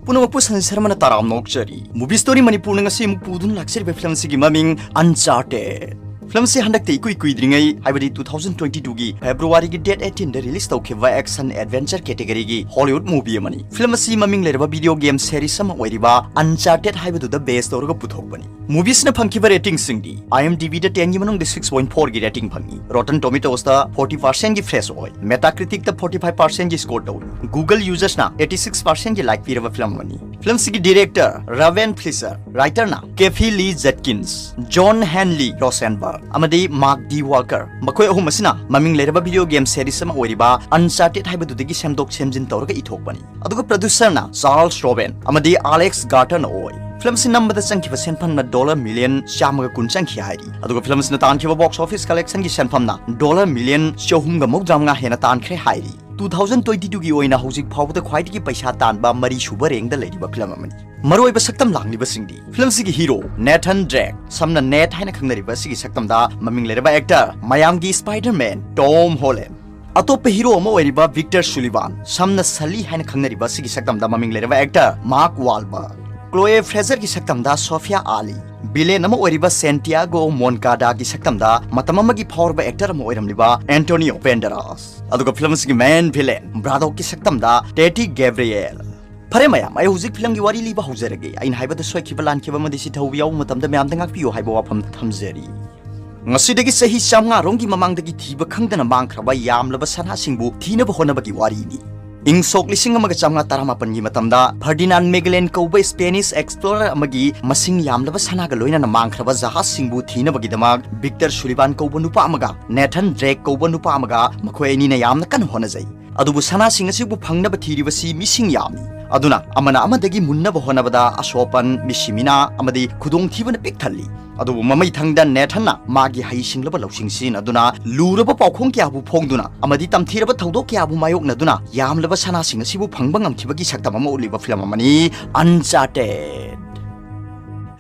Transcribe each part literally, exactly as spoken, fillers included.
ꯄꯨꯝꯅꯃꯛꯄꯨ ꯁꯟ ꯁꯔꯃꯅ ꯇꯔꯥꯝꯅ ꯑꯣꯛꯆꯔꯤ꯫ Movie Story ꯃꯅꯤꯄꯨꯔꯅ ꯉꯁꯤ ꯑꯃꯨꯛ ꯄꯨꯗꯨꯅ ꯂꯥꯛꯆꯔꯤꯕ ꯐꯤꯂꯝ ꯑꯁꯤꯒꯤ ꯃꯃꯤꯡ Uncharted꯫ ꯐꯤꯂꯝ ꯑꯁꯤ ꯍꯟꯗꯛꯇ ꯏꯀꯨꯏ ꯀꯨꯏꯗ꯭ꯔꯤꯉꯩ, ꯍꯥꯏꯕꯗꯤ two thousand twenty two ꯒꯤ February ꯒꯤ date eighteen ꯗ release ꯇꯧꯈꯤꯕ action adventure category ꯒꯤ Hollywood movie ꯑꯃꯅꯤ꯫ ꯐꯤꯂꯝ ꯑꯁꯤ ꯃꯃꯤꯡ ꯂꯩꯔꯕ video game series ꯑꯃ ꯑꯣꯏꯔꯤꯕ Uncharted ꯍꯥꯏꯕꯗꯨꯗ base ꯇꯧꯔꯒ ꯄꯨꯊꯣꯛꯄꯅꯤ꯫ Movie ꯁꯤꯅ ꯐꯪꯈꯤꯕ rating ꯁꯤꯡꯗꯤ, IMDb ꯗ ten ꯒꯤ ꯃꯅꯨꯡꯗ six point four ꯒꯤ rating ꯐꯪꯉꯤ, Rotten Tomatoes ꯇ forty percent ꯒꯤ fresh ꯑꯣꯏ, Metacritic ꯇ forty five percent ꯒꯤ score ꯇꯧꯏ, Google users ꯅ eighty six percent ꯒꯤ like ꯄꯤꯔꯕ ꯐꯤꯂꯝ ꯑꯃꯅꯤ꯫ ꯐꯤꯂꯝ ꯑꯁꯤꯒꯤ director Raven Fleischer, writer ꯅ Kathy Lee Jenkins, John Henry Rosenberg ꯑꯃꯗꯤ Mark D Walker, ꯃꯈꯣꯏ ꯑꯍꯨꯝ ꯑꯁꯤꯅ ꯃꯃꯤꯡ ꯂꯩꯔꯕ video game series ꯑꯃ ꯑꯣꯏꯔꯤꯕ Uncharted ꯍꯥꯏꯕꯗꯨꯗꯒꯤ ꯁꯦꯝꯗꯣꯛ ꯁꯦꯝꯖꯤꯟ ꯇꯧꯔꯒ ꯏꯊꯣꯛꯄꯅꯤ꯫ ꯑꯗꯨꯒ producer ꯅ Charles Roven ꯑꯃꯗꯤ Alex Garter ꯅ ꯑꯣꯏ꯫ ꯐꯤꯂꯝ ꯑꯁꯤ ꯅꯝꯕꯗ ꯆꯪꯈꯤꯕ ꯁꯦꯟꯐꯝꯅ dollar million ꯆꯥꯝꯃꯒ ꯀꯨꯟ ꯆꯪꯈꯤ ꯍꯥꯏꯔꯤ꯫ ꯑꯗꯨꯒ ꯐꯤꯂꯝ ꯑꯁꯤꯅ ꯇꯥꯟꯈꯤꯕ box office collection ꯒꯤ ꯁꯦꯟꯐꯝꯅ dollar million ꯆꯍꯨꯝꯒ ꯃꯧꯗ꯭ꯔꯥ ꯃꯉꯥ ꯍꯦꯟꯅ ꯇꯥꯟꯈ꯭ꯔꯦ ꯍꯥꯏꯔꯤ꯫ Two thousand twenty two ꯒꯤ ꯑꯣꯏꯅ ꯍꯧꯖꯤꯛ ꯐꯥꯎꯕꯗ ꯈ꯭ꯋꯥꯏꯗꯒꯤ ꯄꯩꯁꯥ ꯇꯥꯟꯕ ꯃꯔꯤꯁꯨꯕ rank ꯗ ꯂꯩꯔꯤꯕ ꯐꯤꯂꯝ ꯑꯃꯅꯤ꯫ ꯃꯔꯨꯑꯣꯏꯕ ꯁꯛꯇꯝ ꯂꯥꯡꯂꯤꯕꯁꯤꯡꯗꯤ, ꯐꯤꯂꯝ ꯑꯁꯤꯒꯤ hero Nathan Drake, ꯁꯝꯅ Ned ꯍꯥꯏꯅ ꯈꯪꯅꯔꯤꯕ ꯑꯁꯤꯒꯤ ꯁꯛꯇꯝꯗ ꯃꯃꯤꯡ ꯂꯩꯔꯕ actor ꯃꯌꯥꯝꯒꯤ Spider-Man Tom Holland, ꯑꯇꯣꯞꯄ hero ꯑꯃ ꯑꯣꯏꯔꯤꯕ Victor Sullivan, ꯁꯝꯅ Sully ꯍꯥꯏꯅ ꯈꯪꯅꯔꯤꯕ ꯑꯁꯤꯒꯤ ꯁꯛꯇꯝꯗ ꯃꯃꯤꯡ ꯂꯩꯔꯕ actor Mark Wahlberg, Chloe Frazer ꯒꯤ ꯁꯛꯇꯝꯗ Sofia Ali, villain ꯑꯃ ꯑꯣꯏꯔꯤꯕ Santiago Moncada ꯒꯤ ꯁꯛꯇꯝꯗ ꯃꯇꯝ ꯑꯃꯒꯤ ꯐꯥꯎꯔꯕ actor ꯑꯃ ꯑꯣꯏꯔꯝꯂꯤꯕ Antonio Banderas, ꯑꯗꯨꯒ ꯐꯤꯂꯝ ꯑꯁꯤꯒꯤ main villain Braddock ꯀꯤ ꯁꯛꯇꯝꯗ Tati Gabrielle꯫ ꯐꯔꯦ ꯃꯌꯥꯝ, ꯑꯩ ꯍꯧꯖꯤꯛ ꯐꯤꯂꯝꯒꯤ ꯋꯥꯔꯤ ꯂꯤꯕ ꯍꯧꯖꯔꯒꯦ꯫ ꯑꯩꯅ ꯍꯥꯏꯕꯗ ꯁꯣꯏꯈꯤꯕ ꯂꯥꯟꯈꯤꯕ ꯑꯃꯗꯤ ꯁꯤꯊꯧꯕ ꯌꯥꯎꯕ ꯃꯇꯝꯗ ꯃꯌꯥꯝꯗ ꯉꯥꯛꯄꯤꯌꯨ ꯍꯥꯏꯕ ꯋꯥꯐꯝ ꯊꯝꯖꯔꯤ꯫ ꯉꯁꯤꯗꯒꯤ ꯆꯍꯤ ꯆꯥꯝꯃꯉꯥ ꯔꯣꯝꯒꯤ ꯃꯃꯥꯡꯗꯒꯤ ꯊꯤꯕ ꯈꯪꯗꯅ ꯃꯥꯡꯈ꯭ꯔꯕ ꯌꯥꯝꯂꯕ ꯁꯅꯥꯁꯤꯡꯕꯨ ꯊꯤꯅꯕ ꯍꯣꯠꯅꯕꯒꯤ ꯋꯥꯔꯤꯅꯤ꯫ ꯏꯪ ꯁꯣꯛ ꯂꯤꯁꯤꯡ ꯑꯃꯒ ꯆꯥꯝꯃꯉꯥ ꯇꯔꯥꯃꯥꯄꯟꯒꯤ ꯃꯇꯝꯗ Ferdinand Magellan ꯀꯧꯕ Spanish explorer ꯑꯃꯒꯤ ꯃꯁꯤꯡ ꯌꯥꯝꯂꯕ ꯁꯅꯥꯒ ꯂꯣꯏꯅꯅ ꯃꯥꯡꯈ꯭ꯔꯕ ꯖꯍꯥꯖꯁꯤꯡꯕꯨ ꯊꯤꯅꯕꯒꯤꯗꯃꯛ Victor Sullivan ꯀꯧꯕ ꯅꯨꯄꯥ ꯑꯃꯒ Nathan Drake ꯀꯧꯕ ꯅꯨꯄꯥ ꯑꯃꯒ ꯃꯈꯣꯏ ꯑꯅꯤꯅ ꯌꯥꯝꯅ ꯀꯟꯅ ꯍꯣꯠꯅꯖꯩ꯫ ꯑꯗꯨꯕꯨ ꯁꯅꯥꯁꯤꯡ ꯑꯁꯤꯕꯨ ꯐꯪꯅꯕ ꯊꯤꯔꯤꯕꯁꯤ ꯃꯤꯁꯤꯡ ꯌꯥꯝꯃꯤ꯫ ꯑꯗꯨꯅ ꯑꯃꯅ ꯑꯃꯗꯒꯤ ꯃꯨꯟꯅꯕ ꯍꯣꯠꯅꯕꯗ ꯑꯁꯣꯛ ꯑꯄꯟ, ꯃꯤꯁꯤ ꯃꯤꯅꯥ ꯑꯃꯗꯤ ꯈꯨꯗꯣꯡꯊꯤꯕꯅ ꯄꯤꯛ ꯊꯜꯂꯤ꯫ ꯑꯗꯨꯕꯨ ꯃꯃꯩ ꯊꯪꯗ Nathan ꯅ ꯃꯥꯒꯤ ꯍꯩꯁꯤꯡꯂꯕ ꯂꯧꯁꯤꯡ ꯁꯤꯖꯤꯟꯅꯗꯨꯅ ꯂꯨꯔꯕ ꯄꯥꯎꯈꯣꯡ ꯀꯌꯥꯕꯨ ꯐꯣꯡꯗꯨꯅ ꯑꯃꯗꯤ ꯇꯝꯊꯤꯔꯕ ꯊꯧꯗꯣꯛ ꯀꯌꯥꯕꯨ ꯃꯥꯌꯣꯛꯅꯗꯨꯅ ꯌꯥꯝꯂꯕ ꯁꯅꯥꯁꯤꯡ ꯑꯁꯤꯕꯨ ꯐꯪꯕ ꯉꯝꯈꯤꯕꯒꯤ ꯁꯛꯇꯝ ꯑꯃ ꯎꯠꯂꯤꯕ ꯐꯤꯂꯝ ꯑꯃꯅꯤ Uncharted꯫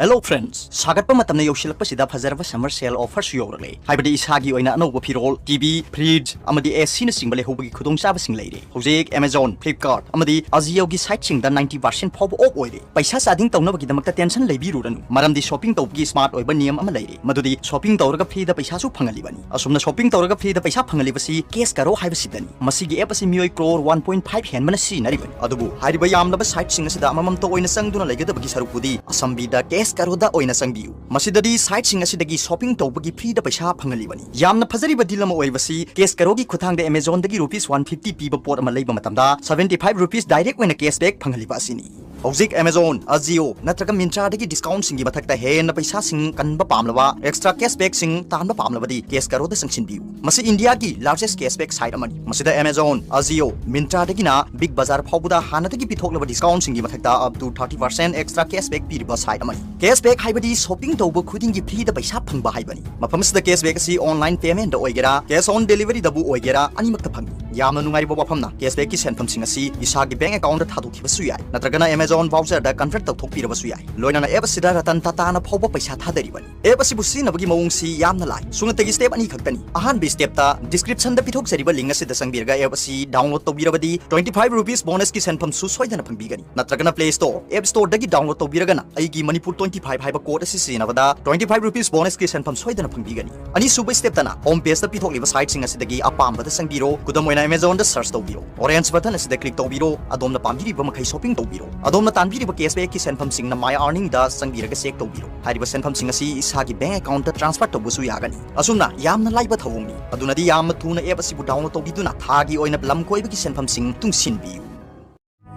Hello friends, ꯁꯥꯒꯠꯄ ꯃꯇꯝꯅ ꯌꯧꯁꯤꯜꯂꯛꯄꯁꯤꯗ ꯐꯖꯔꯕ summer sale offerꯁꯨ ꯌꯧꯔꯛꯂꯦ꯫ ꯍꯥꯏꯕꯗꯤ ꯏꯁꯥꯒꯤ ꯑꯣꯏꯅ ꯑꯅꯧꯕ ꯐꯤꯔꯣꯜ, ꯇꯤ ꯚꯤ, fridge ꯑꯃꯗꯤ ꯑꯦ ꯁꯤꯅꯆꯤꯡꯕ ꯂꯩꯍꯧꯕꯒꯤ ꯈꯨꯗꯣꯡꯆꯥꯕꯁꯤꯡ ꯂꯩꯔꯦ꯫ ꯍꯧꯖꯤꯛ Amazon, Flipkart ꯑꯃꯗꯤ Ajioꯒꯤ siteꯁꯤꯡꯗ ninety percent ꯐꯥꯎꯕ off ꯑꯣꯏꯔꯦ꯫ ꯄꯩꯁꯥ saving ꯇꯧꯅꯕꯒꯤꯗꯃꯛꯇ tension ꯂꯩꯕꯤꯔꯨꯔꯅꯨ, ꯃꯔꯝꯗꯤ shopping ꯇꯧꯕꯒꯤ smart ꯑꯣꯏꯕ ꯅꯤꯌꯝ ꯑꯃ ꯂꯩꯔꯦ, ꯃꯗꯨꯗꯤ shopping ꯇꯧꯔꯒ freeꯗ ꯄꯩꯁꯥꯁꯨ ꯐꯪꯍꯜꯂꯤꯕꯅꯤ꯫ ꯑꯁꯨꯝꯅ shopping ꯇꯧꯔꯒ freeꯗ ꯄꯩꯁꯥ ꯐꯪꯍꯜꯂꯤꯕꯁꯤ Cash Karo ꯍꯥꯏꯕꯁꯤꯗꯅꯤ꯫ ꯃꯁꯤꯒꯤ app ꯑꯁꯤ ꯃꯤꯑꯣꯏ crore one point five ꯍꯦꯟꯕꯅ ꯁꯤꯖꯤꯟꯅꯔꯤꯕꯅꯤ꯫ ꯑꯗꯨꯕꯨ ꯍꯥꯏꯔꯤꯕ ꯌꯥꯝꯂꯕ siteꯁꯤꯡ ꯑꯁꯤꯗ ꯑꯃꯃꯝꯇ ꯑꯣꯏꯅ ꯆꯪꯗꯨꯅ ꯂꯩꯒꯗꯕꯒꯤ ꯁꯔꯨꯛꯄꯨꯗꯤ ꯑꯁꯝꯕꯤꯗ Cash Karoꯗ ꯑꯣꯏꯅ ꯆꯪꯕꯤꯌꯨ꯫ ꯃꯁꯤꯗꯗꯤ siteꯁꯤꯡ ꯑꯁꯤꯗꯒꯤ shopping ꯇꯧꯕꯒꯤ freeꯗ ꯄꯩꯁꯥ ꯐꯪꯍꯜꯂꯤꯕꯅꯤ꯫ ꯌꯥꯝꯅ ꯐꯖꯔꯤꯕ deal ꯑꯃ ꯑꯣꯏꯕꯁꯤ Cash Karoꯒꯤ ꯈꯨꯠꯊꯥꯡꯗ Amazonꯗꯒꯤ rupees one fifty ꯄꯤꯕ ꯄꯣꯠ ꯑꯃ ꯂꯩꯕ ꯃꯇꯝꯗ seventy five rupees direct ꯑꯣꯏꯅ cashback ꯐꯪꯍꯜꯂꯤꯕ ꯑꯁꯤꯅꯤ꯫ ꯍꯧꯖꯤꯛ Amazon, Ajio ꯅꯠꯇ꯭ꯔꯒ Myntraꯗꯒꯤ discountꯁꯤꯡꯒꯤ ꯃꯊꯛꯇ ꯍꯦꯟꯅ ꯄꯩꯁꯥꯁꯤꯡ ꯀꯟꯕ ꯄꯥꯝꯂꯕ, extra cashbackꯁꯤꯡ ꯇꯥꯟꯕ ꯄꯥꯝꯂꯕꯗꯤ Cash Karoꯗ ꯆꯪꯁꯤꯟꯕꯤꯌꯨ꯫ ꯃꯁꯤ ꯏꯟꯗꯤꯌꯥꯒꯤ largest cashback site ꯑꯃꯅꯤ꯫ ꯃꯁꯤꯗ Amazon, Ajio, Myntraꯗꯒꯤꯅ Big Bazaar ꯐꯥꯎꯕꯗ ꯍꯥꯟꯅꯗꯒꯤ ꯄꯤꯊꯣꯛꯂꯕ discountꯁꯤꯡꯒꯤ ꯃꯊꯛꯇ up to thirty percent extra cashback ꯄꯤꯔꯤꯕ site ꯑꯃꯅꯤ꯫ Cashback ꯍꯥꯏꯕꯗꯤ shopping ꯇꯧꯕ ꯈꯨꯗꯤꯡꯒꯤ freeꯗ ꯄꯩꯁꯥ ꯐꯪꯕ ꯍꯥꯏꯕꯅꯤ꯫ ꯃꯐꯝ ꯑꯁꯤꯗ cashback ꯑꯁꯤ online paymentꯇ ꯑꯣꯏꯒꯦꯔꯥ, cash on deliveryꯗꯕꯨ ꯑꯣꯏꯒꯦꯔꯥ, ꯑꯅꯤꯃꯛꯇ ꯐꯪꯏ꯫ ꯌꯥꯝꯅ ꯅꯨꯡꯉꯥꯏꯔꯤꯕ ꯋꯥꯐꯝꯅ, cashbackꯀꯤ ꯁꯦꯟꯐꯝꯁꯤꯡ ꯑꯁꯤ ꯏꯁꯥꯒꯤ bank accountꯇ ꯊꯥꯗꯣꯛꯈꯤꯕꯁꯨ ꯌꯥꯏ, ꯅꯠꯇ꯭ꯔꯒꯅ Amazon voucherꯗ convert ꯇꯧꯊꯣꯛꯄꯤꯔꯕꯁꯨ ꯌꯥꯏ꯫ ꯂꯣꯏꯅꯅ app ꯑꯁꯤꯗ ꯔꯇꯟ ꯇꯥꯇꯥꯅ ꯐꯥꯎꯕ ꯄꯩꯁꯥ ꯊꯥꯗꯔꯤꯕꯅꯤ꯫ App ꯑꯁꯤꯕꯨ ꯁꯤꯖꯤꯟꯅꯕꯒꯤ ꯃꯑꯣꯡꯁꯤ ꯌꯥꯝꯅ ꯂꯥꯏ꯫ ꯁꯨꯞꯅꯇꯒꯤ step ꯑꯅꯤ ꯈꯛꯇꯅꯤ꯫ ꯑꯍꯥꯟꯕ stepꯇ descriptionꯗ ꯄꯤꯊꯣꯛꯆꯔꯤꯕ link ꯑꯁꯤꯗ ꯆꯪꯕꯤꯔꯒ app ꯑꯁꯤ download ꯇꯧꯕꯤꯔꯕꯗꯤ twenty five rupees bonusꯀꯤ ꯁꯦꯟꯐꯝꯁꯨ ꯁꯣꯏꯗꯅ ꯐꯪꯕꯤꯒꯅꯤ꯫ ꯅꯠꯇ꯭ꯔꯒꯅ Play Store, App Storeꯗꯒꯤ download ꯇꯧꯕꯤꯔꯒꯅ ꯑꯩꯒꯤ Manipur twenty five ꯍꯥꯏꯕ code ꯑꯁꯤ ꯁꯤꯖꯤꯟꯅꯕꯗ twenty five rupees bonusꯀꯤ ꯁꯦꯟꯐꯝ ꯁꯣꯏꯗꯅ ꯐꯪꯕꯤꯒꯅꯤ꯫ ꯑꯅꯤꯁꯨꯕ stepꯇꯅ home pageꯇ ꯄꯤꯊꯣꯛꯂꯤꯕ siteꯁꯤꯡ ꯑꯁꯤꯗꯒꯤ ꯑꯄꯥꯝꯕꯗ ꯆꯪꯕꯤꯔꯣ꯫ ꯈꯨꯗꯝ ꯑꯣꯏꯅ Amazonꯗ search ꯇꯧꯕꯤꯔꯣ꯫ Orange button ꯑꯁꯤꯗ click ꯇꯧꯕꯤꯔꯣ꯫ ꯑꯗꯣꯝꯅ ꯄꯥꯝꯕꯤꯔꯤꯕ ꯃꯈꯩ shopping ꯇꯧꯕꯤꯔꯣ꯫ ꯑꯗꯣꯝꯅ ꯇꯥꯟꯕꯤꯔꯤꯕ cashbackꯀꯤ ꯁꯦꯟꯐꯝꯁꯤꯡ My Earningꯗ ꯆꯪꯕꯤꯔꯒ check ꯇꯧꯕꯤꯔꯣ꯫ ꯍꯥꯏꯔꯤꯕ ꯁꯦꯟꯐꯝꯁꯤꯡ ꯑꯁꯤ ꯏꯁꯥꯒꯤ bank accountꯇ transfer ꯇꯧꯕꯁꯨ ꯌꯥꯒꯅꯤ꯫ ꯑꯁꯨꯝꯅ ꯌꯥꯝꯅ ꯂꯥꯏꯕ ꯊꯧꯑꯣꯡꯅꯤ꯫ ꯑꯗꯨꯅꯗꯤ ꯌꯥꯝꯅ ꯊꯨꯅ app ꯑꯁꯤꯕꯨ download ꯇꯧꯕꯤꯗꯨꯅ ꯊꯥꯒꯤ ꯑꯣꯏꯅ ꯂꯝ ꯀꯣꯏꯕꯒꯤ ꯁꯦꯟꯐꯝꯁꯤꯡ ꯇꯨꯡꯁꯤꯟꯕꯤꯌꯨ꯫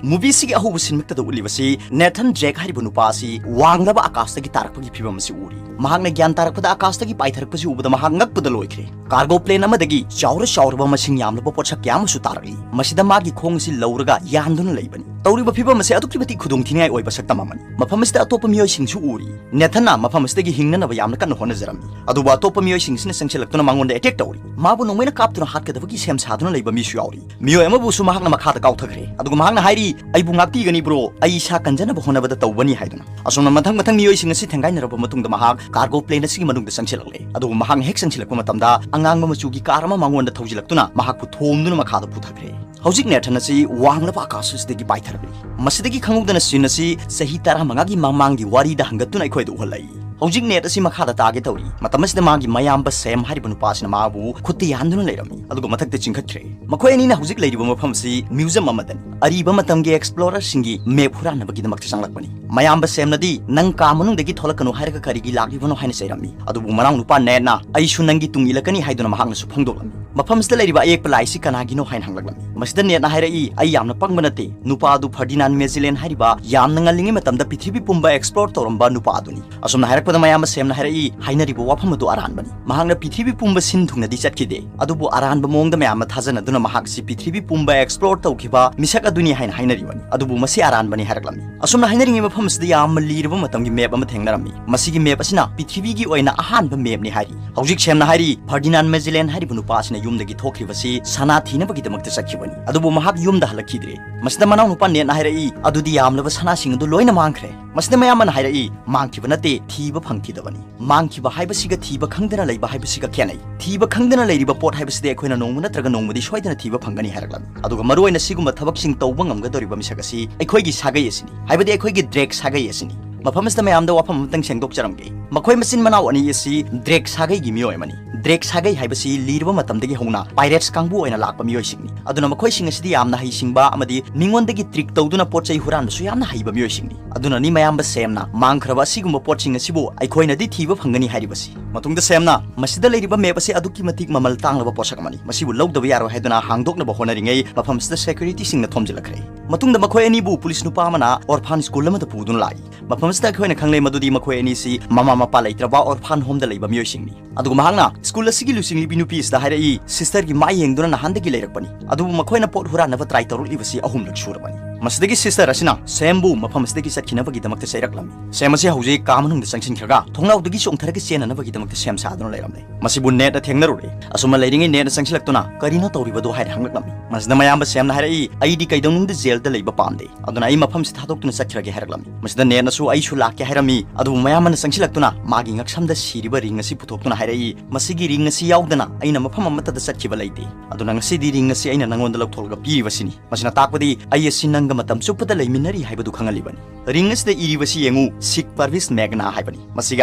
Movieꯁꯤꯒꯤ ꯑꯍꯧꯕ scene ꯃꯛꯇꯗ ꯎꯠꯂꯤꯕꯁꯤ Nathan Drake ꯍꯥꯏꯔꯤꯕ ꯅꯨꯄꯥ ꯑꯁꯤ ꯋꯥꯡꯂꯕ ꯑꯀꯥꯁꯇꯒꯤ ꯇꯥꯔꯛꯄꯒꯤ ꯐꯤꯚꯝ ꯑꯁꯤ ꯎꯔꯤ꯫ ꯃꯍꯥꯛꯅ ꯒ꯭ꯌꯥꯟ ꯇꯥꯔꯛꯄꯗ ꯑꯀꯥꯁꯇꯒꯤ ꯄꯥꯏꯊꯔꯛꯄꯁꯤ ꯎꯕꯗ ꯃꯍꯥꯛ ꯉꯛꯄꯗ ꯂꯣꯏꯈ꯭ꯔꯦ꯫ Cargo plane ꯑꯃꯗꯒꯤ ꯆꯥꯎꯔ ꯆꯥꯎꯔꯕ ꯃꯁꯤꯡ ꯌꯥꯝꯂꯕ ꯄꯣꯠꯁꯛ ꯀꯌꯥ ꯑꯃꯁꯨ ꯇꯥꯔꯛꯂꯤ꯫ ꯃꯁꯤꯗ ꯃꯥꯒꯤ ꯈꯣꯡ ꯑꯁꯤ ꯂꯧꯔꯒ ꯌꯥꯟꯗꯨꯅ ꯂꯩꯕꯅꯤ꯫ ꯇꯧꯔꯤꯕ ꯐꯤꯚꯝ ꯑꯁꯤ ꯑꯗꯨꯛꯀꯤ ꯃꯇꯤꯛ ꯈꯨꯗꯣꯡꯊꯤꯅꯤꯡꯉꯥꯏ ꯑꯣꯏꯕ ꯁꯛꯇꯝ ꯑꯃꯅꯤ꯫ ꯃꯐꯝ ꯑꯁꯤꯗ ꯑꯇꯣꯞꯄ ꯃꯤꯑꯣꯏꯁꯤꯡꯁꯨ ꯎꯔꯤ꯫ ꯅꯦꯊꯟꯅ ꯃꯐꯝ ꯑꯁꯤꯗꯒꯤ ꯍꯤꯡꯅꯅꯕ ꯌꯥꯝꯅ ꯀꯟꯅ ꯍꯣꯠꯅꯖꯔꯝꯃꯤ, ꯑꯗꯨꯕꯨ ꯑꯇꯣꯞꯄ ꯃꯤꯑꯣꯏꯁꯤꯡ ꯑꯁꯤꯅ ꯆꯪꯁꯤꯜꯂꯛꯇꯨꯅ ꯃꯉꯣꯟꯗ ꯑꯦꯇꯦꯛ ꯇꯧꯔꯤ꯫ ꯃꯥꯕꯨ ꯅꯣꯡꯃꯩꯅ ꯀꯥꯞꯇꯨꯅ ꯍꯥꯠꯀꯗꯕꯒꯤ ꯁꯦꯝ ꯁꯥꯗꯨꯅ ꯂꯩꯕ ꯃꯤꯁꯨ ꯌꯥꯎꯔꯤ꯫ ꯃꯤꯑꯣꯏ ꯑꯃꯕꯨꯁꯨ ꯃꯍꯥꯛꯅ ꯃꯈꯥꯗ ꯀꯥꯎꯊꯈ꯭ꯔꯦ, ꯑꯗꯨꯒ ꯃꯍꯥꯛꯅ ꯍꯥꯏꯔꯤ, "ꯑꯩꯕꯨ ꯉꯥꯛꯄꯤꯒꯅꯤ ꯕ꯭ꯔꯣ, ꯑꯩ ꯏꯁꯥ ꯀꯟꯖꯅꯕ ꯍꯣꯠꯅꯕꯗ ꯇꯧꯕꯅꯤ" ꯍꯥꯏꯗꯨꯅ꯫ ꯑꯁꯨꯝꯅ ꯃꯊꯪ ꯃꯊꯪ ꯃꯤꯑꯣꯏꯁꯤꯡ ꯑꯁꯤ ꯊꯦꯡꯒꯥꯏꯅꯔꯕ ꯃꯇꯨꯡꯗ ꯃꯍꯥꯛ ꯀꯥꯔꯒꯣ ꯄ꯭ꯂꯦꯟ ꯑꯁꯤꯒꯤ ꯃꯅꯨꯡꯗ ꯆꯪꯁꯤꯜꯂꯛꯂꯦ, ꯑꯗꯨꯕꯨ ꯃꯍꯥꯛꯅ ꯍꯦꯛ ꯆꯪꯁꯤꯜꯂꯛꯄ ꯃꯇꯝꯗ ꯑꯉꯥꯡꯕ ꯃꯆꯨꯒꯤ ꯀꯥꯔ ꯑꯃ ꯃꯉꯣꯟꯗ ꯊꯧꯖꯤꯜꯂꯛꯇꯨꯅ ꯃꯍꯥꯛꯄꯨ ꯊꯣꯝꯗꯨꯅ ꯃꯈꯥꯗ ꯄꯨꯊꯈ꯭ꯔꯦ꯫ ꯍꯧꯖꯤꯛ ꯅꯦꯊꯟ ꯑꯁꯤ ꯋꯥꯡꯂꯕ ꯑꯀꯥꯁ ꯑꯁꯤꯗꯒꯤ ꯄꯥꯏꯊꯔꯛꯂꯤ꯫ ꯃꯁꯤꯗꯒꯤ ꯈꯪꯍꯧꯗꯅ ꯁꯤꯟ ꯑꯁꯤ ꯆꯍꯤ ꯇꯔꯥꯃꯉꯥꯒꯤ ꯃꯃꯥꯡꯒꯤ ꯋꯥꯔꯤꯗ ꯍꯪꯒꯠꯇꯨꯅ ꯑꯩꯈꯣꯏꯗ ꯎꯍꯜꯂꯛꯏ꯫ ꯍꯧꯖꯤꯛ ꯅꯦꯠ ꯑꯁꯤ ꯃꯈꯥꯗ ꯇꯥꯒꯦ ꯇꯧꯔꯤ꯫ ꯃꯇꯝ ꯑꯁꯤꯗ ꯃꯥꯒꯤ ꯃꯌꯥꯝꯕ ꯁꯦꯝ ꯍꯥꯏꯔꯤꯕ ꯅꯨꯄꯥ ꯑꯁꯤꯅ ꯃꯥꯕꯨ ꯈꯨꯠꯇ ꯌꯥꯟꯗꯨꯅ ꯂꯩꯔꯝꯃꯤ, ꯑꯗꯨꯒ ꯃꯊꯛꯇ ꯆꯤꯡꯈꯠꯈ꯭ꯔꯦ꯫ ꯃꯈꯣꯏ ꯑꯅꯤꯅ ꯍꯧꯖꯤꯛ ꯂꯩꯔꯤꯕ ꯃꯐꯝ ꯑꯁꯤ ꯃ꯭ꯌꯨꯖꯝ ꯑꯃꯗꯅꯤ꯫ ꯑꯔꯤꯕ ꯃꯇꯝꯒꯤ ꯑꯦꯛꯁꯄ꯭ꯂꯣꯔꯔꯁꯤꯡꯒꯤ ꯃꯦꯞ ꯍꯨꯔꯥꯟꯅꯕꯒꯤꯗꯃꯛꯇ ꯆꯪꯂꯛꯄꯅꯤ꯫ ꯃꯌꯥꯝꯕ ꯁꯦꯝꯅꯗꯤ, "ꯅꯪ ꯀꯥ ꯃꯅꯨꯡꯗꯒꯤ ꯊꯣꯛꯂꯛꯀꯅꯨ ꯍꯥꯏꯔꯒ ꯀꯔꯤꯒꯤ ꯂꯥꯛꯂꯤꯕꯅꯣ?" ꯍꯥꯏꯅ ꯆꯩꯔꯝꯃꯤ꯫ ꯑꯗꯨꯕꯨ ꯃꯅꯥꯎ ꯅꯨꯄꯥ ꯅꯦꯠꯅ, "ꯑꯩꯁꯨ ꯅꯪꯒꯤ ꯇꯨꯡ ꯏꯜꯂꯛꯀꯅꯤ" ꯍꯥꯏꯗꯨꯅ ꯃꯍꯥꯛꯅꯁꯨ ꯐꯣꯡꯗꯣꯛꯂꯝꯃꯤ꯫ "ꯃꯐꯝꯁꯤꯗ ꯂꯩꯔꯤꯕ ꯑꯌꯦꯛꯄ ꯂꯥꯏ ꯑꯁꯤ ꯀꯅꯥꯒꯤꯅꯣ?" ꯍꯥꯏꯅ ꯍꯪꯂꯛꯂꯝꯃꯤ꯫ ꯃꯁꯤꯗ ꯅꯦꯠꯅ ꯍꯥꯏꯔꯛꯏ, "ꯑꯩ ꯌꯥꯝꯅ ꯄꯪꯕ ꯅꯠꯇꯦ, ꯅꯨꯄꯥ ꯑꯗꯨ ꯐꯔꯗꯤꯅꯥꯟ ꯃꯦꯖꯤꯂꯦꯟ ꯍꯥꯏꯔꯤꯕ ꯌꯥꯝꯅ ꯉꯜꯂꯤꯉꯩ ꯃꯇꯝꯗ ꯄ꯭ꯔꯤꯊꯤꯕꯤ ꯄꯨꯝꯕ ꯑꯦꯛꯁꯄ꯭ꯂꯣꯔ ꯇꯧꯔꯝꯕ ꯅꯨꯄꯥ ꯑꯗꯨꯅꯤ"꯫ ꯑꯁꯨꯝꯅ ꯍꯥꯏꯔꯛꯄꯗ ꯃꯌꯥꯝꯕ ꯁꯦꯝꯅ ꯍꯥꯏꯔꯛꯏ, "ꯍꯥꯏꯅꯔꯤꯕ ꯋꯥꯐꯝ ꯑꯗꯨ ꯑꯔꯥꯟꯕꯅꯤ꯫ ꯃꯍꯥꯛꯅ ꯄ꯭ꯔꯤꯊꯤꯕꯤ ꯄꯨꯝꯕ ꯁꯤꯟ ꯊꯨꯡꯅꯗꯤ ꯆꯠꯈꯤꯗꯦ, ꯑꯗꯨꯕꯨ ꯑꯔꯥꯟꯕ ꯃꯑꯣꯡꯗ ꯃꯌꯥꯝꯅ ꯊꯥꯖꯅꯗꯨꯅ ꯃꯍꯥꯛꯁꯤ ꯄ꯭ꯔꯤꯊꯤꯕꯤ ꯄꯨꯝꯕ ꯑꯦꯛꯁꯄ꯭ꯂꯣꯔ ꯇꯧꯈꯤꯕ ꯃꯤꯁꯛ ꯑꯗꯨꯅꯤ ꯍꯥꯏꯅ ꯍꯥꯏꯅꯔꯤꯕꯅꯤ, ꯑꯗꯨꯕꯨ ꯃꯁꯤ ꯑꯔꯥꯟꯕꯅꯤ" ꯍꯥꯏꯔꯛꯂꯝꯃꯤ꯫ ꯑꯁꯨꯝꯅ ꯍꯥꯏꯅꯔꯤꯉꯩ ꯃꯐꯝ ꯑꯁꯤꯗ ꯌꯥꯝꯅ ꯂꯤꯔꯕ ꯃꯇꯝꯒꯤ ꯃꯦꯞ ꯑꯃ ꯊꯦꯡꯅꯔꯝꯃꯤ꯫ ꯃꯁꯤꯒꯤ ꯃꯦꯞ ꯑꯁꯤꯅ ꯄ꯭ꯔꯤꯊꯤꯕꯤꯒꯤ ꯑꯣꯏꯅ ꯑꯍꯥꯟꯕ ꯃꯦꯞꯅꯤ ꯍꯥꯏꯔꯤ꯫ ꯍꯧꯖꯤꯛ ꯁꯦꯝꯅ ꯍꯥꯏꯔꯤ, ꯐꯔꯗꯤꯅꯥꯟ ꯃꯦꯖꯤꯂꯦꯟ ꯍꯥꯏꯔꯤꯕ ꯅꯨꯄꯥ ꯑꯁꯤꯅ ꯌꯨꯝꯗꯒꯤ ꯊꯣꯛꯈ꯭ꯔꯤꯕꯁꯤ ꯁꯅꯥ ꯊꯤꯅꯕꯒꯤꯗꯃꯛꯇ ꯆꯠꯈꯤꯕꯅꯤ, ꯑꯗꯨꯕꯨ ꯃꯍꯥꯛ ꯌꯨꯝꯗ ꯍꯜꯂꯛꯈꯤꯗ꯭ꯔꯦ꯫ ꯃꯁꯤꯗ ꯃꯅꯥꯎꯅꯨꯄꯥ ꯅꯦꯠꯅ ꯍꯥꯏꯔꯛꯏ, "ꯑꯗꯨꯗꯤ ꯌꯥꯝꯂꯕ ꯁꯅꯥꯁꯤꯡ ꯑꯗꯨ ꯂꯣꯏꯅ ꯃꯥꯡꯈ꯭ꯔꯦ?" ꯃꯁꯤꯗ ꯃꯌꯥꯝꯕꯅ ꯍꯥꯏꯔꯛꯏ, "ꯃꯥꯡꯈꯤꯕ ꯅꯠꯇꯦ, ꯊꯤꯕ ꯐꯪꯈꯤꯗꯕꯅꯤ"꯫ ꯃꯥꯡꯈꯤꯕ ꯍꯥꯏꯕꯁꯤꯒ ꯊꯤꯕ ꯈꯪꯗꯅ ꯂꯩꯕ ꯍꯥꯏꯕꯁꯤꯒ ꯈꯦꯠꯅꯩ꯫ ꯊꯤꯕ ꯈꯪꯗꯅ ꯂꯩꯔꯤꯕ ꯄꯣꯠ ꯍꯥꯏꯕꯁꯤꯗꯤ ꯑꯩꯈꯣꯏꯅ ꯅꯣꯡꯃ ꯅꯠꯇ꯭ꯔꯒ ꯅꯣꯡꯃꯗꯤ ꯁꯣꯏꯗꯅ ꯊꯤꯕ ꯐꯪꯒꯅꯤ ꯍꯥꯏꯔꯛꯂꯝꯃꯤ꯫ ꯑꯗꯨꯒ ꯃꯔꯨꯑꯣꯏꯅ ꯁꯤꯒꯨꯝꯕ ꯊꯕꯛꯁꯤꯡ ꯇꯧꯕ ꯉꯝꯒꯗꯧꯔꯤꯕ ꯃꯤꯁꯛ ꯑꯁꯤ ꯑꯩꯈꯣꯏꯒꯤ ꯁꯥꯒꯩ ꯑꯁꯤꯅꯤ, ꯍꯥꯏꯕꯗꯤ ꯑꯩꯈꯣꯏꯒꯤ ꯗ꯭ꯔꯦꯛ ꯁꯥꯒꯩ ꯑꯁꯤꯅꯤ꯫ ꯃꯐꯝ ꯑꯁꯤꯗ ꯃꯌꯥꯝꯗ ꯋꯥꯐꯝ ꯑꯃꯇꯪ ꯁꯦꯡꯗꯣꯛꯆꯔꯝꯒꯦ꯫ ꯃꯈꯣꯏ ꯃꯆꯤꯟ ꯃꯅꯥꯎ ꯑꯅꯤ ꯑꯁꯤ ꯗ꯭ꯔꯦꯛ ꯁꯥꯒꯩꯒꯤ ꯃꯤꯑꯣꯏ ꯑꯃꯅꯤ꯫ ꯗ꯭ꯔꯦꯛ ꯁꯥꯒꯩ ꯍꯥꯏꯕꯁꯤ ꯂꯤꯔꯕ ꯃꯇꯝꯗꯒꯤ ꯍꯧꯅ ꯄꯥꯏꯔꯦꯠꯁ ꯀꯥꯡꯕꯨ ꯑꯣꯏꯅ ꯂꯥꯛꯄ ꯃꯤꯑꯣꯏꯁꯤꯡꯅꯤ꯫ ꯑꯗꯨꯅ ꯃꯈꯣꯏꯁꯤꯡ ꯑꯁꯤꯗꯤ ꯌꯥꯝꯅ ꯍꯩꯁꯤꯡꯕ ꯑꯃꯗꯤ ꯃꯤꯉꯣꯟꯗꯒꯤ ꯇ꯭ꯔꯤꯛ ꯇꯧꯗꯨꯅ ꯄꯣꯠ ꯆꯩ ꯍꯨꯔꯥꯟꯕꯁꯨ ꯌꯥꯝꯅ ꯍꯩꯕ ꯃꯤꯑꯣꯏꯁꯤꯡꯅꯤ꯫ ꯑꯗꯨꯅꯅꯤ ꯃꯌꯥꯝꯕ ꯁꯦꯝꯅ ꯃꯥꯡꯈ꯭ꯔꯕ ꯑꯁꯤꯒꯨꯝꯕ ꯄꯣꯠꯁꯤꯡ ꯑꯁꯤꯕꯨ ꯑꯩꯈꯣꯏꯅꯗꯤ ꯊꯤꯕ ꯐꯪꯒꯅꯤ ꯍꯥꯏꯔꯤꯕꯁꯤ꯫ ꯃꯇꯨꯡꯗ ꯁꯦꯝꯅ, "ꯃꯁꯤꯗ ꯂꯩꯔꯤꯕ ꯃꯦꯞ ꯑꯁꯤ ꯑꯗꯨꯛꯀꯤ ꯃꯇꯤꯛ ꯃꯃꯜ ꯇꯥꯡꯂꯕ ꯄꯣꯠꯁꯛ ꯑꯃꯅꯤ꯫ ꯃꯁꯤꯕꯨ ꯂꯧꯗꯕ ꯌꯥꯔꯣꯏ" ꯍꯥꯏꯗꯨꯅ ꯍꯥꯡꯗꯣꯛꯅꯕ ꯍꯣꯠꯅꯔꯤꯉꯩ ꯃꯐꯝꯁꯤꯗ ꯁꯦꯀ꯭ꯌꯨꯔꯤꯇꯤꯁꯤꯡꯅ ꯊꯣꯝꯖꯤꯜꯂꯛꯈ꯭ꯔꯦ꯫ ꯃꯇꯨꯡꯗ ꯃꯈꯣꯏ ꯑꯅꯤꯕꯨ ꯄꯨꯂꯤꯁ ꯅꯨꯄꯥ ꯑꯃꯅ ꯑꯣꯔꯐꯥꯟ ꯁ꯭ꯀꯨꯜ ꯑꯃꯗ ꯄꯨꯗꯨꯅ ꯂꯥꯛꯏ꯫ ꯃꯐꯝꯁꯤꯗ ꯑꯩꯈꯣꯏꯅ ꯈꯪꯂꯦ ꯃꯗꯨꯗꯤ ꯃꯈꯣꯏ ꯑꯅꯤꯁꯤ ꯃꯃꯥ ꯃꯄꯥ ꯂꯩꯇ꯭ꯔꯕ ꯑꯣꯔꯐꯥꯟ ꯍꯣꯝꯗ ꯂꯩꯕ ꯃꯤꯑꯣꯏꯁꯤꯡꯅꯤ꯫ ꯑꯗꯨꯒ ꯃꯍꯥꯛꯅ ꯁ꯭ꯀꯨꯜ ꯑꯁꯤꯒꯤ ꯂꯨꯆꯤꯡꯂꯤꯕꯤ ꯅꯨꯄꯤ ꯑꯁꯤꯗ ꯍꯥꯏꯔꯛꯏ, "ꯁꯤꯁꯇꯔꯒꯤ ꯃꯥꯏ ꯌꯦꯡꯗꯨꯅ ꯅꯍꯥꯟꯗꯒꯤ ꯂꯩꯔꯛꯄꯅꯤ, ꯑꯗꯨꯕꯨ ꯃꯈꯣꯏꯅ ꯄꯣꯠ ꯍꯨꯔꯥꯟꯅꯕ ꯇ꯭ꯔꯥꯏ ꯇꯧꯔꯛꯂꯤꯕꯁꯤ ꯑꯍꯨꯝꯂꯛ ꯁꯨꯔꯕꯅꯤ"꯫ ꯃꯁꯤꯗꯒꯤ sister ꯑꯁꯤꯅ ꯁꯦꯝꯕꯨ ꯃꯐꯝ ꯑꯁꯤꯗꯒꯤ ꯆꯠꯈꯤꯅꯕꯒꯤꯗꯃꯛꯇ ꯆꯩꯔꯛꯂꯝꯃꯤ꯫ ꯁꯦꯝ ꯑꯁꯤ ꯍꯧꯖꯤꯛ ꯀꯥ ꯃꯅꯨꯡꯗ ꯆꯪꯁꯤꯟꯈ꯭ꯔꯒ ꯊꯣꯡꯅꯥꯎꯗꯒꯤ ꯆꯣꯡꯊꯔꯒ ꯆꯦꯟꯅꯅꯕꯒꯤꯗꯃꯛꯇ ꯁꯦꯝ ꯁꯥꯗꯨꯅ ꯂꯩꯔꯝꯂꯦ꯫ ꯃꯁꯤꯕꯨ ꯅꯦꯠꯅ ꯊꯦꯡꯅꯔꯨꯔꯦ꯫ ꯑꯁꯨꯝꯅ ꯂꯩꯔꯤꯉꯩ ꯅꯦꯠꯅ ꯆꯪꯁꯤꯜꯂꯛꯇꯨꯅ "ꯀꯔꯤꯅꯣ ꯇꯧꯔꯤꯕꯗꯣ?" ꯍꯥꯏꯅ ꯍꯪꯂꯛꯂꯝꯃꯤ꯫ ꯃꯁꯤꯗ ꯃꯌꯥꯝꯕ ꯁꯦꯝꯅ ꯍꯥꯏꯔꯛꯏ, "ꯑꯩꯗꯤ ꯀꯩꯗꯧꯅꯨꯡꯗ ꯖꯦꯜꯗ ꯂꯩꯕ ꯄꯥꯝꯗꯦ, ꯑꯗꯨꯅ ꯑꯩ ꯃꯐꯝꯁꯤ ꯊꯥꯗꯣꯛꯇꯨꯅ ꯆꯠꯈ꯭ꯔꯒꯦ" ꯍꯥꯏꯔꯛꯂꯝꯃꯤ꯫ ꯃꯁꯤꯗ ꯅꯦꯠꯅꯁꯨ "ꯑꯩꯁꯨ ꯂꯥꯛꯀꯦ" ꯍꯥꯏꯔꯝꯃꯤ꯫ ꯑꯗꯨꯕꯨ ꯃꯌꯥꯝꯕꯅ ꯆꯪꯁꯤꯜꯂꯛꯇꯨꯅ ꯃꯥꯒꯤ ꯉꯛꯁꯝꯗ ꯁꯤꯔꯤꯕ ring ꯑꯁꯤ ꯄꯨꯊꯣꯛꯇꯨꯅ ꯍꯥꯏꯔꯛꯏ, "ꯃꯁꯤꯒꯤ ring ꯑꯁꯤ ꯌꯥꯎꯗꯅ ꯑꯩꯅ ꯃꯐꯝ ꯑꯃꯠꯇꯗ ꯆꯠꯈꯤꯕ ꯂꯩꯇꯦ, ꯑꯗꯨꯅ ꯉꯁꯤꯗꯤ ring ꯑꯁꯤ ꯑꯩꯅ ꯅꯪꯉꯣꯟꯗ ꯂꯧꯊꯣꯛꯂꯒ ꯄꯤꯔꯤꯕꯁꯤꯅꯤ꯫ ꯃꯁꯤꯅ ꯇꯥꯛꯄꯗꯤ ꯑꯩ ꯑꯁꯤ ꯅꯪꯒ ꯃꯇꯝ ꯆꯨꯞꯄꯗ ꯂꯩꯃꯤꯟꯅꯔꯤ ꯍꯥꯏꯕꯗꯨ ꯈꯪꯍꯜꯂꯤꯕꯅꯤ꯫ Ring ꯑꯁꯤꯗ ꯏꯔꯤꯕꯁꯤ ꯌꯦꯡꯉꯨ, Sic parvis magna ꯍꯥꯏꯕꯅꯤ꯫ ꯃꯁꯤꯒꯤ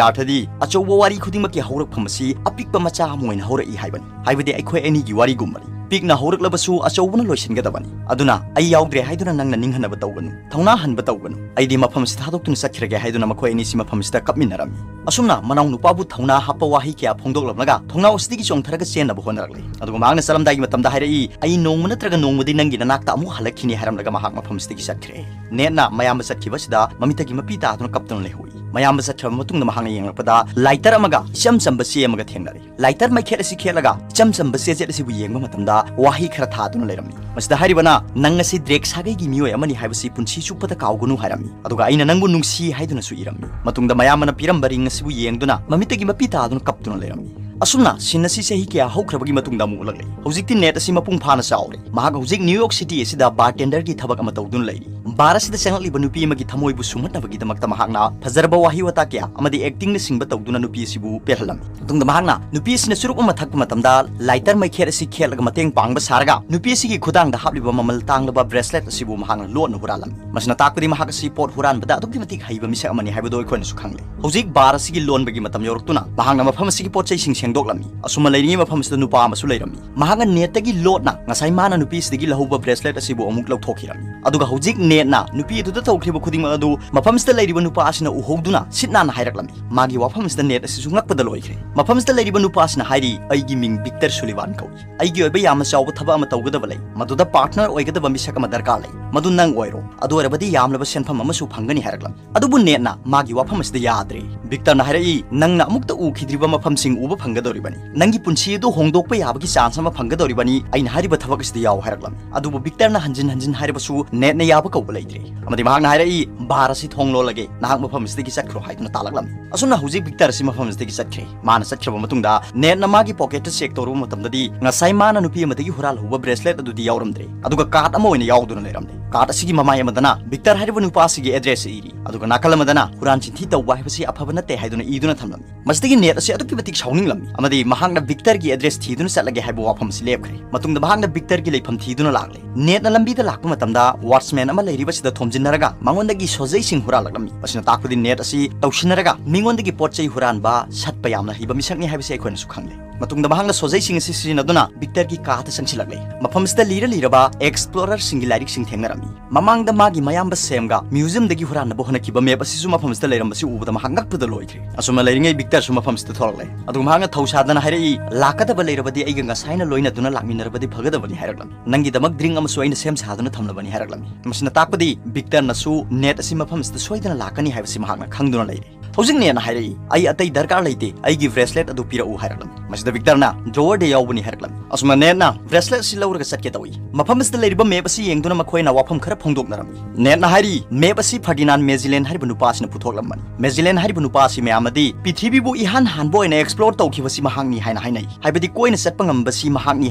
ꯑꯔꯊꯗꯤ ꯑꯆꯧꯕ ꯋꯥꯔꯤ ꯈꯨꯗꯤꯡꯃꯛꯀꯤ ꯍꯧꯔꯛꯐꯝ ꯑꯁꯤ ꯑꯄꯤꯛꯄ ꯃꯆꯥ ꯑꯃ ꯑꯣꯏꯅ ꯍꯧꯔꯛꯏ ꯍꯥꯏꯕꯅꯤ꯫ ꯍꯥꯏꯕꯗꯤ ꯑꯩꯈꯣꯏ ꯑꯅꯤꯒꯤ ꯋꯥꯔꯤꯒꯨꯝꯕꯅꯤ꯫ ꯄꯤꯛꯅ ꯍꯧꯔꯛꯂꯕꯁꯨ ꯑꯆꯧꯕꯅ ꯂꯣꯏꯁꯤꯟꯒꯗꯕꯅꯤ꯫ ꯑꯗꯨꯅ ꯑꯩ ꯌꯥꯎꯗ꯭ꯔꯦ ꯍꯥꯏꯗꯨꯅ ꯅꯪꯅ ꯅꯤꯡꯍꯟꯅꯕ ꯇꯧꯒꯅꯨ, ꯊꯧꯅꯥ ꯍꯟꯕ ꯇꯧꯒꯅꯨ꯫ ꯑꯩꯗꯤ ꯃꯐꯝ ꯑꯁꯤ ꯊꯥꯗꯣꯛꯇꯨꯅ ꯆꯠꯈ꯭ꯔꯒꯦ" ꯍꯥꯏꯗꯨꯅ ꯃꯈꯣꯏ ꯑꯅꯤꯁꯤ ꯃꯐꯝ ꯑꯁꯤꯗ ꯀꯞꯃꯤꯟꯅꯔꯝꯃꯤ꯫ ꯑꯁꯨꯝꯅ ꯃꯅꯥꯎ ꯅꯨꯄꯥꯕꯨ ꯊꯧꯅꯥ ꯍꯥꯞꯄ ꯋꯥꯍꯩ ꯀꯌꯥ ꯐꯣꯡꯗꯣꯛꯂꯝꯂꯒ ꯊꯣꯡꯅꯥꯎ ꯑꯁꯤꯗꯒꯤ ꯆꯣꯡꯊꯔꯒ ꯆꯦꯟꯅꯕ ꯍꯣꯠꯅꯔꯛꯂꯦ꯫ ꯑꯗꯨꯒ ꯃꯍꯥꯛꯅ ꯆꯠꯂꯝꯗꯥꯏꯒꯤ ꯃꯇꯝꯗ ꯍꯥꯏꯔꯛꯏ, "ꯑꯩ ꯅꯣꯡꯃ ꯅꯠꯇ꯭ꯔꯒ ꯅꯣꯡꯃꯗꯤ ꯅꯪꯒꯤ ꯅꯅꯥꯛꯇ ꯑꯃꯨꯛ ꯍꯜꯂꯛꯈꯤꯅꯤ" ꯍꯥꯏꯔꯝꯂꯒ ꯃꯍꯥꯛ ꯃꯐꯝ ꯑꯁꯤꯗꯒꯤ ꯆꯠꯈ꯭ꯔꯦ꯫ ꯅꯦꯠꯅ ꯃꯌꯥꯝꯕ ꯆꯠꯈꯤꯕꯁꯤꯗ ꯃꯃꯤꯠꯇꯒꯤ ꯃꯄꯤ ꯇꯥꯗꯨꯅ ꯀꯞꯇꯨꯅ ꯂꯩꯍꯧꯏ꯫ ꯃꯌꯥꯝꯕ ꯆꯠꯈ꯭ꯔꯕ ꯃꯇꯨꯡꯗ ꯃꯍꯥꯛꯅ ꯌꯦꯡꯂꯛꯄꯗ lighter ꯑꯃꯒ ꯏꯆꯝ ꯆꯝꯕ ꯆꯦ ꯑꯃꯒ ꯊꯦꯡꯅꯔꯦ꯫ Lighter ꯃꯩꯈꯦꯠ ꯑꯁꯤ ꯈꯦꯠꯂꯒ ꯏꯆꯝ ꯆꯝꯕ ꯆꯦꯆꯦꯠ ꯑꯁꯤꯕꯨ ꯌꯦꯡꯕ ꯃꯇꯝꯗ ꯋꯥꯍꯩ ꯈꯔ ꯊꯥꯗꯨꯅ ꯂꯩꯔꯝꯃꯤ꯫ ꯃꯁꯤꯗ ꯍꯥꯏꯔꯤꯕꯅ, "ꯅꯪ ꯑꯁꯤ ꯗ꯭ꯔꯦꯛ ꯁꯥꯒꯩꯒꯤ ꯃꯤꯑꯣꯏ ꯑꯃꯅꯤ ꯍꯥꯏꯕꯁꯤ ꯄꯨꯟꯁꯤ ꯆꯨꯞꯄꯗ ꯀꯥꯎꯒꯅꯨ" ꯍꯥꯏꯔꯝꯃꯤ꯫ ꯑꯗꯨꯒ "ꯑꯩꯅ ꯅꯪꯕꯨ ꯅꯨꯡꯁꯤ" ꯍꯥꯏꯗꯨꯅꯁꯨ ꯏꯔꯝꯃꯤ꯫ ꯃꯇꯨꯡꯗ ꯃꯌꯥꯝꯕꯅ ꯄꯤꯔꯝꯕ ring ꯑꯁꯤꯕꯨ ꯌꯦꯡꯗꯨꯅ ꯃꯃꯤꯠꯇꯒꯤ ꯃꯄꯤ ꯇꯥꯗꯨꯅ ꯀꯞꯇꯨꯅ ꯂꯩꯔꯝꯃꯤ꯫ ꯑꯁꯨꯝꯅ scene ꯑꯁꯤ ꯆꯍꯤ ꯀꯌꯥ ꯍꯧꯈ꯭ꯔꯕꯒꯤ ꯃꯇꯨꯡꯗ ꯑꯃꯨꯛ ꯎꯠꯂꯛꯂꯦ꯫ ꯍꯧꯖꯤꯛꯇꯤ ꯅꯦꯠ ꯑꯁꯤ ꯃꯄꯨꯡ ꯐꯥꯅ ꯆꯥꯎꯔꯦ꯫ ꯃꯍꯥꯛ ꯍꯧꯖꯤꯛ New York City ꯑꯁꯤꯗ bartender ꯒꯤ ꯊꯕꯛ ꯑꯃ ꯇꯧꯗꯨꯅ ꯂꯩꯔꯤ꯫ Bar ꯑꯁꯤꯗ ꯆꯪꯂꯛꯂꯤꯕ ꯅꯨꯄꯤ ꯑꯃꯒꯤ ꯊꯃꯣꯏꯕꯨ ꯁꯨꯝꯍꯠꯅꯕꯒꯤꯗꯃꯛꯇ ꯃꯍꯥꯛꯅ ꯐꯖꯔꯕ ꯋꯥꯍꯩ ꯋꯥꯇꯥ ꯀꯌꯥ ꯑꯃꯗꯤ acting ꯅꯆꯤꯡꯕ ꯇꯧꯗꯨꯅ ꯅꯨꯄꯤ ꯑꯁꯤꯕꯨ ꯄꯦꯜꯍꯜꯂꯝꯃꯤ꯫ ꯃꯇꯨꯡꯗ ꯃꯍꯥꯛꯅ ꯅꯨꯄꯤ ꯑꯁꯤꯅ ꯆꯨꯔꯨꯞ ꯑꯃ ꯊꯛꯄ ꯃꯇꯝꯗ lighter ꯃꯩꯈꯦꯠ ꯑꯁꯤ ꯈꯦꯠꯂꯒ ꯃꯇꯦꯡ ꯄꯥꯡꯕ ꯁꯥꯔꯒ ꯅꯨꯄꯤ ꯑꯁꯤꯒꯤ ꯈꯨꯗꯥꯡꯗ ꯍꯥꯞꯂꯤꯕ ꯃꯃꯜ ꯇꯥꯡꯂꯕ bracelet ꯑꯁꯤꯕꯨ ꯃꯍꯥꯛꯅ ꯂꯣꯠꯅ ꯍꯨꯔꯥꯜꯂꯝꯃꯤ꯫ ꯃꯁꯤꯅ ꯇꯥꯛꯄꯗꯤ ꯃꯍꯥꯛ ꯑꯁꯤ ꯄꯣꯠ ꯍꯨꯔꯥꯟꯕꯗ ꯑꯗꯨꯛꯀꯤ ꯃꯇꯤꯛ ꯍꯩꯕ ꯃꯤꯁꯛ ꯑꯃꯅꯤ ꯍꯥꯏꯕꯗꯨ ꯑꯩꯈꯣꯏꯅꯁꯨ ꯈꯪꯂꯦ꯫ ꯍꯧꯖꯤꯛ bar ꯑꯁꯤꯒꯤ ꯂꯣꯟꯕꯒꯤ ꯃꯇꯝ ꯌꯧꯔꯛꯇꯨꯅ ꯃꯍꯥꯛꯅ ꯃꯐꯝ ꯑꯁꯤꯒꯤ ꯄꯣꯠ ꯆꯩꯁꯤꯡ ꯁꯦꯡꯗꯣꯛꯂꯝꯃꯤ꯫ ꯑꯁꯨꯝꯅ ꯂꯩꯔꯤꯉꯩ ꯃꯐꯝ ꯑꯁꯤꯗ ꯅꯨꯄꯥ ꯑꯃꯁꯨ ꯂꯩꯔꯝꯃꯤ꯫ ꯃꯍꯥꯛꯅ ꯅꯦꯠꯇꯒꯤ ꯂꯣꯠꯅ ꯉꯁꯥꯏ ꯃꯥꯅ ꯅꯨꯄꯤ ꯑꯁꯤꯗꯒꯤ ꯂꯧꯍꯧꯕ bracelet ꯑꯁꯤꯕꯨ ꯑꯃꯨꯛ ꯂꯧꯊꯣꯛꯈꯤꯔꯝꯃꯤ꯫ ꯑꯗꯨꯒ ꯍꯧꯖꯤꯛ ꯅꯦꯠꯅ ꯅꯨꯄꯤ ꯑꯗꯨꯗ ꯇꯧꯈ꯭ꯔꯤꯕ ꯈꯨꯗꯤꯡꯃꯛ ꯑꯗꯨ ꯃꯐꯝꯁꯤꯗ ꯂꯩꯔꯤꯕ ꯅꯨꯄꯥ ꯑꯁꯤꯅ ꯎꯍꯧꯗꯨꯅ ꯁꯤꯠ ꯅꯥꯟꯅ ꯍꯥꯏꯔꯛꯂꯝꯃꯤ꯫ ꯃꯥꯒꯤ ꯋꯥꯐꯝ ꯑꯁꯤꯗ ꯅꯦꯠ ꯑꯁꯤꯁꯨ ꯉꯛꯄꯗ ꯂꯣꯏꯈ꯭ꯔꯦ꯫ ꯃꯐꯝꯁꯤꯗ ꯂꯩꯔꯤꯕ ꯅꯨꯄꯥ ꯑꯁꯤꯅ ꯍꯥꯏꯔꯤ, "ꯑꯩꯒꯤ ꯃꯤꯡ Victor Sullivan ꯀꯧꯏ꯫ ꯑꯩꯒꯤ ꯑꯣꯏꯕ ꯌꯥꯝꯅ ꯆꯥꯎꯕ ꯊꯕꯛ ꯑꯃ ꯇꯧꯒꯗꯕ ꯂꯩ꯫ ꯃꯗꯨꯗ partner ꯑꯣꯏꯒꯗꯕ ꯃꯤꯁꯛ ꯑꯃ ꯗꯔꯀꯥꯔ ꯂꯩ꯫ ꯃꯗꯨ ꯅꯪ ꯑꯣꯏꯔꯣ, ꯑꯗꯨ ꯑꯣꯏꯔꯕꯗꯤ ꯌꯥꯝꯂꯕ ꯁꯦꯟꯐꯝ ꯑꯃꯁꯨ ꯐꯪꯒꯅꯤ" ꯍꯥꯏꯔꯛꯂꯝꯃꯤ꯫ ꯑꯗꯨꯕꯨ ꯅꯦꯠꯅ ꯃꯥꯒꯤ ꯋꯥꯐꯝ ꯑꯁꯤꯗ ꯌꯥꯗ꯭ꯔꯦ꯫ ꯚꯤꯛꯇꯔꯅ ꯍꯥꯏꯔꯛꯏ, "ꯅꯪꯅ ꯑꯃꯨꯛꯇ ꯎꯈꯤꯗ꯭ꯔꯤꯕ ꯃꯐꯝꯁꯤꯡ ꯎꯕ ꯐꯪꯒꯗꯧꯔꯤꯕꯅꯤ꯫ ꯅꯪꯒꯤ ꯄꯨꯟꯁꯤ ꯑꯗꯨ ꯍꯣꯡꯗꯣꯛꯄ ꯌꯥꯕꯒꯤ ꯆꯥꯟꯁ ꯑꯃ ꯐꯪꯒꯗꯧꯔꯤꯕꯅꯤ, ꯑꯩꯅ ꯍꯥꯏꯔꯤꯕ ꯊꯕꯛ ꯑꯁꯤꯗ ꯌꯥꯎ" ꯍꯥꯏꯔꯛꯂꯝꯃꯤ꯫ ꯑꯗꯨꯕꯨ ꯚꯤꯛꯇꯔꯅ ꯍꯟꯖꯤꯟ ꯍꯟꯖꯤꯟ ꯍꯥꯏꯔꯕꯁꯨ ꯅꯦꯠꯅ ꯌꯥꯕ ꯀꯧꯕ ꯂꯩꯇ꯭ꯔꯦ꯫ ꯑꯃꯗꯤ ꯃꯍꯥꯛꯅ ꯍꯥꯏꯔꯛꯏ, "ꯕꯥꯔ ꯑꯁꯤ ꯊꯣꯡ ꯂꯣꯜꯂꯒꯦ, ꯅꯍꯥꯛ ꯃꯐꯝ ꯑꯁꯤꯗꯒꯤ ꯆꯠꯈ꯭ꯔꯣ" ꯍꯥꯏꯗꯨꯅ ꯇꯥꯜꯂꯛꯂꯝꯃꯤ꯫ ꯑꯁꯨꯝꯅ ꯍꯧꯖꯤꯛ ꯚꯤꯛꯇꯔ ꯑꯁꯤ ꯃꯐꯝ ꯑꯁꯤꯗꯒꯤ ꯆꯠꯈ꯭ꯔꯦ꯫ ꯃꯥꯅ ꯆꯠꯈ꯭ꯔꯕ ꯃꯇꯨꯡꯗ ꯅꯦꯠꯅ ꯃꯥꯒꯤ ꯄꯣꯀꯦꯠꯇ ꯆꯦꯛ ꯇꯧꯔꯨꯕ ꯃꯇꯝꯗꯗꯤ ꯉꯁꯥꯏ ꯃꯥꯅ ꯅꯨꯄꯤ ꯑꯃꯗꯒꯤ ꯍꯨꯔꯥꯜꯍꯧꯕ ꯕ꯭ꯔꯦꯁꯂꯦꯠ ꯑꯗꯨꯗꯤ ꯌꯥꯎꯔꯝꯗ꯭ꯔꯦ, ꯑꯗꯨꯒ ꯀꯥꯔꯗ ꯑꯃ ꯑꯣꯏꯅ ꯌꯥꯎꯗꯨꯅ ꯂꯩꯔꯝꯂꯦ꯫ ꯀꯥꯔꯗ ꯑꯁꯤꯒꯤ ꯃꯃꯥꯏ ꯑꯃꯗꯅ ꯚꯤꯛꯇꯔ ꯍꯥꯏꯔꯤꯕ ꯅꯨꯄꯥ ꯑꯁꯤꯒꯤ ꯑꯦꯗ꯭ꯔꯦꯁ ꯏꯔꯤ, ꯑꯗꯨꯒ ꯅꯥꯀꯜ ꯑꯃꯗꯅ "ꯍꯨꯔꯥꯟ ꯆꯤꯟꯊꯤ ꯇꯧꯕ ꯍꯥꯏꯕꯁꯤ ꯑꯐꯕ ꯅꯠꯇꯦ" ꯍꯥꯏꯗꯨꯅ ꯏꯗꯨꯅ ꯊꯝꯂꯝꯃꯤ꯫ ꯃꯁꯤꯗꯒꯤ ꯅꯦꯠ ꯑꯁꯤ ꯑꯗꯨꯛꯀꯤ ꯃꯇꯤꯛ ꯁꯥꯎꯅꯤꯡꯂꯝꯃꯤ ꯑꯃꯗꯤ ꯃꯍꯥꯛꯅ ꯚꯤꯛꯇꯔꯒꯤ ꯑꯦꯗ꯭ꯔꯦꯁ ꯊꯤꯗꯨꯅ ꯆꯠꯂꯒꯦ ꯍꯥꯏꯕ ꯋꯥꯐꯝ ꯑꯁꯤ ꯂꯦꯞꯈ꯭ꯔꯦ꯫ ꯃꯇꯨꯡꯗ ꯃꯍꯥꯛꯅ ꯚꯤꯛꯇꯔꯒꯤ ꯂꯩꯐꯝ ꯊꯤꯗꯨꯅ ꯂꯥꯛꯂꯦ꯫ ꯅꯦꯠꯅ ꯂꯝꯕꯤꯗ ꯂꯥꯛꯄ ꯃꯇꯝꯗ ꯋꯥꯠꯆꯃꯦꯟ ꯑꯃ ꯂꯩꯔꯤꯕꯁꯤꯗ ꯊꯣꯝꯖꯤꯟꯅꯔꯒ ꯃꯉꯣꯟꯗꯒꯤ ꯁꯣꯖꯩꯁꯤꯡ ꯍꯨꯔꯥꯜꯂꯛꯂꯝꯃꯤ꯫ ꯃꯁꯤꯅ ꯇꯥꯛꯄꯗꯤ ꯅꯦꯠ ꯑꯁꯤ ꯇꯧꯁꯤꯟꯅꯔꯒ ꯃꯤꯉꯣꯟꯗꯒꯤ ꯄꯣꯠ ꯆꯩ ꯍꯨꯔꯥꯟꯕ, ꯁꯠꯄ ꯌꯥꯝꯅ ꯍꯩꯕ ꯃꯤꯁꯛꯅꯤ ꯍꯥꯏꯕꯁꯤ ꯑꯩꯈꯣꯏꯅꯁꯨ ꯈꯪꯂꯦ꯫ ꯃꯇꯨꯡꯗ ꯃꯍꯥꯛꯅ ꯁꯣꯖꯩꯁꯤꯡ ꯑꯁꯤ ꯁꯤꯖꯤꯟꯅꯗꯨꯅ ꯚꯤꯛꯇꯔꯒꯤ ꯀꯥꯗ ꯆꯪꯁꯤꯜꯂꯛꯂꯦ꯫ ꯃꯐꯝꯁꯤꯗ ꯂꯤꯔ ꯂꯤꯔꯕ ꯑꯦꯛꯁꯄ꯭ꯂꯣꯔꯔꯁꯤꯡꯒꯤ ꯂꯥꯏꯔꯤꯛꯁꯤꯡ ꯊꯦꯡꯅꯔꯝꯃꯤ꯫ ꯃꯃꯥꯡꯗ ꯃꯥꯒꯤ ꯃꯌꯥꯝꯕ ꯁꯦꯝꯒ ꯃ꯭ꯌꯨꯖꯤꯌꯝꯗꯒꯤ ꯍꯨꯔꯥꯟꯅꯕ ꯍꯣꯠꯅꯈꯤꯕ ꯃꯦꯞ ꯑꯁꯤꯁꯨ ꯃꯐꯝꯁꯤꯗ ꯂꯩꯔꯝꯕꯁꯤ ꯎꯕꯗ ꯃꯍꯥꯛ ꯉꯛꯄꯗ ꯂꯣꯏꯈ꯭ꯔꯦ꯫ ꯑꯁꯨꯝꯅ ꯂꯩꯔꯤꯉꯩ ꯚꯤꯛꯇꯔꯁꯨ ꯃꯐꯝꯁꯤꯗ ꯊꯣꯛꯂꯛꯂꯦ꯫ ꯑꯗꯨꯒ ꯃꯍꯥꯛꯅ ꯊꯧꯁꯥꯗꯅ ꯍꯥꯏꯔꯛꯏ, "ꯂꯥꯛꯀꯗꯕ ꯂꯩꯔꯕꯗꯤ ꯑꯩꯒ ꯉꯁꯥꯏꯅ ꯂꯣꯏꯅꯗꯨꯅ ꯂꯥꯛꯃꯤꯟꯅꯔꯕꯗꯤ ꯐꯒꯗꯕꯅꯤ" ꯍꯥꯏꯔꯛꯂꯝꯃꯤ꯫ "ꯅꯪꯒꯤꯗꯃꯛ ꯗ꯭ꯔꯤꯡ ꯑꯃꯁꯨ ꯑꯩꯅ ꯁꯦꯝ ꯁꯥꯗꯨꯅ ꯊꯝꯂꯕꯅꯤ" ꯍꯥꯏꯔꯛꯂꯝꯃꯤ꯫ ꯃꯁꯤꯅ ꯇꯥꯛꯄꯗꯤ ꯚꯤꯛꯇꯔꯅꯁꯨ ꯅꯦꯠ ꯑꯁꯤ ꯃꯐꯝ ꯑꯁꯤꯗ ꯁꯣꯏꯗꯅ ꯂꯥꯛꯀꯅꯤ ꯍꯥꯏꯕꯁꯤ ꯃꯍꯥꯛꯅ ꯈꯪꯗꯨꯅ ꯂꯩꯔꯦ꯫ ꯍꯧꯖꯤꯛ ꯅꯦꯠꯅ ꯍꯥꯏꯔꯛꯏ, "ꯑꯩ ꯑꯇꯩ ꯗꯔꯀꯥꯔ ꯂꯩꯇꯦ, ꯑꯩꯒꯤ ꯕ꯭ꯔꯦꯁꯂꯦꯠ ꯑꯗꯨ ꯄꯤꯔꯛꯎ" ꯍꯥꯏꯔꯛꯂꯝꯃꯤ꯫ ꯃꯁꯤꯗ ꯚꯤꯛꯇꯔꯅ, "ꯗ꯭ꯔꯣꯋꯔꯗ ꯌꯥꯎꯕꯅꯤ" ꯍꯥꯏꯔꯛꯂꯝꯃꯤ꯫ ꯑꯁꯨꯝꯅ ꯅꯦꯠꯅ ꯕ꯭ꯔꯦꯁꯂꯦꯠ ꯑꯁꯤ ꯂꯧꯔꯒ ꯆꯠꯀꯦ ꯇꯧꯏ꯫ ꯃꯐꯝ ꯑꯁꯤꯗ ꯂꯩꯔꯤꯕ ꯃꯦꯞ ꯑꯁꯤ ꯌꯦꯡꯗꯨꯅ ꯃꯈꯣꯏꯅ ꯋꯥꯐꯝ ꯈꯔ ꯐꯣꯡꯗꯣꯛꯅꯔꯝꯃꯤ꯫ ꯅꯦꯠꯅ ꯍꯥꯏꯔꯤ, ꯃꯦꯞ ꯑꯁꯤ ꯐꯔꯗꯤꯅꯥꯟ ꯃꯦꯖꯤꯂꯦꯟ ꯍꯥꯏꯔꯤꯕ ꯅꯨꯄꯥ ꯑꯁꯤꯅ ꯄꯨꯊꯣꯛꯂꯝꯕꯅꯤ꯫ ꯃꯦꯖꯤꯂꯦꯟ ꯍꯥꯏꯔꯤꯕ ꯅꯨꯄꯥ ꯑꯁꯤ ꯃꯌꯥꯝꯅꯗꯤ ꯄ꯭ꯔꯤꯊꯤꯕꯤꯕꯨ ꯏꯍꯥꯟ ꯍꯥꯟꯕ ꯑꯣꯏꯅ ꯑꯦꯛꯁꯄ꯭ꯂꯣꯔ ꯇꯧꯈꯤꯕꯁꯤ ꯃꯍꯥꯛꯅꯤ ꯍꯥꯏꯅ ꯍꯥꯏꯅꯩ꯫ ꯍꯥꯏꯕꯗꯤ ꯀꯣꯏꯅ ꯆꯠꯄ ꯉꯝꯕꯁꯤ ꯃꯍꯥꯛꯅꯤ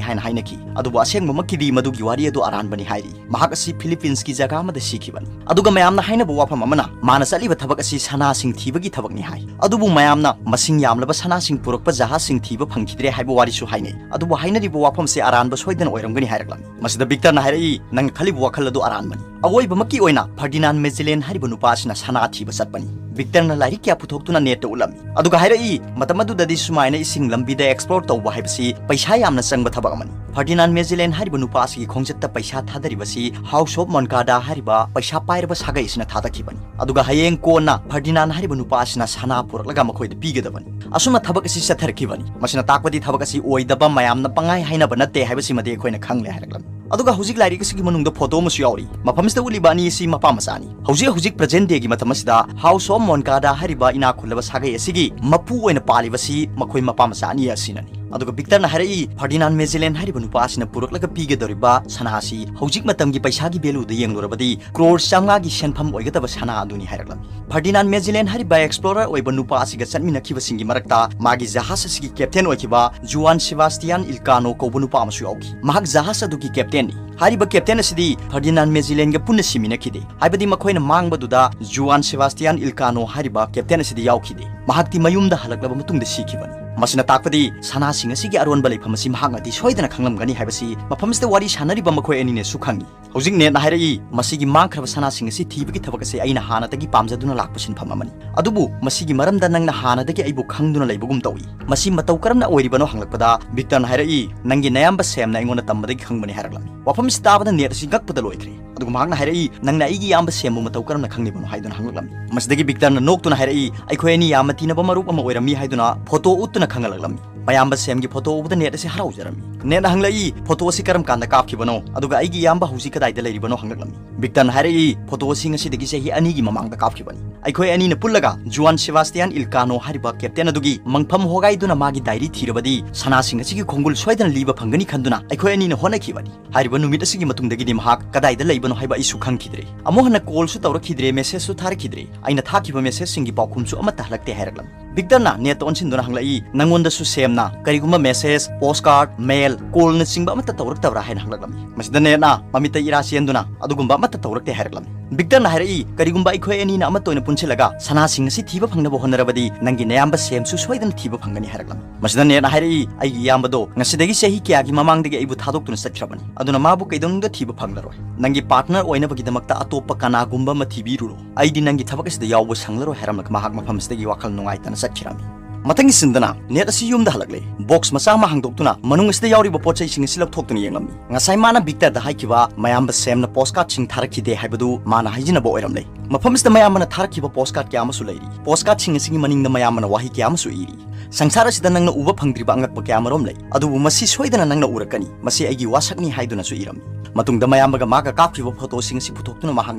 ꯍꯥꯏꯅ ꯍꯥꯏꯅꯈꯤ꯫ ꯑꯗꯨꯕꯨ ꯑꯁꯦꯡꯕꯃꯛꯀꯤꯗꯤ ꯃꯗꯨꯒꯤ ꯋꯥꯔꯤ ꯑꯗꯨ ꯑꯔꯥꯟꯕꯅꯤ ꯍꯥꯏꯔꯤ꯫ ꯃꯍꯥꯛ ꯑꯁꯤ ꯐꯤꯂꯤꯄꯤꯟꯁꯀꯤ ꯖꯒꯥ ꯑꯃꯗ ꯁꯤꯈꯤꯕꯅꯤ꯫ ꯑꯗꯨꯒ ꯃꯌꯥꯝꯅ ꯍꯥꯏꯅꯕ ꯋꯥꯐꯝ ꯑꯃꯅ, ꯃꯥꯅ ꯆꯠꯂꯤꯕ ꯊꯕꯛ ꯑꯁꯤ ꯁꯅꯥꯁꯤꯡ ꯊꯤꯕꯒꯤ ꯊꯕꯛꯅꯤ ꯍꯥꯏ꯫ ꯑꯗꯨꯕꯨ ꯃꯌꯥꯝꯅ ꯃꯁꯤꯡ ꯌꯥꯝꯂꯕ ꯁꯅꯥꯁꯤꯡ ꯄꯨꯔꯛꯄ ꯖꯍꯥꯖꯁꯤꯡ ꯊꯤꯕ ꯐꯪꯈꯤꯗ꯭ꯔꯦ ꯍꯥꯏꯕ ꯋꯥꯔꯤꯁꯨ ꯍꯥꯏꯅꯩ꯫ ꯑꯗꯨꯕꯨ ꯍꯥꯏꯅꯔꯤꯕ ꯋꯥꯐꯝꯁꯤ ꯑꯔꯥꯟꯕ ꯁꯣꯏꯗꯅ ꯑꯣꯏꯔꯝꯒꯅꯤ ꯍꯥꯏꯔꯛꯂꯝꯃꯤ꯫ ꯃꯁꯤꯗ ꯚꯤꯛꯇꯔꯅ ꯍꯥꯏꯔꯛꯏ, "ꯅꯪꯅ ꯈꯜꯂꯤꯕ ꯋꯥꯈꯜ ꯑꯗꯨ ꯑꯔꯥꯟꯕꯅꯤ꯫ ꯑꯋꯣꯏꯕꯃꯛꯀꯤ ꯑꯣꯏꯅ ꯐꯔꯗꯤꯅꯥꯟ ꯃꯦꯖꯤꯂꯦꯟ ꯍꯥꯏꯔꯤꯕ ꯅꯨꯄꯥ ꯑꯁꯤꯅ ꯁꯅꯥ ꯊꯤꯕ ꯆꯠꯄꯅꯤ꯫" ꯚꯤꯛꯇꯔꯅ ꯂꯥꯏꯔꯤꯛ ꯀꯌꯥ ꯄꯨꯊꯣꯛꯇꯨꯅ ꯅꯦꯠꯇ ꯎꯠꯂꯝꯃꯤ꯫ ꯑꯗꯨꯒ ꯍꯥꯏꯔꯛꯏ, "ꯃꯇꯝ ꯑꯗꯨꯗꯗꯤ ꯁꯨꯃꯥꯏꯅ ꯏꯁꯤꯡ ꯂꯝꯕꯤꯗ ꯑꯦꯛꯁꯄ꯭ꯂꯣꯔ ꯇꯧꯕ ꯍꯥꯏꯕꯁꯤ ꯄꯩꯁꯥ ꯌꯥꯝꯅ ꯆꯪꯕ ꯊꯕꯛ ꯑꯃꯅꯤ꯫ ꯐꯔꯗꯤꯅꯥꯟ ꯃꯦꯖꯤꯂꯦꯟ ꯍꯥꯏꯔꯤꯕ ꯅꯨꯄꯥ ꯑꯁꯤꯒꯤ ꯈꯣꯡꯆꯠꯇ ꯄꯩꯁꯥ ꯊꯥꯗꯔꯤꯕꯁꯤ ꯍꯥꯎꯁ ꯑꯣꯐ ꯃꯣꯟꯀꯥꯗꯥ ꯍꯥꯏꯔꯤꯕ ꯄꯩꯁꯥ ꯄꯥꯏꯔꯕ ꯁꯥꯒꯩ ꯑꯁꯤꯅ ꯊꯥꯗꯈꯤꯕꯅꯤ꯫ ꯑꯗꯨꯒ ꯍꯌꯦꯡ ꯀꯣꯟꯅ ꯐꯔꯗꯤꯅꯥꯟ ꯍꯥꯏꯔꯤꯕ ꯅꯨꯄꯥ ꯑꯁꯤꯅ ꯁꯅꯥ ꯄꯨꯔꯛꯂꯒ ꯃꯈꯣꯏꯗ ꯄꯤꯒꯗꯕꯅꯤ꯫ ꯑꯁꯨꯝꯅ ꯊꯕꯛ ꯑꯁꯤ ꯆꯠꯊꯔꯛꯈꯤꯕꯅꯤ꯫ ꯃꯁꯤꯅ ꯇꯥꯛꯄꯗꯤ ꯊꯕꯛ ꯑꯁꯤ ꯑꯣꯏꯗꯕ, ꯃꯌꯥꯝꯅ ꯄꯪꯍꯥꯏ ꯍꯥꯏꯅꯕ ꯅꯠꯇꯦ ꯍꯥꯏꯕꯁꯤꯃꯗꯤ ꯑꯩꯈꯣꯏꯅ ꯈꯪꯂꯦ" ꯍꯥꯏꯔꯛꯂꯝꯃꯤ꯫ ꯑꯗꯨꯒ ꯍꯧꯖꯤꯛ ꯂꯥꯏꯔꯤꯛ ꯑꯁꯤꯒꯤ ꯃꯅꯨꯡꯗ ꯐꯣꯇꯣ ꯑꯃꯁꯨ ꯌꯥꯎꯔꯤ꯫ ꯃꯐꯝꯁꯤꯗ ꯎꯠꯂꯤꯕ ꯑꯅꯤ ꯑꯁꯤ ꯃꯄꯥ ꯃꯆꯥꯅꯤ꯫ ꯍꯧꯖꯤꯛ ꯍꯧꯖꯤꯛ present dayꯒꯤ ꯃꯇꯝ ꯑꯁꯤꯗ House of Moncada ꯍꯥꯏꯔꯤꯕ ꯏꯅꯥꯛ ꯈꯨꯜꯂꯕ ꯁꯥꯒꯩ ꯑꯁꯤꯒꯤ ꯃꯄꯨ ꯑꯣꯏꯅ ꯄꯥꯜꯂꯤꯕꯁꯤ ꯃꯈꯣꯏ ꯃꯄꯥ ꯃꯆꯥ ꯑꯅꯤ ꯑꯁꯤꯅꯅꯤ꯫ ꯑꯗꯨꯒ ꯕꯤꯛꯇꯔꯅ ꯍꯥꯏꯔꯛꯏ, ꯐꯔꯗꯤꯅꯥꯟ ꯃꯦꯖꯤꯂꯦꯟ ꯍꯥꯏꯔꯤꯕ ꯅꯨꯄꯥ ꯑꯁꯤꯅ ꯄꯨꯔꯛꯂꯒ ꯄꯤꯒꯗꯧꯔꯤꯕ ꯁꯅꯥ ꯑꯁꯤ ꯍꯧꯖꯤꯛ ꯃꯇꯝꯒꯤ ꯄꯩꯁꯥꯒꯤ valueꯗ ꯌꯦꯡꯂꯨꯔꯕꯗꯤ ꯀ꯭ꯔꯣꯔ ꯆꯥꯝꯃꯉꯥꯒꯤ ꯁꯦꯟꯐꯝ ꯑꯣꯏꯒꯗꯕ ꯁꯅꯥ ꯑꯗꯨꯅꯤ ꯍꯥꯏꯔꯛꯂꯝꯃꯤ꯫ ꯐꯔꯗꯤꯅꯥꯟ ꯃꯦꯖꯤꯂꯦꯟ ꯍꯥꯏꯔꯤꯕ explorer ꯑꯣꯏꯕ ꯅꯨꯄꯥ ꯑꯁꯤꯒ ꯆꯠꯃꯤꯟꯅꯈꯤꯕꯁꯤꯡꯒꯤ ꯃꯔꯛꯇ ꯃꯥꯒꯤ ꯖꯍꯥꯖ ꯑꯁꯤꯒꯤ captain ꯑꯣꯏꯈꯤꯕ ꯖꯨꯋꯥꯟ ꯁꯦꯕꯥꯁꯇꯤꯌꯥꯟ ꯏꯜꯀꯥꯅꯣ ꯀꯧꯕ ꯅꯨꯄꯥ ꯑꯃꯁꯨ ꯌꯥꯎꯈꯤ꯫ ꯃꯍꯥꯛ ꯖꯍꯥꯖ ꯑꯗꯨꯒꯤ captainꯅꯤ꯫ ꯍꯥꯏꯔꯤꯕ captain ꯑꯁꯤꯗꯤ ꯐꯔꯗꯤꯅꯥꯟ ꯃꯦꯖꯤꯂꯦꯟꯒ ꯄꯨꯟꯅ ꯁꯤꯃꯤꯟꯅꯈꯤꯗꯦ꯫ ꯍꯥꯏꯕꯗꯤ ꯃꯈꯣꯏꯅ ꯃꯥꯡꯕꯗꯨꯗ ꯖꯨꯋꯥꯟ ꯁꯦꯕꯥꯁꯇꯤꯌꯥꯟ ꯏꯜꯀꯥꯅꯣ ꯍꯥꯏꯔꯤꯕ captain ꯑꯁꯤꯗꯤ ꯌꯥꯎꯈꯤꯗꯦ꯫ ꯃꯍꯥꯛꯇꯤ ꯃꯌꯨꯝꯗ ꯍꯜꯂꯛꯂꯕ ꯃꯇꯨꯡꯗ ꯁꯤꯈꯤꯕꯅꯤ꯫ ꯃꯁꯤꯅ ꯇꯥꯛꯄꯗꯤ ꯁꯅꯥꯁꯤꯡ ꯑꯁꯤꯒꯤ ꯑꯔꯣꯟꯕ ꯂꯩꯐꯝ ꯑꯁꯤ ꯃꯍꯥꯛꯅꯗꯤ ꯁꯣꯏꯗꯅ ꯈꯪꯂꯝꯒꯅꯤ ꯍꯥꯏꯕꯁꯤ ꯃꯐꯝꯁꯤꯗ ꯋꯥꯔꯤ ꯁꯥꯟꯅꯔꯤꯕ ꯃꯈꯣꯏ ꯑꯅꯤꯅꯁꯨ ꯈꯪꯏ꯫ ꯍꯧꯖꯤꯛ ꯅꯦꯠꯅ ꯍꯥꯏꯔꯛꯏ, ꯃꯁꯤꯒꯤ ꯃꯥꯡꯈ꯭ꯔꯕ ꯁꯅꯥꯁꯤꯡ ꯑꯁꯤ ꯊꯤꯕꯒꯤ ꯊꯕꯛ ꯑꯁꯤ ꯑꯩꯅ ꯍꯥꯟꯅꯗꯒꯤ ꯄꯥꯝꯖꯗꯨꯅ ꯂꯥꯛꯄ ꯁꯤꯟꯐꯝ ꯑꯃꯅꯤ꯫ ꯑꯗꯨꯕꯨ ꯃꯁꯤꯒꯤ ꯃꯔꯝꯗ ꯅꯪꯅ ꯍꯥꯟꯅꯗꯒꯤ ꯑꯩꯕꯨ ꯈꯪꯗꯨꯅ ꯂꯩꯕꯒꯨꯝ ꯇꯧꯏ꯫ ꯃꯁꯤ ꯃꯇꯧ ꯀꯔꯝꯅ ꯑꯣꯏꯔꯤꯕꯅꯣ ꯍꯪꯂꯛꯄꯗ ꯕꯤꯛꯇꯔꯅ ꯍꯥꯏꯔꯛꯏ, "ꯅꯪꯒꯤ ꯅꯌꯥꯝꯕ ꯁꯦꯝꯅ ꯑꯩꯉꯣꯟꯗ ꯇꯝꯕꯗꯒꯤ ꯈꯪꯕꯅꯤ" ꯍꯥꯏꯔꯛꯂꯝꯃꯤ꯫ ꯋꯥꯐꯝꯁꯤ ꯇꯥꯕꯗ ꯅꯦꯠ ꯑꯁꯤ ꯉꯛꯄꯗ ꯂꯣꯏꯈ꯭ꯔꯦ꯫ ꯑꯗꯨꯒ ꯃꯍꯥꯛꯅ ꯍꯥꯏꯔꯛꯏ, "ꯅꯪꯅ ꯑꯩꯒꯤ ꯏꯌꯥꯝꯕ ꯁꯦꯝꯕꯨ ꯃꯇꯧ ꯀꯔꯝꯅ ꯈꯪꯂꯤꯕꯅꯣ?" ꯍꯥꯏꯗꯨꯅ ꯍꯪꯂꯛꯂꯝꯃꯤ꯫ ꯃꯁꯤꯗꯒꯤ ꯕꯤꯛꯇꯔꯅ ꯅꯣꯛꯇꯨꯅ ꯍꯥꯏꯔꯛꯏ, "ꯑꯩꯈꯣꯏ ꯑꯅꯤ ꯌꯥꯝꯅ ꯇꯤꯟꯅꯕ ꯃꯔꯨꯞ ꯑꯃ ꯑꯣꯏꯔꯝꯃꯤ ꯍꯥꯏꯗꯨꯅ ꯐꯣꯇꯣ ꯎꯠꯇꯨꯅ ꯈꯪꯍꯜꯂꯛꯂꯝꯃꯤ"꯫ ꯃꯌꯥꯝꯕ ꯁꯦꯝꯒꯤ ꯐꯣꯇꯣ ꯎꯕꯗ ꯅꯦꯠ ꯑꯁꯤ ꯍꯔꯥꯎꯖꯔꯝꯃꯤ꯫ ꯅꯦꯠꯅ ꯍꯪꯂꯛꯏ, "ꯐꯣꯇꯣ ꯑꯁꯤ ꯀꯔꯝ ꯀꯥꯟꯗ ꯀꯥꯞꯈꯤꯕꯅꯣ? ꯑꯗꯨꯒ ꯑꯩꯒꯤ ꯏꯌꯥꯝꯕ ꯍꯧꯖꯤꯛ ꯀꯗꯥꯏꯗ ꯂꯩꯔꯤꯕꯅꯣ?" ꯍꯪꯂꯛꯂꯝꯃꯤ꯫ ꯕꯤꯛꯇꯔꯅ ꯍꯥꯏꯔꯛꯏ, "ꯐꯣꯇꯣ ꯑꯁꯤ ꯉꯁꯤꯗꯒꯤ ꯆꯍꯤ ꯑꯅꯤꯒꯤ ꯃꯃꯥꯡꯗ ꯀꯥꯞꯈꯤꯕꯅꯤ꯫ ꯑꯩꯈꯣꯏ ꯑꯅꯤꯅ ꯄꯨꯜꯂꯒ ꯖꯨꯋꯥꯟ ꯁꯦꯕꯥꯁꯇꯤꯌꯥꯟ ꯏꯜꯀꯥꯅꯣ ꯍꯥꯏꯔꯤꯕ captain ꯑꯗꯨꯒꯤ ꯃꯪꯐꯝ ꯍꯣꯒꯥꯏꯗꯨꯅ ꯃꯥꯒꯤ diary ꯊꯤꯔꯕꯗꯤ ꯁꯅꯥꯁꯤꯡ ꯑꯁꯤꯒꯤ ꯈꯣꯡꯒꯨꯜ ꯁꯣꯏꯗꯅ ꯂꯤꯕ ꯐꯪꯒꯅꯤ ꯈꯟꯗꯨꯅ ꯑꯩꯈꯣꯏ ꯑꯅꯤꯅ ꯍꯣꯠꯅꯈꯤꯕꯅꯤ꯫ ꯍꯥꯏꯔꯤꯕ ꯅꯨꯃꯤꯠ ꯑꯁꯤꯒꯤ ꯃꯇꯨꯡꯗꯒꯤꯗꯤ ꯃꯍꯥꯛ ꯀꯗꯥꯏꯗ ꯂꯩꯕꯅꯣ ꯍꯥꯏꯕ ꯑꯩꯁꯨ ꯈꯪꯈꯤꯗ꯭ꯔꯦ꯫ ꯑꯃꯨꯛ ꯍꯟꯅ callꯁꯨ ꯇꯧꯔꯛꯈꯤꯗ꯭ꯔꯦ, messageꯁꯨ ꯊꯥꯔꯛꯈꯤꯗ꯭ꯔꯦ꯫ ꯑꯩꯅ ꯊꯥꯈꯤꯕ messageꯁꯤꯡꯒꯤ ꯄꯥꯎꯈꯨꯝꯁꯨ ꯑꯃꯠꯇ ꯍꯜꯂꯛꯇꯦ" ꯍꯥꯏꯔꯛꯂꯝꯃꯤ꯫ ꯕꯤꯛꯇꯔꯅ ꯅꯦꯠꯇ ꯑꯣꯟꯁꯤꯟꯗꯨꯅ ꯍꯪꯂꯛꯏ, "ꯅꯪꯉꯣꯟꯗꯁꯨ ꯁꯦꯝꯅ ꯀꯔꯤꯒꯨꯝꯕ message, postcard, mail, callꯅꯆꯤꯡꯕ ꯑꯃꯠꯇ ꯇꯧꯔꯛꯇꯕ꯭ꯔꯥ?" ꯍꯥꯏꯅ ꯍꯪꯂꯛꯂꯝꯃꯤ꯫ ꯃꯁꯤꯗ ꯅꯦꯠꯅ ꯃꯃꯤꯠꯇ ꯏꯔꯥ ꯆꯦꯟꯗꯨꯅ, "ꯑꯗꯨꯒꯨꯝꯕ ꯑꯃꯠꯇ ꯇꯧꯔꯛꯇꯦ" ꯍꯥꯏꯔꯛꯂꯝꯃꯤ꯫ ꯕꯤꯛꯇꯔꯅ ꯍꯥꯏꯔꯛꯏ, "ꯀꯔꯤꯒꯨꯝꯕ ꯑꯩꯈꯣꯏ ꯑꯅꯤꯅ ꯑꯃꯠꯇ ꯑꯣꯏꯅ ꯄꯨꯟꯁꯤꯜꯂꯒ ꯁꯅꯥꯁꯤꯡ ꯑꯁꯤ ꯊꯤꯕ ꯐꯪꯅꯕ ꯍꯣꯠꯅꯔꯕꯗꯤ ꯅꯪꯒꯤ ꯅꯌꯥꯝꯕ ꯁꯦꯝꯁꯨ ꯁꯣꯏꯗꯅ ꯊꯤꯕ ꯐꯪꯒꯅꯤ" ꯍꯥꯏꯔꯛꯂꯝꯃꯤ꯫ ꯃꯁꯤꯗ ꯅꯦꯠꯅ ꯍꯥꯏꯔꯛꯏ, "ꯑꯩꯒꯤ ꯏꯌꯥꯝꯕꯗꯣ ꯉꯁꯤꯗꯒꯤ ꯆꯍꯤ ꯀꯌꯥꯒꯤ ꯃꯃꯥꯡꯗꯒꯤ ꯑꯩꯕꯨ ꯊꯥꯗꯣꯛꯇꯨꯅ ꯆꯠꯈ꯭ꯔꯕꯅꯤ꯫ ꯑꯗꯨꯅ ꯃꯥꯕꯨ ꯀꯩꯗꯧꯅꯨꯡꯗ ꯊꯤꯕ ꯐꯪꯂꯔꯣꯏ꯫ ꯅꯪꯒꯤ partner ꯑꯣꯏꯅꯕꯒꯤꯗꯃꯛꯇ ꯑꯇꯣꯞꯄ ꯀꯅꯥꯒꯨꯝꯕ ꯑꯃ ꯊꯤꯕꯤꯔꯨꯔꯣ꯫ ꯑꯩꯗꯤ ꯅꯪꯒꯤ ꯊꯕꯛ ꯑꯁꯤꯗ ꯌꯥꯎꯕ ꯁꯪꯂꯔꯣꯏ" ꯍꯥꯏꯔꯝꯂꯒ ꯃꯍꯥꯛ ꯃꯐꯝ ꯑꯁꯤꯗꯒꯤ ꯋꯥꯈꯜ ꯅꯨꯡꯉꯥꯏꯇꯅ ꯆꯠꯈꯤꯔꯝꯃꯤ꯫ ꯃꯊꯪꯒꯤ ꯁꯤꯟꯗꯅ ꯅꯦꯠ ꯑꯁꯤ ꯌꯨꯝꯗ ꯍꯜꯂꯛꯂꯦ꯫ ꯕꯣꯛꯁ ꯃꯆꯥ ꯑꯃ ꯍꯥꯡꯗꯣꯛꯇꯨꯅ ꯃꯅꯨꯡ ꯑꯁꯤꯗ ꯌꯥꯎꯔꯤꯕ ꯄꯣꯠ ꯆꯩꯁꯤꯡ ꯑꯁꯤ ꯂꯧꯊꯣꯛꯇꯨꯅ ꯌꯦꯡꯂꯝꯃꯤ꯫ ꯉꯁꯥꯏ ꯃꯥꯅ ꯕꯤꯛꯇꯔꯗ ꯍꯥꯏꯈꯤꯕ ꯃꯌꯥꯝꯕ ꯁꯦꯝꯅ ꯄꯣꯁꯀꯥꯔꯗꯁꯤꯡ ꯊꯥꯔꯛꯈꯤꯗꯦ ꯍꯥꯏꯕꯗꯨ ꯃꯥꯅ ꯍꯥꯏꯖꯤꯟꯅꯕ ꯑꯣꯏꯔꯝꯂꯦ꯫ ꯃꯐꯝ ꯑꯁꯤꯗ ꯃꯌꯥꯝꯕꯅ ꯊꯥꯔꯛꯈꯤꯕ ꯄꯣꯁꯀꯥꯔꯗ ꯀꯌꯥ ꯑꯃꯁꯨ ꯂꯩꯔꯤ꯫ ꯄꯣꯁꯀꯥꯔꯗꯁꯤꯡ ꯑꯁꯤꯒꯤ ꯃꯅꯤꯡꯗ ꯃꯌꯥꯝꯕꯅ ꯋꯥꯍꯩ ꯀꯌꯥ ꯑꯃꯁꯨ ꯏꯔꯤ꯫ "ꯁꯪꯁꯥꯔ ꯑꯁꯤꯗ ꯅꯪꯅ ꯎꯕ ꯐꯪꯗ꯭ꯔꯤꯕ ꯑꯉꯛꯄ ꯀꯌꯥ ꯑꯃꯔꯣꯝ ꯂꯩ, ꯑꯗꯨꯕꯨ ꯃꯁꯤ ꯁꯣꯏꯗꯅ ꯅꯪꯅ ꯎꯔꯛꯀꯅꯤ꯫ ꯃꯁꯤ ꯑꯩꯒꯤ ꯋꯥꯁꯛꯅꯤ" ꯍꯥꯏꯗꯨꯅꯁꯨ ꯏꯔꯝꯃꯤ꯫ ꯃꯇꯨꯡꯗ ꯃꯌꯥꯝꯕꯒ ꯃꯥꯒ ꯀꯥꯞꯈꯤꯕ ꯐꯣꯇꯣꯁꯤꯡ ꯑꯁꯤ ꯄꯨꯊꯣꯛꯇꯨꯅ ꯃꯍꯥꯛ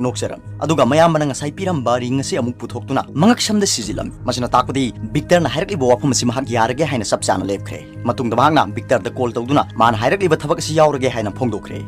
ꯅꯣꯛꯆꯔꯝꯃꯤ꯫ ꯑꯗꯨꯒ ꯃꯌꯥꯝꯕꯅ ꯉꯁꯥꯏ ꯄꯤꯔꯝꯕ ꯔꯤꯡ ꯑꯁꯤ ꯑꯃꯨꯛ ꯄꯨꯊꯣꯛꯇꯨꯅ ꯃꯉꯛꯁꯝꯗ ꯁꯤꯖꯤꯜꯂꯝꯃꯤ꯫ ꯃꯁꯤꯅ ꯇꯥꯛꯄꯗꯤ ꯕꯤꯛꯇꯔꯅ ꯍꯥꯏꯔꯛꯂꯤꯕ ꯋꯥꯐꯝ ꯑꯁꯤ ꯃꯍꯥꯛ ꯌꯥꯔꯒꯦ ꯍꯥꯏꯅ ꯆꯞ ꯆꯥꯅ ꯂꯦꯞꯈ꯭ꯔꯦ꯫ ꯃꯇꯨꯡꯗ ꯃꯍꯥꯛꯅ ꯕꯤꯛꯇꯔꯗ ꯀꯣꯜ ꯇꯧꯗꯨꯅ ꯃꯥꯅ ꯍꯥꯏꯔꯛꯂꯤꯕ ꯊꯕꯛ ꯑꯁꯤ ꯌꯥꯎꯔꯒꯦ ꯍꯥꯏꯅ ꯐꯣꯡꯗꯣꯛꯈ꯭ꯔꯦ꯫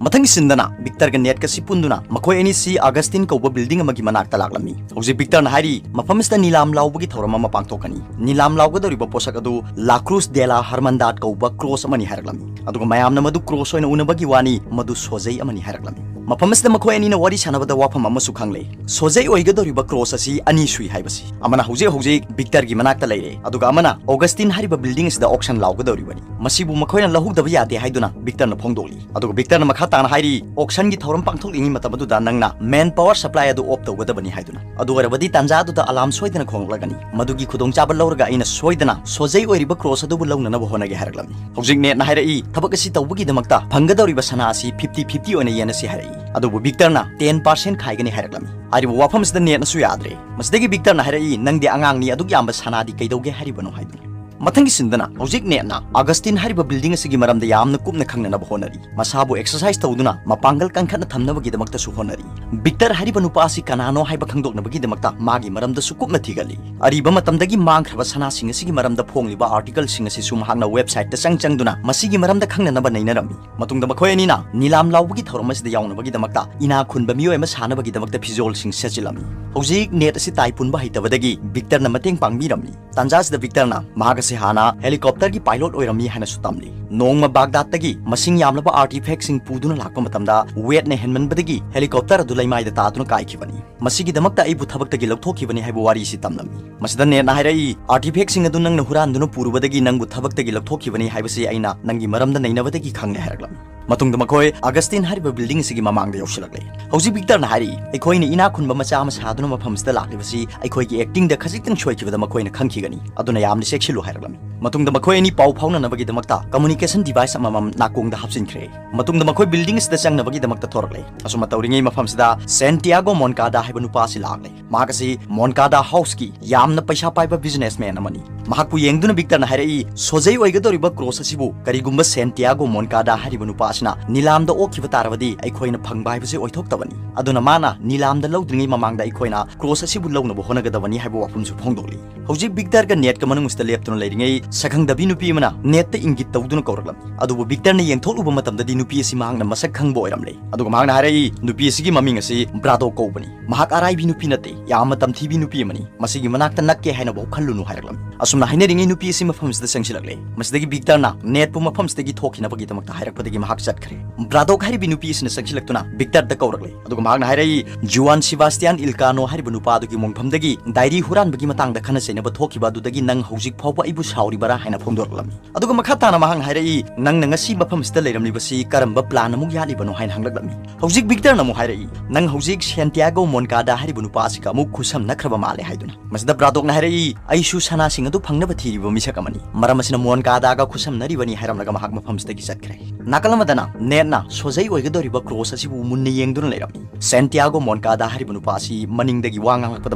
ꯃꯊꯪꯒꯤ ꯁꯤꯟꯗꯅ ꯕꯤꯛꯇꯔꯒ ꯅꯦꯠꯀꯁꯤ ꯄꯨꯟꯗꯨꯅ ꯃꯈꯣꯏ ꯑꯅꯤꯁꯤ ꯑꯒꯁꯇꯤꯟ ꯀꯧꯕ ꯕꯤꯜꯗꯤꯡ ꯑꯃꯒꯤ ꯃꯅꯥꯛꯇ ꯂꯥꯛꯂꯝꯃꯤ꯫ ꯍꯧꯖꯤꯛ ꯕꯤꯛꯇꯔꯅ ꯍꯥꯏꯔꯤ, ꯃꯐꯝ ꯑꯁꯤꯗ ꯅꯤꯂꯥꯝ ꯂꯥꯎꯕꯒꯤ ꯊꯧꯔꯝ ꯑꯃ ꯄꯥꯡꯊꯣꯛꯀꯅꯤ꯫ ꯅꯤꯂꯥꯝ ꯂꯥꯎꯒꯗꯧꯔꯤꯕ ꯄꯣꯠꯁꯛ ꯑꯗꯨ ꯂꯥꯀ꯭ꯔꯨꯁ ꯗꯦ ꯂꯥ ꯍꯔꯃꯟꯗꯥꯠ ꯀꯧꯕ ꯀ꯭ꯔꯣꯁ ꯑꯃꯅꯤ ꯍꯥꯏꯔꯛꯂꯝꯃꯤ꯫ ꯑꯗꯨꯒ ꯃꯌꯥꯝꯅ ꯃꯗꯨ ꯀ꯭ꯔꯣꯁ ꯑꯣꯏꯅ ꯎꯅꯕꯒꯤ ꯋꯥꯅꯤ, ꯃꯗꯨ ꯁꯣꯖꯩ ꯑꯃꯅꯤ ꯍꯥꯏꯔꯛꯂꯝꯃꯤ꯫ ꯃꯐꯝ ꯑꯁꯤꯗ ꯃꯈꯣꯏ ꯑꯅꯤꯅ ꯋꯥꯔꯤ ꯁꯥꯟꯅꯕꯗ ꯋꯥꯐꯝ ꯑꯃꯁꯨ ꯈꯪꯂꯦ꯫ ꯁꯣꯖꯩ ꯑꯣꯏꯒꯗꯧꯔꯤꯕ ꯀ꯭ꯔꯣꯁ ꯑꯁꯤ ꯑꯅꯤ ꯁꯨꯏ ꯍꯥꯏꯕꯁꯤ꯫ ꯑꯃꯅ ꯍꯧꯖꯤꯛ ꯍꯧꯖꯤꯛ ꯕꯤꯛꯇꯔꯒꯤ ꯃꯅꯥꯛꯇ ꯂꯩꯔꯦ, ꯑꯗꯨꯒ ꯑꯃꯅ ꯑꯣꯒꯁꯇꯤꯟ ꯍꯥꯏꯔꯤꯕ ꯕꯤꯜꯗꯤꯡ ꯑꯁꯤꯗ ꯑꯣꯛꯁꯟ ꯂꯥꯎꯒꯗꯧꯔꯤꯕꯅꯤ꯫ ꯃꯁꯤꯕꯨ ꯃꯈꯣꯏꯅ ꯂꯧꯍꯧꯗꯕ ꯌꯥꯗꯦ ꯍꯥꯏꯗꯨꯅ ꯕꯤꯛꯇꯔꯅ ꯐꯣꯡꯗꯣꯛꯂꯤ꯫ ꯑꯗꯨꯒ ꯕꯤꯛꯇꯔꯅ ꯃꯈꯥ ꯇꯥꯅ ꯍꯥꯏꯔꯤ, "ꯑꯣꯛꯁꯟꯒꯤ ꯊꯧꯔꯝ ꯄꯥꯡꯊꯣꯛꯂꯤꯉꯩ ꯃꯇꯝ ꯑꯗꯨꯗ ꯅꯪꯅ ꯃꯦꯟ ꯄꯥꯋꯔ ꯁꯄ꯭ꯂꯥꯏ ꯑꯗꯨ ꯑꯣꯐ ꯇꯧꯒꯗꯕꯅꯤ" ꯍꯥꯏꯗꯨꯅ꯫ ꯑꯗꯨ ꯑꯣꯏꯔꯕꯗꯤ ꯇꯥꯟꯖꯥ ꯑꯗꯨꯗ ꯑꯂꯥꯝ ꯁꯣꯏꯗꯅ ꯈꯣꯡꯂꯛꯂꯒꯅꯤ꯫ ꯃꯗꯨꯒꯤ ꯈꯨꯗꯣꯡꯆꯥꯕ ꯂꯧꯔꯒ ꯑꯩꯅ ꯁꯣꯏꯗꯅ ꯁꯣꯖꯩ ꯑꯣꯏꯔꯤꯕ ꯀ꯭ꯔꯣꯁ ꯑꯗꯨꯕꯨ ꯂꯧꯅꯅꯕ ꯍꯣꯠꯅꯒꯦ ꯍꯥꯏꯔꯛꯂꯝꯃꯤ꯫ ꯍꯧꯖꯤꯛ ꯅꯦꯠꯅ ꯍꯥꯏꯔꯛꯏ, ꯊꯕꯛ ꯑꯁꯤ ꯇꯧꯕꯒꯤꯗꯃꯛꯇ ꯐꯪꯒꯗꯧꯔꯤꯕ ꯁꯅꯥ ꯑꯁꯤ ꯐꯤꯐꯇꯤ ꯐꯤꯐꯇꯤ ꯑꯣꯏꯅ ꯌꯦꯟꯅꯁꯤ ꯍꯥꯏꯔꯛꯏ꯫ ꯑꯗꯨꯕꯨ ꯕꯤꯛꯇꯔꯅ ꯇꯦꯟ ꯄꯥꯔꯁꯦꯟ ꯈꯥꯏꯒꯅꯤ ꯍꯥꯏꯔꯛꯂꯝꯃꯤ꯫ ꯍꯥꯏꯔꯤꯕ ꯋꯥꯐꯝ ꯑꯁꯤꯗ ꯅꯦꯠꯅꯁꯨ ꯌꯥꯗ꯭ꯔꯦ꯫ ꯃꯁꯤꯗꯒꯤ ꯕꯤꯛꯇꯔꯅ ꯍꯥꯏꯔꯛꯏ, "ꯅꯪꯗꯤ ꯑꯉꯥꯡꯅꯤ, ꯑꯗꯨꯛ ꯌꯥꯝꯕ ꯁꯅꯥꯗꯤ ꯀꯩꯗꯧꯒꯦ ꯍꯥꯏꯔꯤꯕꯅꯣ?" ꯍꯥꯏꯗꯨꯅ꯫ ꯃꯊꯪꯒꯤ ꯁꯤꯟꯗꯅ ꯍꯧꯖꯤꯛ ꯅꯦꯠꯅ ꯑꯒꯁꯇꯤꯟ ꯍꯥꯏꯔꯤꯕ ꯕꯤꯜꯗꯤꯡ ꯑꯁꯤꯒꯤ ꯃꯔꯝꯗ ꯌꯥꯝꯅ ꯀꯨꯞꯅ ꯈꯪꯅꯅꯕ ꯍꯣꯠꯅꯔꯤ꯫ ꯃꯁꯥꯕꯨ ꯑꯦꯛꯁꯔꯁꯥꯏꯁ ꯇꯧꯗꯨꯅ ꯃꯄꯥꯡꯒꯜ ꯀꯟꯈꯠꯅ ꯊꯝꯅꯕꯒꯤꯗꯃꯛꯇꯁꯨ ꯍꯣꯠꯅꯔꯤ꯫ ꯕꯤꯛꯇꯔ ꯍꯥꯏꯔꯤꯕ ꯅꯨꯄꯥ ꯑꯁꯤ ꯀꯅꯥꯅꯣ ꯍꯥꯏꯕ ꯈꯪꯗꯣꯛꯅꯕꯒꯤꯗꯃꯛꯇ ꯃꯥꯒꯤ ꯃꯔꯝꯗꯁꯨ ꯀꯨꯞꯅ ꯊꯤꯒꯠꯂꯤ꯫ ꯑꯔꯤꯕ ꯃꯇꯝꯗꯒꯤ ꯃꯥꯡꯈ꯭ꯔꯕ ꯁꯅꯥꯁꯤꯡ ꯑꯁꯤꯒꯤ ꯃꯔꯝꯗ ꯐꯣꯡꯂꯤꯕ ꯑꯥꯔꯇꯤꯀꯜꯁꯤꯡ ꯑꯁꯤꯁꯨ ꯃꯍꯥꯛꯅ ꯋꯦꯕꯁꯥꯏꯠꯇ ꯆꯪ ꯆꯪꯗꯨꯅ ꯃꯁꯤꯒꯤ ꯃꯔꯝꯗ ꯈꯪꯅꯅꯕ ꯅꯩꯅꯔꯝꯃꯤ꯫ ꯃꯇꯨꯡꯗ ꯃꯈꯣꯏ ꯑꯅꯤꯅ ꯅꯤꯂꯥꯝ ꯂꯥꯎꯕꯒꯤ ꯊꯧꯔꯝ ꯑꯁꯤꯗ ꯌꯥꯎꯅꯕꯒꯤꯗꯃꯛꯇ ꯏꯅꯥꯛ ꯈꯨꯟꯕ ꯃꯤꯑꯣꯏ ꯑꯃ ꯁꯥꯅꯕꯒꯤꯗꯃꯛꯇ ꯐꯤꯖꯣꯜꯁꯤꯡ ꯁꯦꯠꯆꯤꯜꯂꯝꯃꯤ꯫ ꯍꯧꯖꯤꯛ ꯅꯦꯠ ꯑꯁꯤ ꯇꯥꯏ ꯄꯨꯟꯕ ꯍꯩꯇꯕꯗꯒꯤ ꯕꯤꯛꯇꯔꯅ ꯃꯇꯦꯡ ꯄꯥꯡꯕꯤꯔꯝꯃꯤ꯫ ꯇꯥꯟꯖꯥꯁꯤꯗ ꯕꯤꯛꯇꯔꯅ ꯃꯍꯥꯛ ꯑꯁꯤ ꯍꯥꯟꯅ ꯍꯦꯂꯤꯀꯣꯞꯇꯔꯒꯤ ꯄꯥꯏꯂꯣꯠ ꯑꯣꯏꯔꯝꯃꯤ ꯍꯥꯏꯅꯁꯨ ꯇꯝꯂꯤ꯫ ꯅꯣꯡꯃ ꯕꯥꯒꯗꯥꯗꯇꯒꯤ ꯃꯁꯤꯡ ꯌꯥꯝꯂꯕ artifactꯁꯤꯡ ꯄꯨꯗꯨꯅ ꯂꯥꯛꯄ ꯃꯇꯝꯗ, ꯋꯦꯠꯅ ꯍꯦꯟꯃꯟꯕꯗꯒꯤ helicopter ꯑꯗꯨ ꯂꯩꯃꯥꯏꯗ ꯇꯥꯗꯨꯅ ꯀꯥꯏꯈꯤꯕꯅꯤ꯫ ꯃꯁꯤꯒꯤꯗꯃꯛꯇ ꯑꯩꯕꯨ ꯊꯕꯛꯇꯒꯤ ꯂꯧꯊꯣꯛꯈꯤꯕꯅꯤ ꯍꯥꯏꯕ ꯋꯥꯔꯤꯁꯤ ꯇꯝꯂꯝꯃꯤ꯫ ꯃꯁꯤꯗ ꯅꯦꯠꯅ ꯍꯥꯏꯔꯛꯏ, "Artifactꯁꯤꯡ ꯑꯗꯨ ꯅꯪꯅ ꯍꯨꯔꯥꯟꯗꯨꯅ ꯄꯨꯔꯨꯕꯗꯒꯤ ꯅꯪꯕꯨ ꯊꯕꯛꯇꯒꯤ ꯂꯧꯊꯣꯛꯈꯤꯕꯅꯤ ꯍꯥꯏꯕꯁꯤ ꯑꯩꯅ ꯅꯪꯒꯤ ꯃꯔꯝꯗ ꯅꯩꯅꯕꯗꯒꯤ ꯈꯪꯂꯦ" ꯍꯥꯏꯔꯛꯂꯝꯃꯤ꯫ ꯃꯇꯨꯡꯗ ꯃꯈꯣꯏ ꯑꯒꯁꯇꯤꯟ ꯍꯥꯏꯔꯤꯕ building ꯑꯁꯤꯒꯤ ꯃꯃꯥꯡꯗ ꯌꯧꯁꯤꯜꯂꯛꯂꯦ꯫ ꯍꯧꯖꯤꯛ ꯚꯤꯛꯇꯔꯅ ꯍꯥꯏꯔꯛꯏ, "ꯑꯩꯈꯣꯏꯅ ꯏꯅꯥꯛ ꯈꯨꯟꯕ ꯃꯆꯥ ꯑꯃ ꯁꯥꯗꯨꯅ ꯃꯐꯝꯁꯤꯗ ꯂꯥꯛꯂꯤꯕꯁꯤ ꯑꯩꯈꯣꯏꯒꯤ actingꯗ ꯈꯖꯤꯛꯇꯪ ꯁꯣꯏꯈꯤꯕꯗ ꯃꯈꯣꯏꯅ ꯈꯪꯈꯤꯒꯅꯤ, ꯑꯗꯨꯅ ꯌꯥꯝꯅ ꯆꯦꯛꯁꯤꯜꯂꯨ" ꯍꯥꯏꯔꯛꯂꯝꯃꯤ꯫ ꯃꯇꯨꯡꯗ ꯃꯈꯣꯏ ꯑꯅꯤ ꯄꯥꯎ ꯐꯥꯎꯅꯅꯕꯒꯤꯗꯃꯛꯇ communication device ꯑꯃꯃꯝ ꯅꯥꯀꯣꯡꯗ ꯍꯥꯞꯆꯤꯟꯈ꯭ꯔꯦ꯫ ꯃꯇꯨꯡꯗ ꯃꯈꯣꯏ building ꯑꯁꯤꯗ ꯆꯪꯅꯕꯒꯤꯗꯃꯛꯇ ꯊꯣꯔꯛꯂꯦ꯫ ꯑꯁꯨꯝꯅ ꯇꯧꯔꯤꯉꯩ ꯃꯐꯝꯁꯤꯗ ꯁꯦꯟꯇꯤꯌꯥꯒꯣ ꯃꯣꯟꯀꯥꯗꯥ ꯍꯥꯏꯕ ꯅꯨꯄꯥ ꯑꯁꯤ ꯂꯥꯛꯂꯦ꯫ ꯃꯍꯥꯛ ꯑꯁꯤ ꯃꯣꯟꯀꯥꯗꯥ house ꯀꯤ ꯌꯥꯝꯅ ꯄꯩꯁꯥ ꯄꯥꯏꯕ businessman ꯑꯃꯅꯤ꯫ ꯃꯍꯥꯛꯄꯨ ꯌꯦꯡꯗꯨꯅ ꯚꯤꯛꯇꯔꯅ ꯍꯥꯏꯔꯛꯏ, "ꯁꯣꯖꯩ ꯑꯣꯏꯒꯗꯧꯔꯤꯕ cross ꯑꯁꯤꯕꯨ ꯀꯔꯤꯒꯨꯝꯕ ꯁꯦꯟꯇꯤꯌꯥꯒꯣ ꯃꯣꯟꯀꯥꯗꯥ ꯍꯥꯏꯔꯤꯕ ꯅꯨꯄꯥ ꯑꯁꯤꯅ ꯅꯤꯂꯥꯝꯗ ꯑꯣꯛꯈꯤꯕ ꯇꯥꯔꯕꯗꯤ ꯑꯩꯈꯣꯏꯅ ꯐꯪꯕ ꯍꯥꯏꯕꯁꯤ ꯑꯣꯏꯊꯣꯛꯇꯕꯅꯤ꯫ ꯑꯗꯨꯅ ꯃꯥꯅ ꯅꯤꯂꯥꯝꯗ ꯂꯧꯗ꯭ꯔꯤꯉꯩ ꯃꯃꯥꯡꯗ ꯑꯩꯈꯣꯏꯅ cross ꯑꯁꯤꯕꯨ ꯂꯧꯅꯕ ꯍꯣꯠꯅꯒꯗꯕꯅꯤ" ꯍꯥꯏꯕ ꯋꯥꯐꯝꯁꯨ ꯐꯣꯡꯗꯣꯛꯂꯤ꯫ ꯍꯧꯖꯤꯛ ꯚꯤꯛꯇꯔꯒ ꯅꯦꯠꯀ ꯃꯅꯨꯡ ꯑꯁꯤꯗ ꯂꯦꯞꯇꯨꯅ ꯂꯩꯔꯤꯉꯩ, ꯁꯛꯈꯪꯗꯕꯤ ꯅꯨꯄꯤ ꯑꯃꯅ ꯅꯦꯠꯇ ꯏꯪꯒꯤꯠ ꯇꯧꯗꯨꯅ ꯀꯧꯔꯛꯂꯝꯃꯤ꯫ ꯑꯗꯨꯕꯨ ꯚꯤꯛꯇꯔꯅ ꯌꯦꯡꯊꯣꯛꯂꯨꯕ ꯃꯇꯝꯗꯗꯤ ꯅꯨꯄꯤ ꯑꯁꯤ ꯃꯍꯥꯛꯅ ꯃꯁꯛ ꯈꯪꯕ ꯑꯣꯏꯔꯝꯂꯦ꯫ ꯑꯗꯨꯒ ꯃꯍꯥꯛꯅ ꯍꯥꯏꯔꯛꯏ, "ꯅꯨꯄꯤ ꯑꯁꯤꯒꯤ ꯃꯃꯤꯡ ꯑꯁꯤ ꯕ꯭ꯔꯥꯗꯣ ꯀꯧꯕꯅꯤ꯫ ꯃꯍꯥꯛ ꯑꯔꯥꯏꯕꯤ ꯅꯨꯄꯤ ꯅꯠꯇꯦ, ꯌꯥꯝꯅ ꯇꯝꯊꯤꯕꯤ ꯅꯨꯄꯤ ꯑꯃꯅꯤ꯫ ꯃꯁꯤꯒꯤ ꯃꯅꯥꯛꯇ ꯅꯛꯀꯦ ꯍꯥꯏꯅꯐꯥꯎ ꯈꯜꯂꯨꯅꯨ" ꯍꯥꯏꯔꯛꯂꯝꯃꯤ꯫ ꯑꯁꯨꯝꯅ ꯍꯥꯏꯅꯔꯤꯉꯩ ꯅꯨꯄꯤ ꯑꯁꯤ ꯃꯐꯝꯁꯤꯗ ꯆꯪꯁꯤꯜꯂꯛꯂꯦ꯫ ꯃꯁꯤꯗꯒꯤ ꯚꯤꯛꯇꯔꯅ ꯅꯦꯠꯄꯨ ꯃꯐꯝꯁꯤꯗꯒꯤ ꯊꯣꯛꯈꯤꯅꯕꯒꯤꯗꯃꯛꯇ ꯍꯥꯏꯔꯛꯄꯗꯒꯤ ꯃꯍꯥꯛ ꯆꯠꯈ꯭ꯔꯦ꯫ ꯕ꯭ꯔꯥꯗꯣꯛ ꯍꯥꯏꯔꯤꯕꯤ ꯅꯨꯄꯤ ꯑꯁꯤꯅ ꯆꯪꯁꯤꯜꯂꯛꯇꯨꯅ ꯚꯤꯛꯇꯔꯗ ꯀꯧꯔꯛꯂꯦ꯫ ꯑꯗꯨꯒ ꯃꯍꯥꯛꯅ ꯍꯥꯏꯔꯛꯏ, "ꯖꯨꯋꯥꯟ ꯁꯤꯕꯥꯁꯇꯤꯌꯥꯟ ꯏꯜꯀꯥꯅꯣ ꯍꯥꯏꯔꯤꯕ ꯅꯨꯄꯥ ꯑꯗꯨꯒꯤ ꯃꯣꯡꯐꯝꯗꯒꯤ diary ꯍꯨꯔꯥꯟꯕꯒꯤ ꯃꯇꯥꯡꯗ ꯈꯟꯅ ꯆꯩꯅꯕ ꯊꯣꯛꯈꯤꯕ ꯑꯗꯨꯗꯒꯤ ꯅꯪ ꯍꯧꯖꯤꯛ ꯐꯥꯎꯕ ꯑꯩꯕꯨ ꯁꯥꯎꯔꯤꯕꯔꯥ?" ꯍꯥꯏꯅ ꯐꯣꯡꯗꯣꯔꯛꯂꯝꯃꯤ꯫ ꯑꯗꯨꯒ ꯃꯈꯥ ꯇꯥꯅ ꯃꯍꯥꯛꯅ ꯍꯥꯏꯔꯛꯏ, "ꯅꯪꯅ ꯉꯁꯤ ꯃꯐꯝꯁꯤꯗ ꯂꯩꯔꯝꯂꯤꯕꯁꯤ ꯀꯔꯝꯕ plan ꯑꯃꯨꯛ ꯌꯥꯠꯂꯤꯕꯅꯣ?" ꯍꯥꯏꯅ ꯍꯪꯂꯛꯂꯝꯃꯤ꯫ ꯍꯧꯖꯤꯛ ꯚꯤꯛꯇꯔꯅ ꯑꯃꯨꯛ ꯍꯥꯏꯔꯛꯏ, "ꯅꯪ ꯍꯧꯖꯤꯛ ꯁꯦꯟꯇꯤꯌꯥꯒꯣ ꯃꯣꯟꯀꯥꯗꯥ ꯍꯥꯏꯔꯤꯕ ꯅꯨꯄꯥ ꯑꯁꯤꯒ ꯑꯃꯨꯛ ꯈꯨꯠꯁꯝꯅꯈ꯭ꯔꯕ ꯃꯥꯜꯂꯦ" ꯍꯥꯏꯗꯨꯅ꯫ ꯃꯁꯤꯗ ꯕ꯭ꯔꯥꯗꯣꯛꯅ ꯍꯥꯏꯔꯛꯏ, "ꯑꯩꯁꯨ ꯁꯅꯥꯁꯤꯡ ꯑꯗꯨ ꯐꯪꯅꯕ ꯊꯤꯔꯤꯕ ꯃꯤꯁꯛ ꯑꯃꯅꯤ꯫ ꯃꯔꯝ ꯑꯁꯤꯅ ꯃꯣꯟꯀꯥꯗꯥꯒ ꯈꯨꯠꯁꯝꯅꯔꯤꯕꯅꯤ" ꯍꯥꯏꯔꯝꯂꯒ ꯃꯍꯥꯛ ꯃꯐꯝꯁꯤꯗꯒꯤ ꯆꯠꯈ꯭ꯔꯦ꯫ ꯅꯥꯀꯜ ꯑꯃꯗꯅ ꯅꯦꯠꯅ ꯁꯣꯖꯩ ꯑꯣꯏꯒꯗꯧꯔꯤꯕ cross ꯑꯁꯤꯕꯨ ꯃꯨꯟꯅ ꯌꯦꯡꯗꯨꯅ ꯂꯩꯔꯝꯃꯤ꯫ ꯁꯦꯟꯇꯤꯌꯥꯒꯣ ꯃꯣꯟꯀꯥꯗꯥ ꯍꯥꯏꯔꯤꯕ ꯅꯨꯄꯥ ꯑꯁꯤ ꯃꯅꯤꯡꯗꯒꯤ ꯋꯥ ꯉꯥꯡꯂꯛꯄꯗ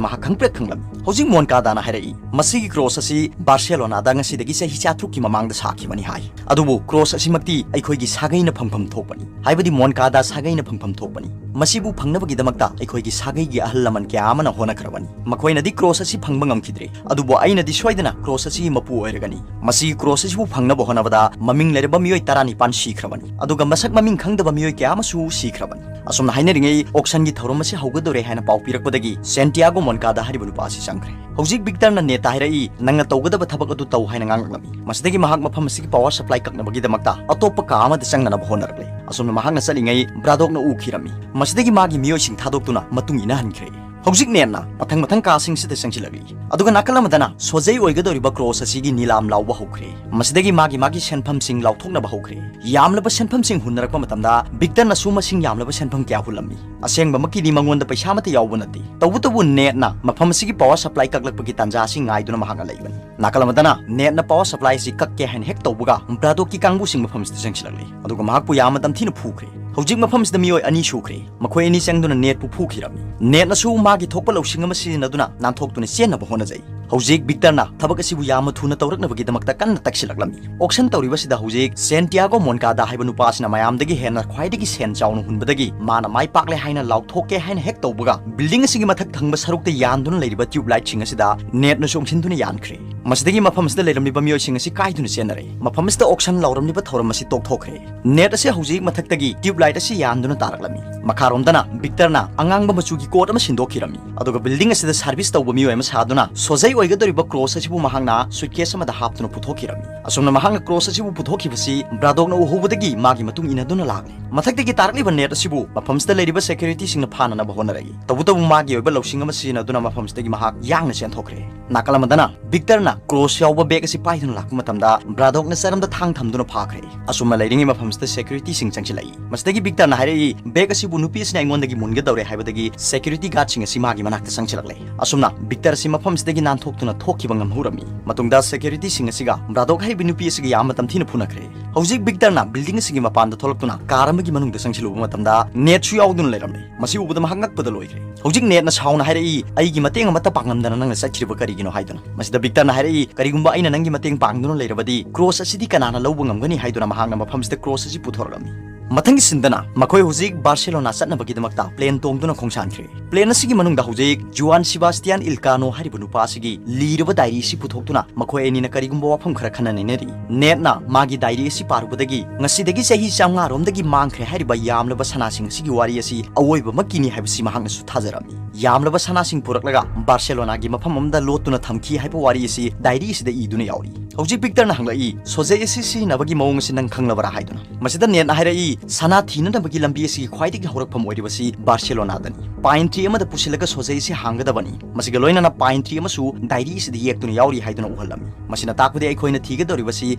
ꯃꯍꯥꯛ ꯈꯪꯄ꯭ꯔꯦꯛ ꯈꯪꯂꯝꯃꯤ꯫ ꯍꯧꯖꯤꯛ ꯃꯣꯟꯀꯥꯗꯥꯅ ꯍꯥꯏꯔꯛꯏ, "ꯃꯁꯤꯒꯤ cross ꯑꯁꯤ ꯕꯥꯔꯁꯦꯂꯣꯅꯥꯗ ꯉꯁꯤꯗꯒꯤ ꯆꯍꯤ ꯆꯥꯇ꯭ꯔꯨꯛꯀꯤ ꯃꯃꯥꯡꯗ ꯁꯥꯈꯤꯕꯅꯤ" ꯍꯥꯏ꯫ ꯑꯗꯨꯕꯨ cross ꯑꯁꯤꯃꯛꯇꯤ ꯑꯩꯈꯣꯏꯒꯤ ꯁꯥꯒꯩꯅ ꯐꯪꯐꯝ ꯊꯣꯛꯄꯅꯤ, ꯍꯥꯏꯕꯗꯤ ꯃꯣꯟꯀꯥꯗꯥ ꯁꯥꯒꯩꯅ ꯐꯪꯐꯝ ꯊꯣꯛꯄꯅꯤ꯫ ꯃꯁꯤꯕꯨ ꯐꯪꯅꯕꯒꯤꯗꯃꯛꯇ ꯑꯩꯈꯣꯏꯒꯤ ꯁꯥꯒꯩꯒꯤ ꯑꯍꯜ ꯂꯃꯟ ꯀꯌꯥ ꯑꯃꯅ ꯍꯣꯠꯅꯈ꯭ꯔꯕꯅꯤ꯫ ꯃꯈꯣꯏꯅꯗꯤ cross ꯑꯁꯤ ꯐꯪꯕ ꯉꯝꯈꯤꯗ꯭ꯔꯦ, ꯑꯗꯨꯕꯨ ꯑꯩꯅꯗꯤ ꯁꯣꯏꯗꯅ cross ꯑꯁꯤꯒꯤ ꯃꯄꯨ ꯑꯣꯏꯔꯒꯅꯤ꯫ ꯃꯁꯤꯒꯤ cross ꯑꯁꯤꯕꯨ ꯐꯪꯅꯕ ꯍꯣꯠꯅꯕꯗ ꯃꯃꯤꯡ ꯂꯩꯔꯕ ꯃꯤꯑꯣꯏ ꯇꯔꯥꯅꯤꯄꯥꯟ ꯁꯤꯈ꯭ꯔꯕꯅꯤ, ꯑꯗꯨꯒ ꯃꯁꯛ ꯃꯃꯤꯡ ꯈꯪꯗꯕ ꯃꯤꯑꯣꯏ ꯀꯌꯥ ꯑꯃꯁꯨ ꯁꯤꯈ꯭ꯔꯕꯅꯤ꯫ ꯑꯁꯨꯝꯅ ꯍꯥꯏꯅꯔꯤꯉꯩ auctionꯒꯤ ꯊꯧꯔꯝ ꯑꯁꯤ ꯍꯧꯒꯗꯧꯔꯦ ꯍꯥꯏꯅ ꯄꯥꯎ ꯄꯤꯔꯛꯄꯗꯒꯤ ꯁꯦꯟꯇꯤꯌꯥꯒꯣ ꯃꯣꯟꯀꯥꯗ ꯍꯥꯏꯔꯤꯕ ꯅꯨꯄꯥ ꯑꯁꯤ ꯆꯪꯈ꯭ꯔꯦ꯫ ꯍꯧꯖꯤꯛ ꯕꯤꯛꯇꯔꯅ ꯅꯦꯠꯇ ꯍꯥꯏꯔꯛꯏ, "ꯅꯪꯅ ꯇꯧꯒꯗꯕ ꯊꯕꯛ ꯑꯗꯨ ꯇꯧ" ꯍꯥꯏꯅ ꯉꯥꯡꯂꯛꯂꯝꯃꯤ꯫ ꯃꯁꯤꯗꯒꯤ ꯃꯍꯥꯛ ꯃꯐꯝ ꯑꯁꯤꯒꯤ power supply ꯀꯛꯅꯕꯒꯤꯗꯃꯛꯇ ꯑꯇꯣꯞꯄ ꯀꯥ ꯑꯃꯗ ꯆꯪꯅꯅꯕ ꯍꯣꯠꯅꯔꯛꯂꯦ꯫ ꯑꯁꯨꯝꯅ ꯃꯍꯥꯛꯅ ꯆꯠꯂꯤꯉꯩ ꯕ꯭ꯔꯥꯗꯣꯛꯅ ꯎꯈꯤꯔꯝꯃꯤ꯫ ꯃꯁꯤꯗꯒꯤ ꯃꯥꯒꯤ ꯃꯤꯑꯣꯏꯁꯤꯡ ꯊꯥꯗꯣꯛꯇꯨꯅ ꯃꯇꯨꯡ ꯏꯟꯅꯍꯟꯈ꯭ꯔꯦ꯫ ꯍꯧꯖꯤꯛ ꯅꯦꯠꯅ ꯃꯊꯪ ꯃꯊꯪ ꯀꯥꯁꯤꯡꯁꯤꯗ ꯆꯪꯁꯤꯜꯂꯛꯂꯤ꯫ ꯑꯗꯨꯒ ꯅꯥꯀꯜ ꯑꯃꯗꯅ ꯁꯣꯖꯩ ꯑꯣꯏꯒꯗꯧꯔꯤꯕ ꯀ꯭ꯔꯣꯁ ꯑꯁꯤꯒꯤ ꯅꯤꯂꯥꯝ ꯂꯥꯎꯕ ꯍꯧꯈ꯭ꯔꯦ꯫ ꯃꯁꯤꯗꯒꯤ ꯃꯥꯒꯤ ꯃꯥꯒꯤ ꯁꯦꯟꯐꯝꯁꯤꯡ ꯂꯥꯎꯊꯣꯛꯅꯕ ꯍꯧꯈ꯭ꯔꯦ꯫ ꯌꯥꯝꯂꯕ ꯁꯦꯟꯐꯝꯁꯤꯡ ꯍꯨꯟꯅꯔꯛꯄ ꯃꯇꯝꯗ ꯕꯤꯛꯇꯔꯅꯁꯨ ꯃꯁꯤꯡ ꯌꯥꯝꯂꯕ ꯁꯦꯟꯐꯝ ꯀꯌꯥ ꯍꯨꯜꯂꯝꯃꯤ꯫ ꯑꯁꯦꯡꯕꯃꯛꯀꯤꯗꯤ ꯃꯉꯣꯟꯗ ꯄꯩꯁꯥ ꯑꯃꯠꯇ ꯌꯥꯎꯕ ꯅꯠꯇꯦ꯫ ꯇꯧꯕꯇꯕꯨ ꯅꯦꯠꯅ ꯃꯐꯝ ꯑꯁꯤꯒꯤ power supply ꯀꯛꯂꯛꯄꯒꯤ ꯇꯥꯟꯖꯥ ꯑꯁꯤ ꯉꯥꯏꯗꯨꯅ ꯃꯍꯥꯛꯅ ꯂꯩꯕꯅꯤ꯫ ꯅꯥꯀꯜ ꯑꯃꯗꯅ ꯅꯦꯠꯅ power supply ꯑꯁꯤ ꯀꯛꯀꯦ ꯍꯥꯏꯅ ꯍꯦꯛ ꯇꯧꯕꯒ ꯕ꯭ꯔꯥꯗꯣꯛꯀꯤ ꯀꯥꯡꯕꯨꯁꯤꯡ ꯃꯐꯝꯁꯤꯗ ꯆꯪꯁꯤꯜꯂꯛꯂꯤ꯫ ꯑꯗꯨꯒ ꯃꯍꯥꯛꯄꯨ ꯌꯥꯝꯅ ꯇꯝꯊꯤꯅ ꯐꯨꯈ꯭ꯔꯦ꯫ ꯍꯧꯖꯤꯛ ꯃꯐꯝꯁꯤꯗ ꯃꯤꯑꯣꯏ ꯑꯅꯤ ꯁꯨꯈ꯭ꯔꯦ꯫ ꯃꯈꯣꯏ ꯑꯅꯤ ꯆꯪꯗꯨꯅ ꯅꯦꯠꯄꯨ ꯐꯨꯈꯤꯔꯝꯃꯤ꯫ ꯅꯦꯠꯅꯁꯨ ꯃꯥꯒꯤ ꯊꯣꯛꯄ ꯂꯧꯁꯤꯡ ꯑꯃ ꯁꯤꯖꯤꯟꯅꯗꯨꯅ ꯅꯥꯟꯊꯣꯛꯇꯨꯅ ꯆꯦꯟꯅꯕ ꯍꯣꯠꯅꯖꯩ꯫ ꯍꯧꯖꯤꯛ ꯕꯤꯛꯇꯔꯅ ꯊꯕꯛ ꯑꯁꯤꯕꯨ ꯌꯥꯝꯅ ꯊꯨꯅ ꯇꯧꯔꯛꯅꯕꯒꯤꯗꯃꯛꯇ ꯀꯟꯅ ꯇꯛꯁꯤꯜꯂꯛꯂꯝꯃꯤ꯫ Auction ꯇꯧꯔꯤꯕꯁꯤꯗ ꯍꯧꯖꯤꯛ ꯁꯦꯟꯇꯤꯌꯥꯒꯣ ꯃꯣꯟꯀꯥꯗ ꯍꯥꯏꯕ ꯅꯨꯄꯥ ꯑꯁꯤꯅ ꯃꯌꯥꯝꯗꯒꯤ ꯍꯦꯟꯅ ꯈ꯭ꯋꯥꯏꯗꯒꯤ ꯁꯦꯟ ꯆꯥꯎꯅ ꯍꯨꯟꯕꯗꯒꯤ ꯃꯥꯅ ꯃꯥꯏ ꯄꯥꯛꯂꯦ ꯍꯥꯏꯅ ꯂꯥꯎꯊꯣꯛꯀꯦ ꯍꯥꯏꯅ ꯍꯦꯛ ꯇꯧꯕꯒ building ꯑꯁꯤꯒꯤ ꯃꯊꯛ ꯊꯪꯕ ꯁꯔꯨꯛꯇ ꯌꯥꯟꯗꯨꯅ ꯂꯩꯔꯤꯕ tube lightꯁꯤꯡ ꯑꯁꯤꯗ ꯅꯦꯠꯅ ꯆꯣꯡꯁꯤꯟꯗꯨꯅ ꯌꯥꯟꯈ꯭ꯔꯦ꯫ ꯃꯁꯤꯗꯒꯤ ꯃꯐꯝ ꯑꯁꯤꯗ ꯂꯩꯔꯝꯂꯤꯕ ꯃꯤꯑꯣꯏꯁꯤꯡ ꯑꯁꯤ ꯀꯥꯏꯗꯨꯅ ꯆꯦꯟꯅꯔꯦ꯫ ꯃꯐꯝ ꯑꯁꯤꯗ auction ꯂꯥꯎꯔꯝꯂꯤꯕ ꯊꯧꯔꯝ ꯑꯁꯤ ꯇꯣꯛꯊꯣꯛꯈ꯭ꯔꯦ꯫ ꯅꯦꯠ ꯑꯁꯤ ꯍꯧꯖꯤꯛ ꯃꯊꯛꯇꯒꯤ tube light ꯑꯁꯤ ꯌꯥꯟꯗꯨꯅ ꯇꯥꯔꯛꯂꯝꯃꯤ꯫ ꯃꯈꯥꯔꯣꯝꯗꯅ ꯕꯤꯛꯇꯔꯅ ꯑꯉꯥꯡꯕ ꯃꯆꯨꯒꯤ coat ꯑꯃ ꯁꯤꯟꯗꯣꯛꯈꯤꯔꯝꯃꯤ꯫ ꯑꯗꯨꯒ building ꯑꯁꯤꯗ service ꯇꯧꯕ ꯃꯤꯑꯣꯏ ꯑꯃ ꯁꯥꯗꯨꯅ ꯁꯣꯖꯩ ꯑꯣꯏꯒꯗꯧꯔꯤꯕ ꯀ꯭ꯔꯣꯁ ꯑꯁꯤꯕꯨ ꯃꯍꯥꯛꯅ suitcase ꯑꯃꯗ ꯍꯥꯞꯇꯨꯅ ꯄꯨꯊꯣꯛꯈꯤꯔꯝꯃꯤ꯫ ꯑꯁꯨꯝꯅ ꯃꯍꯥꯛꯅ ꯀ꯭ꯔꯣꯁ ꯑꯁꯤꯕꯨ ꯄꯨꯊꯣꯛꯈꯤꯕꯁꯤ ꯕ꯭ꯔꯥꯗꯣꯛꯅ ꯎꯍꯧꯕꯗꯒꯤ ꯃꯥꯒꯤ ꯃꯇꯨꯡ ꯏꯟꯅꯗꯨꯅ ꯂꯥꯛꯂꯤ꯫ ꯃꯊꯛꯇꯒꯤ ꯇꯥꯔꯛꯂꯤꯕ ꯅꯦꯠ ꯑꯁꯤꯕꯨ ꯃꯐꯝꯁꯤꯗ ꯂꯩꯔꯤꯕ securityꯁꯤꯡꯅ ꯐꯥꯅꯅꯕ ꯍꯣꯠꯅꯔꯛꯏ꯫ ꯇꯧꯕꯇꯕꯨ ꯃꯥꯒꯤ ꯑꯣꯏꯕ ꯂꯧꯁꯤꯡ ꯑꯃ ꯁꯤꯖꯤꯟꯅꯗꯨꯅ ꯃꯐꯝꯁꯤꯗꯒꯤ ꯃꯍꯥꯛ ꯌꯥꯡꯅ ꯆꯦꯟꯊꯣꯛꯈ꯭ꯔꯦ꯫ ꯅꯥꯀꯜ ꯑꯃꯗꯅ ꯕꯤꯛꯇꯔꯅ ꯀ꯭ꯔꯣꯁ ꯌꯥꯎꯕ bag ꯑꯁꯤ ꯄꯥꯏꯗꯨꯅ ꯂꯥꯛꯄ ꯃꯇꯝꯗ ꯕ꯭ꯔꯥꯗꯣꯛꯅ ꯆꯔꯝꯗ ꯊꯥꯡ ꯊꯝꯗꯨꯅ ꯐꯥꯈ꯭ꯔꯦ꯫ ꯑꯁꯨꯝꯅ ꯂꯩꯔꯤꯉꯩ ꯃꯐꯝꯁꯤꯗ securityꯁꯤꯡ ꯆꯪꯁꯤꯜꯂꯛꯏ꯫ ꯃꯁꯤꯗꯒꯤ ꯕꯤꯛꯇꯔꯅ ꯍꯥꯏꯔꯛꯏ, "Bag ꯑꯁꯤꯕꯨ ꯅꯨꯄꯤ ꯑꯁꯤꯅ ꯑꯩꯉꯣꯟꯗꯒꯤ ꯃꯨꯟꯒꯗꯧꯔꯦ" ꯍꯥꯏꯕꯗꯒꯤ security guardꯁꯤꯡ ꯑꯁꯤ ꯃꯥꯒꯤ ꯃꯅꯥꯛꯇ ꯆꯪꯁꯤꯜꯂꯛꯂꯦ꯫ ꯑꯁꯨꯝꯅ ꯕꯤꯛꯇꯔ ꯑꯁꯤ ꯃꯐꯝꯁꯤꯗꯒꯤ ꯅꯥꯟꯊꯣꯛꯇꯨꯅ ꯊꯣꯛꯈꯤꯕ ꯉꯝꯍꯧꯔꯝꯃꯤ꯫ ꯃꯇꯨꯡꯗ securityꯁꯤꯡ ꯑꯁꯤꯒ ꯕ꯭ꯔꯥꯗꯣꯛ ꯍꯥꯏꯔꯤꯕ ꯅꯨꯄꯤ ꯑꯁꯤꯒ ꯌꯥꯝꯅ ꯇꯝꯊꯤꯅ ꯐꯨꯅꯈ꯭ꯔꯦ꯫ ꯍꯧꯖꯤꯛ ꯕꯤꯛꯇꯔꯅ building ꯑꯁꯤꯒꯤ ꯃꯄꯥꯟꯗ ꯊꯣꯛꯂꯛꯇꯨꯅ car ꯑꯃꯒꯤ ꯃꯅꯨꯡꯗ ꯆꯪꯁꯤꯜꯂꯨꯕ ꯃꯇꯝꯗ ꯅꯦꯠꯁꯨ ꯌꯥꯎꯗꯨꯅ ꯂꯩꯔꯝꯂꯦ꯫ ꯃꯁꯤ ꯎꯕꯗ ꯃꯍꯥꯛ ꯉꯛꯄꯗ ꯂꯣꯏꯈ꯭ꯔꯦ꯫ ꯍꯧꯖꯤꯛ ꯅꯦꯠꯅ ꯁꯥꯎꯅ ꯍꯥꯏꯔꯛꯏ, "ꯑꯩꯒꯤ ꯃꯇꯦꯡ ꯑꯃꯠꯇ ꯄꯥꯡꯂꯝꯗꯅ ꯅꯪꯅ ꯆꯠꯈ꯭ꯔꯤꯕ ꯀꯔꯤꯒꯤꯅꯣ?" ꯍꯥꯏꯗꯨꯅ꯫ ꯃꯁꯤꯗ ꯕꯤꯛꯇꯔꯅ ꯍꯥꯏꯔꯛꯏ, "ꯀꯔꯤꯒꯨꯝꯕ ꯑꯩꯅ ꯅꯪꯒꯤ ꯃꯇꯦꯡ ꯄꯥꯡꯗꯨꯅ ꯂꯩꯔꯕꯗꯤ ꯀ꯭ꯔꯣꯁ ꯑꯁꯤꯗꯤ ꯀꯅꯥꯅ ꯂꯧꯕ ꯉꯝꯒꯅꯤ?" ꯍꯥꯏꯗꯨꯅ ꯃꯍꯥꯛꯅ ꯃꯐꯝꯁꯤꯗ ꯀ꯭ꯔꯣꯁ ꯑꯁꯤ ꯄꯨꯊꯣꯔꯛꯂꯝꯃꯤ꯫ ꯃꯊꯪꯒꯤ ꯁꯤꯟꯗꯅ ꯃꯈꯣꯏ ꯍꯧꯖꯤꯛ ꯕꯥꯔꯁꯦꯂꯣꯅꯥ ꯆꯠꯅꯕꯒꯤꯗꯃꯛꯇ ꯄ꯭ꯂꯦꯟ ꯇꯣꯡꯗꯨꯅ ꯈꯣꯡꯁꯥꯟꯈ꯭ꯔꯦ꯫ ꯄ꯭ꯂꯦꯟ ꯑꯁꯤꯒꯤ ꯃꯅꯨꯡꯗ ꯍꯧꯖꯤꯛ ꯖꯨꯋꯥꯟ ꯁꯤꯕꯥꯁꯇꯤꯌꯥꯟ ꯏꯜꯀꯥꯅꯣ ꯍꯥꯏꯔꯤꯕ ꯅꯨꯄꯥ ꯑꯁꯤꯒꯤ ꯂꯤꯔꯕ ꯗꯥꯏꯔꯤ ꯑꯁꯤ ꯄꯨꯊꯣꯛꯇꯨꯅ ꯃꯈꯣꯏ ꯑꯅꯤꯅ ꯀꯔꯤꯒꯨꯝꯕ ꯋꯥꯐꯝ ꯈꯔ ꯈꯟꯅ ꯅꯩꯅꯔꯤ꯫ ꯅꯦꯠꯅ ꯃꯥꯒꯤ ꯗꯥꯏꯔꯤ ꯑꯁꯤ ꯄꯥꯔꯨꯕꯗꯒꯤ ꯉꯁꯤꯗꯒꯤ ꯆꯍꯤ ꯆꯥꯝꯃꯉꯥ ꯔꯣꯝꯗꯒꯤ ꯃꯥꯡꯈ꯭ꯔꯦ ꯍꯥꯏꯔꯤꯕ ꯌꯥꯝꯂꯕ ꯁꯅꯥꯁꯤꯡ ꯑꯁꯤꯒꯤ ꯋꯥꯔꯤ ꯑꯁꯤ ꯑꯋꯣꯏꯕꯃꯛꯀꯤꯅꯤ ꯍꯥꯏꯕꯁꯤ ꯃꯍꯥꯛꯅꯁꯨ ꯊꯥꯖꯔꯝꯃꯤ꯫ ꯌꯥꯝꯂꯕ ꯁꯅꯥꯁꯤꯡ ꯄꯨꯔꯛꯂꯒ ꯕꯥꯔꯁꯦꯂꯣꯅꯥꯒꯤ ꯃꯐꯝ ꯑꯃꯗ ꯂꯣꯠꯇꯨꯅ ꯊꯝꯈꯤ ꯍꯥꯏꯕ ꯋꯥꯔꯤ ꯑꯁꯤ ꯗꯥꯏꯔꯤ ꯑꯁꯤꯗ ꯏꯗꯨꯅ ꯌꯥꯎꯔꯤ꯫ ꯍꯧꯖꯤꯛ ꯕꯤꯛꯇꯔꯅ ꯍꯪꯂꯛꯏ, "ꯁꯣꯖꯩ ꯑꯁꯤ ꯁꯤꯖꯤꯟꯅꯕꯒꯤ ꯃꯑꯣꯡ ꯑꯁꯤ ꯅꯪ ꯈꯪꯂꯕꯔꯥ?" ꯍꯥꯏꯗꯨꯅ꯫ ꯃꯁꯤꯗ ꯅꯦꯠꯅ ꯍꯥꯏꯔꯛꯏ, "ꯁꯅꯥ ꯊꯤꯅꯅꯕꯒꯤ ꯂꯝꯕꯤ ꯑꯁꯤꯒꯤ ꯈ꯭ꯋꯥꯏꯗꯒꯤ ꯍꯧꯔꯛꯐꯝ ꯑꯣꯏꯔꯤꯕꯁꯤ ꯕꯥꯔꯁꯦꯂꯣꯅꯥꯗꯅꯤ꯫ ꯄꯥꯏꯟ ꯇ꯭ꯔꯤ ꯑꯃꯗ ꯄꯨꯁꯤꯜꯂꯒ ꯁꯣꯖꯩ ꯑꯁꯤ ꯍꯥꯡꯒꯗꯕꯅꯤ꯫ ꯃꯁꯤꯒ ꯂꯣꯏꯅꯅ ꯄꯥꯏꯟ ꯇ꯭ꯔꯤ ꯑꯃꯁꯨ ꯗꯥꯏꯔꯤ ꯑꯁꯤꯗ ꯌꯦꯛꯇꯨꯅ ꯌꯥꯎꯔꯤ" ꯍꯥꯏꯗꯨꯅ ꯎꯍꯜꯂꯝꯃꯤ꯫ ꯃꯁꯤꯅ ꯇꯥꯛꯄꯗꯤ ꯑꯩꯈꯣꯏꯅ ꯊꯤꯒꯗꯧꯔꯤꯕꯁꯤ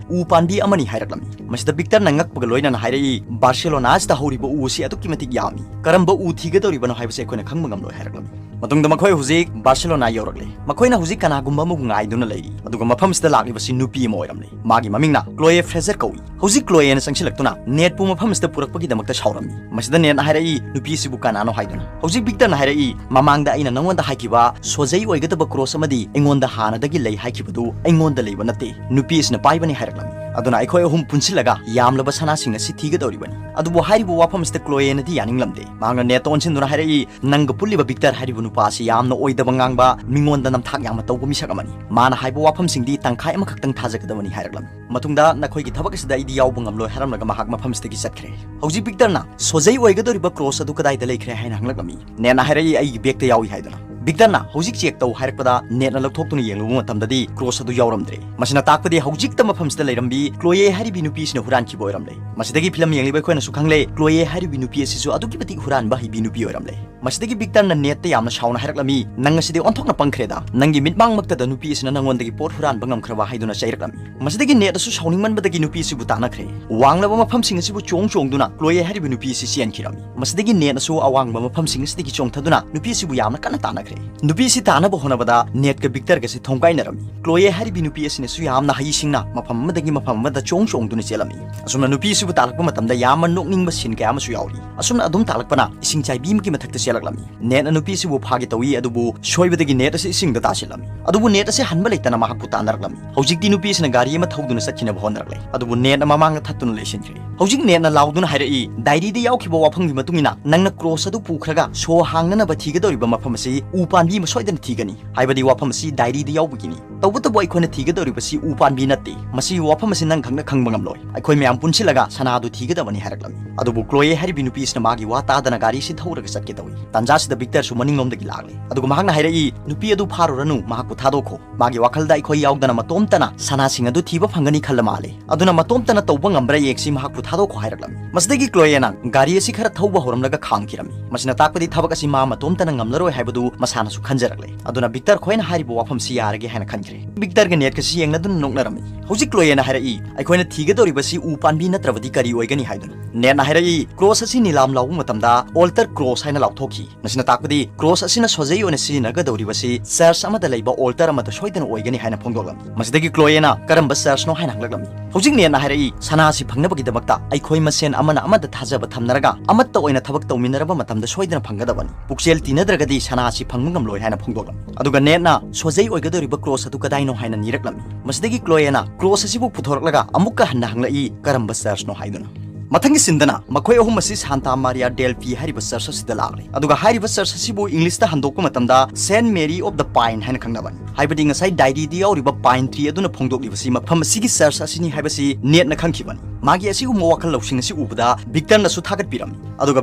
ꯎ ꯄꯥꯟꯕꯤ ꯑꯃꯅꯤ ꯍꯥꯏꯔꯛꯂꯝꯃꯤ꯫ ꯃꯁꯤꯗ ꯕꯤꯛꯇꯔꯅ ꯉꯛꯄꯒ ꯂꯣꯏꯅꯅ ꯍꯥꯏꯔꯛꯏ, "ꯕꯥꯔꯁꯦꯂꯣꯅꯥ ꯑꯁꯤꯗ ꯍꯧꯔꯤꯕ ꯎ ꯑꯁꯤ ꯑꯗꯨꯛꯀꯤ ꯃꯇꯤꯛ ꯌꯥꯝꯃꯤ꯫ ꯀꯔꯝꯕ ꯎ ꯊꯤꯒꯗꯧꯔꯤꯕꯅꯣ ꯍꯥꯏꯕꯁꯤ ꯑꯩꯈꯣꯏꯅ ꯈꯪꯕ ꯉꯝꯂꯣꯏ" ꯍꯥꯏꯔꯛꯂꯝꯃꯤ꯫ ꯃꯇꯨꯡꯗ ꯃꯈꯣꯏ ꯍꯧꯖꯤꯛ ꯕꯥꯔꯁꯦꯂꯣꯅꯥ ꯌꯧꯔꯛꯂꯦ꯫ ꯃꯈꯣꯏꯅ ꯍꯧꯖꯤꯛ ꯀꯅꯥꯒꯨꯝꯕ ꯑꯃꯕꯨ ꯉꯥꯏꯗꯨꯅ ꯂꯩꯔꯤ꯫ ꯑꯗꯨꯒ ꯃꯐꯝꯁꯤꯗ ꯂꯥꯛꯂꯤꯕꯁꯤ ꯅꯨꯄꯤ ꯑꯃ ꯑꯣꯏꯔꯝꯂꯦ꯫ ꯃꯥꯒꯤ ꯃꯃꯤꯡꯅ ꯀ꯭ꯂꯣꯌꯦ ꯐ꯭ꯔꯦꯖꯔ ꯀꯧꯏ꯫ ꯍꯧꯖꯤꯛ ꯀ꯭ꯂꯣꯌꯦꯅ ꯆꯪꯁꯤꯜꯂꯛꯇꯨꯅ ꯅꯦꯠꯄꯨ ꯃꯐꯝꯁꯤꯗ ꯄꯨꯔꯛꯄꯒꯤꯗꯃꯛꯇ ꯁꯥꯎꯔꯝꯃꯤ꯫ ꯃꯁꯤꯗ ꯅꯦꯠꯅ ꯍꯥꯏꯔꯛꯏ, "ꯅꯨꯄꯤ ꯑꯁꯤꯕꯨ ꯀꯅꯥꯅꯣ?" ꯍꯥꯏꯗꯨꯅ꯫ ꯍꯧꯖꯤꯛ ꯕꯤꯛꯇꯔꯅ ꯍꯥꯏꯔꯛꯏ, "ꯃꯃꯥꯡꯗ ꯑꯩꯅ ꯅꯉꯣꯟꯗ ꯍꯥꯏꯈꯤꯕ ꯁꯣꯖꯩ ꯑꯣꯏꯒꯗꯕ ꯀ꯭ꯔꯣꯁ ꯑꯃꯗꯤ ꯑꯩꯉꯣꯟꯗ ꯍꯥꯟꯅꯗꯒꯤ ꯂꯩ ꯍꯥꯏꯈꯤꯕꯗꯨ ꯑꯩꯉꯣꯟꯗ ꯂꯩꯕ ꯅꯠꯇꯦ, ꯅꯨꯄꯤ ꯑꯁꯤꯅ ꯄꯥꯏꯕꯅꯤ" ꯍꯥꯏꯔꯛꯂꯝꯃꯤ꯫ ꯑꯗꯨꯅ ꯑꯩꯈꯣꯏ ꯑꯍꯨꯝ ꯄꯨꯟꯁꯤꯜꯂꯒ ꯌꯥꯝꯂꯕ ꯁꯅꯥꯁꯤꯡ ꯑꯁꯤ ꯊꯤꯒꯗꯧꯔꯤꯕꯅꯤ꯫ ꯑꯗꯨꯕꯨ ꯍꯥꯏꯔꯤꯕ ꯋꯥꯐꯝ ꯑꯁꯤꯗ ꯀ꯭ꯂꯣꯌꯦꯅꯗꯤ ꯌꯥꯅꯤꯡꯂꯝꯗꯦ꯫ ꯃꯍꯥꯛꯅ ꯅꯦꯠꯇ ꯑꯣꯟꯁꯤꯟꯗꯨꯅ ꯍꯥꯏꯔꯛꯏ, "ꯅꯪꯒ ꯄꯨꯜꯂꯤꯕ ꯕꯤꯛꯇꯔ ꯍꯥꯏꯔꯤꯕ ꯅꯨꯄꯥ ꯑꯁꯤ ꯌꯥꯝꯅ ꯑꯣꯏꯗꯕ ꯉꯥꯡꯕ, ꯃꯤꯉꯣꯟꯗ ꯅꯝꯊꯥꯛ ꯌꯥꯝꯅ ꯇꯧꯕ ꯃꯤꯁꯛ ꯑꯃꯅꯤ꯫ ꯃꯥꯅ ꯍꯥꯏꯕ ꯋꯥꯐꯝꯁꯤꯡꯗꯤ ꯇꯪꯈꯥꯏ ꯑꯃꯈꯛꯇꯪ ꯊꯥꯖꯒꯗꯕꯅꯤ" ꯍꯥꯏꯔꯛꯂꯝꯃꯤ꯫ ꯃꯇꯨꯡꯗ "ꯅꯈꯣꯏꯒꯤ ꯊꯕꯛ ꯑꯁꯤꯗ ꯑꯩꯗꯤ ꯌꯥꯎꯕ ꯉꯝꯂꯣꯏ" ꯍꯥꯏꯔꯝꯂꯒ ꯃꯍꯥꯛ ꯃꯐꯝꯁꯤꯗꯒꯤ ꯆꯠꯈ꯭ꯔꯦ꯫ ꯍꯧꯖꯤꯛ ꯕꯤꯛꯇꯔꯅ "ꯁꯣꯖꯩ ꯑꯣꯏꯒꯗꯧꯔꯤꯕ ꯀ꯭ꯔꯣꯁ ꯑꯗꯨ ꯀꯗꯥꯏꯗ ꯂꯩꯈ꯭ꯔꯦ?" ꯍꯥꯏꯅ ꯍꯪꯂꯛꯂꯝꯃꯤ꯫ ꯅꯦꯠꯅ ꯍꯥꯏꯔꯛꯏ, "ꯑꯩꯒꯤ ꯕꯦꯒꯇ ꯌꯥꯎꯏ" ꯍꯥꯏꯗꯨꯅ꯫ ꯕꯤꯛꯇꯔꯅ "ꯍꯧꯖꯤꯛ ꯆꯦꯛ ꯇꯧ" ꯍꯥꯏꯔꯛꯄꯗ ꯅꯦꯠꯅ ꯂꯧꯊꯣꯛꯇꯨꯅ ꯌꯦꯡꯂꯨꯕ ꯃꯇꯝꯗꯗꯤ ꯀ꯭ꯔꯣꯁ ꯑꯗꯨ ꯌꯥꯎꯔꯝꯗ꯭ꯔꯦ꯫ ꯃꯁꯤꯅ ꯇꯥꯛꯄꯗꯤ ꯍꯧꯖꯤꯛꯇ ꯃꯐꯝꯁꯤꯗ ꯂꯩꯔꯝꯕꯤ ꯀ꯭ꯂꯣꯌꯦ ꯍꯥꯏꯔꯤꯕꯤ ꯅꯨꯄꯤꯁꯤꯅ ꯍꯨꯔꯥꯟꯈꯤꯕ ꯑꯣꯏꯔꯝꯂꯦ꯫ ꯃꯁꯤꯗꯒꯤ ꯐꯤꯂꯝ ꯌꯦꯡꯂꯤꯕ ꯑꯩꯈꯣꯏꯅꯁꯨ ꯈꯪꯂꯦ, ꯀ꯭ꯂꯣꯌꯦ ꯍꯥꯏꯔꯤꯕꯤ ꯅꯨꯄꯤ ꯑꯁꯤꯁꯨ ꯑꯗꯨꯛꯀꯤ ꯃꯇꯤꯛ ꯍꯨꯔꯥꯟꯕ ꯍꯩꯕꯤ ꯅꯨꯄꯤ ꯑꯣꯏꯔꯝꯂꯦ꯫ ꯃꯁꯤꯗꯒꯤ ꯕꯤꯛꯇꯔꯅ ꯅꯦꯠꯇ ꯌꯥꯝꯅ ꯁꯥꯎꯅ ꯍꯥꯏꯔꯛꯂꯝꯃꯤ, "ꯅꯪ ꯑꯁꯤꯗꯤ ꯑꯣꯟꯊꯣꯛꯅ ꯄꯪꯈ꯭ꯔꯦꯗ꯫ ꯅꯪꯒꯤ ꯃꯤꯠꯃꯥꯡꯃꯛꯇꯗ ꯅꯨꯄꯤ ꯑꯁꯤꯅ ꯅꯪꯉꯣꯟꯗꯒꯤ ꯄꯣꯠ ꯍꯨꯔꯥꯟꯕ ꯉꯝꯈ꯭ꯔꯕ?" ꯍꯥꯏꯗꯨꯅ ꯆꯩꯔꯛꯂꯝꯃꯤ꯫ ꯃꯁꯤꯗꯒꯤ ꯅꯦꯠ ꯑꯁꯨ ꯁꯥꯎꯅꯤꯡꯃꯟꯕꯗꯒꯤ ꯅꯨꯄꯤ ꯑꯁꯤꯕꯨ ꯇꯥꯟꯅꯈ꯭ꯔꯦ꯫ ꯋꯥꯡꯂꯕ ꯃꯐꯝꯁꯤꯡ ꯑꯁꯤꯕꯨ ꯆꯣꯡ ꯆꯣꯡꯗꯨꯅ ꯀ꯭ꯂꯣꯌꯦ ꯍꯥꯏꯔꯤꯕ ꯅꯨꯄꯤ ꯑꯁꯤ ꯆꯦꯟꯈꯤꯔꯝꯃꯤ꯫ ꯃꯁꯤꯗꯒꯤ ꯅꯦꯠ ꯑꯁꯨ ꯑꯋꯥꯡꯕ ꯃꯐꯝꯁꯤꯡ ꯑꯁꯤꯗꯒꯤ ꯆꯣꯡꯊꯗꯨꯅ ꯅꯨꯄꯤ ꯑꯁꯤꯕꯨ ꯌꯥꯝꯅ ꯀꯟꯅ ꯇꯥꯟꯅꯈ꯭ꯔꯦ꯫ ꯅꯨꯄꯤꯁꯤ ꯇꯥꯅꯕ ꯍꯣꯠꯅꯕꯗ ꯅꯦꯠꯀ ꯕꯤꯛꯇꯔꯒꯁꯤ ꯊꯣꯡꯒꯥꯏꯅꯔꯝꯃꯤ꯫ ꯀ꯭ꯂꯣꯌꯦ ꯍꯥꯏꯔꯤꯕꯤ ꯅꯨꯄꯤ ꯑꯁꯤꯅꯁꯨ ꯌꯥꯝꯅ ꯍꯩꯁꯤꯡꯅ ꯃꯐꯝ ꯑꯃꯗꯒꯤ ꯃꯐꯝ ꯑꯃꯗ ꯆꯣꯡ ꯆꯣꯡꯗꯨꯅ ꯆꯦꯜꯂꯝꯃꯤ꯫ ꯑꯁꯨꯝꯅ ꯅꯨꯄꯤ ꯑꯁꯤꯕꯨ ꯇꯥꯜꯂꯛꯄ ꯃꯇꯝꯗ ꯌꯥꯝꯅ ꯅꯣꯛꯅꯤꯡꯕ ꯁꯤꯟ ꯀꯌꯥ ꯑꯃꯁꯨ ꯌꯥꯎꯔꯤ꯫ ꯑꯁꯨꯝꯅ ꯑꯗꯨꯝ ꯇꯥꯜꯂꯛꯄꯅ ꯏꯁꯤꯡ ꯆꯥꯏꯕꯤ ꯑꯃꯒꯤ ꯃꯊꯛꯇ ꯆꯦꯜꯂꯛꯂꯝꯃꯤ꯫ ꯅꯦꯠꯅ ꯅꯨꯄꯤ ꯑꯁꯤꯕꯨ ꯐꯥꯒꯦ ꯇꯧꯏ, ꯑꯗꯨꯕꯨ ꯁꯣꯏꯕꯗꯒꯤ ꯅꯦꯠ ꯑꯁꯤ ꯏꯁꯤꯡꯗ ꯇꯥꯁꯤꯜꯂꯝꯃꯤ꯫ ꯑꯗꯨꯕꯨ ꯅꯦꯠ ꯑꯁꯤ ꯍꯟꯕ ꯂꯩꯇꯅ ꯃꯍꯥꯛꯄꯨ ꯇꯥꯟꯅꯔꯛꯂꯝꯃꯤ꯫ ꯍꯧꯖꯤꯛꯇꯤ ꯅꯨꯄꯤ ꯑꯁꯤꯅ ꯒꯥꯔꯤ ꯑꯃ ꯊꯧꯗꯨꯅ ꯆꯠꯈꯤꯅꯕ ꯍꯣꯠꯅꯔꯛꯂꯦ, ꯑꯗꯨꯕꯨ ꯅꯦꯠꯅ ꯃꯃꯥꯡꯗ ꯊꯠꯇꯨꯅ ꯂꯩꯁꯤꯟꯈ꯭ꯔꯦ꯫ ꯍꯧꯖꯤꯛ ꯅꯦꯠꯅ ꯂꯥꯎꯗꯨꯅ ꯍꯥꯏꯔꯛꯏ, "ꯗꯥꯏꯔꯤꯗ ꯌꯥꯎꯈꯤꯕ ꯋꯥꯐꯝꯒꯤ ꯃꯇꯨꯡ ꯏꯟꯅ ꯅꯪꯅ ꯀ꯭ꯔꯣꯁ ꯑꯗꯨ ꯄꯨꯈ꯭ꯔꯒ ꯁꯣ ꯍꯥꯡꯅꯅꯕ ꯊꯤꯒꯗꯧꯔꯤꯕ ꯃꯐꯝ ꯑꯁꯤ ꯎ ꯄꯥꯝꯕꯤ ꯑꯃ ꯁꯣꯏꯗꯅ ꯊꯤꯒꯅꯤ, ꯍꯥꯏꯕꯗꯤ ꯋꯥꯐꯝ ꯑꯁꯤ ꯗꯥꯏꯔꯤꯗ ꯌꯥꯎꯕꯒꯤꯅꯤ꯫ ꯇꯧꯕꯇꯕꯨ ꯑꯩꯈꯣꯏꯅ ꯊꯤꯒꯗꯧꯔꯤꯕꯁꯤ ꯎ ꯄꯥꯝꯕꯤ ꯅꯠꯇꯦ, ꯃꯁꯤꯒꯤ ꯋꯥꯐꯝ ꯑꯁꯤ ꯅꯪ ꯈꯛꯅ ꯈꯪꯕ ꯉꯝꯂꯣꯏ꯫ ꯑꯩꯈꯣꯏ ꯃꯌꯥꯝ ꯄꯨꯟꯁꯤꯜꯂꯒ ꯁꯅꯥꯗꯨ ꯊꯤꯒꯗꯕꯅꯤ" ꯍꯥꯏꯔꯛꯂꯝꯃꯤ꯫ ꯑꯗꯨꯕꯨ ꯀ꯭ꯂꯣꯌꯦ ꯍꯥꯏꯔꯤꯕꯤ ꯅꯨꯄꯤ ꯑꯁꯤꯅ ꯃꯥꯒꯤ ꯋꯥ ꯇꯥꯗꯅ ꯒꯥꯔꯤ ꯑꯁꯤ ꯊꯧꯔꯒ ꯆꯠꯀꯦ ꯇꯧꯏ꯫ ꯇꯥꯟꯖꯥꯁꯤꯗ ꯕꯤꯛꯇꯔꯁꯨ ꯃꯅꯤꯡꯂꯣꯝꯗꯒꯤ ꯂꯥꯛꯂꯦ, ꯑꯗꯨꯒ ꯃꯍꯥꯛꯅ ꯍꯥꯏꯔꯛꯏ, "ꯅꯨꯄꯤ ꯑꯗꯨ ꯐꯥꯔꯨꯔꯅꯨ, ꯃꯍꯥꯛꯄꯨ ꯊꯥꯗꯣꯛꯈꯣ꯫ ꯃꯥꯒꯤ ꯋꯥꯈꯜꯗ ꯑꯩꯈꯣꯏ ꯌꯥꯎꯗꯅ ꯃꯇꯣꯝꯇꯅ ꯁꯅꯥꯁꯤꯡ ꯑꯗꯨ ꯊꯤꯕ ꯐꯪꯒꯅꯤ ꯈꯜꯂ ꯃꯥꯜꯂꯦ꯫ ꯑꯗꯨꯅ ꯃꯇꯣꯝꯇꯅ ꯇꯧꯕ ꯉꯝꯕ꯭ꯔꯥ ꯌꯦꯡꯁꯤ, ꯃꯍꯥꯛꯄꯨ ꯊꯥꯗꯣꯛꯈꯣ" ꯍꯥꯏꯔꯛꯂꯝꯃꯤ꯫ ꯃꯁꯤꯗꯒꯤ ꯀ꯭ꯂꯣꯌꯦꯅ ꯒꯥꯔꯤ ꯑꯁꯤ ꯈꯔ ꯊꯧꯕ ꯍꯧꯔꯝꯂꯒ ꯈꯥꯝꯈꯤꯔꯝꯃꯤ꯫ ꯃꯁꯤꯅ ꯇꯥꯛꯄꯗꯤ ꯊꯕꯛ ꯑꯁꯤ ꯃꯥ ꯃꯇꯣꯝꯇꯅ ꯉꯝꯂꯔꯣꯏ ꯍꯥꯏꯕꯗꯨ ꯃꯁꯥꯅꯁꯨ ꯈꯟꯖꯔꯛꯂꯦ꯫ ꯑꯗꯨꯅ ꯕꯤꯛꯇꯔ ꯈꯣꯏꯅ ꯍꯥꯏꯔꯤꯕ ꯋꯥꯐꯝꯁꯤ ꯌꯥꯔꯒꯦ ꯍꯥꯏꯅ ꯈꯟꯈ꯭ꯔꯦ꯫ ꯕꯤꯛꯇꯔꯒ ꯅꯦꯠꯀꯁꯤ ꯌꯦꯡꯅꯗꯨꯅ ꯅꯣꯛꯅꯔꯝꯃꯤ꯫ ꯍꯧꯖꯤꯛ ꯀ꯭ꯂꯣꯌꯦꯅ ꯍꯥꯏꯔꯛꯏ, "ꯑꯩꯈꯣꯏꯅ ꯊꯤꯒꯗꯧꯔꯤꯕꯁꯤ ꯎ ꯄꯥꯝꯕꯤ ꯅꯠꯇ꯭ꯔꯕꯗꯤ ꯀꯔꯤ ꯑꯣꯏꯒꯅꯤ?" ꯍꯥꯏꯗꯨꯅ꯫ ꯅꯦꯠꯅ ꯍꯥꯏꯔꯛꯏ, "ꯀ꯭ꯔꯣꯁ ꯑꯁꯤ ꯅꯤꯂꯥꯝ ꯂꯥꯎꯕ ꯃꯇꯝꯗ ꯑꯣꯜꯇꯔ ꯀ꯭ꯔꯣꯁ ꯍꯥꯏꯅ ꯂꯥꯎꯊꯣꯛꯈꯤ꯫ ꯃꯁꯤꯅ ꯇꯥꯛꯄꯗꯤ ꯀ꯭ꯔꯣꯁ ꯑꯁꯤꯅ ꯁꯣꯖꯩ ꯑꯣꯏꯅ ꯁꯤꯖꯤꯟꯅꯒꯗꯧꯔꯤꯕꯁꯤ ꯆꯔꯆ ꯑꯃꯗ ꯂꯩꯕ ꯑꯣꯜꯇꯔ ꯑꯃꯗ ꯁꯣꯏꯗꯅ ꯑꯣꯏꯒꯅꯤ" ꯍꯥꯏꯅ ꯐꯣꯡꯗꯣꯛꯂꯝꯃꯤ꯫ ꯃꯁꯤꯗꯒꯤ ꯀ꯭ꯂꯣꯌꯦꯅ ꯀꯔꯝꯕ ꯆꯔꯆꯅꯣ ꯍꯥꯏꯅ ꯍꯪꯂꯛꯂꯝꯃꯤ꯫ ꯍꯧꯖꯤꯛ ꯅꯦꯠꯅ ꯍꯥꯏꯔꯛꯏ, "ꯁꯅꯥ ꯑꯁꯤ ꯐꯪꯅꯕꯒꯤꯗꯃꯛꯇ ꯑꯩꯈꯣꯏ ꯃꯁꯦꯟ ꯑꯃꯅ ꯑꯃꯗ ꯊꯥꯖꯕ ꯊꯝꯅꯔꯒ ꯑꯃꯠꯇ ꯑꯣꯏꯅ ꯊꯕꯛ ꯇꯧꯃꯤꯟꯅꯔꯕ ꯃꯇꯝꯗ ꯁꯣꯏꯗꯅ ꯐꯪꯒꯗꯕꯅꯤ꯫ ꯄꯨꯛꯆꯦꯜ ꯇꯤꯟꯅꯗ꯭ꯔꯒꯗꯤ ꯁꯅꯥ ꯑꯁꯤ ꯐꯪꯕ ꯉꯝꯂꯣꯏ" ꯍꯥꯏꯅ ꯐꯣꯡꯗꯣꯛꯂꯝꯃꯤ꯫ ꯑꯗꯨꯒ ꯅꯦꯠꯅ ꯁꯣꯖꯩ ꯑꯣꯏꯒꯗꯧꯔꯤꯕ ꯀ꯭ꯔꯣꯁ ꯑꯗꯨ ꯀꯗꯥꯏꯅꯣ ꯍꯥꯏꯅ ꯅꯤꯔꯛꯂꯝꯃꯤ꯫ ꯃꯁꯤꯗꯒꯤ ꯀ꯭ꯂꯣꯌꯦꯅ ꯀ꯭ꯔꯣꯁ ꯑꯁꯤꯕꯨ ꯄꯨꯊꯣꯔꯛꯂꯒ ꯑꯃꯨꯛꯀ ꯍꯟꯅ ꯍꯪꯂꯛꯏ, "ꯀꯔꯝꯕ ꯆꯔꯆꯅꯣ?" ꯍꯥꯏꯗꯨꯅ꯫ ꯃꯊꯪꯒꯤ ꯁꯤꯟꯗꯅ ꯃꯈꯣꯏ ꯑꯍꯨꯝ ꯑꯁꯤ ꯁꯥꯟꯇꯥ ꯃꯥꯔꯤꯌꯥ ꯗꯦꯜ ꯄꯤ ꯍꯥꯏꯔꯤꯕ ꯆꯔꯆ ꯑꯁꯤꯗ ꯂꯥꯛꯂꯦ, ꯑꯗꯨꯒ ꯍꯥꯏꯔꯤꯕ ꯆꯔꯆ ꯑꯁꯤꯕꯨ ꯏꯪꯂꯤꯁꯇ ꯍꯟꯗꯣꯛꯄ ꯃꯇꯝꯗ ꯁꯦꯟ ꯃꯦꯔꯤ ꯑꯣꯐ ꯗ ꯄꯥꯏꯟ ꯍꯥꯏꯅ ꯈꯪꯅꯕꯅꯤ, ꯍꯥꯏꯕꯗꯤ ꯉꯁꯥꯏ ꯗꯥꯏꯔꯤꯗ ꯌꯥꯎꯔꯤꯕ ꯄꯥꯏꯟ ꯇ꯭ꯔꯤ ꯑꯗꯨꯅ ꯐꯣꯡꯗꯣꯛꯂꯤꯕꯁꯤ ꯃꯐꯝ ꯑꯁꯤꯒꯤ ꯆꯔꯆ ꯑꯁꯤꯅꯤ ꯍꯥꯏꯕꯁꯤ ꯅꯦꯠꯅ ꯈꯪꯈꯤꯕꯅꯤ꯫ ꯃꯥꯒꯤ ꯑꯁꯤꯒꯨꯝꯕ ꯋꯥꯈꯜ ꯂꯧꯁꯤꯡ ꯑꯁꯤ ꯎꯕꯗ ꯕꯤꯛꯇꯔꯅꯁꯨ ꯊꯥꯒꯠꯄꯤꯔꯝꯃꯤ, ꯑꯗꯨꯒ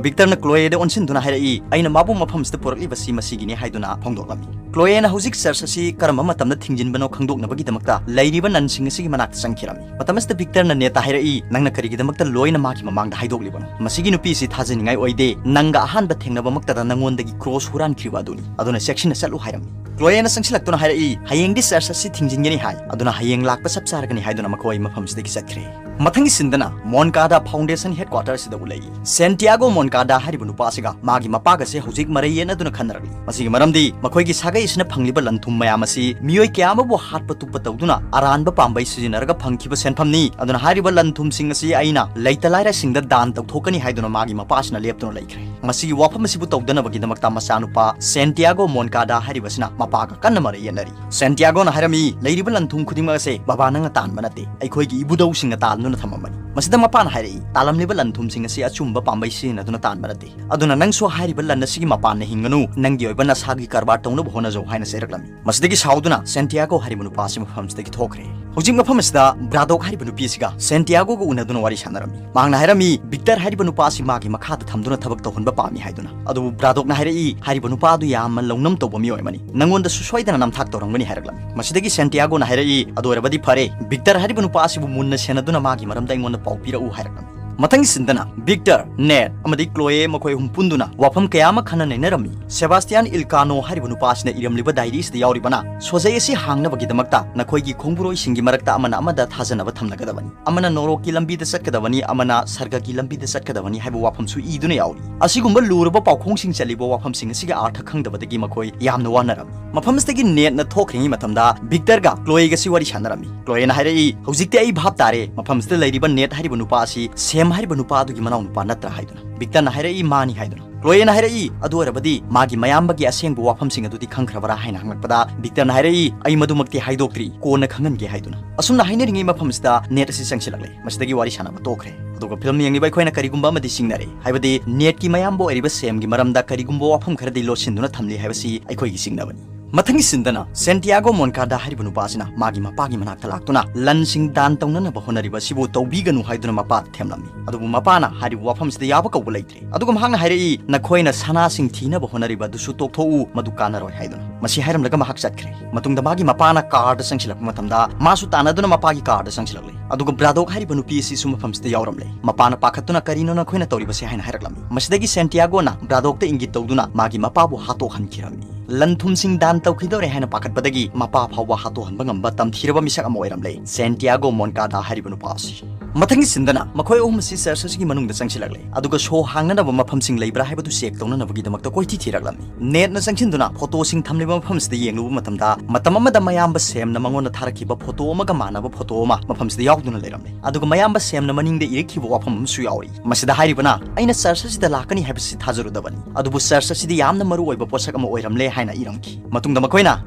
ꯕꯤꯛꯇꯔꯅ ꯀ꯭ꯂꯣꯌꯦꯗ ꯑꯣꯟꯁꯤꯟꯗꯨꯅ ꯍꯥꯏꯔꯛꯏ, "ꯑꯩꯅ ꯃꯥꯕꯨ ꯃꯐꯝ ꯑꯁꯤꯗ ꯄꯨꯔꯛꯂꯤꯕꯁꯤ ꯃꯁꯤꯒꯤꯅꯤ" ꯍꯥꯏꯗꯨꯅ ꯐꯣꯡꯗꯣꯛꯂꯝꯃꯤ꯫ ꯀ꯭ꯂꯣꯌꯦꯅ ꯍꯧꯖꯤꯛ ꯆꯔꯆ ꯑꯁꯤ ꯀꯔꯝꯕ ꯃꯇꯝꯗ ꯊꯤꯡꯖꯤꯟꯕꯅꯣ ꯈꯪꯗꯣꯛꯅꯕꯒꯤꯗꯃꯛꯇ ꯂꯩꯔꯤꯕ ꯅꯟꯁꯤꯡ ꯑꯁꯤꯒꯤ ꯃꯅꯥꯛꯇ ꯆꯪꯈꯤꯔꯝꯃꯤ꯫ ꯃꯇꯝ ꯑꯁꯤꯗ ꯕꯤꯛꯇꯔꯅ ꯅꯦꯠꯇ ꯍꯥꯏꯔꯛꯏ, "ꯅꯪꯅ ꯀꯔꯤꯒꯤꯗꯃꯛꯇ ꯂꯣꯏꯅ ꯃꯥꯒꯤ ꯃꯃꯥꯡꯗ ꯍꯥꯏꯗꯣꯛꯂꯤꯕꯅꯣ? ꯃꯁꯤꯒꯤ ꯅꯨꯄꯤ ꯑꯁꯤ ꯊꯥꯖꯅꯤꯡꯉꯥꯏ ꯑꯣꯏꯗꯦ꯫ ꯅꯪꯒ ꯑꯍꯥꯟꯕ ꯊꯦꯡꯅꯕꯃꯛꯇꯗ ꯅꯪꯉꯣꯟꯗꯒꯤ ꯀ꯭ꯔꯣꯁ ꯍꯨꯔꯥꯟꯈ꯭ꯔꯤꯕ ꯑꯗꯨꯅꯤ꯫ ꯑꯗꯨꯅ ꯆꯦꯛꯁꯤꯟꯅ ꯆꯠꯂꯨ" ꯍꯥꯏꯔꯝꯃꯤ꯫ ꯀ꯭ꯂꯣꯌꯦꯅ ꯆꯪꯁꯤꯜꯂꯛꯇꯨꯅ ꯍꯥꯏꯔꯛꯏ, "ꯍꯌꯦꯡꯗꯤ ꯆꯔꯆ ꯑꯁꯤ ꯊꯤꯡꯖꯤꯟꯒꯅꯤ ꯍꯥꯏ, ꯑꯗꯨꯅ ꯍꯌꯦꯡ ꯂꯥꯛꯄ ꯆꯞ ꯆꯥꯔꯒꯅꯤ" ꯍꯥꯏꯗꯨꯅ ꯃꯈꯣꯏ ꯃꯐꯝꯁꯤꯗꯒꯤ ꯆꯠꯈ꯭ꯔꯦ꯫ ꯃꯊꯪꯒꯤ ꯁꯤꯟꯗꯅ ꯃꯣꯟꯀꯥꯗꯥ ꯐꯥꯎꯟꯗꯦꯁꯟ ꯍꯦꯗꯀ꯭ꯋꯥꯇꯔꯁꯤꯗ ꯎꯠꯂꯛꯏ꯫ ꯁꯦꯟꯇꯤꯌꯥꯒꯣ ꯃꯣꯟꯀꯥꯗꯥ ꯍꯥꯏꯔꯤꯕ ꯅꯨꯄꯥ ꯑꯁꯤꯒ ꯃꯥꯒꯤ ꯃꯄꯥꯒꯁꯦ ꯍꯧꯖꯤꯛ ꯃꯔꯩ ꯌꯦꯠꯅꯗꯨꯅ ꯈꯟꯅꯔꯛꯂꯤ꯫ ꯃꯁꯤꯒꯤ ꯃꯔꯝꯗꯤ ꯃꯈꯣꯏꯒꯤ ꯁꯥꯒꯩ ꯑꯁꯤꯅ ꯐꯪꯂꯤꯕ ꯂꯟ ꯊꯨꯝ ꯃꯌꯥꯝ ꯑꯁꯤ ꯃꯤꯑꯣꯏ ꯀꯌꯥ ꯑꯃꯕꯨ ꯍꯥꯠꯄ ꯇꯨꯞꯄ ꯇꯧꯗꯨꯅ ꯑꯔꯥꯟꯕ ꯄꯥꯝꯕꯩ ꯁꯤꯖꯤꯟꯅꯔꯒ ꯐꯪꯈꯤꯕ ꯁꯦꯟꯐꯝꯅꯤ꯫ ꯑꯗꯨꯅ ꯍꯥꯏꯔꯤꯕ ꯂꯟ ꯊꯨꯝꯁꯤꯡ ꯑꯁꯤ ꯑꯩꯅ ꯂꯩꯇ ꯂꯥꯏꯔꯁꯤꯡꯗ ꯗꯥꯟ ꯇꯧꯊꯣꯛꯀꯅꯤ ꯍꯥꯏꯗꯨꯅ ꯃꯥꯒꯤ ꯃꯄꯥꯁꯤꯅ ꯂꯦꯞꯇꯨꯅ ꯂꯩꯈ꯭ꯔꯦ꯫ ꯃꯁꯤꯒꯤ ꯋꯥꯐꯝ ꯑꯁꯤꯕꯨ ꯇꯧꯗꯅꯕꯒꯤꯗꯃꯛꯇ ꯃꯆꯥꯅꯨꯄꯥ ꯁꯦꯟꯇꯤꯌꯥꯒꯣ ꯃꯣꯟꯀꯥꯗꯥ ꯍꯥꯏꯔꯤꯕꯁꯤꯅ ꯃꯄꯥꯒ ꯀꯟꯅ ꯃꯔꯩ ꯌꯦꯠꯅꯔꯤ꯫ ꯁꯦꯟꯇꯤꯌꯥꯒꯣꯅ ꯍꯥꯏꯔꯝꯃꯤ, "ꯂꯩꯔꯤꯕ ꯂꯟ ꯊꯨꯝ ꯈꯨꯗꯤꯡꯃꯛ ꯑꯁꯦ ꯕꯕꯥ ꯅꯪꯅ ꯇꯥꯟꯕ ꯅꯠꯇꯦ, ꯑꯩꯈꯣꯏꯒꯤ ꯏꯕꯨꯙꯧꯁꯤꯡꯅ ꯇꯥꯟꯗꯨꯅ ꯊꯝꯃꯝꯕꯅꯤ꯫" ꯃꯁꯤꯗ ꯃꯄꯥꯅ ꯍꯥꯏꯔꯛꯏ, "ꯇꯥꯜꯂꯝꯂꯤꯕ ꯂꯟ ꯊꯨꯝꯁꯤꯡ ꯑꯁꯤ ꯑꯆꯨꯝꯕ ꯄꯥꯝꯕꯩ ꯁꯤꯖꯤꯟꯅꯗꯨꯅ ꯇꯥꯟꯕ ꯅꯠꯇꯦ, ꯑꯗꯨꯅ ꯅꯪꯁꯨ ꯍꯥꯏꯔꯤꯕ ꯂꯟ ꯑꯁꯤꯒꯤ ꯃꯄꯥꯟꯅ ꯍꯤꯡꯒꯅꯨ, ꯅꯪꯒꯤ ꯑꯣꯏꯕ ꯅꯁꯥꯒꯤ ꯀꯔꯕꯥꯔ ꯇꯧꯅꯕ ꯍꯣꯠꯅꯖꯧ" ꯍꯥꯏꯅ ꯆꯩꯔꯛꯂꯝꯃꯤ꯫ ꯃꯁꯤꯗꯒꯤ ꯁꯥꯎꯗꯨꯅ ꯁꯦꯟꯇꯤꯌꯥꯒꯣ ꯍꯥꯏꯔꯤꯕ ꯅꯨꯄꯥ ꯑꯁꯤ ꯃꯐꯝꯁꯤꯗꯒꯤ ꯊꯣꯛꯈ꯭ꯔꯦ꯫ ꯍꯧꯖꯤꯛ ꯃꯐꯝ ꯑꯁꯤꯗ ꯕ꯭ꯔꯥꯗꯣꯛ ꯍꯥꯏꯔꯤꯕ ꯅꯨꯄꯤ ꯑꯁꯤꯒ ꯁꯦꯟꯇꯤꯌꯥꯒꯣꯒ ꯎꯅꯗꯨꯅ ꯋꯥꯔꯤ ꯁꯥꯟꯅꯔꯝꯃꯤ꯫ ꯃꯍꯥꯛꯅ ꯍꯥꯏꯔꯝꯃꯤ, ꯕꯤꯛꯇꯔ ꯍꯥꯏꯔꯤꯕ ꯅꯨꯄꯥ ꯑꯁꯤ ꯃꯥꯒꯤ ꯃꯈꯥꯗ ꯊꯝꯗꯨꯅ ꯊꯕꯛ ꯇꯧꯍꯟꯕ ꯄꯥꯝꯃꯤ ꯍꯥꯏꯗꯨꯅ꯫ ꯑꯗꯨꯕꯨ ꯕ꯭ꯔꯥꯗꯣꯛꯅ ꯍꯥꯏꯔꯛꯏ, "ꯍꯥꯏꯔꯤꯕ ꯅꯨꯄꯥ ꯑꯗꯨ ꯌꯥꯝꯅ ꯂꯧꯅꯝ ꯇꯧꯕ ꯃꯤꯑꯣꯏ ꯑꯃꯅꯤ, ꯅꯪꯉꯣꯟꯗꯁꯨ ꯁꯣꯏꯗꯅ ꯅꯝꯊꯥꯛ ꯇꯧꯔꯝꯒꯅꯤ" ꯍꯥꯏꯔꯛꯂꯝꯃꯤ꯫ ꯃꯁꯤꯗꯒꯤ ꯁꯦꯟꯇꯤꯌꯥꯒꯣꯅ ꯍꯥꯏꯔꯛꯏ, "ꯑꯗꯨ ꯑꯣꯏꯔꯕꯗꯤ ꯐꯔꯦ, ꯕꯤꯛꯇꯔ ꯍꯥꯏꯔꯤꯕ ꯅꯨꯄꯥ ꯑꯁꯤꯕꯨ ꯃꯨꯟꯅ ꯁꯦꯟꯅꯗꯨꯅ ꯃꯥꯒꯤ ꯃꯔꯝꯗ ꯑꯩꯉꯣꯟꯗ ꯄꯥꯎ ꯄꯤꯔꯛꯎ" ꯍꯥꯏꯔꯛꯂꯝꯃꯤ꯫ ꯃꯊꯪꯒꯤ ꯁꯤꯟꯗꯅ ꯕꯤꯛꯇꯔ, ꯅꯦꯠ ꯑꯃꯗꯤ ꯀ꯭ꯂꯣꯌꯦ ꯃꯈꯣꯏ ꯑꯍꯨꯝ ꯄꯨꯟꯗꯨꯅ ꯋꯥꯐꯝ ꯀꯌꯥ ꯑꯃ ꯈꯟꯅ ꯅꯩꯅꯔꯝꯃꯤ꯫ ꯁꯦꯕꯥꯁꯇꯤꯌꯥꯟ ꯏꯜꯀꯥꯅꯣ ꯍꯥꯏꯔꯤꯕ ꯅꯨꯄꯥ ꯑꯁꯤꯅ ꯏꯔꯝꯂꯤꯕ ꯗꯥꯏꯔꯤ ꯑꯁꯤꯗ ꯌꯥꯎꯔꯤꯕꯅ, "ꯁꯣꯖꯩ ꯑꯁꯤ ꯍꯥꯡꯅꯕꯒꯤꯗꯃꯛꯇ ꯅꯈꯣꯏꯒꯤ ꯈꯣꯡꯕꯨꯔꯣꯏꯁꯤꯡꯒꯤ ꯃꯔꯛꯇ ꯑꯃꯅ ꯑꯃꯗ ꯊꯥꯖꯅꯕ ꯊꯝꯅꯒꯗꯕꯅꯤ꯫ ꯑꯃꯅ ꯅꯣꯔꯣꯛꯀꯤ ꯂꯝꯕꯤꯗ ꯆꯠꯀꯗꯕꯅꯤ, ꯑꯃꯅ ꯁꯔꯒꯒꯤ ꯂꯝꯕꯤꯗ ꯆꯠꯀꯗꯕꯅꯤ" ꯍꯥꯏꯕ ꯋꯥꯐꯝꯁꯨ ꯏꯗꯨꯅ ꯌꯥꯎꯔꯤ꯫ ꯑꯁꯤꯒꯨꯝꯕ ꯂꯨꯔꯕ ꯄꯥꯎꯈꯣꯡꯁꯤꯡ ꯆꯠꯂꯤꯕ ꯋꯥꯐꯝꯁꯤꯡ ꯑꯁꯤꯒꯤ ꯑꯥꯔꯊ ꯈꯪꯗꯕꯗꯒꯤ ꯃꯈꯣꯏ ꯌꯥꯝꯅ ꯋꯥꯅꯔꯝꯃꯤ꯫ ꯃꯐꯝ ꯑꯁꯤꯗꯒꯤ ꯅꯦꯠꯅ ꯊꯣꯛꯈ꯭ꯔꯤꯉꯩ ꯃꯇꯝꯗ ꯕꯤꯛꯇꯔꯒ ꯀ꯭ꯂꯣꯌꯦꯒꯁꯤ ꯋꯥꯔꯤ ꯁꯥꯟꯅꯔꯝꯃꯤ꯫ ꯀ꯭ꯂꯣꯌꯦꯅ ꯍꯥꯏꯔꯛꯏ, "ꯍꯧꯖꯤꯛꯇꯤ ꯑꯩ ꯚꯥꯞ ꯇꯥꯔꯦ, ꯃꯐꯝ ꯑꯁꯤꯗ ꯂꯩꯔꯤꯕ ꯅꯦꯠ ꯍꯥꯏꯔꯤꯕ ꯅꯨꯄꯥ ꯑꯁꯤ ꯁꯦꯝ ꯍꯥꯏꯔꯤꯕ ꯅꯨꯄꯥ ꯑꯗꯨꯒꯤ ꯃꯅꯥꯎ ꯅꯨꯄꯥ ꯅꯠꯇ꯭ꯔꯥ" ꯍꯥꯏꯗꯨꯅ꯫ ꯕꯤꯛꯇꯔꯅ ꯍꯥꯏꯔꯛꯏ, "ꯃꯥꯅꯤ" ꯍꯥꯏꯗꯨꯅ꯫ ꯀ꯭ꯂꯣꯌꯦꯅ ꯍꯥꯏꯔꯛꯏ, "ꯑꯗꯨ ꯑꯣꯏꯔꯕꯗꯤ ꯃꯥꯒꯤ ꯃꯌꯥꯝꯕꯒꯤ ꯑꯁꯦꯡꯕ ꯋꯥꯐꯝꯁꯤꯡ ꯑꯗꯨꯗꯤ ꯈꯪꯈ꯭ꯔꯕꯔꯥ?" ꯍꯥꯏꯅ ꯍꯪꯂꯛꯄꯗ ꯕꯤꯛꯇꯔꯅ ꯍꯥꯏꯔꯛꯏ, "ꯑꯩ ꯃꯗꯨꯃꯛꯇꯤ ꯍꯥꯏꯗꯣꯛꯇ꯭ꯔꯤ, ꯀꯣꯟꯅ ꯈꯪꯍꯟꯒꯦ" ꯍꯥꯏꯗꯨꯅ꯫ ꯑꯁꯨꯝꯅ ꯍꯥꯏꯅꯔꯤꯉꯩ ꯃꯐꯝꯁꯤꯗ ꯅꯦꯠ ꯑꯁꯤ ꯆꯪꯁꯤꯜꯂꯛꯂꯦ꯫ ꯃꯁꯤꯗꯒꯤ ꯋꯥꯔꯤ ꯁꯥꯟꯅꯕ ꯇꯣꯛꯈ꯭ꯔꯦ꯫ ꯑꯗꯨꯒ ꯐꯤꯂꯝ ꯌꯦꯡꯂꯤꯕ ꯑꯩꯈꯣꯏꯅ ꯀꯔꯤꯒꯨꯝꯕ ꯑꯃꯗꯤ ꯆꯤꯡꯅꯔꯦ, ꯍꯥꯏꯕꯗꯤ ꯅꯦꯠꯀꯤ ꯃꯌꯥꯝꯕ ꯑꯣꯏꯔꯤꯕ ꯁꯦꯝꯒꯤ ꯃꯔꯝꯗ ꯀꯔꯤꯒꯨꯝꯕ ꯋꯥꯐꯝ ꯈꯔꯗꯤ ꯂꯣꯠꯁꯤꯟꯗꯨꯅ ꯊꯝꯂꯤ ꯍꯥꯏꯕꯁꯤ ꯑꯩꯈꯣꯏꯒꯤ ꯆꯤꯡꯅꯕꯅꯤ꯫ ꯃꯊꯪꯒꯤ ꯁꯤꯟꯗꯅ ꯁꯦꯟꯇꯤꯌꯥꯒꯣ ꯃꯣꯟꯀꯥꯗꯥ ꯍꯥꯏꯔꯤꯕ ꯅꯨꯄꯥ ꯑꯁꯤꯅ ꯃꯥꯒꯤ ꯃꯄꯥꯒꯤ ꯃꯅꯥꯛꯇ ꯂꯥꯛꯇꯨꯅ ꯂꯟꯁꯤꯡ ꯗꯥꯟ ꯇꯧꯅꯅꯕ ꯍꯣꯠꯅꯔꯤꯕ ꯑꯁꯤꯕꯨ ꯇꯧꯕꯤꯒꯅꯨ ꯍꯥꯏꯗꯨꯅ ꯃꯄꯥꯗ ꯊꯦꯝꯂꯝꯃꯤ꯫ ꯑꯗꯨꯕꯨ ꯃꯄꯥꯅ ꯍꯥꯏꯔꯤꯕ ꯋꯥꯐꯝꯁꯤꯗ ꯌꯥꯕ ꯀꯧꯕ ꯂꯩꯇ꯭ꯔꯦ꯫ ꯑꯗꯨꯒ ꯃꯍꯥꯛꯅ ꯍꯥꯏꯔꯛꯏ, "ꯅꯈꯣꯏꯅ ꯁꯅꯥꯁꯤꯡ ꯊꯤꯅꯕ ꯍꯣꯠꯅꯔꯤꯕ ꯑꯗꯨꯁꯨ ꯇꯣꯛꯊꯣꯛꯎ, ꯃꯗꯨ ꯀꯥꯟꯅꯔꯣꯏ" ꯍꯥꯏꯗꯨꯅ꯫ ꯃꯁꯤ ꯍꯥꯏꯔꯝꯂꯒ ꯃꯍꯥꯛ ꯆꯠꯈ꯭ꯔꯦ꯫ ꯃꯇꯨꯡꯗ ꯃꯥꯒꯤ ꯃꯄꯥꯅ ꯀꯥꯔꯗ ꯆꯪꯁꯤꯜꯂꯛꯄ ꯃꯇꯝꯗ ꯃꯥꯁꯨ ꯇꯥꯟꯅꯗꯨꯅ ꯃꯄꯥꯒꯤ ꯀꯥꯔꯗ ꯆꯪꯁꯤꯜꯂꯛꯂꯦ꯫ ꯑꯗꯨꯒ ꯕ꯭ꯔꯥꯗꯣꯛ ꯍꯥꯏꯔꯤꯕ ꯅꯨꯄꯤ ꯑꯁꯤꯁꯨ ꯃꯐꯝꯁꯤꯗ ꯌꯥꯎꯔꯝꯂꯦ꯫ ꯃꯄꯥꯅ ꯄꯥꯈꯠꯇꯨꯅ, "ꯀꯔꯤꯅꯣ ꯅꯈꯣꯏꯅ ꯇꯧꯔꯤꯕꯁꯦ?" ꯍꯥꯏꯅ ꯍꯥꯏꯔꯛꯂꯝꯃꯤ꯫ ꯃꯁꯤꯗꯒꯤ ꯁꯦꯟꯇꯤꯌꯥꯒꯣꯅ ꯕ꯭ꯔꯥꯗꯣꯛꯇ ꯏꯪꯒꯤꯠ ꯇꯧꯗꯨꯅ ꯃꯥꯒꯤ ꯃꯄꯥꯕꯨ ꯍꯥꯠꯇꯣꯛꯍꯟꯈꯤꯔꯝꯃꯤ꯫ ꯂꯟ ꯊꯨꯝꯁꯤꯡ ꯗꯥꯟ ꯇꯧꯈꯤꯗꯧꯔꯦ ꯍꯥꯏꯅ ꯄꯥꯈꯠꯄꯗꯒꯤ ꯃꯄꯥ ꯐꯥꯎꯕ ꯍꯥꯠꯇꯣꯛꯍꯟꯕ ꯉꯝꯕ ꯇꯝꯊꯤꯔꯕ ꯃꯤꯁꯛ ꯑꯃ ꯑꯣꯏꯔꯝꯂꯦ ꯁꯦꯟꯇꯤꯌꯥꯒꯣ ꯃꯣꯟꯀꯥꯗꯥ ꯍꯥꯏꯔꯤꯕ ꯅꯨꯄꯥ ꯑꯁꯤ꯫ ꯃꯊꯪꯒꯤ ꯁꯤꯟꯗꯅ ꯃꯈꯣꯏ ꯑꯍꯨꯝ ꯑꯁꯤ ꯆꯔꯆ ꯑꯁꯤꯒꯤ ꯃꯅꯨꯡꯗ ꯆꯪꯁꯤꯜꯂꯛꯂꯦ, ꯑꯗꯨꯒ ꯁꯣ ꯍꯥꯡꯅꯅꯕ ꯃꯐꯝꯁꯤꯡ ꯂꯩꯕ꯭ꯔꯥ ꯍꯥꯏꯕꯗꯨ ꯆꯦꯛ ꯇꯧꯅꯅꯕꯒꯤꯗꯃꯛꯇ ꯀꯣꯏꯊꯤ ꯊꯤꯔꯛꯂꯝꯃꯤ꯫ ꯅꯦꯠꯅ ꯆꯪꯁꯤꯟꯗꯨꯅ ꯐꯣꯇꯣꯁꯤꯡ ꯊꯝꯂꯤꯕ ꯃꯐꯝꯁꯤꯗ ꯌꯦꯡꯂꯨꯕ ꯃꯇꯝꯗ, ꯃꯇꯝ ꯑꯃꯗ ꯃꯌꯥꯝꯕ ꯁꯦꯝꯅ ꯃꯉꯣꯟꯗ ꯊꯥꯔꯛꯈꯤꯕ ꯐꯣꯇꯣ ꯑꯃꯒ ꯃꯥꯟꯅꯕ ꯐꯣꯇꯣ ꯑꯃ ꯃꯐꯝꯁꯤꯗ ꯌꯥꯎꯗꯨꯅ ꯂꯩꯔꯝꯃꯤ꯫ ꯑꯗꯨꯒ ꯃꯌꯥꯝꯕ ꯁꯦꯝꯅ ꯃꯅꯤꯡꯗ ꯏꯔꯛꯈꯤꯕ ꯋꯥꯐꯝ ꯑꯃꯁꯨ ꯌꯥꯎꯔꯤ, ꯃꯁꯤꯗ ꯍꯥꯏꯔꯤꯕꯅ, "ꯑꯩꯅ ꯆꯔꯆ ꯑꯁꯤꯗ ꯂꯥꯛꯀꯅꯤ ꯍꯥꯏꯕꯁꯤ ꯊꯥꯖꯔꯨꯗꯕꯅꯤ, ꯑꯗꯨꯕꯨ ꯆꯔꯆ ꯑꯁꯤꯗꯤ ꯌꯥꯝꯅ ꯃꯔꯨ ꯑꯣꯏꯕ ꯄꯣꯠꯁꯛ ꯑꯃ ꯑꯣꯏꯔꯝꯂꯦ" ꯍꯥꯏꯅ ꯏꯔꯝꯈꯤ꯫ ꯃꯇꯨꯡꯗ ꯃꯈꯣꯏꯅ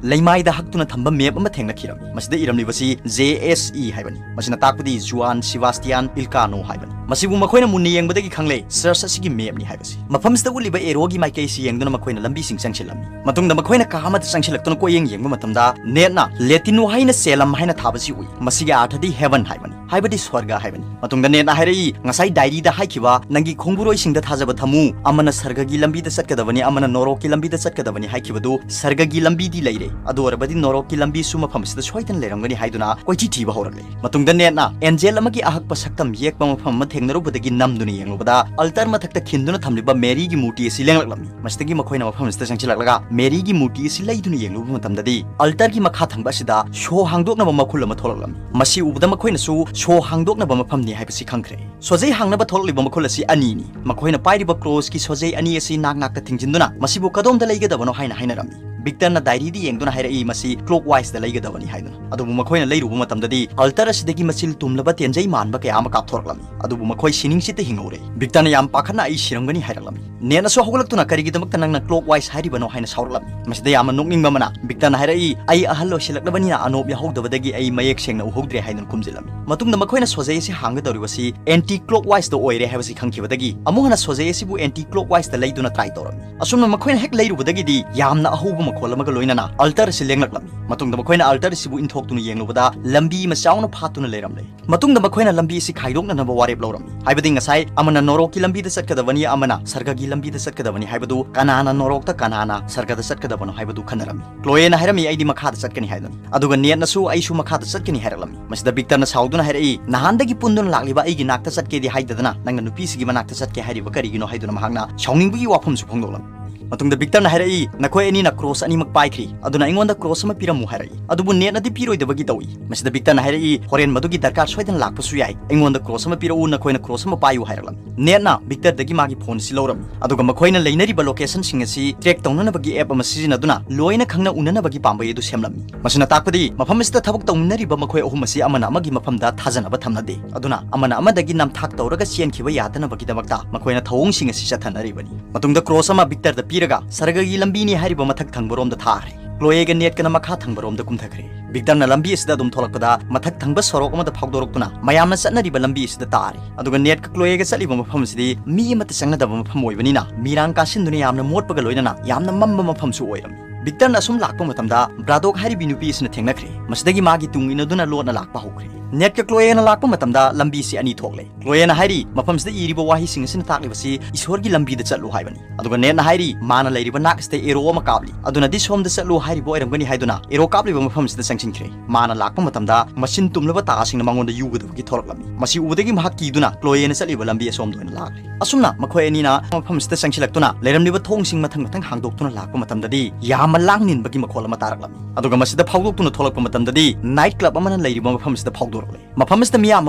ꯂꯩꯃꯥꯏꯗ ꯍꯛꯇꯨꯅ ꯊꯝꯕ ꯃꯦꯞ ꯑꯃ ꯊꯦꯡꯅꯈꯤꯔꯝꯃꯤ꯫ ꯃꯁꯤꯗ ꯏꯔꯝꯂꯤꯕꯁꯤ J S E ꯍꯥꯏꯕꯅꯤ꯫ ꯃꯁꯤꯅ ꯇꯥꯛꯄꯗꯤ ꯖꯨꯋꯥꯟ ꯁꯤꯕꯥꯁꯇꯤꯌꯥꯟ ꯏꯜꯀꯥꯅꯣ ꯍꯥꯏꯕꯅꯤ꯫ ꯃꯁꯤꯕꯨ ꯃꯈꯣꯏꯅ ꯃꯨꯟꯅ ꯌꯦꯡꯕꯗꯒꯤ ꯈꯪꯂꯦ, ꯆꯔꯆ ꯑꯁꯤꯒꯤ ꯃꯦꯞꯅꯤ ꯍꯥꯏꯕꯁꯤ꯫ ꯃꯐꯝꯁꯤꯗ ꯎꯠꯂꯤꯕ ꯑꯦꯔꯣꯒꯤ ꯃꯥꯏꯀꯩꯁꯤ ꯌꯦꯡꯗꯨꯅ ꯃꯈꯣꯏꯅ ꯂꯝꯕꯤꯁꯤꯡ ꯆꯪꯁꯤꯜꯂꯝꯃꯤ꯫ ꯃꯇꯨꯡꯗ ꯃꯈꯣꯏꯅ ꯀꯥ ꯑꯃꯗ ꯆꯪꯁꯤꯜꯂꯛꯇꯨꯅ ꯀꯣꯏꯌꯦꯡ ꯌꯦꯡꯕ ꯃꯇꯝꯗ, ꯅꯦꯠꯅ ꯂꯦꯇꯤꯟ ꯋꯥꯍꯩꯅ ꯆꯦꯂꯝ ꯍꯥꯏꯅ ꯊꯥꯕꯁꯤ ꯎꯏ꯫ ꯃꯁꯤꯒꯤ ꯑꯥꯔꯊꯗꯤ ꯍꯦꯚꯟ ꯍꯥꯏꯕꯅꯤ, ꯍꯥꯏꯕꯗꯤ ꯁ꯭ꯋꯔꯒ ꯍꯥꯏꯕꯅꯤ꯫ ꯃꯇꯨꯡꯗ ꯅꯦꯠꯅ ꯍꯥꯏꯔꯛꯏ, "ꯉꯁꯥꯏ ꯗꯥꯏꯔꯤꯗ ꯍꯥꯏꯈꯤꯕ, 'ꯅꯪꯒꯤ ꯈꯣꯡꯕꯨꯔꯣꯏꯁꯤꯡꯗ ꯊꯥꯖꯕ ꯊꯝꯃꯨ, ꯑꯃꯅ ꯁꯔꯒꯒꯤ ꯂꯝꯕꯤꯗ ꯆꯠꯀꯗꯕꯅꯤ, ꯑꯃꯅ ꯅꯣꯔꯣꯛꯀꯤ ꯂꯝꯕꯤꯗ ꯆꯠꯀꯗꯕꯅꯤ' ꯍꯥꯏꯈꯤꯕꯗꯨ, ꯁꯔꯒꯒꯤ ꯂꯝꯕꯤꯗꯤ ꯂꯩꯔꯦ, ꯑꯗꯨ ꯑꯣꯏꯔꯕꯗꯤ ꯅꯣꯔꯣꯛꯀꯤ ꯂꯝꯕꯤꯁꯨ ꯃꯐꯝ ꯑꯁꯤꯗ ꯁꯣꯏꯗꯅ ꯂꯩꯔꯝꯒꯅꯤ" ꯍꯥꯏꯗꯨꯅ ꯀꯣꯏꯊꯤ ꯊꯤꯕ ꯍꯧꯔꯛꯂꯦ꯫ ꯃꯇꯨꯡꯗ ꯅꯦꯠꯅ ꯑꯦꯟꯖꯦꯜ ꯑꯃꯒꯤ ꯑꯍꯛꯄ ꯁꯛꯇꯝ ꯌꯦꯛꯄ ꯃꯐꯝ ꯑꯃ ꯊꯦꯡꯅꯔꯨꯕꯗꯒꯤ ꯅꯝꯗꯨꯅ ꯌꯦꯡꯂꯨꯕꯗ, ꯑꯜꯇꯔ ꯃꯊꯛꯇ ꯈꯤꯟꯗꯨꯅ ꯊꯝꯂꯤꯕ ꯃꯦꯔꯤꯒꯤ ꯃꯨꯔꯇꯤ ꯑꯁꯤ ꯂꯦꯡꯂꯛꯂꯝꯃꯤ꯫ ꯃꯁꯤꯗꯒꯤ ꯃꯈꯣꯏꯅ ꯃꯐꯝ ꯑꯁꯤꯗ ꯆꯪꯁꯤꯜꯂꯛꯂꯒ ꯃꯦꯔꯤꯒꯤ ꯃꯨꯔꯇꯤ ꯑꯁꯤ ꯂꯩꯗꯨꯅ ꯌꯦꯡꯂꯨꯕ ꯃꯇꯝꯗꯗꯤ, ꯑꯜꯇꯔꯒꯤ ꯃꯈꯥ ꯊꯪꯕ ꯑꯁꯤꯗ ꯁꯣ ꯍꯥꯡꯗꯣꯛꯅꯕ ꯃꯈꯨꯜ ꯑꯃ ꯊꯣꯛꯂꯛꯂꯝꯃꯤ꯫ ꯃꯁꯤ ꯎꯕꯗ ꯃꯈꯣꯏꯅꯁꯨ ꯁꯣ ꯍꯥꯡꯗꯣꯛꯅꯕ ꯃꯐꯝꯅꯤ ꯍꯥꯏꯕꯁꯤ ꯈꯪꯈ꯭ꯔꯦ꯫ ꯁꯣꯖꯩ ꯍꯥꯡꯅꯕ ꯊꯣꯛꯂꯛꯂꯤꯕ ꯃꯈꯨꯜ ꯑꯁꯤ ꯑꯅꯤꯅꯤ꯫ ꯃꯈꯣꯏꯅ ꯄꯥꯏꯔꯤꯕ ꯀ꯭ꯔꯣꯁꯀꯤ ꯁꯣꯖꯩ ꯑꯅꯤ ꯑꯁꯤ ꯅꯥꯛ ꯅꯥꯛꯇ ꯊꯤꯡꯖꯤꯟꯗꯨꯅ ꯃꯁꯤꯕꯨ ꯀꯗꯣꯝꯗ ꯂꯩꯒꯗꯕꯅꯣ ꯍꯥꯏꯅ ꯍꯥꯏꯅꯔꯝꯃꯤ꯫ ꯕꯤꯛꯇꯔꯅ ꯗꯥꯏꯔꯤꯗ ꯌꯦꯡꯗꯨꯅ ꯍꯥꯏꯔꯛꯏ, "ꯃꯁꯤ ꯀ꯭ꯂꯣꯛ ꯋꯥꯏꯁꯇ ꯂꯩꯒꯗꯕꯅꯤ" ꯍꯥꯏꯗꯨꯅ꯫ ꯑꯗꯨꯕꯨ ꯃꯈꯣꯏꯅ ꯂꯩꯔꯨꯕ ꯃꯇꯝꯗꯗꯤ, ꯑꯜꯇꯔ ꯑꯁꯤꯗꯒꯤ ꯃꯆꯤꯜ ꯇꯨꯝꯂꯕ ꯇꯦꯟꯖꯩ ꯃꯥꯟꯕ ꯀꯌꯥ ꯑꯃ ꯀꯥꯞꯊꯣꯔꯛꯂꯝꯃꯤ꯫ ꯑꯗꯨꯕꯨ ꯃꯈꯣꯏ ꯁꯤꯅꯤꯡꯁꯤꯠꯇ ꯍꯤꯡꯍꯧꯔꯦ꯫ ꯕꯤꯛꯇꯔꯅ ꯌꯥꯝ ꯄꯥꯈꯠꯅ "ꯑꯩ ꯁꯤꯔꯝꯒꯅꯤ" ꯍꯥꯏꯔꯛꯂꯝꯃꯤ꯫ ꯅꯦꯠꯅꯁꯨ ꯍꯧꯒꯠꯂꯛꯇꯨꯅ "ꯀꯔꯤꯒꯤꯗꯃꯛꯇ ꯅꯪꯅ ꯀ꯭ꯂꯣꯛ ꯋꯥꯏꯁ ꯍꯥꯏꯔꯤꯕꯅꯣ?" ꯍꯥꯏꯅ ꯁꯥꯎꯔꯛꯂꯝꯃꯤ꯫ ꯃꯁꯤꯗ ꯌꯥꯝꯅ ꯅꯣꯛꯅꯤꯡꯕ ꯑꯃꯅ, ꯕꯤꯛꯇꯔꯅ ꯍꯥꯏꯔꯛꯏ, "ꯑꯩ ꯑꯍꯜ ꯑꯣꯏꯁꯤꯜꯂꯛꯂꯕꯅꯤꯅ ꯑꯅꯣꯞ ꯌꯥꯍꯧꯗꯕꯗꯒꯤ ꯑꯩ ꯃꯌꯦꯛ ꯁꯦꯡꯅ ꯎꯍꯧꯗ꯭ꯔꯦ" ꯍꯥꯏꯗꯨꯅ ꯈꯨꯝꯖꯤꯜꯂꯝꯃꯤ꯫ ꯃꯇꯨꯡꯗ ꯃꯈꯣꯏꯅ ꯁꯣꯖꯩ ꯑꯁꯤ ꯍꯥꯡꯒꯗꯧꯔꯤꯕꯁꯤ ꯑꯦꯟꯇꯤ ꯀ꯭ꯂꯣꯛ ꯋꯥꯏꯁꯇ ꯑꯣꯏꯔꯦ ꯍꯥꯏꯕꯁꯤ ꯈꯪꯈꯤꯕꯗꯒꯤ, ꯑꯃꯨꯛ ꯍꯟꯅ ꯁꯣꯖꯩ ꯑꯁꯤꯕꯨ ꯑꯦꯟꯇꯤ ꯀ꯭ꯂꯣꯛ ꯋꯥꯏꯁꯇ ꯂꯩꯗꯨꯅ ꯇ꯭ꯔꯥꯏ ꯇꯧꯔꯝꯃꯤ꯫ ꯑꯁꯨꯝꯅ ꯃꯈꯣꯏꯅ ꯍꯦꯛ ꯂꯩꯔꯨꯕꯗꯒꯤꯗꯤ ꯌꯥꯝꯅ ꯑꯍꯧꯕ ꯃꯈꯣꯜ ꯑꯃꯒ ꯂꯣꯏꯅꯅ ꯑꯜꯇꯔ ꯑꯁꯤ ꯂꯦꯡꯂꯛꯂꯝꯃꯤ꯫ ꯃꯇꯨꯡꯗ ꯃꯈꯣꯏꯅ ꯑꯜꯇꯔ ꯑꯁꯤꯕꯨ ꯏꯟꯊꯣꯛꯇꯨꯅ ꯌꯦꯡꯂꯨꯕꯗ ꯂꯝꯕꯤ ꯑꯃ ꯆꯥꯎꯅ ꯐꯥꯠꯇꯨꯅ ꯂꯩꯔꯝꯂꯦ꯫ ꯃꯇꯨꯡꯗ ꯃꯈꯣꯏꯅ ꯂꯝꯕꯤ ꯑꯁꯤ ꯈꯥꯏꯗꯣꯛꯅꯅꯕ ꯋꯥꯔꯦꯞ ꯂꯧꯔꯝꯃꯤ꯫ ꯍꯥꯏꯕꯗꯤ ꯉꯁꯥꯏ ꯑꯃꯅ ꯅꯣꯔꯣꯛꯀꯤ ꯂꯝꯕꯤꯗ ꯆꯠꯀꯗꯕꯅꯤ, ꯑꯃꯅ ꯁꯔꯒꯒꯤ ꯂꯝꯕꯤꯗ ꯆꯠꯀꯗꯕꯅꯤ ꯍꯥꯏꯕꯗꯨ, ꯀꯅꯥꯅ ꯅꯣꯔꯣꯛꯇ, ꯀꯅꯥꯅ ꯁꯔꯒꯗ ꯆꯠꯀꯗꯕꯅꯣ ꯍꯥꯏꯕꯗꯨ ꯈꯟꯅꯔꯝꯃꯤ꯫ ꯀ꯭ꯂꯣꯌꯦꯅ ꯍꯥꯏꯔꯝꯃꯤ, "ꯑꯩꯗꯤ ꯃꯈꯥꯗ ꯆꯠꯀꯅꯤ" ꯍꯥꯏꯗꯨꯅ꯫ ꯑꯗꯨꯒ ꯅꯦꯠꯅꯁꯨ "ꯑꯩꯁꯨ ꯃꯈꯥꯗ ꯆꯠꯀꯅꯤ" ꯍꯥꯏꯔꯛꯂꯝꯃꯤ꯫ ꯃꯁꯤꯗ ꯕꯤꯛꯇꯔꯅ ꯁꯥꯎꯗꯨꯅ ꯍꯥꯏꯔꯛꯏ, "ꯅꯍꯥꯟꯗꯒꯤ ꯄꯨꯟꯗꯨꯅ ꯂꯥꯛꯂꯤꯕ ꯑꯩꯒꯤ ꯅꯥꯛꯇ ꯆꯠꯀꯦꯗꯤ ꯍꯥꯏꯗꯗꯅ ꯅꯪꯅ ꯅꯨꯄꯤꯁꯤꯒꯤ ꯃꯅꯥꯛꯇ ꯆꯠꯀꯦ ꯍꯥꯏꯔꯤꯕ ꯀꯔꯤꯒꯤꯅꯣ?" ꯍꯥꯏꯗꯨꯅ ꯃꯍꯥꯛꯅ ꯁꯥꯎꯅꯤꯡꯕꯒꯤ ꯋꯥꯐꯝꯁꯨ ꯐꯣꯡꯗꯣꯛꯂꯝꯃꯤ꯫ ꯃꯇꯨꯡꯗ ꯕꯤꯛꯇꯔꯅ ꯍꯥꯏꯔꯛꯏ, "ꯅꯈꯣꯏ ꯑꯅꯤꯅ ꯀ꯭ꯔꯣꯁ ꯑꯅꯤꯃꯛ ꯄꯥꯏꯈ꯭ꯔꯤ, ꯑꯗꯨꯅ ꯑꯩꯉꯣꯟꯗ ꯀ꯭ꯔꯣꯁ ꯑꯃ ꯄꯤꯔꯝꯃꯨ" ꯍꯥꯏꯔꯛꯏ꯫ ꯑꯗꯨꯕꯨ ꯅꯦꯠꯅꯗꯤ ꯄꯤꯔꯣꯏꯗꯕꯒꯤ ꯇꯧꯏ꯫ ꯃꯁꯤꯗ ꯕꯤꯛꯇꯔꯅ ꯍꯥꯏꯔꯛꯏ, "ꯍꯣꯔꯦꯟ ꯃꯗꯨꯒꯤ ꯗꯔꯀꯥꯔ ꯁꯣꯏꯗꯅ ꯂꯥꯛꯄꯁꯨ ꯌꯥꯏ, ꯑꯩꯉꯣꯟꯗ ꯀ꯭ꯔꯣꯁ ꯑꯃ ꯄꯤꯔꯛꯎ, ꯅꯈꯣꯏꯅ ꯀ꯭ꯔꯣꯁ ꯑꯃ ꯄꯥꯏꯌꯨ" ꯍꯥꯏꯔꯛꯂꯝꯃꯤ꯫ ꯅꯦꯠꯅ ꯕꯤꯛꯇꯔꯗꯒꯤ ꯃꯥꯒꯤ ꯐꯣꯟ ꯑꯁꯤ ꯂꯧꯔꯝꯃꯤ, ꯑꯗꯨꯒ ꯃꯈꯣꯏꯅ ꯂꯩꯅꯔꯤꯕ ꯂꯣꯀꯦꯁꯟꯁꯤꯡ ꯑꯁꯤ ꯇ꯭ꯔꯦꯛ ꯇꯧꯅꯅꯕꯒꯤ ꯑꯦꯞ ꯑꯃ ꯁꯤꯖꯤꯟꯅꯗꯨꯅ ꯂꯣꯏꯅ ꯈꯪꯅ ꯎꯅꯅꯕꯒꯤ ꯄꯥꯝꯕꯩ ꯑꯗꯨ ꯁꯦꯝꯂꯝꯃꯤ꯫ ꯃꯁꯤꯅ ꯇꯥꯛꯄꯗꯤ ꯃꯐꯝ ꯑꯁꯤꯗ ꯊꯕꯛ ꯇꯧꯃꯤꯟꯅꯔꯤꯕ ꯃꯈꯣꯏ ꯑꯍꯨꯝ ꯑꯁꯤ ꯑꯃꯅ ꯑꯃꯒꯤ ꯃꯐꯝꯗ ꯊꯥꯖꯅꯕ ꯊꯝꯅꯗꯦ, ꯑꯗꯨꯅ ꯑꯃꯅ ꯑꯃꯗꯒꯤ ꯅꯝꯊꯥꯛ ꯇꯧꯔꯒ ꯆꯦꯟꯈꯤꯕ ꯌꯥꯗꯅꯕꯒꯤꯗꯃꯛꯇ ꯃꯈꯣꯏꯅ ꯊꯧꯑꯣꯡꯁꯤꯡ ꯑꯁꯤ ꯆꯠꯊꯅꯔꯤꯕꯅꯤ꯫ ꯃꯇꯨꯡꯗ ꯀ꯭ꯔꯣꯁ ꯑꯃ ꯕꯤꯛꯇꯔꯗ ꯄꯤꯔꯒ ꯁꯔꯒꯒꯤ ꯂꯝꯕꯤꯅꯤ ꯍꯥꯏꯔꯤꯕ ꯃꯊꯛ ꯊꯪꯕꯔꯣꯝꯗ ꯊꯥꯈ꯭ꯔꯦ꯫ ꯀ꯭ꯂꯣꯌꯦꯒ ꯅꯦꯠꯀꯅ ꯃꯈꯥ ꯊꯪꯕꯔꯣꯝꯗ ꯀꯨꯝꯊꯈ꯭ꯔꯦ꯫ ꯕꯤꯛꯇꯔꯅ ꯂꯝꯕꯤ ꯑꯁꯤꯗ ꯑꯗꯨꯝ ꯊꯣꯛꯂꯛꯄꯗ ꯃꯊꯛ ꯊꯪꯕ ꯁꯣꯔꯣꯛ ꯑꯃꯗ ꯐꯥꯎꯗꯣꯔꯛꯇꯨꯅ ꯃꯌꯥꯝꯅ ꯆꯠꯅꯔꯤꯕ ꯂꯝꯕꯤ ꯑꯁꯤꯗ ꯇꯥꯔꯦ꯫ ꯑꯗꯨꯒ ꯅꯦꯠꯀ ꯀ꯭ꯂꯣꯌꯦꯒ ꯆꯠꯂꯤꯕ ꯃꯐꯝ ꯑꯁꯤꯗꯤ ꯃꯤ ꯑꯃꯠꯇ ꯆꯪꯅꯗꯕ ꯃꯐꯝ ꯑꯣꯏꯕꯅꯤꯅ ꯃꯤꯔꯥꯡ ꯀꯥꯁꯤꯟꯗꯨꯅ ꯌꯥꯝꯅ ꯃꯣꯠꯄꯒ ꯂꯣꯏꯅꯅ ꯌꯥꯝꯅ ꯃꯝꯕ ꯃꯐꯝꯁꯨ ꯑꯣꯏꯔꯝꯃꯤ꯫ ꯕꯤꯛꯇꯔꯅ ꯑꯁꯨꯝ ꯂꯥꯛꯄ ꯃꯇꯝꯗ ꯕ꯭ꯔꯥꯗꯣꯛ ꯍꯥꯏꯔꯤꯕꯤ ꯅꯨꯄꯤ ꯑꯁꯤꯅ ꯊꯦꯡꯅꯈ꯭ꯔꯦ꯫ ꯃꯁꯤꯗꯒꯤ ꯃꯥꯒꯤ ꯇꯨꯡ ꯏꯟꯅꯗꯨꯅ ꯂꯣꯠꯅ ꯂꯥꯛꯄ ꯍꯧꯈ꯭ꯔꯦ꯫ ꯅꯦꯠꯀ ꯀ꯭ꯂꯣꯌꯦꯅ ꯂꯥꯛꯄ ꯃꯇꯝꯗ ꯂꯝꯕꯤꯁꯤ ꯑꯅꯤ ꯊꯣꯛꯂꯦ꯫ ꯀ꯭ꯂꯣꯌꯦꯅ ꯍꯥꯏꯔꯤ, ꯃꯐꯝꯁꯤꯗ ꯏꯔꯤꯕ ꯋꯥꯍꯩꯁꯤꯡ ꯑꯁꯤꯅ ꯇꯥꯛꯂꯤꯕꯁꯤ ꯏꯁꯣꯔꯒꯤ ꯂꯝꯕꯤꯗ ꯆꯠꯂꯨ ꯍꯥꯏꯕꯅꯤ꯫ ꯑꯗꯨꯒ ꯅꯦꯠꯅ ꯍꯥꯏꯔꯤ, ꯃꯥꯅ ꯂꯩꯔꯤꯕ ꯅꯥꯛ ꯑꯁꯤꯗ ꯑꯦꯔꯣ ꯑꯃ ꯀꯥꯞꯂꯤ, ꯑꯗꯨꯅ ꯑꯗꯤꯁꯣꯝꯗ ꯆꯠꯂꯨ ꯍꯥꯏꯔꯤꯕ ꯑꯣꯏꯔꯝꯒꯅꯤ ꯍꯥꯏꯗꯨꯅ ꯑꯦꯔꯣ ꯀꯥꯞꯂꯤꯕ ꯃꯐꯝꯁꯤꯗ ꯆꯪꯁꯤꯟꯈ꯭ꯔꯦ꯫ ꯃꯥꯅ ꯂꯥꯛꯄ ꯃꯇꯝꯗ ꯃꯆꯤꯟ ꯇꯨꯝꯂꯕ ꯇꯥꯁꯤꯡꯅ ꯃꯉꯣꯟꯗ ꯌꯨꯒꯗꯕꯒꯤ ꯊꯣꯛꯂꯛꯂꯝꯃꯤ꯫ ꯃꯁꯤ ꯎꯕꯗꯒꯤ ꯃꯍꯥꯛ ꯀꯤꯗꯨꯅ ꯀ꯭ꯂꯣꯌꯦꯅ ꯆꯠꯂꯤꯕ ꯂꯝꯕꯤ ꯑꯁꯣꯝꯗ ꯑꯣꯏꯅ ꯂꯥꯛꯂꯦ꯫ ꯑꯁꯨꯝꯅ ꯃꯈꯣꯏ ꯑꯅꯤꯅ ꯃꯐꯝꯁꯤꯗ ꯆꯪꯁꯤꯜꯂꯛꯇꯨꯅ ꯂꯩꯔꯝꯂꯤꯕ ꯊꯣꯡꯁꯤꯡ ꯃꯊꯪ ꯃꯊꯪ ꯍꯥꯡꯗꯣꯛꯇꯨꯅ ꯂꯥꯛꯄ ꯃꯇꯝꯗꯗꯤ ꯌꯥꯝꯅ ꯂꯥꯡ ꯅꯤꯟꯕꯒꯤ ꯃꯈꯣꯜ ꯑꯃ ꯇꯥꯔꯛꯂꯝꯃꯤ꯫ ꯑꯗꯨꯒ ꯃꯁꯤꯗ ꯐꯥꯎꯗꯣꯛꯇꯨꯅ ꯊꯣꯛꯂꯛꯄ ꯃꯇꯝꯗꯗꯤ ꯅꯥꯏꯠ ꯀ꯭ꯂꯕ ꯑꯃꯅ ꯂꯩꯔꯤꯕ ꯃꯐꯝꯁꯤꯗ ꯐꯥꯎꯗꯣꯔꯛꯂꯦ꯫ ꯃꯐꯝ ꯑꯁꯤꯗ ꯃꯤꯌꯥꯝ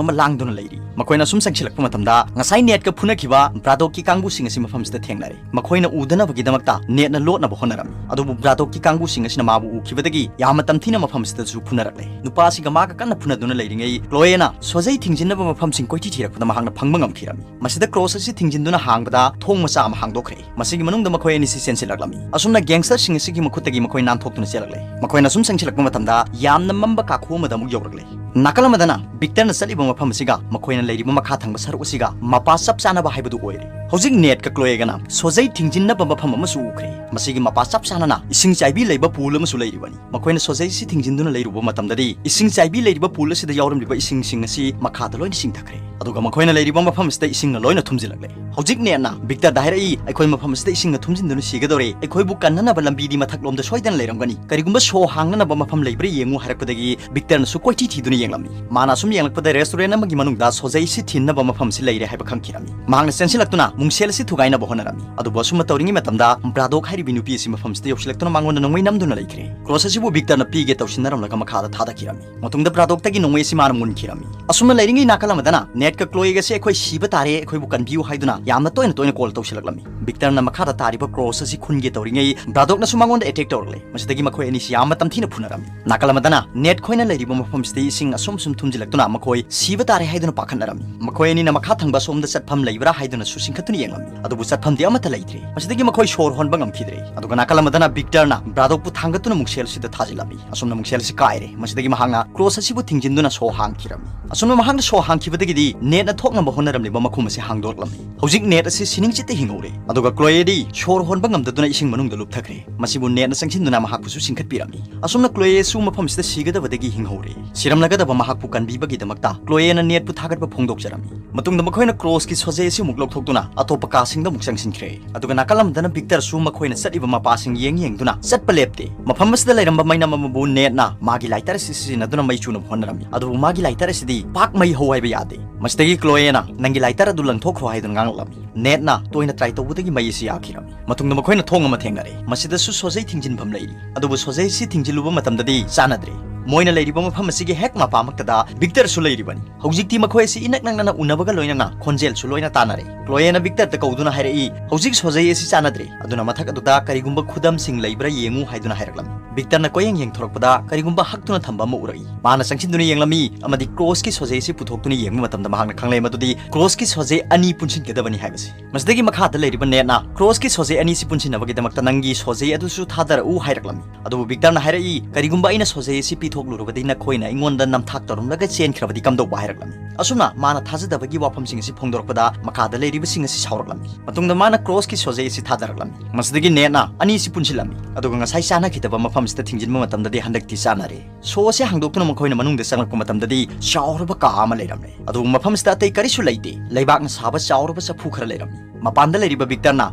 ꯑꯃ ꯂꯥꯡꯗꯨꯅ ꯂꯩꯔꯤ꯫ ꯃꯈꯣꯏꯅ ꯁꯨꯝ ꯆꯪꯁꯤꯜꯂꯛꯄ ꯃꯇꯝꯗ ꯉꯁꯥꯏ ꯅꯦꯠꯀ ꯐꯨꯅꯈꯤꯕ ꯕ꯭ꯔꯥꯗꯣꯛꯀꯤ ꯀꯥꯡꯕꯨꯁꯤꯡ ꯑꯁꯤ ꯃꯐꯝꯁꯤꯗ ꯊꯦꯡꯅꯔꯦ꯫ ꯃꯈꯣꯏꯅ ꯎꯗꯅꯕꯒꯤꯗꯃꯛꯇ ꯅꯦꯠꯅ ꯂꯣꯠꯅꯕ ꯍꯣꯠꯅꯔꯝꯃꯤ꯫ ꯑꯗꯨꯕꯨ ꯕ꯭ꯔꯥꯗꯣꯛꯀꯤ ꯀꯥꯡꯕꯨꯁꯤꯡ ꯑꯁꯤꯅ ꯃꯥꯕꯨ ꯎꯈꯤꯕꯗꯒꯤ ꯌꯥꯝꯅ ꯇꯝꯊꯤꯅ ꯃꯐꯝꯁꯤꯗꯁꯨ ꯐꯨꯅꯔꯛꯂꯦ꯫ ꯅꯨꯄꯥ ꯑꯁꯤꯒ ꯃꯥꯒ ꯀꯟꯅ ꯐꯨꯅꯗꯨꯅ ꯂꯩꯔꯤꯉꯩ ꯀ꯭ꯂꯣꯌꯦꯅ ꯁꯣꯖꯩ ꯊꯤꯡꯖꯤꯟꯅꯕ ꯃꯐꯝꯁꯤꯡ ꯀꯣꯏꯊꯤ ꯊꯤꯔꯛꯄꯗ ꯃꯍꯥꯛꯅ ꯐꯪꯕ ꯉꯝꯈꯤꯔꯝꯃꯤ꯫ ꯃꯁꯤꯗ ꯀ꯭ꯔꯣꯁ ꯑꯁꯤ ꯊꯤꯡꯖꯤꯟꯗꯨꯅ ꯍꯥꯡꯕꯗ ꯊꯣꯡ ꯃꯆꯥ ꯑꯃ ꯍꯥꯡꯗꯣꯛꯈ꯭ꯔꯦ꯫ ꯃꯁꯤꯒꯤ ꯃꯅꯨꯡꯗ ꯃꯈꯣꯏ ꯑꯅꯤꯁꯤ ꯆꯦꯟꯁꯤꯜꯂꯛꯂꯝꯃꯤ꯫ ꯑꯁꯨꯝꯅ ꯒꯦꯡꯁꯇꯔꯁꯤꯡ ꯑꯁꯤꯒꯤ ꯃꯈꯨꯠꯇꯒꯤ ꯃꯈꯣꯏ ꯅꯥꯟꯊꯣꯛꯇꯨꯅ ꯆꯦꯜꯂꯛꯂꯦ꯫ ꯃꯈꯣꯏꯅ ꯁꯨꯝ ꯆꯪꯁꯤꯜꯂꯛꯄ ꯃꯇꯝꯗ ꯌꯥꯝꯅ ꯃꯝꯕ ꯀꯥꯈꯨ ꯑꯃꯗ ꯑꯃꯨꯛ ꯌꯧꯔꯛꯂꯦ꯫ ꯅꯥꯀꯜ ꯑꯃꯗꯅ ꯕꯤꯛꯇꯔꯅ ꯆꯠꯂꯤꯕ ꯃꯐꯝ ꯑꯁꯤꯒ ꯃꯈꯣꯏꯅ ꯂꯩꯔꯤꯕ ꯃꯈꯥ ꯊꯪꯕ ꯁꯔꯨꯛ ꯑꯁꯤꯒ ꯃꯄꯥ ꯆꯞ ꯆꯥꯅꯕ ꯍꯥꯏꯕꯗꯨ ꯑꯣꯏꯔꯦ꯫ ꯍꯧꯖꯤꯛ ꯅꯦꯠꯀ ꯀ꯭ꯂꯣꯌꯦꯒꯅ ꯁꯣꯖꯩ ꯊꯤꯡꯖꯤꯟꯅꯕ ꯃꯐꯝ ꯑꯃꯁꯨ ꯎꯈ꯭ꯔꯦ꯫ ꯃꯁꯤꯒꯤ ꯃꯄꯥ ꯆꯞ ꯆꯥꯅꯅ ꯏꯁꯤꯡ ꯆꯥꯏꯕꯤ ꯂꯩꯕ pool ꯑꯃꯁꯨ ꯂꯩꯔꯤꯕꯅꯤ꯫ ꯃꯈꯣꯏꯅ ꯁꯣꯖꯩ ꯑꯁꯤ ꯊꯤꯡꯖꯤꯟꯗꯨꯅ ꯂꯩꯔꯨꯕ ꯃꯇꯝꯗꯗꯤ, ꯏꯁꯤꯡ ꯆꯥꯏꯕꯤ ꯂꯩꯔꯤꯕ pool ꯑꯁꯤꯗ ꯌꯥꯎꯔꯝꯂꯤꯕ ꯏꯁꯤꯡꯁꯤꯡ ꯑꯁꯤ ꯃꯈꯥꯗ ꯂꯣꯏꯅ ꯆꯤꯡꯊꯈ꯭ꯔꯦ꯫ ꯑꯗꯨꯒ ꯃꯈꯣꯏꯅ ꯂꯩꯔꯤꯕ ꯃꯐꯝ ꯑꯁꯤꯗ ꯏꯁꯤꯡꯅ ꯂꯣꯏꯅ ꯊꯨꯝꯖꯤꯜꯂꯛꯂꯦ꯫ ꯍꯧꯖꯤꯛ ꯅꯦꯠꯅ ꯚꯤꯛꯇꯔꯗ ꯍꯥꯏꯔꯛꯏ, "ꯑꯩꯈꯣꯏ ꯃꯐꯝ ꯑꯁꯤꯗ ꯏꯁꯤꯡꯅ ꯊꯨꯝꯖꯤꯟꯗꯨꯅ ꯁꯤꯒꯗꯧꯔꯦ, ꯑꯩꯈꯣꯏꯕꯨ ꯀꯟꯅꯅꯕ ꯂꯝꯕꯤꯗꯤ ꯃꯊꯛꯂꯣꯝꯗ ꯁꯣꯏꯗꯅ ꯂꯩꯔꯝꯒꯅꯤ, ꯀꯔꯤꯒꯨꯝꯕ ꯁꯣ ꯍꯥꯡꯅꯅꯕ ꯃꯐꯝ ꯂꯩꯕ꯭ꯔꯥ ꯌꯦꯡꯉꯨ" ꯍꯥꯏꯔꯛꯄꯗꯒꯤ ꯚꯤꯛꯇꯔꯅꯁꯨ ꯀꯣꯏꯊꯤ ꯊꯤꯗꯨꯅ ꯌꯦꯡꯂꯝꯃꯤ꯫ ꯃꯥꯅ ꯑꯁꯨꯝ ꯌꯦꯡꯂꯛꯄꯗ restaurant ꯑꯃꯒꯤ ꯃꯅꯨꯡꯗ ꯁꯣꯖꯩ ꯑꯁꯤ ꯊꯤꯟꯅꯕ ꯃꯐꯝ ꯑꯁꯤ ꯂꯩꯔꯦ ꯍꯥꯏꯕ ꯈꯪꯈꯤꯔꯝꯃꯤ꯫ ꯃꯍꯥꯛꯅ ꯆꯦꯟꯁꯤꯜꯂꯛꯇꯨꯅ ꯃꯨꯡꯁꯦꯜ ꯑꯁꯤ ꯊꯨꯒꯥꯏꯅꯕ ꯍꯣꯠꯅꯔꯝꯃꯤ꯫ ꯑꯗꯨꯕꯨ ꯑꯁꯨꯝꯅ ꯇꯧꯔꯤꯉꯩ ꯃꯇꯝꯗ ꯕ꯭ꯔꯥꯗꯣꯛ ꯍꯥꯏꯔꯤꯕꯤ ꯅꯨꯄꯤ ꯑꯁꯤ ꯃꯐꯝꯁꯤꯗ ꯌꯧꯁꯤꯜꯂꯛꯇꯨꯅ ꯃꯉꯣꯟꯗ ꯅꯣꯡꯃꯩ ꯅꯝꯗꯨꯅ ꯂꯩꯈ꯭ꯔꯦ꯫ Cross ꯑꯁꯤꯕꯨ ꯚꯤꯛꯇꯔꯅ ꯄꯤꯒꯦ ꯇꯧꯁꯤꯟꯅꯔꯝꯂꯒ ꯃꯈꯥꯗ ꯊꯥꯗꯈꯤꯔꯝꯃꯤ꯫ ꯃꯇꯨꯡꯗ ꯕ꯭ꯔꯥꯗꯣꯛꯇꯒꯤ ꯅꯣꯡꯃꯩ ꯑꯁꯤ ꯃꯥꯅ ꯃꯨꯟꯈꯤꯔꯝꯃꯤ꯫ ꯑꯁꯨꯝꯅ ꯂꯩꯔꯤꯉꯩ ꯅꯥꯀꯜ ꯑꯃꯗꯅ ꯅꯦꯠꯀ ꯀ꯭ꯂꯣꯏꯒꯁꯦ "ꯑꯩꯈꯣꯏ ꯁꯤꯕ ꯇꯥꯔꯦ, ꯑꯩꯈꯣꯏꯕꯨ ꯀꯟꯕꯤꯌꯨ" ꯍꯥꯏꯗꯨꯅ ꯌꯥꯝꯅ ꯇꯣꯏꯅ ꯇꯣꯏꯅ call ꯇꯧꯁꯤꯜꯂꯛꯂꯝꯃꯤ꯫ ꯚꯤꯛꯇꯔꯅ ꯃꯈꯥꯗ ꯇꯥꯔꯤꯕ cross ꯑꯁꯤ ꯈꯨꯟꯒꯦ ꯇꯧꯔꯤꯉꯩ ꯕ꯭ꯔꯥꯗꯣꯛꯅꯁꯨ ꯃꯉꯣꯟꯗ attack ꯇꯧꯔꯛꯂꯦ꯫ ꯃꯁꯤꯗꯒꯤ ꯃꯈꯣꯏ ꯑꯅꯤꯁꯤ ꯌꯥꯝꯅ ꯇꯝꯊꯤꯅ ꯐꯨꯅꯔꯝꯃꯤ꯫ ꯅꯥꯀꯜ ꯑꯃꯗꯅ ꯅꯦꯠ ꯈꯣꯏꯅ ꯂꯩꯔꯤꯕ ꯃꯐꯝꯁꯤꯗ ꯏꯁꯤꯡ ꯑꯁꯨꯝ ꯁꯨꯝ ꯊꯨꯝꯖꯤꯜꯂꯛꯇꯨꯅ ꯃꯈꯣꯏ ꯁꯤꯕ ꯇꯥꯔꯦ ꯍꯥꯏꯗꯨꯅ ꯄꯥꯈꯠꯅꯔꯝꯃꯤ꯫ ꯃꯈꯣꯏ ꯑꯅꯤꯅ ꯃꯈꯥ ꯊꯪꯕ ꯑꯁꯣꯝꯗ ꯆꯠꯐꯝ ꯂꯩꯕ꯭ꯔꯥ ꯍꯥꯏꯗꯨꯅꯁꯨ ꯆꯤꯡꯈꯠꯇꯨꯅ ꯌꯦꯡꯂꯝꯃꯤ꯫ ꯑꯗꯨꯕꯨ ꯆꯠꯐꯝꯗꯤ ꯑꯃꯠꯇ ꯂꯩꯇ꯭ꯔꯦ꯫ ꯃꯁꯤꯗꯒꯤ ꯃꯈꯣꯏ ꯁꯣꯔ ꯍꯣꯟꯕ ꯉꯝꯈꯤꯗ꯭ꯔꯦ꯫ ꯑꯗꯨꯒ ꯅꯥꯀꯜ ꯑꯃꯗꯅ ꯚꯤꯛꯇꯔꯅ ꯕ꯭ꯔꯥꯗꯣꯛꯄꯨ ꯊꯥꯡꯒꯠꯇꯨꯅ ꯃꯨꯡꯁꯦꯜ ꯑꯁꯤꯗ ꯊꯥꯖꯤꯜꯂꯝꯃꯤ꯫ ꯑꯁꯨꯝꯅ ꯃꯨꯡꯁꯦꯜ ꯑꯁꯤ ꯀꯥꯏꯔꯦ꯫ ꯃꯁꯤꯗꯒꯤ ꯃꯍꯥꯛꯅ cross ꯑꯁꯤꯕꯨ ꯊꯤꯡꯖꯤꯟꯗꯨꯅ ꯁꯣ ꯍꯥꯡꯈꯤꯔꯝꯃꯤ꯫ ꯑꯁꯨꯝꯅ ꯃꯍꯥꯛꯅ ꯁꯣ ꯍꯥꯡꯈꯤꯕꯗꯒꯤꯗꯤ ꯅꯦꯠꯅ ꯊꯣꯛꯅꯕ ꯍꯣꯠꯅꯔꯝꯂꯤꯕ ꯃꯈꯨꯝ ꯑꯁꯤ ꯍꯥꯡꯗꯣꯔꯛꯂꯝꯃꯤ꯫ ꯍꯧꯖꯤꯛ ꯅꯦꯠ ꯑꯁꯤ ꯁꯤꯅꯤꯡꯆꯤꯠꯇ ꯍꯤꯡꯍꯧꯔꯦ꯫ ꯑꯗꯨꯒ ꯀ꯭ꯂꯣꯌꯦꯗꯤ ꯁꯣꯔ ꯍꯣꯟꯕ ꯉꯝꯗꯗꯨꯅ ꯏꯁꯤꯡ ꯃꯅꯨꯡꯗ ꯂꯨꯞꯊꯈ꯭ꯔꯦ꯫ ꯃꯁꯤꯕꯨ ꯅꯦꯠꯅ ꯆꯪꯁꯤꯟꯗꯨꯅ ꯃꯍꯥꯛꯄꯨꯁꯨ ꯆꯤꯡꯈꯠꯄꯤꯔꯝꯃꯤ꯫ ꯑꯁꯨꯝꯅ ꯀ꯭ꯂꯣꯌꯦꯁꯨ ꯃꯐꯝꯁꯤꯗ ꯁꯤꯒꯗꯕꯗꯒꯤ ꯍꯤꯡꯍꯧꯔꯦ꯫ ꯁꯤꯔꯝꯂꯒꯗꯕ ꯃꯍꯥꯛꯄꯨ ꯀꯟꯕꯤꯕꯒꯤꯗꯃꯛꯇ ꯀ꯭ꯂꯣꯌꯦꯅ ꯅꯦꯠꯄꯨ ꯊꯥꯒꯠꯄ ꯐꯣꯡꯗꯣꯛꯆꯔꯝꯃꯤ꯫ ꯃꯇꯨꯡꯗ ꯃꯈꯣꯏꯅ crossꯀꯤ ꯁꯣꯖꯩ ꯑꯁꯤ ꯑꯃꯨꯛ ꯂꯧꯊꯣꯛꯇꯨꯅ ꯑꯇꯣꯞꯄ ꯀꯥꯁꯤꯡꯗ ꯑꯃꯨꯛ ꯆꯪꯁꯤꯟꯈ꯭ꯔꯦ꯫ ꯑꯗꯨꯒ ꯅꯥꯀꯜ ꯑꯃꯗꯅ ꯚꯤꯛꯇꯔꯁꯨ ꯃꯈꯣꯏꯅ ꯆꯠꯂꯤꯕ ꯃꯄꯥꯁꯤꯡ ꯌꯦꯡ ꯌꯦꯡꯗꯨꯅ ꯆꯠꯄ ꯂꯦꯞꯇꯦ꯫ ꯃꯐꯝ ꯑꯁꯤꯗ ꯂꯩꯔꯝꯕ ꯃꯩꯅꯝ ꯑꯃꯕꯨ ꯅꯦꯠꯅ ꯃꯥꯒꯤ lighter ꯑꯁꯤ ꯁꯤꯖꯤꯟꯅꯗꯨꯅ ꯃꯩ ꯆꯨꯅꯕ ꯍꯣꯠꯅꯔꯝꯃꯤ꯫ ꯑꯗꯨꯕꯨ ꯃꯥꯒꯤ lighter ꯑꯁꯤꯗꯤ ꯄꯥꯛ ꯃꯩ ꯍꯧ ꯍꯥꯏꯕ ꯌꯥꯗꯦ꯫ ꯃꯁꯤꯗꯒꯤ ꯀ꯭ꯂꯣꯌꯦꯅ, "ꯅꯪꯒꯤ lighter ꯑꯗꯨ ꯂꯪꯊꯣꯛꯈ꯭ꯔꯣ" ꯍꯥꯏꯗꯨꯅ ꯉꯥꯡꯂꯛꯂꯝꯃꯤ꯫ ꯅꯦꯠꯅ ꯇꯣꯏꯅ try ꯇꯧꯕꯗꯒꯤ ꯃꯩ ꯑꯁꯤ ꯌꯥꯈꯤꯔꯝꯃꯤ꯫ ꯃꯇꯨꯡꯗ ꯃꯈꯣꯏꯅ ꯊꯣꯡ ꯑꯃ ꯊꯦꯡꯅꯔꯦ꯫ ꯃꯁꯤꯗꯁꯨ ꯁꯣꯖꯩ ꯊꯤꯡꯖꯤꯟꯐꯝ ꯂꯩꯔꯤ꯫ ꯑꯗꯨꯕꯨ ꯁꯣꯖꯩ ꯑꯁꯤ ꯊꯤꯡꯖꯤꯜꯂꯨꯕ ꯃꯇꯝꯗꯗꯤ ꯆꯥꯟꯅꯗ꯭ꯔꯦ꯫ ꯃꯣꯏꯅ ꯂꯩꯔꯤꯕ ꯃꯐꯝ ꯑꯁꯤꯒꯤ ꯍꯦꯛ ꯃꯄꯥꯃꯛꯇꯗ ꯚꯤꯛꯇꯔꯁꯨ ꯂꯩꯔꯤꯕꯅꯤ꯫ ꯍꯧꯖꯤꯛꯇꯤ ꯃꯈꯣꯏ ꯑꯁꯤ ꯏꯅꯛ ꯅꯛꯅꯅ ꯎꯅꯕꯒ ꯂꯣꯏꯅꯅ ꯈꯣꯟꯖꯦꯜꯁꯨ ꯂꯣꯏꯅ ꯇꯥꯟꯅꯔꯦ꯫ ꯀ꯭ꯂꯣꯌꯦꯅ ꯚꯤꯛꯇꯔꯗ ꯀꯧꯗꯨꯅ ꯍꯥꯏꯔꯛꯏ, "ꯍꯧꯖꯤꯛ ꯁꯣꯖꯩ ꯑꯁꯤ ꯆꯥꯟꯅꯗ꯭ꯔꯦ, ꯑꯗꯨꯅ ꯃꯊꯛ ꯑꯗꯨꯗ ꯀꯔꯤꯒꯨꯝꯕ ꯈꯨꯗꯝꯁꯤꯡ ꯂꯩꯕ꯭ꯔꯥ ꯌꯦꯡꯉꯨ" ꯍꯥꯏꯗꯨꯅ ꯍꯥꯏꯔꯛꯂꯝꯃꯤ꯫ ꯚꯤꯛꯇꯔꯅ ꯀꯣꯌꯦꯡ ꯌꯦꯡꯊꯣꯔꯛꯄꯗ ꯀꯔꯤꯒꯨꯝꯕ ꯍꯛꯇꯨꯅ ꯊꯝꯕ ꯑꯃ ꯎꯔꯛꯏ꯫ ꯃꯥꯅ ꯆꯪꯁꯤꯟꯗꯨꯅ ꯌꯦꯡꯂꯝꯃꯤ ꯑꯃꯗꯤ crossꯀꯤ ꯁꯣꯖꯩ ꯑꯁꯤ ꯄꯨꯊꯣꯛꯇꯨꯅ ꯌꯦꯡꯕ ꯃꯇꯝꯗ ꯃꯍꯥꯛꯅ ꯈꯪꯂꯦ ꯃꯗꯨꯗꯤ crossꯀꯤ ꯁꯣꯖꯩ ꯑꯅꯤ ꯄꯨꯟꯁꯤꯟꯒꯗꯕꯅꯤ ꯍꯥꯏꯕꯁꯤ꯫ ꯃꯁꯤꯗꯒꯤ ꯃꯈꯥꯗ ꯂꯩꯔꯤꯕ ꯅꯦꯠꯅ crossꯀꯤ ꯁꯣꯖꯩ ꯑꯅꯤꯁꯤ ꯄꯨꯟꯁꯤꯟꯅꯕꯒꯤꯗꯃꯛꯇ ꯅꯪꯒꯤ ꯁꯣꯖꯩ ꯑꯗꯨꯁꯨ ꯊꯥꯗꯔꯛꯎ ꯍꯥꯏꯔꯛꯂꯝꯃꯤ꯫ ꯑꯗꯨꯕꯨ ꯚꯤꯛꯇꯔꯅ ꯍꯥꯏꯔꯛꯏ, "ꯀꯔꯤꯒꯨꯝꯕ ꯑꯩꯅ ꯁꯣꯖꯩ ꯑꯁꯤ ꯄꯤꯊꯣꯛ ꯊꯣꯛꯂꯨꯔꯕꯗꯤ ꯅꯈꯣꯏꯅ ꯑꯩꯉꯣꯟꯗ ꯅꯝꯊꯥꯛ ꯇꯧꯔꯝꯂꯒ ꯆꯦꯟꯈ꯭ꯔꯕꯗꯤ ꯀꯝꯗꯧꯕ ꯍꯥꯏꯔꯛꯂꯝꯃꯤ꯫ ꯑꯁꯨꯝꯅ ꯃꯥꯅ ꯊꯥꯖꯗꯕꯒꯤ ꯋꯥꯐꯝꯁꯤꯡ ꯑꯁꯤ ꯐꯣꯡꯗꯣꯔꯛꯄꯗ ꯃꯈꯥꯗ ꯂꯩꯔꯤꯕꯁꯤꯡ ꯑꯁꯤ ꯁꯥꯎꯔꯛꯂꯝꯃꯤ꯫ ꯃꯇꯨꯡꯗ ꯃꯥꯅ ꯀ꯭ꯔꯣꯁꯀꯤ ꯁꯣꯖꯦ ꯑꯁꯤ ꯊꯥꯗꯔꯛꯂꯝꯃꯤ꯫ ꯃꯁꯤꯗꯒꯤ ꯅꯦꯠꯅ ꯑꯅꯤꯁꯤ ꯄꯨꯟꯁꯤꯜꯂꯝꯃꯤ꯫ ꯑꯗꯨꯒ ꯉꯁꯥꯏ ꯆꯥꯅꯈꯤꯗꯕ ꯃꯐꯝꯁꯤꯗ ꯊꯤꯡꯖꯤꯟꯕ ꯃꯇꯝꯗꯗꯤ ꯍꯟꯗꯛꯇꯤ ꯆꯥꯅꯔꯦ꯫ ꯁꯣ ꯑꯁꯤ ꯍꯥꯡꯗꯣꯛꯇꯨꯅ ꯃꯈꯣꯏꯅ ꯃꯅꯨꯡꯗ ꯆꯪꯂꯛꯄ ꯃꯇꯝꯗꯗꯤ ꯆꯥꯎꯔꯕ ꯀꯥ ꯑꯃ ꯂꯩꯔꯝꯂꯦ꯫ ꯑꯗꯨꯕꯨ ꯃꯐꯝꯁꯤꯗ ꯑꯇꯩ ꯀꯔꯤꯁꯨ ꯂꯩꯇꯦ꯫ ꯂꯩꯕꯥꯛꯅ ꯁꯥꯕ ꯆꯥꯎꯔꯕ ꯆꯐꯨ ꯈꯔ ꯂꯩꯔꯝꯃꯤ꯫ ꯃꯄꯥꯟꯗ ꯂꯩꯔꯤꯕ ꯕꯤꯛꯇꯔꯅ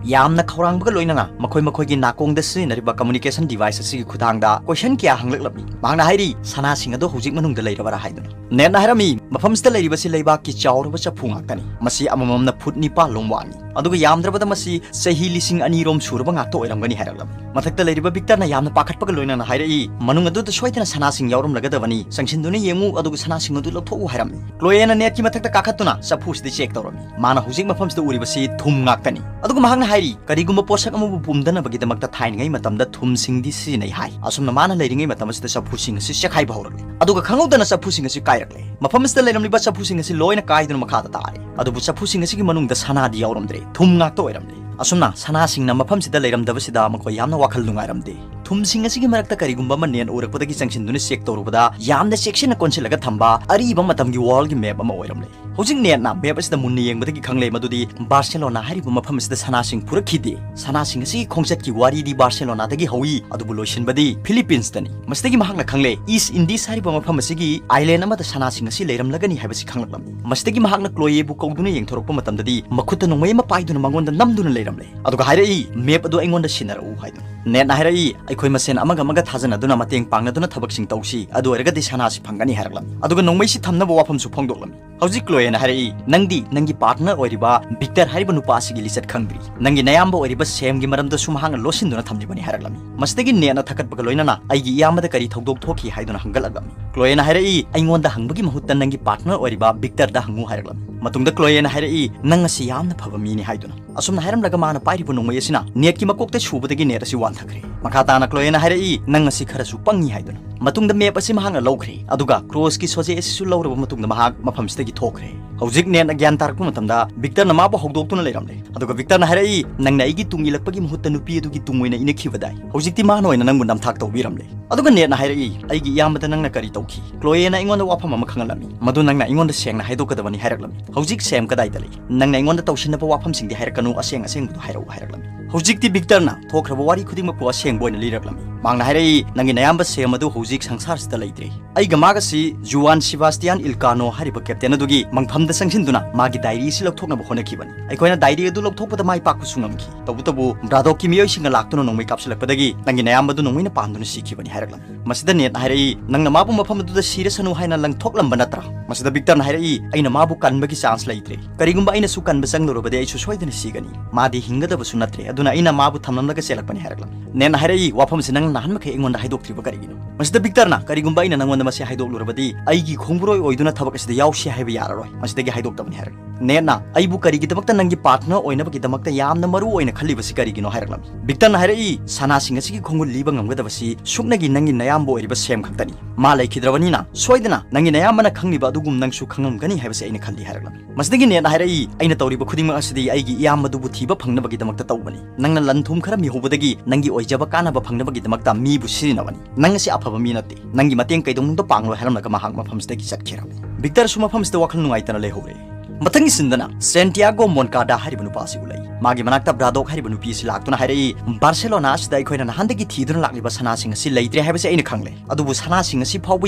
ꯌꯥꯝꯅ ꯈꯧꯔꯥꯡꯕꯒ ꯂꯣꯏꯅꯅ ꯃꯈꯣꯏ ꯃꯈꯣꯏꯒꯤ ꯅꯥꯀꯣꯡꯗ ꯁꯤꯖꯤꯟꯅꯔꯤꯕ communication device ꯑꯁꯤꯒꯤ ꯈꯨꯠꯊꯥꯡꯗ question ꯀꯌꯥ ꯍꯪꯂꯛꯂꯝꯃꯤ꯫ ꯃꯍꯥꯛꯅ ꯍꯥꯏꯔꯤ, "ꯁꯅꯥꯁꯤꯡ ꯑꯗꯨ ꯍꯧꯖꯤꯛ ꯃꯅꯨꯡꯗ ꯂꯩꯔꯕꯔꯥ?" ꯍꯥꯏꯗꯨꯅ꯫ ꯅꯦꯠꯅ ꯍꯥꯏꯔꯝꯃꯤ, "ꯃꯐꯝꯁꯤꯗ ꯂꯩꯔꯤꯕꯁꯤ ꯂꯩꯕꯥꯛꯀꯤ ꯆꯥꯎꯔꯕ ꯆꯐꯨ ꯉꯥꯛꯇꯅꯤ꯫ ꯃꯁꯤ ꯑꯃꯃꯝꯅ ꯐꯨꯠ ꯅꯤꯄꯥꯜ ꯂꯣꯝ ꯋꯥꯡꯏ꯫ ꯑꯗꯨꯒ ꯌꯥꯝꯗ꯭ꯔꯕꯗ ꯃꯁꯤ ꯆꯍꯤ ꯂꯤꯁꯤꯡ ꯑꯅꯤ ꯔꯣꯝ ꯁꯨꯔꯕ ꯉꯥꯛꯇ ꯑꯣꯏꯔꯝꯒꯅꯤ" ꯍꯥꯏꯔꯛꯂꯝꯃꯤ꯫ ꯃꯊꯛꯇ ꯂꯩꯔꯤꯕ ꯕꯤꯛꯇꯔꯅ ꯌꯥꯝꯅ ꯄꯥꯈꯠꯄꯒ ꯂꯣꯏꯅꯅ ꯍꯥꯏꯔꯛꯏ, "ꯃꯅꯨꯡ ꯑꯗꯨꯗ ꯁꯣꯏꯗꯅ ꯁꯅꯥꯁꯤꯡ ꯌꯥꯎꯔꯝꯂꯒꯗꯕꯅꯤ꯫ ꯆꯪꯁꯤꯟꯗꯨꯅ ꯌꯦꯡꯉꯨ, ꯑꯗꯨꯒ ꯁꯅꯥꯁꯤꯡ ꯑꯗꯨ ꯂꯧꯊꯣꯛꯎ" ꯍꯥꯏꯔꯝꯃꯤ꯫ ꯀ꯭ꯂꯣꯌꯦꯅ ꯅꯦꯠꯀꯤ ꯃꯊꯛꯇ ꯀꯥꯈꯠꯇꯨꯅ ꯆꯐꯨꯁꯤꯗ ꯆꯦꯛ ꯇꯧꯔꯝꯃꯤ꯫ ꯃꯥꯅ ꯍꯧꯖꯤꯛ ꯃꯐꯝꯁꯤꯗ ꯎꯔꯤꯕꯁꯤ ꯊꯨꯝ ꯉꯥꯛꯇꯅꯤ꯫ ꯑꯗꯨꯒ ꯃꯍꯥꯛꯅ ꯍꯥꯏꯔꯤ, "ꯀꯔꯤꯒꯨꯝꯕ ꯄꯣꯠꯁꯛ ꯑꯃꯕꯨ ꯄꯨꯝꯗꯅꯕꯒꯤꯗꯃꯛꯇ ꯊꯥꯏꯅꯉꯩ ꯃꯇꯝꯗ ꯊꯨꯝꯁꯤꯡꯗꯤ ꯁꯤꯖꯤꯟꯅꯩ" ꯍꯥꯏ꯫ ꯑꯁꯨꯝꯅ ꯃꯥꯅ ꯂꯩꯔꯤꯉꯩ ꯃꯇꯝ ꯑꯁꯤꯗ ꯆꯐꯨꯁꯤꯡ ꯑꯁꯤ ꯆꯦꯛꯈꯥꯏꯕ ꯍꯧꯔꯛꯂꯦ꯫ ꯑꯗꯨꯒ ꯈꯪꯍꯧꯗꯅ ꯆꯐꯨꯁꯤꯡ ꯑꯁꯤ ꯀꯥꯏꯔꯛꯂꯦ꯫ ꯃꯐꯝ ꯑꯁꯤꯗ ꯂꯩꯔꯝꯂꯤꯕ ꯆꯐꯨꯁꯤꯡ ꯑꯁꯤ ꯂꯣꯏꯅ ꯀꯥꯏꯗꯨꯅ ꯃꯈꯥꯗ ꯇꯥꯔꯦ꯫ ꯑꯗꯨꯕꯨ ꯆꯐꯨꯁꯤꯡ ꯑꯁꯤꯒꯤ ꯃꯅꯨꯡꯗ ꯁꯅꯥꯗꯤ ꯌꯥꯎꯔꯝꯗ꯭ꯔꯦ, ꯊꯨꯝ ꯉꯥꯛꯇ ꯑꯣꯏꯔꯝꯂꯦ꯫ ꯑꯁꯨꯝꯅ ꯁꯅꯥꯁꯤꯡꯅ ꯃꯐꯝꯁꯤꯗ ꯂꯩꯔꯝꯗꯕꯁꯤꯗ ꯃꯈꯣꯏ ꯌꯥꯝꯅ ꯋꯥꯈꯜ ꯅꯨꯡꯉꯥꯏꯔꯝꯗꯦ꯫ ꯊꯨꯝꯁꯤꯡ ꯑꯁꯤꯒꯤ ꯃꯔꯛꯇ ꯀꯔꯤꯒꯨꯝꯕ ꯑꯃ ꯅꯦꯠ ꯎꯔꯛꯄꯗꯒꯤ ꯆꯪꯁꯤꯟꯗꯨꯅ ꯆꯦꯛ ꯇꯧꯔꯨꯕꯗ ꯌꯥꯝꯅ ꯆꯦꯛꯁꯤꯟꯅ ꯀꯣꯟꯁꯤꯜꯂꯒ ꯊꯝꯕ ꯑꯔꯤꯕ ꯃꯇꯝꯒꯤ ꯋꯥꯔꯜꯒꯤ ꯃꯦꯞ ꯑꯃ ꯑꯣꯏꯔꯝꯂꯦ꯫ ꯍꯧꯖꯤꯛ ꯅꯦꯠꯅ ꯃꯦꯞ ꯑꯁꯤꯗ ꯃꯨꯟꯅ ꯌꯦꯡꯕꯗꯒꯤ ꯈꯪꯂꯦ ꯃꯗꯨꯗꯤ ꯕꯥꯔꯁꯦꯂꯣꯅꯥ ꯍꯥꯏꯔꯤꯕ ꯃꯐꯝ ꯑꯁꯤꯗ ꯁꯅꯥꯁꯤꯡ ꯄꯨꯔꯛꯈꯤꯗꯦ꯫ ꯁꯅꯥꯁꯤꯡ ꯑꯁꯤꯒꯤ ꯈꯣꯡꯆꯠꯀꯤ ꯋꯥꯔꯤꯗꯤ ꯕꯥꯔꯁꯦꯂꯣꯅꯥꯗꯒꯤ ꯍꯧꯏ, ꯑꯗꯨꯕꯨ ꯂꯣꯏꯁꯤꯟꯕꯗꯤ ꯐꯤꯂꯤꯄꯤꯟꯁꯇꯅꯤ꯫ ꯃꯁꯤꯗꯒꯤ ꯃꯍꯥꯛꯅ ꯈꯪꯂꯦ, ꯏꯁ ꯏꯟꯗꯤꯁ ꯍꯥꯏꯔꯤꯕ ꯃꯐꯝ ꯑꯁꯤꯒꯤ ꯑꯥꯏꯂꯦꯟ ꯑꯃꯗ ꯁꯅꯥꯁꯤꯡ ꯑꯁꯤ ꯂꯩꯔꯝꯂꯒꯅꯤ ꯍꯥꯏꯕꯁꯤ ꯈꯪꯂꯛꯂꯝꯃꯤ꯫ ꯃꯁꯤꯗꯒꯤ ꯃꯍꯥꯛꯅ ꯀ꯭ꯂꯣꯌꯦꯕꯨ ꯀꯧꯗꯨꯅ ꯌꯦꯡꯊꯣꯔꯛꯄ ꯃꯇꯝꯗꯗꯤ ꯃꯈꯨꯠꯇ ꯅꯣꯡꯃꯩ ꯑꯃ ꯄꯥꯏꯗꯨꯅ ꯃꯉꯣꯟꯗ ꯅꯝꯗꯨꯅ ꯂꯩꯔꯝꯂꯦ꯫ ꯑꯗꯨꯒ ꯍꯥꯏꯔꯛꯏ, "ꯃꯦꯞ ꯑꯗꯨ ꯑꯩꯉꯣꯟꯗ ꯁꯤꯟꯅꯔꯛꯎ" ꯍꯥꯏꯗꯨꯅ꯫ ꯅꯦꯠꯅ ꯍꯥꯏꯔꯛꯏ, "ꯑꯩꯈꯣꯏ ꯃꯁꯦꯟ ꯑꯃꯒ ꯑꯃꯒ ꯊꯥꯖꯅꯗꯨꯅ ꯃꯇꯦꯡ ꯄꯥꯡꯅꯗꯨꯅ ꯊꯕꯛꯁꯤꯡ ꯇꯧꯁꯤ, ꯑꯗꯨ ꯑꯣꯏꯔꯒꯗꯤ ꯁꯅꯥꯁꯤ ꯐꯪꯒꯅꯤ" ꯍꯥꯏꯔꯛꯂꯝꯃꯤ꯫ ꯑꯗꯨꯒ ꯅꯣꯡꯃꯩꯁꯤ ꯊꯝꯅꯕ ꯋꯥꯐꯝꯁꯨ ꯐꯣꯡꯗꯣꯛꯂꯝꯃꯤ꯫ ꯍꯧꯖꯤꯛ ꯀ꯭ꯂꯣꯌꯦꯅ ꯍꯥꯏꯔꯛꯏ, "ꯅꯪꯗꯤ ꯅꯪꯒꯤ ꯄꯥꯔꯠꯅꯔ ꯑꯣꯏꯔꯤꯕ ꯕꯤꯛꯇꯔ ꯍꯥꯏꯔꯤꯕ ꯅꯨꯄꯥ ꯑꯁꯤꯒꯤ ꯂꯤꯆꯠ ꯈꯪꯗ꯭ꯔꯤ꯫ ꯅꯪꯒꯤ ꯅꯌꯥꯝꯕ ꯑꯣꯏꯔꯤꯕ ꯁꯦꯝꯒꯤ ꯃꯔꯝꯗꯁꯨ ꯃꯍꯥꯛꯅ ꯂꯣꯠꯁꯤꯟꯗꯨꯅ ꯊꯝꯂꯤꯕꯅꯤ" ꯍꯥꯏꯔꯛꯂꯝꯃꯤ꯫ ꯃꯁꯤꯗꯒꯤ ꯅꯦꯠꯅ ꯊꯛꯀꯠꯄꯒ ꯂꯣꯏꯅꯅ, "ꯑꯩꯒꯤ ꯏꯌꯥꯝꯕꯗ ꯀꯔꯤ ꯊꯧꯗꯣꯛ ꯊꯣꯛꯈꯤ?" ꯍꯥꯏꯗꯨꯅ ꯍꯪꯒꯠꯂꯛꯂꯝꯃꯤ꯫ ꯀ꯭ꯂꯣꯌꯦꯅ ꯍꯥꯏꯔꯛꯏ, "ꯑꯩꯉꯣꯟꯗ ꯍꯪꯕꯒꯤ ꯃꯍꯨꯠꯇ ꯅꯪꯒꯤ ꯄꯥꯔꯠꯅꯔ ꯑꯣꯏꯔꯤꯕ ꯕꯤꯛꯇꯔꯗ ꯍꯪꯉꯨ" ꯍꯥꯏꯔꯛꯂꯝꯃꯤ꯫ ꯃꯇꯨꯡꯗ ꯀ꯭ꯂꯣꯌꯦꯅ ꯍꯥꯏꯔꯛꯏ, "ꯅꯪ ꯑꯁꯤ ꯌꯥꯝꯅ ꯐꯕ ꯃꯤꯅꯤ" ꯍꯥꯏꯗꯨꯅ꯫ ꯑꯁꯨꯝꯅ ꯍꯥꯏꯔꯝꯂꯒ ꯃꯥꯅ ꯄꯥꯏꯔꯤꯕ ꯅꯣꯡꯃꯩ ꯑꯁꯤꯅ ꯅꯦꯠꯀꯤ ꯃꯀꯣꯛꯇ ꯁꯨꯕꯗꯒꯤ ꯅꯦꯠ ꯑꯁꯤ ꯋꯥꯟꯊꯈ꯭ꯔꯦ꯫ ꯃꯈꯥ ꯇꯥꯅ ꯀ꯭ꯂꯣꯌꯦꯅ ꯍꯥꯏꯔꯛꯏ, "ꯅꯪ ꯑꯁꯤ ꯈꯔꯁꯨ ꯄꯪꯉꯤ" ꯍꯥꯏꯗꯨꯅ꯫ ꯃꯇꯨꯡꯗ ꯃꯦꯞ ꯑꯁꯤ ꯃꯍꯥꯛꯅ ꯂꯧꯈ꯭ꯔꯦ, ꯑꯗꯨꯒ ꯀ꯭ꯔꯣꯁꯀꯤ ꯁꯣꯖꯦ ꯑꯁꯤꯁꯨ ꯂꯧꯔꯕ ꯃꯇꯨꯡꯗ ꯃꯍꯥꯛ ꯃꯐꯝꯁꯤꯗꯒꯤ ꯊꯣꯛꯈ꯭ꯔꯦ꯫ ꯍꯧꯖꯤꯛ ꯅꯦꯠꯅ ꯒ꯭ꯌꯥꯟ ꯇꯥꯔꯛꯄ ꯃꯇꯝꯗ ꯕꯤꯛꯇꯔꯅ ꯃꯥꯕꯨ ꯍꯧꯗꯣꯛꯇꯨꯅ ꯂꯩꯔꯝꯂꯦ꯫ ꯑꯗꯨꯒ ꯕꯤꯛꯇꯔꯅ ꯍꯥꯏꯔꯛꯏ, "ꯅꯪꯅ ꯑꯩꯒꯤ ꯇꯨꯡ ꯏꯜꯂꯛꯄꯒꯤ ꯃꯍꯨꯠꯇ ꯅꯨꯄꯤ ꯑꯗꯨꯒꯤ ꯇꯨꯡ ꯑꯣꯏꯅ ꯏꯅꯈꯤꯕꯗꯥꯏ? ꯍꯧꯖꯤꯛꯇꯤ ꯃꯥꯅ ꯑꯣꯏꯅ ꯅꯪꯕꯨ ꯅꯝꯊꯥꯛ ꯇꯧꯕꯤꯔꯝꯂꯦ"꯫ ꯑꯗꯨꯒ ꯅꯦꯠꯅ ꯍꯥꯏꯔꯛꯏ, "ꯑꯩꯒꯤ ꯏꯌꯥꯝꯕꯗ ꯅꯪꯅ ꯀꯔꯤ ꯇꯧꯈꯤ?" ꯀ꯭ꯂꯣꯌꯦꯅ ꯑꯩꯉꯣꯟꯗ ꯋꯥꯐꯝ ꯑꯃ ꯈꯪꯍꯜꯂꯝꯃꯤ, ꯃꯗꯨ ꯅꯪꯅ ꯑꯩꯉꯣꯟꯗ ꯁꯦꯡꯅ ꯍꯥꯏꯗꯣꯛꯀꯗꯕꯅꯤ ꯍꯥꯏꯔꯛꯂꯝꯃꯤ꯫ "ꯍꯧꯖꯤꯛ ꯁꯦꯝ ꯀꯗꯥꯏꯗ ꯂꯩ? ꯅꯪꯅ ꯑꯩꯉꯣꯟꯗ ꯇꯧꯁꯤꯟꯅꯕ ꯋꯥꯐꯝꯁꯤꯡꯗꯤ ꯍꯥꯏꯔꯛꯀꯅꯨ, ꯑꯁꯦꯡ ꯑꯁꯦꯡꯕꯗꯨ ꯍꯥꯏꯔꯛꯎ" ꯍꯥꯏꯔꯛꯂꯝꯃꯤ꯫ ꯍꯧꯖꯤꯛꯇꯤ ꯕꯤꯛꯇꯔꯅ ꯊꯣꯛꯈ꯭ꯔꯕ ꯋꯥꯔꯤ ꯈꯨꯗꯤꯡꯃꯛꯄꯨ ꯑꯁꯦꯡꯕ ꯑꯣꯏꯅ ꯂꯤꯔꯛꯂꯝꯃꯤ꯫ ꯃꯍꯥꯛꯅ ꯍꯥꯏꯔꯛꯏ, "ꯅꯪꯒꯤ ꯅꯌꯥꯝꯕ ꯁꯦꯝ ꯑꯗꯨ ꯍꯧꯖꯤꯛ ꯁꯪꯁꯥꯔꯁꯤꯗ ꯂꯩꯇ꯭ꯔꯦ꯫ ꯑꯩꯒ ꯃꯥꯒꯁꯤ ꯖꯨꯋꯥꯟ ꯁꯤꯕꯥꯁꯇꯤꯌꯥꯟ ꯏꯜꯀꯥꯅꯣ ꯍꯥꯏꯔꯤꯕ ꯀꯦꯞꯇꯦꯟ ꯑꯗꯨꯒꯤ ꯃꯪꯐꯝꯗ ꯆꯪꯁꯤꯟꯗꯨꯅ ꯃꯥꯒꯤ ꯗꯥꯏꯔꯤ ꯑꯁꯤ ꯂꯧꯊꯣꯛꯅꯕ ꯍꯣꯠꯅꯈꯤꯕꯅꯤ꯫ ꯑꯩꯈꯣꯏꯅ ꯗꯥꯏꯔꯤ ꯑꯗꯨ ꯂꯧꯊꯣꯛꯄꯗ ꯃꯥꯏ ꯄꯥꯛꯄꯁꯨ ꯉꯝꯈꯤ꯫ ꯇꯧꯕꯇꯕꯨ ꯕ꯭ꯔꯥꯗꯣꯛꯀꯤ ꯃꯤꯑꯣꯏꯁꯤꯡꯅ ꯂꯥꯛꯇꯨꯅ ꯅꯣꯡꯃꯩ ꯀꯥꯞꯁꯤꯜꯂꯛꯄꯗꯒꯤ ꯅꯪꯒꯤ ꯅꯌꯥꯝꯕꯗꯨ ꯅꯣꯡꯃꯩꯅ ꯄꯥꯟꯗꯨꯅ ꯁꯤꯈꯤꯕꯅꯤ" ꯍꯥꯏꯔꯛꯂꯝꯃꯤ꯫ ꯃꯁꯤꯗ ꯅꯦꯠꯅ ꯍꯥꯏꯔꯛꯏ, "ꯅꯪꯅ ꯃꯥꯕꯨ ꯃꯐꯝ ꯑꯗꯨꯗ ꯁꯤꯔꯁꯅꯨ ꯍꯥꯏꯅ ꯂꯪꯊꯣꯛꯂꯝꯕ ꯅꯠꯇ꯭ꯔꯥ?" ꯃꯁꯤꯗ ꯕꯤꯛꯇꯔꯅ ꯍꯥꯏꯔꯛꯏ, "ꯑꯩꯅ ꯃꯥꯕꯨ ꯀꯟꯕꯒꯤ ꯆꯥꯟꯁ ꯂꯩꯇ꯭ꯔꯦ꯫ ꯀꯔꯤꯒꯨꯝꯕ ꯑꯩꯅꯁꯨ ꯀꯟꯕ ꯆꯪꯂꯨꯔꯕꯗꯤ ꯑꯩꯁꯨ ꯁꯣꯏꯗꯅ ꯁꯤꯒꯅꯤ꯫ ꯃꯥꯗꯤ ꯍꯤꯡꯒꯗꯕꯁꯨ ꯅꯠꯇ꯭ꯔꯦ, ꯑꯗꯨꯅ ꯑꯩꯅ ꯃꯥꯕꯨ ꯊꯝꯂꯝꯂꯒ ꯆꯦꯜꯂꯛꯄꯅꯤ" ꯍꯥꯏꯔꯛꯂꯝꯃꯤ꯫ ꯅꯦꯠꯅ ꯍꯥꯏꯔꯛꯏ, "ꯋꯥꯐꯝꯁꯤ ꯅꯪꯅ ꯅꯍꯥꯟꯃꯈꯩ ꯑꯩꯉꯣꯟꯗ ꯍꯥꯏꯗꯣꯛꯇ꯭ꯔꯤꯕ ꯀꯔꯤꯒꯤꯅꯣ?" ꯃꯁꯤꯗ ꯕꯤꯛꯇꯔꯅ, "ꯀꯔꯤꯒꯨꯝꯕ ꯑꯩꯅ ꯅꯪꯉꯣꯟꯗ ꯃꯁꯤ ꯍꯥꯏꯗꯣꯛꯂꯨꯔꯕꯗꯤ ꯑꯩꯒꯤ ꯈꯣꯡꯕꯨꯔꯣꯏ ꯑꯣꯏꯗꯨꯅ ꯊꯕꯛ ꯑꯁꯤꯗ ꯌꯥꯎꯁꯤ ꯍꯥꯏꯕ ꯌꯥꯔꯔꯣꯏ꯫ ꯃꯁꯤꯗꯒꯤ ꯍꯥꯏꯗꯣꯛꯇꯕꯅꯤ" ꯍꯥꯏꯔꯛꯏ꯫ ꯅꯦꯠꯅ, "ꯑꯩꯕꯨ ꯀꯔꯤꯒꯤꯗꯃꯛꯇ ꯅꯪꯒꯤ ꯄꯥꯔꯠꯅꯔ ꯑꯣꯏꯅꯕꯒꯤꯗꯃꯛꯇ ꯌꯥꯝꯅ ꯃꯔꯨ ꯑꯣꯏꯅ ꯈꯜꯂꯤꯕꯁꯤ ꯀꯔꯤꯒꯤꯅꯣ?" ꯍꯥꯏꯔꯛꯂꯝꯃꯤ꯫ ꯕꯤꯛꯇꯔꯅ ꯍꯥꯏꯔꯛꯏ, "ꯁꯅꯥꯁꯤꯡ ꯑꯁꯤꯒꯤ ꯈꯣꯡꯒꯨꯜ ꯂꯤꯕ ꯉꯝꯒꯗꯕꯁꯤ ꯁꯨꯞꯅꯒꯤ ꯅꯪꯒꯤ ꯅꯌꯥꯝꯕ ꯑꯣꯏꯔꯤꯕ ꯁꯦꯝ ꯈꯛꯇꯅꯤ꯫ ꯃꯥ ꯂꯩꯈꯤꯗ꯭ꯔꯕꯅꯤꯅ ꯁꯣꯏꯗꯅ ꯅꯪꯒꯤ ꯅꯌꯥꯝꯕꯅ ꯈꯪꯂꯤꯕ ꯑꯗꯨꯒꯨꯝ ꯅꯪꯁꯨ ꯈꯪꯂꯝꯒꯅꯤ ꯍꯥꯏꯕꯁꯤ ꯑꯩꯅ ꯈꯜꯂꯤ" ꯍꯥꯏꯔꯛꯂꯝꯃꯤ꯫ ꯃꯁꯤꯗꯒꯤ ꯅꯦꯠꯅ ꯍꯥꯏꯔꯛꯏ, "ꯑꯩꯅ ꯇꯧꯔꯤꯕ ꯈꯨꯗꯤꯡꯃꯛ ꯑꯁꯤꯗꯤ ꯑꯩꯒꯤ ꯏꯌꯥꯝꯕꯗꯨꯕꯨ ꯊꯤꯕ ꯐꯪꯅꯕꯒꯤꯗꯃꯛꯇ ꯇꯧꯕꯅꯤ꯫ ꯅꯪꯅ ꯂꯟ ꯊꯨꯝ ꯈꯔ ꯃꯤꯍꯧꯕꯗꯒꯤ ꯅꯪꯒꯤ ꯑꯣꯏꯖꯕ ꯀꯥꯟꯅꯕ ꯐꯪꯅꯕꯒꯤꯗꯃꯛꯇ ꯃꯤꯕꯨ ꯁꯤꯖꯤꯟꯅꯕꯅꯤ꯫ ꯅꯪ ꯑꯁꯤ ꯑꯐꯕ ꯃꯤ ꯅꯠꯇꯦ꯫ ꯅꯪꯒꯤ ꯃꯇꯦꯡ ꯀꯩꯗꯧꯅꯨꯡꯗ ꯄꯥꯡꯂꯣꯏ" ꯍꯥꯏꯔꯝꯂꯒ ꯃꯍꯥꯛ ꯃꯐꯝꯁꯤꯗꯒꯤ ꯆꯠꯈꯤꯔꯝꯃꯤ꯫ ꯕꯤꯛꯇꯔꯁꯨ ꯃꯐꯝꯁꯤꯗ ꯋꯥꯈꯜ ꯅꯨꯡꯉꯥꯏꯇꯅ ꯂꯩꯍꯧꯔꯦ꯫ ꯃꯊꯪꯒꯤ ꯁꯤꯟꯗꯅ ꯁꯦꯟꯇꯤꯌꯥꯒꯣ ꯃꯣꯟꯀꯥꯗꯥ ꯍꯥꯏꯔꯤꯕ ꯅꯨꯄꯥ ꯑꯁꯤ ꯎꯠꯂꯛꯏ꯫ ꯃꯥꯒꯤ ꯃꯅꯥꯛꯇ ꯕ꯭ꯔꯥꯗꯣꯛ ꯍꯥꯏꯔꯤꯕ ꯅꯨꯄꯤ ꯑꯁꯤ ꯂꯥꯛꯇꯨꯅ ꯍꯥꯏꯔꯛꯏ, "ꯕꯥꯔꯁꯦꯂꯣꯅꯥ ꯑꯁꯤꯗ ꯑꯩꯈꯣꯏꯅ ꯅꯍꯥꯟꯗꯒꯤ ꯊꯤꯗꯨꯅ ꯂꯥꯛꯂꯤꯕ ꯁꯅꯥꯁꯤꯡ ꯑꯁꯤ ꯂꯩꯇ꯭ꯔꯦ ꯍꯥꯏꯕꯁꯤ ꯑꯩꯅ ꯈꯪꯂꯦ꯫ ꯑꯗꯨꯕꯨ ꯁꯅꯥꯁꯤꯡ ꯑꯁꯤ ꯐꯥꯎꯕ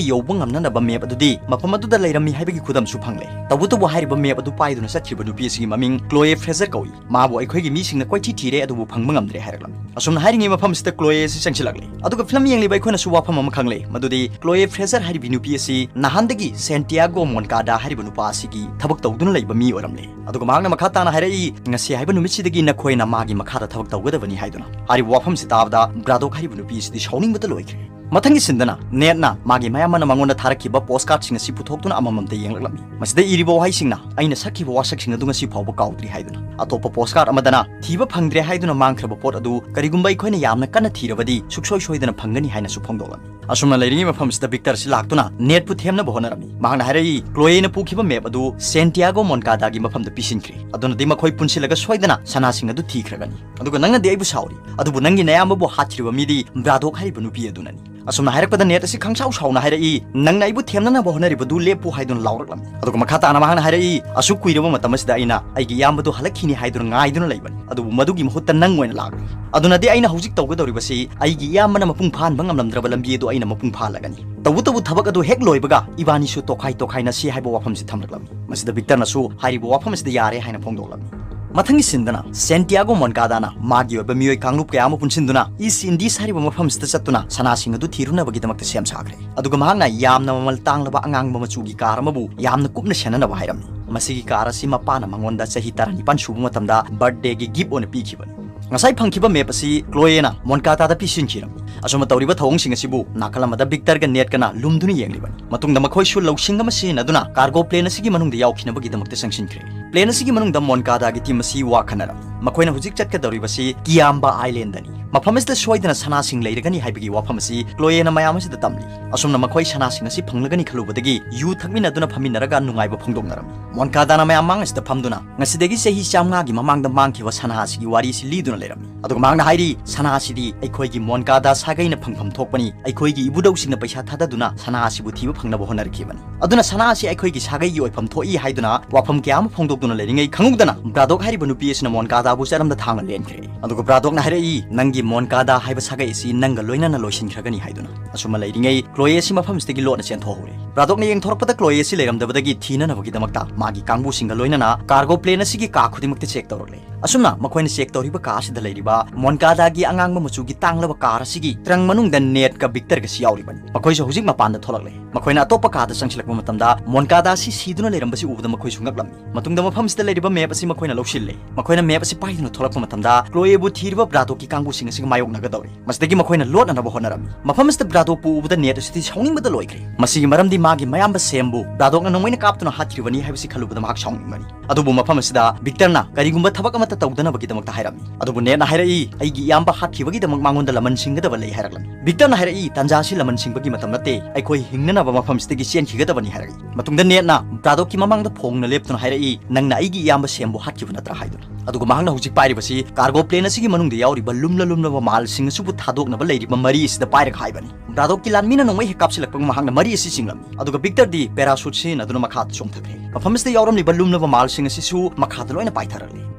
ꯌꯧꯕ ꯉꯝꯅꯅꯕ ꯃꯦꯞ ꯑꯗꯨꯗꯤ ꯃꯐꯝ ꯑꯗꯨꯗ ꯂꯩꯔꯝꯃꯤ ꯍꯥꯏꯕꯒꯤ ꯈꯨꯗꯝꯁꯨ ꯐꯪꯂꯦ꯫ ꯇꯧꯕꯇꯕꯨ ꯍꯥꯏꯔꯤꯕ ꯃꯦꯞ ꯑꯗꯨ ꯄꯥꯏꯗꯨꯅ ꯆꯠꯈꯤꯕ ꯅꯨꯄꯤ ꯑꯁꯤꯒꯤ ꯃꯃꯤꯡ ꯀ꯭ꯂꯣꯌꯦ ꯐ꯭ꯔꯦꯖꯔ ꯀꯧꯏ꯫ ꯃꯥꯕꯨ ꯑꯩꯈꯣꯏꯒꯤ ꯃꯤꯁꯤꯡꯅ ꯀꯣꯏꯊꯤ ꯊꯤꯔꯦ, ꯑꯗꯨꯕꯨ ꯐꯪꯕ ꯉꯝꯗ꯭ꯔꯦ" ꯍꯥꯏꯔꯛꯂꯝꯃꯤ꯫ ꯑꯁꯨꯝꯅ ꯍꯥꯏꯔꯤꯉꯩ ꯃꯐꯝꯁꯤꯗ ꯀ꯭ꯂꯣꯌꯦ ꯑꯁꯤ ꯆꯪꯁꯤꯜꯂꯛꯂꯦ꯫ ꯑꯗꯨꯒ ꯐꯤꯂꯝ ꯌꯦꯡꯂꯤꯕ ꯑꯩꯈꯣꯏꯅꯁꯨ ꯋꯥꯐꯝ ꯑꯃ ꯈꯪꯂꯦ, ꯃꯗꯨꯗꯤ ꯀ꯭ꯂꯣꯌꯦ ꯐ꯭ꯔꯦꯖꯔ ꯍꯥꯏꯔꯤꯕꯤ ꯅꯨꯄꯤ ꯑꯁꯤ ꯅꯍꯥꯟꯗꯒꯤ ꯁꯦꯟꯇꯤꯌꯥꯒꯣ ꯃꯣꯟꯀꯥꯗꯥ ꯍꯥꯏꯔꯤꯕ ꯅꯨꯄꯥ ꯑꯁꯤꯒꯤ ꯊꯕꯛ ꯇꯧꯗꯨꯅ ꯂꯩꯕ ꯃꯤ ꯑꯣꯏꯔꯝꯂꯦ꯫ ꯑꯗꯨꯒ ꯃꯍꯥꯛꯅ ꯃꯈꯥ ꯇꯥꯅ ꯍꯥꯏꯔꯛꯏ, "ꯉꯁꯤ ꯍꯥꯏꯕ ꯅꯨꯃꯤꯠꯁꯤꯗꯒꯤ ꯅꯈꯣꯏꯅ ꯃꯥꯒꯤ ꯃꯈꯥꯗ ꯊꯕꯛ ꯇꯧꯒꯗꯕꯅꯤ" ꯍꯥꯏꯗꯨꯅ꯫ ꯍꯥꯏꯔꯤꯕ ꯋꯥꯐꯝꯁꯤ ꯇꯥꯕꯗ ꯕ꯭ꯔꯥꯗꯣꯛ ꯍꯥꯏꯔꯤꯕ ꯅꯨꯄꯤ ꯑꯁꯤꯗꯤ ꯁꯥꯎꯅꯤꯡꯕꯇ ꯂꯣꯏꯈ꯭ꯔꯦ꯫ ꯃꯊꯪꯒꯤ ꯁꯤꯟꯗꯅ ꯅꯦꯠꯅ ꯃꯥꯒꯤ ꯃꯌꯥꯝꯕꯅ ꯃꯉꯣꯟꯗ ꯊꯥꯔꯛꯈꯤꯕ ꯄꯣꯁ ꯀꯥꯔꯗꯁꯤꯡ ꯑꯁꯤ ꯄꯨꯊꯣꯛꯇꯨꯅ ꯑꯃꯃꯝꯇ ꯌꯦꯡꯂꯛꯂꯝꯃꯤ꯫ ꯃꯁꯤꯗ ꯏꯔꯤꯕ ꯋꯥꯍꯩꯁꯤꯡꯅ, "ꯑꯩꯅ ꯁꯛꯈꯤꯕ ꯋꯥꯁꯛꯁꯤꯡ ꯑꯗꯨ ꯉꯁꯤ ꯐꯥꯎꯕ ꯀꯥꯎꯗ꯭ꯔꯤ" ꯍꯥꯏꯗꯨꯅ꯫ ꯑꯇꯣꯞꯄ ꯄꯣꯁ ꯀꯥꯔꯗ ꯑꯃꯗꯅ, "ꯊꯤꯕ ꯐꯪꯗ꯭ꯔꯦ ꯍꯥꯏꯗꯨꯅ ꯃꯥꯡꯈ꯭ꯔꯕ ꯄꯣꯠ ꯑꯗꯨ ꯀꯔꯤꯒꯨꯝꯕ ꯑꯩꯈꯣꯏꯅ ꯌꯥꯝꯅ ꯀꯟꯅ ꯊꯤꯔꯕꯗꯤ ꯁꯨꯛꯁꯣꯏ ꯁꯣꯏꯗꯅ ꯐꯪꯒꯅꯤ" ꯍꯥꯏꯅꯁꯨ ꯐꯣꯡꯗꯣꯛꯂꯝꯃꯤ꯫ ꯑꯁꯨꯝꯅ ꯂꯩꯔꯤꯉꯩ ꯃꯐꯝꯁꯤꯗ ꯕꯤꯛꯇꯔ ꯑꯁꯤ ꯂꯥꯛꯇꯨꯅ ꯅꯦꯠꯄꯨ ꯊꯦꯝꯅꯕ ꯍꯣꯠꯅꯔꯝꯃꯤ꯫ ꯃꯍꯥꯛꯅ ꯍꯥꯏꯔꯛꯏ, "ꯀ꯭ꯂꯣꯌꯦꯅ ꯄꯨꯈꯤꯕ ꯃꯦꯞ ꯑꯗꯨ ꯁꯦꯟꯇꯤꯌꯥꯒꯣ ꯃꯣꯟꯀꯥꯗꯥꯒꯤ ꯃꯐꯝꯗ ꯄꯤꯁꯤꯟꯈ꯭ꯔꯦ꯫ ꯑꯗꯨꯅꯗꯤ ꯃꯈꯣꯏ ꯄꯨꯟꯁꯤꯜꯂꯒ ꯁꯣꯏꯗꯅ ꯁꯅꯥꯁꯤꯡ ꯑꯗꯨ ꯊꯤꯈ꯭ꯔꯒꯅꯤ꯫ ꯑꯗꯨꯒ ꯅꯪꯅꯗꯤ ꯑꯩꯕꯨ ꯁꯥꯎꯔꯤ, ꯑꯗꯨꯕꯨ ꯅꯪꯒꯤ ꯅꯌꯥꯝꯕꯕꯨ ꯍꯥꯠꯈꯤꯕ ꯃꯤꯗꯤ ꯕ꯭ꯔꯥꯗꯣꯛ ꯍꯥꯏꯔꯤꯕ ꯅꯨꯄꯤ ꯑꯗꯨꯅꯅꯤ꯫ ꯑꯁꯨꯝꯅ ꯍꯥꯏꯔꯛꯄꯗ ꯅꯦꯠ ꯑꯁꯤ ꯈꯪꯁꯥꯎ ꯁꯥꯎꯅ ꯍꯥꯏꯔꯛꯏ, "ꯅꯪꯅ ꯑꯩꯕꯨ ꯊꯦꯝꯅꯅꯕ ꯍꯣꯠꯅꯔꯤꯕꯗꯨ ꯂꯦꯞꯄꯨ" ꯍꯥꯏꯗꯨꯅ ꯂꯥꯎꯔꯛꯂꯝꯃꯤ꯫ ꯑꯗꯨꯒ ꯃꯈꯥ ꯇꯥꯅ ꯃꯍꯥꯛꯅ ꯍꯥꯏꯔꯛꯏ, "ꯑꯁꯨꯛ ꯀꯨꯏꯔꯕ ꯃꯇꯝ ꯑꯁꯤꯗ ꯑꯩꯅ ꯑꯩꯒꯤ ꯏꯌꯥꯝꯕꯗꯨ ꯍꯜꯂꯛꯈꯤꯅꯤ ꯍꯥꯏꯗꯨꯅ ꯉꯥꯏꯗꯨꯅ ꯂꯩꯕꯅꯤ, ꯑꯗꯨꯕꯨ ꯃꯗꯨꯒꯤ ꯃꯍꯨꯠꯇ ꯅꯪ ꯑꯣꯏꯅ ꯂꯥꯛꯂꯤ꯫ ꯑꯗꯨꯅꯗꯤ ꯑꯩꯅ ꯍꯧꯖꯤꯛ ꯇꯧꯒꯗꯧꯔꯤꯕꯁꯤ ꯑꯩꯒꯤ ꯏꯌꯥꯝꯕꯅ ꯃꯄꯨꯡ ꯐꯥꯍꯟꯕ ꯉꯝꯂꯝꯗ꯭ꯔꯕ ꯂꯝꯕꯤ ꯑꯗꯨ ꯑꯩꯅ ꯃꯄꯨꯡ ꯐꯥꯍꯜꯂꯒꯅꯤ꯫ ꯇꯧꯕꯇꯕꯨ ꯊꯕꯛ ꯑꯗꯨ ꯍꯦꯛ ꯂꯣꯏꯕꯒ ꯏꯕꯥꯅꯤꯁꯨ ꯇꯣꯈꯥꯏ ꯇꯣꯈꯥꯏꯅꯁꯤ" ꯍꯥꯏꯕ ꯋꯥꯐꯝꯁꯤ ꯊꯝꯂꯛꯂꯝꯃꯤ꯫ ꯃꯁꯤꯗ ꯚꯤꯛꯇꯔꯅꯁꯨ ꯍꯥꯏꯔꯤꯕ ꯋꯥꯐꯝ ꯑꯁꯤꯗ ꯌꯥꯔꯦ ꯍꯥꯏꯅ ꯐꯣꯡꯗꯣꯛꯂꯝꯃꯤ꯫ ꯃꯊꯪꯒꯤ ꯁꯤꯟꯗꯅ ꯁꯦꯟꯇꯤꯌꯥꯒꯣ ꯃꯣꯟꯀꯥꯗꯥꯅ ꯃꯥꯒꯤ ꯑꯣꯏꯕ ꯃꯤꯑꯣꯏ ꯀꯥꯡꯂꯨꯞ ꯀꯌꯥ ꯑꯃ ꯄꯨꯟꯁꯤꯟꯗꯨꯅ ꯏꯁ ꯏꯟꯗꯤꯁ ꯍꯥꯏꯔꯤꯕ ꯃꯐꯝꯁꯤꯗ ꯆꯠꯇꯨꯅ ꯁꯅꯥꯁꯤꯡ ꯑꯗꯨ ꯊꯤꯔꯨꯅꯕꯒꯤꯗꯃꯛꯇ ꯁꯦꯝ ꯁꯥꯈ꯭ꯔꯦ꯫ ꯑꯗꯨꯒ ꯃꯍꯥꯛꯅ ꯌꯥꯝꯅ ꯃꯃꯜ ꯇꯥꯡꯂꯕ ꯑꯉꯥꯡꯕ ꯃꯆꯨꯒꯤ ꯀꯥꯔ ꯑꯃꯕꯨ ꯌꯥꯝꯅ ꯀꯨꯞꯅ ꯁꯦꯟꯅꯅꯕ ꯍꯥꯏꯔꯝꯃꯤ꯫ ꯃꯁꯤꯒꯤ ꯀꯥꯔ ꯑꯁꯤ ꯃꯄꯥꯅ ꯃꯉꯣꯟꯗ ꯆꯍꯤ ꯇꯔꯥꯅꯤꯄꯥꯟ ꯁꯨꯕ ꯃꯇꯝꯗ ꯕꯔꯊꯗꯦꯒꯤ ꯒꯤꯐ ꯑꯣꯏꯅ ꯄꯤꯈꯤꯕꯅꯤ꯫ ꯉꯁꯥꯏ ꯐꯪꯈꯤꯕ ꯃꯦꯞ ꯑꯁꯤ ꯀ꯭ꯂꯣꯌꯦꯅ ꯃꯣꯟꯀꯥꯗꯥꯗ ꯄꯤꯁꯤꯟꯈꯤꯔꯝꯃꯤ꯫ ꯑꯁꯨꯝꯅ ꯇꯧꯔꯤꯕ ꯊꯧꯑꯣꯡꯁꯤꯡ ꯑꯁꯤꯕꯨ ꯅꯥꯀꯜ ꯑꯃꯗ ꯚꯤꯛꯇꯔꯒ ꯅꯦꯠꯀꯅ ꯂꯨꯝꯗꯨꯅ ꯌꯦꯡꯂꯤꯕꯅꯤ꯫ ꯃꯇꯨꯡꯗ ꯃꯈꯣꯏꯁꯨ ꯂꯧꯁꯤꯡ ꯑꯃ ꯁꯤꯖꯤꯟꯅꯗꯨꯅ ꯀꯥꯔꯒꯣ ꯄ꯭ꯂꯦꯟ ꯑꯁꯤꯒꯤ ꯃꯅꯨꯡꯗ ꯌꯥꯎꯈꯤꯅꯕꯒꯤꯗꯃꯛꯇ ꯆꯪꯁꯤꯟꯈ꯭ꯔꯦ꯫ ꯄ꯭ꯂꯦꯟ ꯑꯁꯤꯒꯤ ꯃꯅꯨꯡꯗ ꯃꯣꯟꯀꯥꯗꯥꯒꯤ ꯇꯤꯝ ꯑꯁꯤ ꯋꯥꯈꯟꯅꯔꯝꯃꯤ꯫ ꯃꯈꯣꯏꯅ ꯍꯧꯖꯤꯛ ꯆꯠꯀꯗꯧꯔꯤꯕꯁꯤ ꯀꯤꯌꯥꯝꯕ ꯑꯥꯏꯂꯦꯟꯗꯅꯤ꯫ ꯃꯐꯝ ꯑꯁꯤꯗ ꯁꯣꯏꯗꯅ ꯁꯅꯥꯁꯤꯡ ꯂꯩꯔꯒꯅꯤ ꯍꯥꯏꯕꯒꯤ ꯋꯥꯐꯝ ꯑꯁꯤ ꯀ꯭ꯂꯣꯌꯦꯅ ꯃꯌꯥꯝ ꯑꯁꯤꯗ ꯇꯝꯂꯤ꯫ ꯑꯁꯨꯝꯅ ꯃꯈꯣꯏ ꯁꯅꯥꯁꯤꯡ ꯑꯁꯤ ꯐꯪꯂꯒꯅꯤ ꯈꯜꯂꯨꯕꯗꯒꯤ ꯌꯨ ꯊꯛꯃꯤꯟꯅꯗꯨꯅ ꯐꯝꯃꯤꯟꯅꯔꯒ ꯅꯨꯡꯉꯥꯏꯕ ꯐꯣꯡꯗꯣꯛꯅꯔꯝꯃꯤ꯫ ꯃꯣꯟꯀꯥꯗꯥꯅ ꯃꯌꯥꯝ ꯃꯥꯡ ꯑꯁꯤꯗ ꯐꯝꯗꯨꯅ ꯉꯁꯤꯗꯒꯤ ꯆꯍꯤ ꯆꯥꯝꯃꯉꯥꯒꯤ ꯃꯃꯥꯡꯗ ꯃꯥꯡꯈꯤꯕ ꯁꯅꯥ ꯑꯁꯤꯒꯤ ꯋꯥꯔꯤ ꯑꯁꯤ ꯂꯤꯗꯨꯅ ꯂꯩꯔꯝꯃꯤ꯫ ꯑꯗꯨꯒ ꯃꯍꯥꯛꯅ ꯍꯥꯏꯔꯤ, "ꯁꯅꯥ ꯑꯁꯤꯗꯤ ꯑꯩꯈꯣꯏꯒꯤ ꯃꯣꯟꯀꯥꯗꯥ ꯁꯥꯒꯩꯅ ꯐꯪꯐꯝ ꯊꯣꯛꯄꯅꯤ꯫ ꯑꯩꯈꯣꯏꯒꯤ ꯏꯕꯨꯙꯧꯁꯤꯡꯅ ꯄꯩꯁꯥ ꯊꯥꯗꯗꯨꯅ ꯁꯅꯥ ꯑꯁꯤꯕꯨ ꯊꯤꯕ ꯐꯪꯅꯕ ꯍꯣꯠꯅꯔꯛꯈꯤꯕꯅꯤ꯫ ꯑꯗꯨꯅ ꯁꯅꯥ ꯑꯁꯤ ꯑꯩꯈꯣꯏꯒꯤ ꯁꯥꯒꯩꯒꯤ ꯑꯣꯏꯐꯝ ꯊꯣꯛꯏ" ꯍꯥꯏꯗꯨꯅ ꯋꯥꯐꯝ ꯀꯌꯥ ꯑꯃ ꯐꯣꯡꯗꯣꯛꯇꯨꯅ ꯂꯩꯔꯤꯉꯩ ꯈꯪꯍꯧꯗꯅ ꯕ꯭ꯔꯥꯗꯣꯛ ꯍꯥꯏꯔꯤꯕ ꯅꯨꯄꯤ ꯑꯁꯤꯅ ꯃꯣꯟꯀꯥꯗꯥꯕꯨ ꯆꯔꯝꯗ ꯊꯥꯡꯅ ꯂꯦꯟꯈ꯭ꯔꯦ꯫ ꯑꯗꯨꯒ ꯕ꯭ꯔꯥꯗꯣꯛꯅ ꯍꯥꯏꯔꯛꯏ, "ꯅꯪꯒꯤ ꯃꯣꯟꯀꯥꯗꯥ ꯍꯥꯏꯕ ꯁꯥꯒꯩ ꯑꯁꯤ ꯅꯪꯒ ꯂꯣꯏꯅꯅ ꯂꯣꯏꯁꯤꯟꯈ꯭ꯔꯒꯅꯤ" ꯍꯥꯏꯗꯨꯅ꯫ ꯑꯁꯨꯝꯅ ꯂꯩꯔꯤꯉꯩ ꯀ꯭ꯂꯣꯌꯦ ꯑꯁꯤ ꯃꯐꯝꯁꯤꯗꯒꯤ ꯂꯣꯠꯅ ꯆꯦꯟꯊꯣꯛꯍꯧꯔꯦ꯫ ꯕ꯭ꯔꯥꯗꯣꯛꯅ ꯌꯦꯡꯊꯣꯔꯛꯄꯗ ꯀ꯭ꯂꯣꯌꯦ ꯑꯁꯤ ꯂꯩꯔꯝꯗꯕꯗꯒꯤ ꯊꯤꯅꯅꯕꯒꯤꯗꯃꯛꯇ ꯃꯥꯒꯤ ꯀꯥꯡꯕꯨꯁꯤꯡꯒ ꯂꯣꯏꯅꯅ ꯀꯥꯔꯒꯣ ꯄ꯭ꯂꯦꯟ ꯑꯁꯤꯒꯤ ꯀꯥ ꯈꯨꯗꯤꯡꯃꯛꯇ ꯆꯦꯛ ꯇꯧꯔꯛꯂꯦ꯫ ꯑꯁꯨꯝꯅ ꯃꯈꯣꯏꯅ ꯆꯦꯛ ꯇꯧꯔꯤꯕ ꯀꯥ ꯑꯁꯤꯗ ꯂꯩꯔꯤꯕ ꯃꯣꯟꯀꯥꯗꯥꯒꯤ ꯑꯉꯥꯡꯕ ꯃꯆꯨꯒꯤ ꯇꯥꯡꯂꯕ ꯀꯥꯔ ꯑꯁꯤꯒꯤ ꯇ꯭ꯔꯪ ꯃꯅꯨꯡꯗ ꯅꯦꯠꯀ ꯚꯤꯛꯇꯔꯒꯁꯤ ꯌꯥꯎꯔꯤꯕꯅꯤ꯫ ꯃꯈꯣꯏꯁꯨ ꯍꯧꯖꯤꯛ ꯃꯄꯥꯟꯗ ꯊꯣꯛꯂꯛꯂꯦ꯫ ꯃꯈꯣꯏꯅ ꯑꯇꯣꯞꯄ ꯀꯥꯗ ꯆꯪꯁꯤꯜꯂꯛꯄ ꯃꯇꯝꯗ ꯃꯣꯟꯀꯥꯗꯥ ꯑꯁꯤ ꯁꯤꯗꯨꯅ ꯂꯩꯔꯝꯕꯁꯤ ꯎꯕꯗ ꯃꯈꯣꯏꯁꯨ ꯉꯛꯂꯝꯃꯤ꯫ ꯃꯇꯨꯡꯗ ꯃꯐꯝꯁꯤꯗ ꯂꯩꯔꯤꯕ ꯃꯦꯞ ꯑꯁꯤ ꯃꯈꯣꯏꯅ ꯂꯧꯁꯤꯜꯂꯦ꯫ ꯃꯈꯣꯏꯅ ꯃꯦꯞ ꯑꯁꯤ ꯄꯥꯏꯗꯨꯅ ꯊꯣꯛꯂꯛꯄ ꯃꯇꯝꯗ ꯀ꯭ꯂꯣꯌꯦꯕꯨ ꯊꯤꯔꯤꯕ ꯕ꯭ꯔꯥꯗꯣꯛꯀꯤ ꯀꯥꯡꯕꯨꯁꯤꯡ ꯑꯁꯤꯒ ꯃꯥꯌꯣꯛꯅꯒꯗꯧꯔꯤ꯫ ꯃꯁꯤꯗꯒꯤ ꯃꯈꯣꯏꯅ ꯂꯣꯠꯅꯅꯕ ꯍꯣꯠꯅꯔꯝꯃꯤ꯫ ꯃꯐꯝ ꯑꯁꯤꯗ ꯕ꯭ꯔꯥꯗꯣꯛꯄꯨ ꯎꯕꯗ ꯅꯦꯠ ꯑꯁꯤꯗꯤ ꯁꯥꯎꯅꯤꯡꯕꯗ ꯂꯣꯏꯈ꯭ꯔꯦ꯫ ꯃꯁꯤꯒꯤ ꯃꯔꯝꯗꯤ ꯃꯥꯒꯤ ꯃꯌꯥꯝꯕ ꯁꯦꯝꯕꯨ ꯕ꯭ꯔꯥꯗꯣꯛꯅ ꯅꯣꯡꯃꯩꯅ ꯀꯥꯞꯇꯨꯅ ꯍꯥꯠꯈ꯭ꯔꯤꯕꯅꯤ ꯍꯥꯏꯕꯁꯤ ꯈꯜꯂꯨꯕꯗ ꯃꯍꯥꯛ ꯁꯥꯎꯅꯤꯡꯕꯅꯤ꯫ ꯑꯗꯨꯕꯨ ꯃꯐꯝ ꯑꯁꯤꯗ ꯕꯤꯛꯇꯔꯅ ꯀꯔꯤꯒꯨꯝꯕ ꯊꯕꯛ ꯑꯃꯠꯇ ꯇꯧꯗꯅꯕꯒꯤꯗꯃꯛꯇ ꯍꯥꯏꯔꯝꯃꯤ꯫ ꯑꯗꯨꯕꯨ ꯅꯦꯠꯅ ꯍꯥꯏꯔꯛꯏ, "ꯑꯩꯒꯤ ꯏꯌꯥꯝꯕ ꯍꯥꯠꯈꯤꯕꯒꯤꯗꯃꯛ ꯃꯉꯣꯟꯗ ꯂꯃꯟ ꯁꯤꯡꯒꯗꯕ ꯂꯩ" ꯍꯥꯏꯔꯛꯂꯝꯃꯤ꯫ ꯕꯤꯛꯇꯔꯅ ꯍꯥꯏꯔꯛꯏ, "ꯇꯥꯟꯖꯥ ꯑꯁꯤ ꯂꯃꯟ ꯁꯤꯡꯕꯒꯤ ꯃꯇꯝ ꯅꯠꯇꯦ, ꯑꯩꯈꯣꯏ ꯍꯤꯡꯅꯅꯕ ꯃꯐꯝꯁꯤꯗꯒꯤ ꯆꯦꯟꯈꯤꯒꯗꯕꯅꯤ" ꯍꯥꯏꯔꯛꯏ꯫ ꯃꯇꯨꯡꯗ ꯅꯦꯠꯅ ꯕ꯭ꯔꯥꯗꯣꯛꯀꯤ ꯃꯃꯥꯡꯗ ꯐꯣꯡꯅ ꯂꯦꯞꯇꯨꯅ ꯍꯥꯏꯔꯛꯏ, "ꯅꯪꯅ ꯑꯩꯒꯤ ꯏꯌꯥꯝꯕ ꯁꯦꯝꯕꯨ ꯍꯥꯠꯈꯤꯕ ꯅꯠꯇ꯭ꯔꯥ?" ꯍꯥꯏꯗꯨꯅ꯫ ꯑꯗꯨꯒ ꯃꯍꯥꯛꯅ ꯍꯧꯖꯤꯛ ꯄꯥꯏꯔꯤꯕꯁꯤ ꯀꯥꯔꯒꯣ ꯄ꯭ꯂꯦꯟ ꯑꯁꯤꯒꯤ ꯃꯅꯨꯡꯗ ꯌꯥꯎꯔꯤꯕ ꯂꯨꯝꯂ ꯂꯨꯝꯂꯕ ꯃꯥꯜꯁꯤꯡ ꯑꯁꯤꯕꯨ ꯊꯥꯗꯣꯛꯅꯕ ꯂꯩꯔꯤꯕ ꯃꯔꯤ ꯑꯁꯤꯗ ꯄꯥꯏꯔꯒ ꯍꯥꯏꯕꯅꯤ꯫ ꯕ꯭ꯔꯥꯗꯣꯛꯀꯤ ꯂꯥꯟꯃꯤꯅ ꯅꯣꯡꯃꯩ ꯍꯦꯛ ꯀꯥꯞꯁꯤꯜꯂꯛꯄꯒ ꯃꯍꯥꯛꯅ ꯃꯔꯤ ꯑꯁꯤ ꯆꯤꯡꯂꯝꯃꯤ, ꯑꯗꯨꯒ ꯕꯤꯛꯇꯔꯗꯤ ꯄꯦꯔꯥꯁꯨꯠ ꯁꯤꯖꯤꯟꯅꯗꯨꯅ ꯃꯈꯥꯗ ꯆꯣꯡꯊꯈ꯭ꯔꯦ꯫ ꯃꯐꯝ ꯑꯁꯤꯗ ꯌꯥꯎꯔꯝꯂꯤꯕ ꯂꯨꯝꯂꯕ ꯃꯥꯜꯁꯤꯡ ꯑꯁꯤꯁꯨ ꯃꯈꯥꯗ ꯂꯣꯏꯅ ꯄꯥꯏꯊꯔꯛꯂꯦ꯫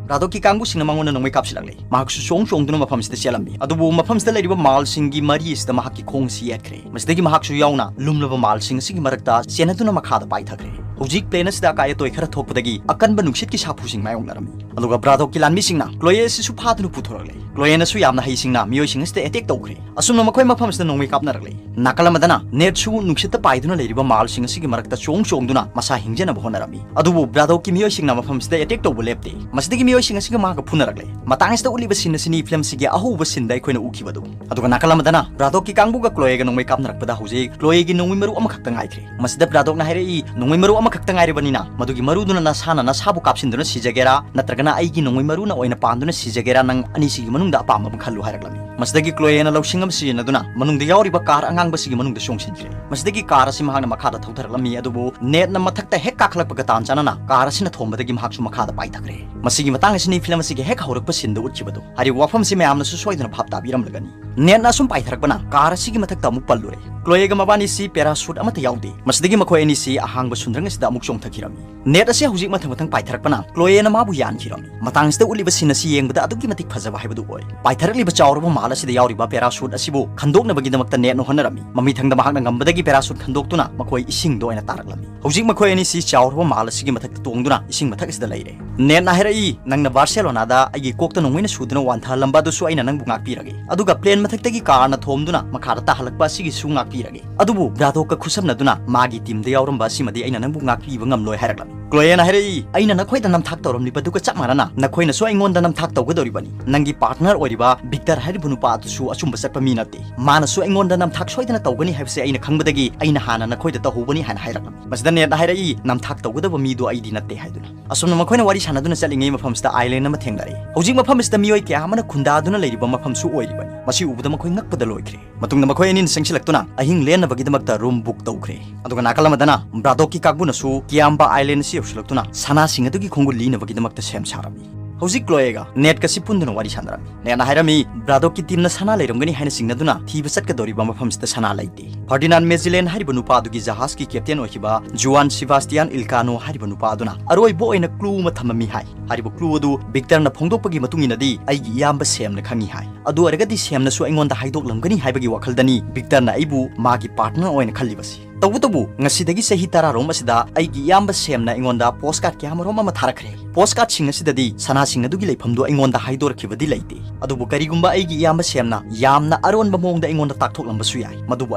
ꯕ꯭ꯔꯥꯗꯣꯛꯀꯤ ꯀꯥꯡꯕꯨꯁꯤꯡꯅ ꯃꯉꯣꯟꯗ ꯅꯣꯡꯃꯩ ꯀꯥꯞꯁꯤꯜꯂꯛꯂꯦ꯫ ꯃꯍꯥꯛꯁꯨ ꯆꯣꯡ ꯆꯣꯡꯗꯨꯅ ꯃꯐꯝꯁꯤꯗ ꯆꯦꯜꯂꯝꯃꯤ, ꯑꯗꯨꯕꯨ ꯃꯐꯝꯁꯤꯗ ꯂꯩꯔꯤꯕ ꯃꯥꯜꯁꯤꯡꯒꯤ ꯃꯔꯤ ꯑꯁꯤꯗ ꯃꯍꯥꯛꯀꯤ ꯈꯣꯡ ꯑꯁꯤ ꯌꯦꯠꯈ꯭ꯔꯦ꯫ ꯃꯁꯤꯗꯒꯤ ꯃꯍꯥꯛꯁꯨ ꯌꯥꯎꯅ ꯂꯨꯝꯂꯕ ꯃꯥꯜꯁꯤꯡ ꯑꯁꯤꯒꯤ ꯃꯔꯛꯇ ꯆꯦꯟꯅꯗꯨꯅ ꯃꯈꯥꯗ ꯄꯥꯏꯊꯈ꯭ꯔꯦ꯫ ꯍꯧꯖꯤꯛ ꯄ꯭ꯂꯦꯟ ꯑꯁꯤꯗ ꯑꯀꯥꯏ ꯑꯇꯣꯏ ꯈꯔ ꯊꯣꯛꯄꯗꯒꯤ ꯑꯀꯟꯕ ꯅꯨꯡꯁꯤꯠꯀꯤ ꯁꯥꯐꯨꯁꯤꯡ ꯃꯥꯌꯣꯛꯅꯔꯝꯃꯤ, ꯑꯗꯨꯒ ꯕ꯭ꯔꯥꯗꯣꯛꯀꯤ ꯂꯥꯟꯃꯤꯁꯤꯡꯅ ꯀ꯭ꯂꯣꯌꯦ ꯑꯁꯤꯁꯨ ꯐꯥꯗꯨꯅ ꯄꯨꯊꯣꯔꯛꯂꯦ꯫ ꯀ꯭ꯂꯣꯌꯦꯅꯁꯨ ꯌꯥꯝꯅ ꯍꯩꯁꯤꯡꯅ ꯃꯤꯑꯣꯏꯁꯤꯡ ꯑꯁꯤꯗ ꯑꯦꯇꯦꯛ ꯇꯧꯈ꯭ꯔꯦ꯫ ꯑꯁꯨꯝꯅ ꯃꯈꯣꯏ ꯃꯐꯝ ꯑꯁꯤꯗ ꯅꯣꯡꯃꯩ ꯀꯥꯞꯅꯔꯛꯂꯦ꯫ ꯅꯥꯀꯜ ꯑꯃꯗꯅ ꯅꯦꯠꯁꯨ ꯅꯨꯡꯁꯤꯠꯇ ꯄꯥꯏꯗꯨꯅ ꯂꯩꯔꯤꯕ ꯃꯥꯜꯁꯤꯡ ꯑꯁꯤꯒꯤ ꯃꯔꯛꯇ ꯆꯣꯡ ꯆꯣꯡꯗꯨꯅ ꯃꯁꯥ ꯍꯤꯡꯖꯅꯕ ꯍꯣꯠꯅꯔꯝꯃꯤ꯫ ꯑꯗꯨꯕꯨ ꯕ꯭ꯔꯥꯗꯣꯛꯀꯤ ꯃꯤꯑꯣꯏꯁꯤꯡꯅ ꯃꯐꯝ ꯑꯁꯤꯗ ꯑꯦꯇꯦꯛ ꯇꯧꯕ ꯂꯦꯞꯇꯦ꯫ ꯃꯁꯤꯗꯒꯤ ꯃꯤꯑꯣꯏꯁꯤꯡ ꯑꯁꯤꯒ ꯃꯍꯥꯛꯀ ꯐꯨꯅꯔꯛꯂꯦ꯫ ꯃꯇꯥꯡ ꯑꯁꯤꯗ ꯎꯠꯂꯤꯕ ꯁꯤꯟ ꯑꯁꯤꯅꯤ ꯐꯤꯂꯝ ꯑꯁꯤꯒꯤ ꯑꯍꯧꯕ ꯁꯤꯟꯗ ꯑꯩꯈꯣꯏꯅ ꯎꯈꯤꯕꯗꯨ꯫ ꯑꯗꯨꯒ ꯅꯥꯀꯜ ꯑꯃꯗꯅ ꯕ꯭ꯔꯥꯗꯣꯛꯀꯤ ꯀꯥꯡꯕꯨꯒ ꯀ꯭ꯂꯣꯌꯦꯒ ꯅꯣꯡꯃꯩ ꯀꯥꯞꯅꯔꯛꯄꯗ ꯍꯧꯖꯤꯛ ꯀ꯭ꯂꯣꯌꯦꯒꯤ ꯅꯣꯡꯃꯩ ꯃꯔꯨ ꯑꯃꯈꯛꯇ ꯉꯥꯏꯈ꯭ꯔꯦ꯫ ꯃꯁꯤꯗ ꯕ꯭ꯔꯥꯗꯣꯛꯅ ꯍꯥꯏꯔꯛꯏ, "ꯅꯣꯡꯃꯩ ꯃꯔꯨ ꯑꯃꯈꯛꯇ ꯉꯥꯏꯔꯕꯅꯤꯅ ꯃꯗꯨꯒꯤ ꯃꯔꯨꯗꯨꯅ ꯅꯁꯥꯅ ꯅꯁꯥꯕꯨ ꯀꯥꯞꯁꯤꯟꯗꯨꯅ ꯁꯤꯖꯒꯦꯔꯥ, ꯅꯠꯇ꯭ꯔꯒꯅ ꯑꯩꯒꯤ ꯅꯣꯡꯃꯩ ꯃꯔꯨꯅ ꯑꯣꯏꯅ ꯄꯥꯟꯗꯨꯅ ꯁꯤꯖꯒꯦꯔꯥ, ꯅꯪ ꯑꯅꯤꯁꯤꯒꯤ ꯃꯅꯨꯡꯗ ꯑꯄꯥꯝꯕ ꯑꯃ ꯈꯜꯂꯨ" ꯍꯥꯏꯔꯛꯂꯝꯃꯤ꯫ ꯃꯁꯤꯗꯒꯤ ꯀ꯭ꯂꯣꯌꯦꯅ ꯂꯧꯁꯤꯡ ꯑꯃ ꯁꯤꯖꯤꯟꯅꯗꯨꯅ ꯃꯅꯨꯡꯗ ꯌꯥꯎꯔꯤꯕ ꯀꯥꯔ ꯑꯉꯥꯡꯕꯁꯤꯒꯤ ꯃꯅꯨꯡꯗ ꯆꯣꯡꯁꯤꯟꯈ꯭ꯔꯦ꯫ ꯃꯁꯤꯗꯒꯤ ꯀꯥꯔ ꯑꯁꯤ ꯃꯍꯥꯛꯅ ꯃꯈꯥꯗ ꯊꯧꯊꯔꯛꯂꯝꯃꯤ, ꯑꯗꯨꯕꯨ ꯅꯦꯠꯅ ꯃꯊꯛꯇ ꯍꯦꯛ ꯀꯥꯈꯠꯂꯛꯄꯒ ꯇꯥꯟ ꯆꯥꯅꯅ ꯀꯥꯔ ꯑꯁꯤꯅ ꯊꯣꯝꯕꯗꯒꯤ ꯃꯍꯥꯛꯁꯨ ꯃꯈꯥꯗ ꯄꯥꯏꯊꯈ꯭ꯔꯦ꯫ ꯃꯁꯤꯒꯤ ꯃꯇꯥꯡ ꯑꯁꯤꯅꯤ ꯐꯤꯂꯝ ꯑꯁꯤꯒꯤ ꯍꯦꯛ ꯍꯧꯔꯛꯄ ꯁꯤꯟꯗ ꯎꯠꯈꯤꯕꯗꯨ꯫ ꯍꯥꯏꯔꯤꯕ ꯋꯥꯐꯝꯁꯤ ꯃꯌꯥꯝꯅꯁꯨ ꯁꯣꯏꯗꯅ ꯚꯥꯞ ꯇꯥꯕꯤꯔꯝꯂꯒꯅꯤ꯫ ꯅꯦꯠꯅ ꯑꯁꯨꯝ ꯄꯥꯏꯊꯔꯛꯄꯅ ꯀꯥꯔ ꯑꯁꯤꯒꯤ ꯃꯊꯛꯇ ꯑꯃꯨꯛ ꯄꯜꯂꯨꯔꯦ꯫ ꯀ꯭ꯂꯣꯌꯦꯒ ꯃꯕꯥꯅꯤꯁꯤ ꯄꯦꯔꯥꯁꯨꯠ ꯑꯃꯠꯇ ꯌꯥꯎꯗꯦ꯫ ꯃꯁꯤꯗꯒꯤ ꯃꯈꯣꯏ ꯑꯅꯤꯁꯤ ꯑꯍꯥꯡꯕ ꯁꯨꯟꯗ꯭ꯔꯪ ꯑꯁꯤꯗ ꯑꯃꯨꯛ ꯆꯣꯡꯊꯈꯤꯔꯝꯃꯤ꯫ ꯅꯦꯠ ꯑꯁꯤ ꯍꯧꯖꯤꯛ ꯃꯊꯪ ꯃꯊꯪ ꯄꯥꯏꯊꯔꯛꯄꯅ ꯀ꯭ꯂꯣꯌꯦꯅ ꯃꯥꯕꯨ ꯌꯥꯟꯈꯤꯔꯝꯃꯤ꯫ ꯃꯇꯥꯡ ꯑꯁꯤꯗ ꯎꯠꯂꯤꯕ ꯁꯤꯟ ꯑꯁꯤ ꯌꯦꯡꯕꯗ ꯑꯗꯨꯛꯀꯤ ꯃꯇꯤꯛ ꯐꯖꯕ ꯍꯥꯏꯕꯗꯨ ꯑꯣꯏ꯫ ꯄꯥꯏꯊꯔꯛꯂꯤꯕ ꯆꯥꯎꯔꯕ ꯃꯥꯜ ꯑꯁꯤꯗ ꯌꯥꯎꯔꯤꯕ ꯄꯦꯔꯥꯁꯨꯠ ꯑꯁꯤꯕꯨ ꯈꯟꯗꯣꯛꯅꯕꯒꯤꯗꯃꯛꯇ ꯅꯦꯠꯅ ꯍꯣꯠꯅꯔꯝꯃꯤ꯫ ꯃꯃꯤꯊꯪꯗ ꯃꯍꯥꯛꯅ ꯉꯝꯕꯗꯒꯤ ꯄꯦꯔꯥꯁꯨꯠ ꯈꯟꯗꯣꯛꯇꯨꯅ ꯃꯈꯣꯏ ꯏꯁꯤꯡꯗ ꯑꯣꯏꯅ ꯇꯥꯔꯛꯂꯝꯃꯤ꯫ ꯍꯧꯖꯤꯛ ꯃꯈꯣꯏ ꯑꯅꯤꯁꯤ ꯆꯥꯎꯔꯕ ꯃꯥꯜ ꯑꯁꯤꯒꯤ ꯃꯊꯛꯇ ꯇꯣꯡꯗꯨꯅ ꯏꯁꯤꯡ ꯃꯊꯛ ꯑꯁꯤꯗ ꯂꯩꯔꯦ꯫ ꯅꯦꯠꯅ ꯍꯥꯏꯔꯛꯏ, "ꯅꯪꯅ ꯕꯥꯔꯁꯦꯂꯣꯅꯥꯗ ꯑꯩꯒꯤ ꯀꯣꯛꯇ ꯅꯣꯡꯃꯩꯅ ꯁꯨꯗꯨꯅ ꯋꯥꯟꯊꯍꯜꯂꯝꯕ ꯑꯗꯨꯁꯨ ꯑꯩꯅ ꯅꯪꯕꯨ ꯉꯥꯛꯄꯤꯔꯒꯦ, ꯑꯗꯨꯒ ꯄ꯭ꯂꯦꯟ ꯃꯊꯛꯇꯒꯤ ꯀꯥꯔꯅ ꯊꯣꯝꯗꯨꯅ ꯃꯈꯥꯗ ꯇꯥꯍꯜꯂꯛꯄ ꯑꯁꯤꯒꯤꯁꯨ ꯉꯥꯛꯄꯤꯔꯒꯦ꯫ ꯑꯗꯨꯕꯨ ꯕ꯭ꯔꯥꯗꯣꯛꯀ ꯈꯨꯠꯁꯝꯅꯗꯨꯅ ꯃꯥꯒꯤ ꯇꯤꯝꯗ ꯌꯥꯎꯔꯝꯕ ꯑꯁꯤꯃꯗꯤ ꯑꯩꯅ ꯅꯪꯕꯨ ꯉꯥꯛꯄꯤꯕ ꯉꯝꯂꯣꯏ" ꯍꯥꯏꯔꯛꯂꯝꯃꯤ꯫ ꯀ꯭ꯂꯣꯌꯦꯅ ꯍꯥꯏꯔꯛꯏ, "ꯑꯩꯅ ꯅꯈꯣꯏꯗ ꯅꯝꯊꯥꯛ ꯇꯧꯔꯝꯂꯤꯕꯗꯨꯒ ꯆꯞ ꯃꯥꯟꯅꯅ ꯅꯈꯣꯏꯅꯁꯨ ꯑꯩꯉꯣꯟꯗ ꯅꯝꯊꯥꯛ ꯇꯧꯒꯗꯧꯔꯤꯕꯅꯤ꯫ ꯅꯪꯒꯤ ꯄꯥꯔꯠꯅꯔ ꯑꯣꯏꯔꯤꯕ ꯚꯤꯛꯇꯔ ꯍꯥꯏꯔꯤꯕ ꯅꯨꯄꯥ ꯑꯗꯨꯁꯨ ꯑꯆꯨꯝꯕ ꯆꯠꯄ ꯃꯤ ꯅꯠꯇꯦ꯫ ꯃꯥꯅꯁꯨ ꯑꯩꯉꯣꯟꯗ ꯅꯝꯊꯥꯛ ꯁꯣꯏꯗꯅ ꯇꯧꯒꯅꯤ ꯍꯥꯏꯕꯁꯦ ꯑꯩꯅ ꯈꯪꯕꯗꯒꯤ ꯑꯩꯅ ꯍꯥꯟꯅ ꯅꯈꯣꯏꯗ ꯇꯧꯍꯧꯕꯅꯤ" ꯍꯥꯏꯅ ꯍꯥꯏꯔꯛꯂꯝꯃꯤ꯫ ꯃꯁꯤꯗ ꯅꯦꯠꯅ ꯍꯥꯏꯔꯛꯏ, "ꯅꯝꯊꯥꯛ ꯇꯧꯒꯗꯕ ꯃꯤꯗꯨ ꯑꯩꯗꯤ ꯅꯠꯇꯦ" ꯍꯥꯏꯗꯨꯅ꯫ ꯑꯁꯨꯝꯅ ꯃꯈꯣꯏꯅ ꯋꯥꯔꯤ ꯁꯥꯟꯅꯗꯨꯅ ꯆꯠꯂꯤꯉꯩ ꯃꯐꯝꯁꯤꯗ ꯑꯥꯏꯂꯦꯟ ꯑꯃ ꯊꯦꯡꯅꯔꯛꯏ꯫ ꯍꯧꯖꯤꯛ ꯃꯐꯝ ꯑꯁꯤꯗ ꯃꯤꯑꯣꯏ ꯀꯌꯥ ꯑꯃꯅ ꯈꯨꯟꯗꯥꯗꯨꯅ ꯂꯩꯔꯤꯕ ꯃꯐꯝꯁꯨ ꯑꯣꯏꯔꯤꯕꯅꯤ꯫ ꯃꯁꯤ ꯎꯕꯗ ꯃꯈꯣꯏ ꯉꯛꯄꯗ ꯂꯣꯏꯈ꯭ꯔꯦ꯫ ꯃꯇꯨꯡꯗ ꯃꯈꯣꯏ ꯑꯅꯤꯅ ꯆꯪꯁꯤꯜꯂꯛꯇꯨꯅ ꯑꯍꯤꯡ ꯂꯦꯟꯅꯕꯒꯤꯗꯃꯛꯇ ꯔꯨꯝ ꯕꯨꯛ ꯇꯧꯈ꯭ꯔꯦ꯫ ꯑꯗꯨꯒ ꯅꯥꯀꯜ ꯑꯃꯗꯅ ꯕ꯭ꯔꯥꯗꯣꯛꯀꯤ ꯀꯥꯡꯕꯨꯅꯁꯨ ꯀꯤꯌꯥꯝꯕ ꯑꯥꯏꯂꯦꯟ ꯑꯁꯤ ꯌꯧꯁꯤꯜꯂꯛꯇꯨꯅ ꯁꯅꯥꯁꯤꯡ ꯑꯗꯨꯒꯤ ꯈꯣꯡꯒꯨꯜ ꯂꯤꯅꯕꯒꯤꯗꯃꯛꯇ ꯁꯦꯝ ꯁꯥꯔꯝꯃꯤ꯫ ꯍꯧꯖꯤꯛ ꯀ꯭ꯂꯣꯌꯦꯒ ꯅꯦꯠꯀꯁꯤ ꯄꯨꯟꯗꯨꯅ ꯋꯥꯔꯤ ꯁꯥꯟꯅꯔꯝꯃꯤ꯫ ꯅꯦꯠꯅ ꯍꯥꯏꯔꯝꯃꯤ, "ꯕ꯭ꯔꯥꯗꯣꯛꯀꯤ ꯇꯤꯝꯅ ꯁꯅꯥ ꯂꯩꯔꯝꯒꯅꯤ ꯍꯥꯏꯅ ꯆꯤꯡꯅꯗꯨꯅ ꯊꯤꯕ ꯆꯠꯀꯗꯧꯔꯤꯕ ꯃꯐꯝꯁꯤꯗ ꯁꯅꯥ ꯂꯩꯇꯦ꯫ ꯐꯔꯗꯤꯅꯥꯟ ꯃꯦꯖꯤꯂꯦꯟ ꯍꯥꯏꯔꯤꯕ ꯅꯨꯄꯥ ꯑꯗꯨꯒꯤ ꯖꯍꯥꯖꯀꯤ ꯀꯦꯞꯇꯦꯟ ꯑꯣꯏꯈꯤꯕ ꯖꯨꯋꯥꯟ ꯁꯤꯕꯥꯁꯇꯤꯌꯥꯟ ꯏꯜꯀꯥꯅꯣ ꯍꯥꯏꯔꯤꯕ ꯅꯨꯄꯥ ꯑꯗꯨꯅ ꯑꯔꯣꯏꯕ ꯑꯣꯏꯅ ꯀ꯭ꯂꯨ ꯑꯃ ꯊꯝꯃꯝꯃꯤ" ꯍꯥꯏ꯫ ꯍꯥꯏꯔꯤꯕ ꯀ꯭ꯂꯨ ꯑꯗꯨ ꯚꯤꯛꯇꯔꯅ ꯐꯣꯡꯗꯣꯛꯄꯒꯤ ꯃꯇꯨꯡ ꯏꯟꯅꯗꯤ ꯑꯩꯒꯤ ꯏꯌꯥꯝꯕ ꯁꯦꯝꯅ ꯈꯪꯉꯤ ꯍꯥꯏ꯫ ꯑꯗꯨ ꯑꯣꯏꯔꯒꯗꯤ ꯁꯦꯝꯅꯁꯨ ꯑꯩꯉꯣꯟꯗ ꯍꯥꯏꯗꯣꯛꯂꯝꯒꯅꯤ ꯍꯥꯏꯕꯒꯤ ꯋꯥꯈꯜꯗꯅꯤ ꯚꯤꯛꯇꯔꯅ ꯑꯩꯕꯨ ꯃꯥꯒꯤ ꯄꯥꯔꯠꯅꯔ ꯑꯣꯏꯅ ꯈꯜꯂꯤꯕꯁꯤ꯫ ꯇꯧꯕꯇꯕꯨ ꯉꯁꯤꯗꯒꯤ ꯆꯍꯤ ꯇꯔꯥꯔꯣꯝ ꯑꯁꯤꯗ ꯑꯩꯒꯤ ꯏꯌꯥꯝꯕ ꯁꯦꯝꯅ ꯑꯩꯉꯣꯟꯗ ꯄꯣꯁ ꯀꯥꯔꯗ ꯀꯌꯥ ꯑꯃꯔꯣꯝ ꯑꯃ ꯊꯥꯔꯛꯈ꯭ꯔꯦ꯫ ꯄꯣꯁ ꯀꯥꯔꯗꯁꯤꯡ ꯑꯁꯤꯗꯗꯤ ꯁꯅꯥꯁꯤꯡ ꯑꯗꯨꯒꯤ ꯂꯩꯐꯝꯗꯨ ꯑꯩꯉꯣꯟꯗ ꯍꯥꯏꯗꯣꯔꯛꯈꯤꯕꯗꯤ ꯂꯩꯇꯦ꯫ ꯑꯗꯨꯕꯨ ꯀꯔꯤꯒꯨꯝꯕ ꯑꯩꯒꯤ ꯏꯌꯥꯝꯕ ꯁꯦꯝꯅ ꯌꯥꯝꯅ ꯑꯔꯣꯟꯕ ꯃꯑꯣꯡꯗ ꯑꯩꯉꯣꯟꯗ ꯇꯥꯛꯊꯣꯛꯂꯝꯕꯁꯨ ꯌꯥꯏ꯫ ꯃꯗꯨꯕꯨ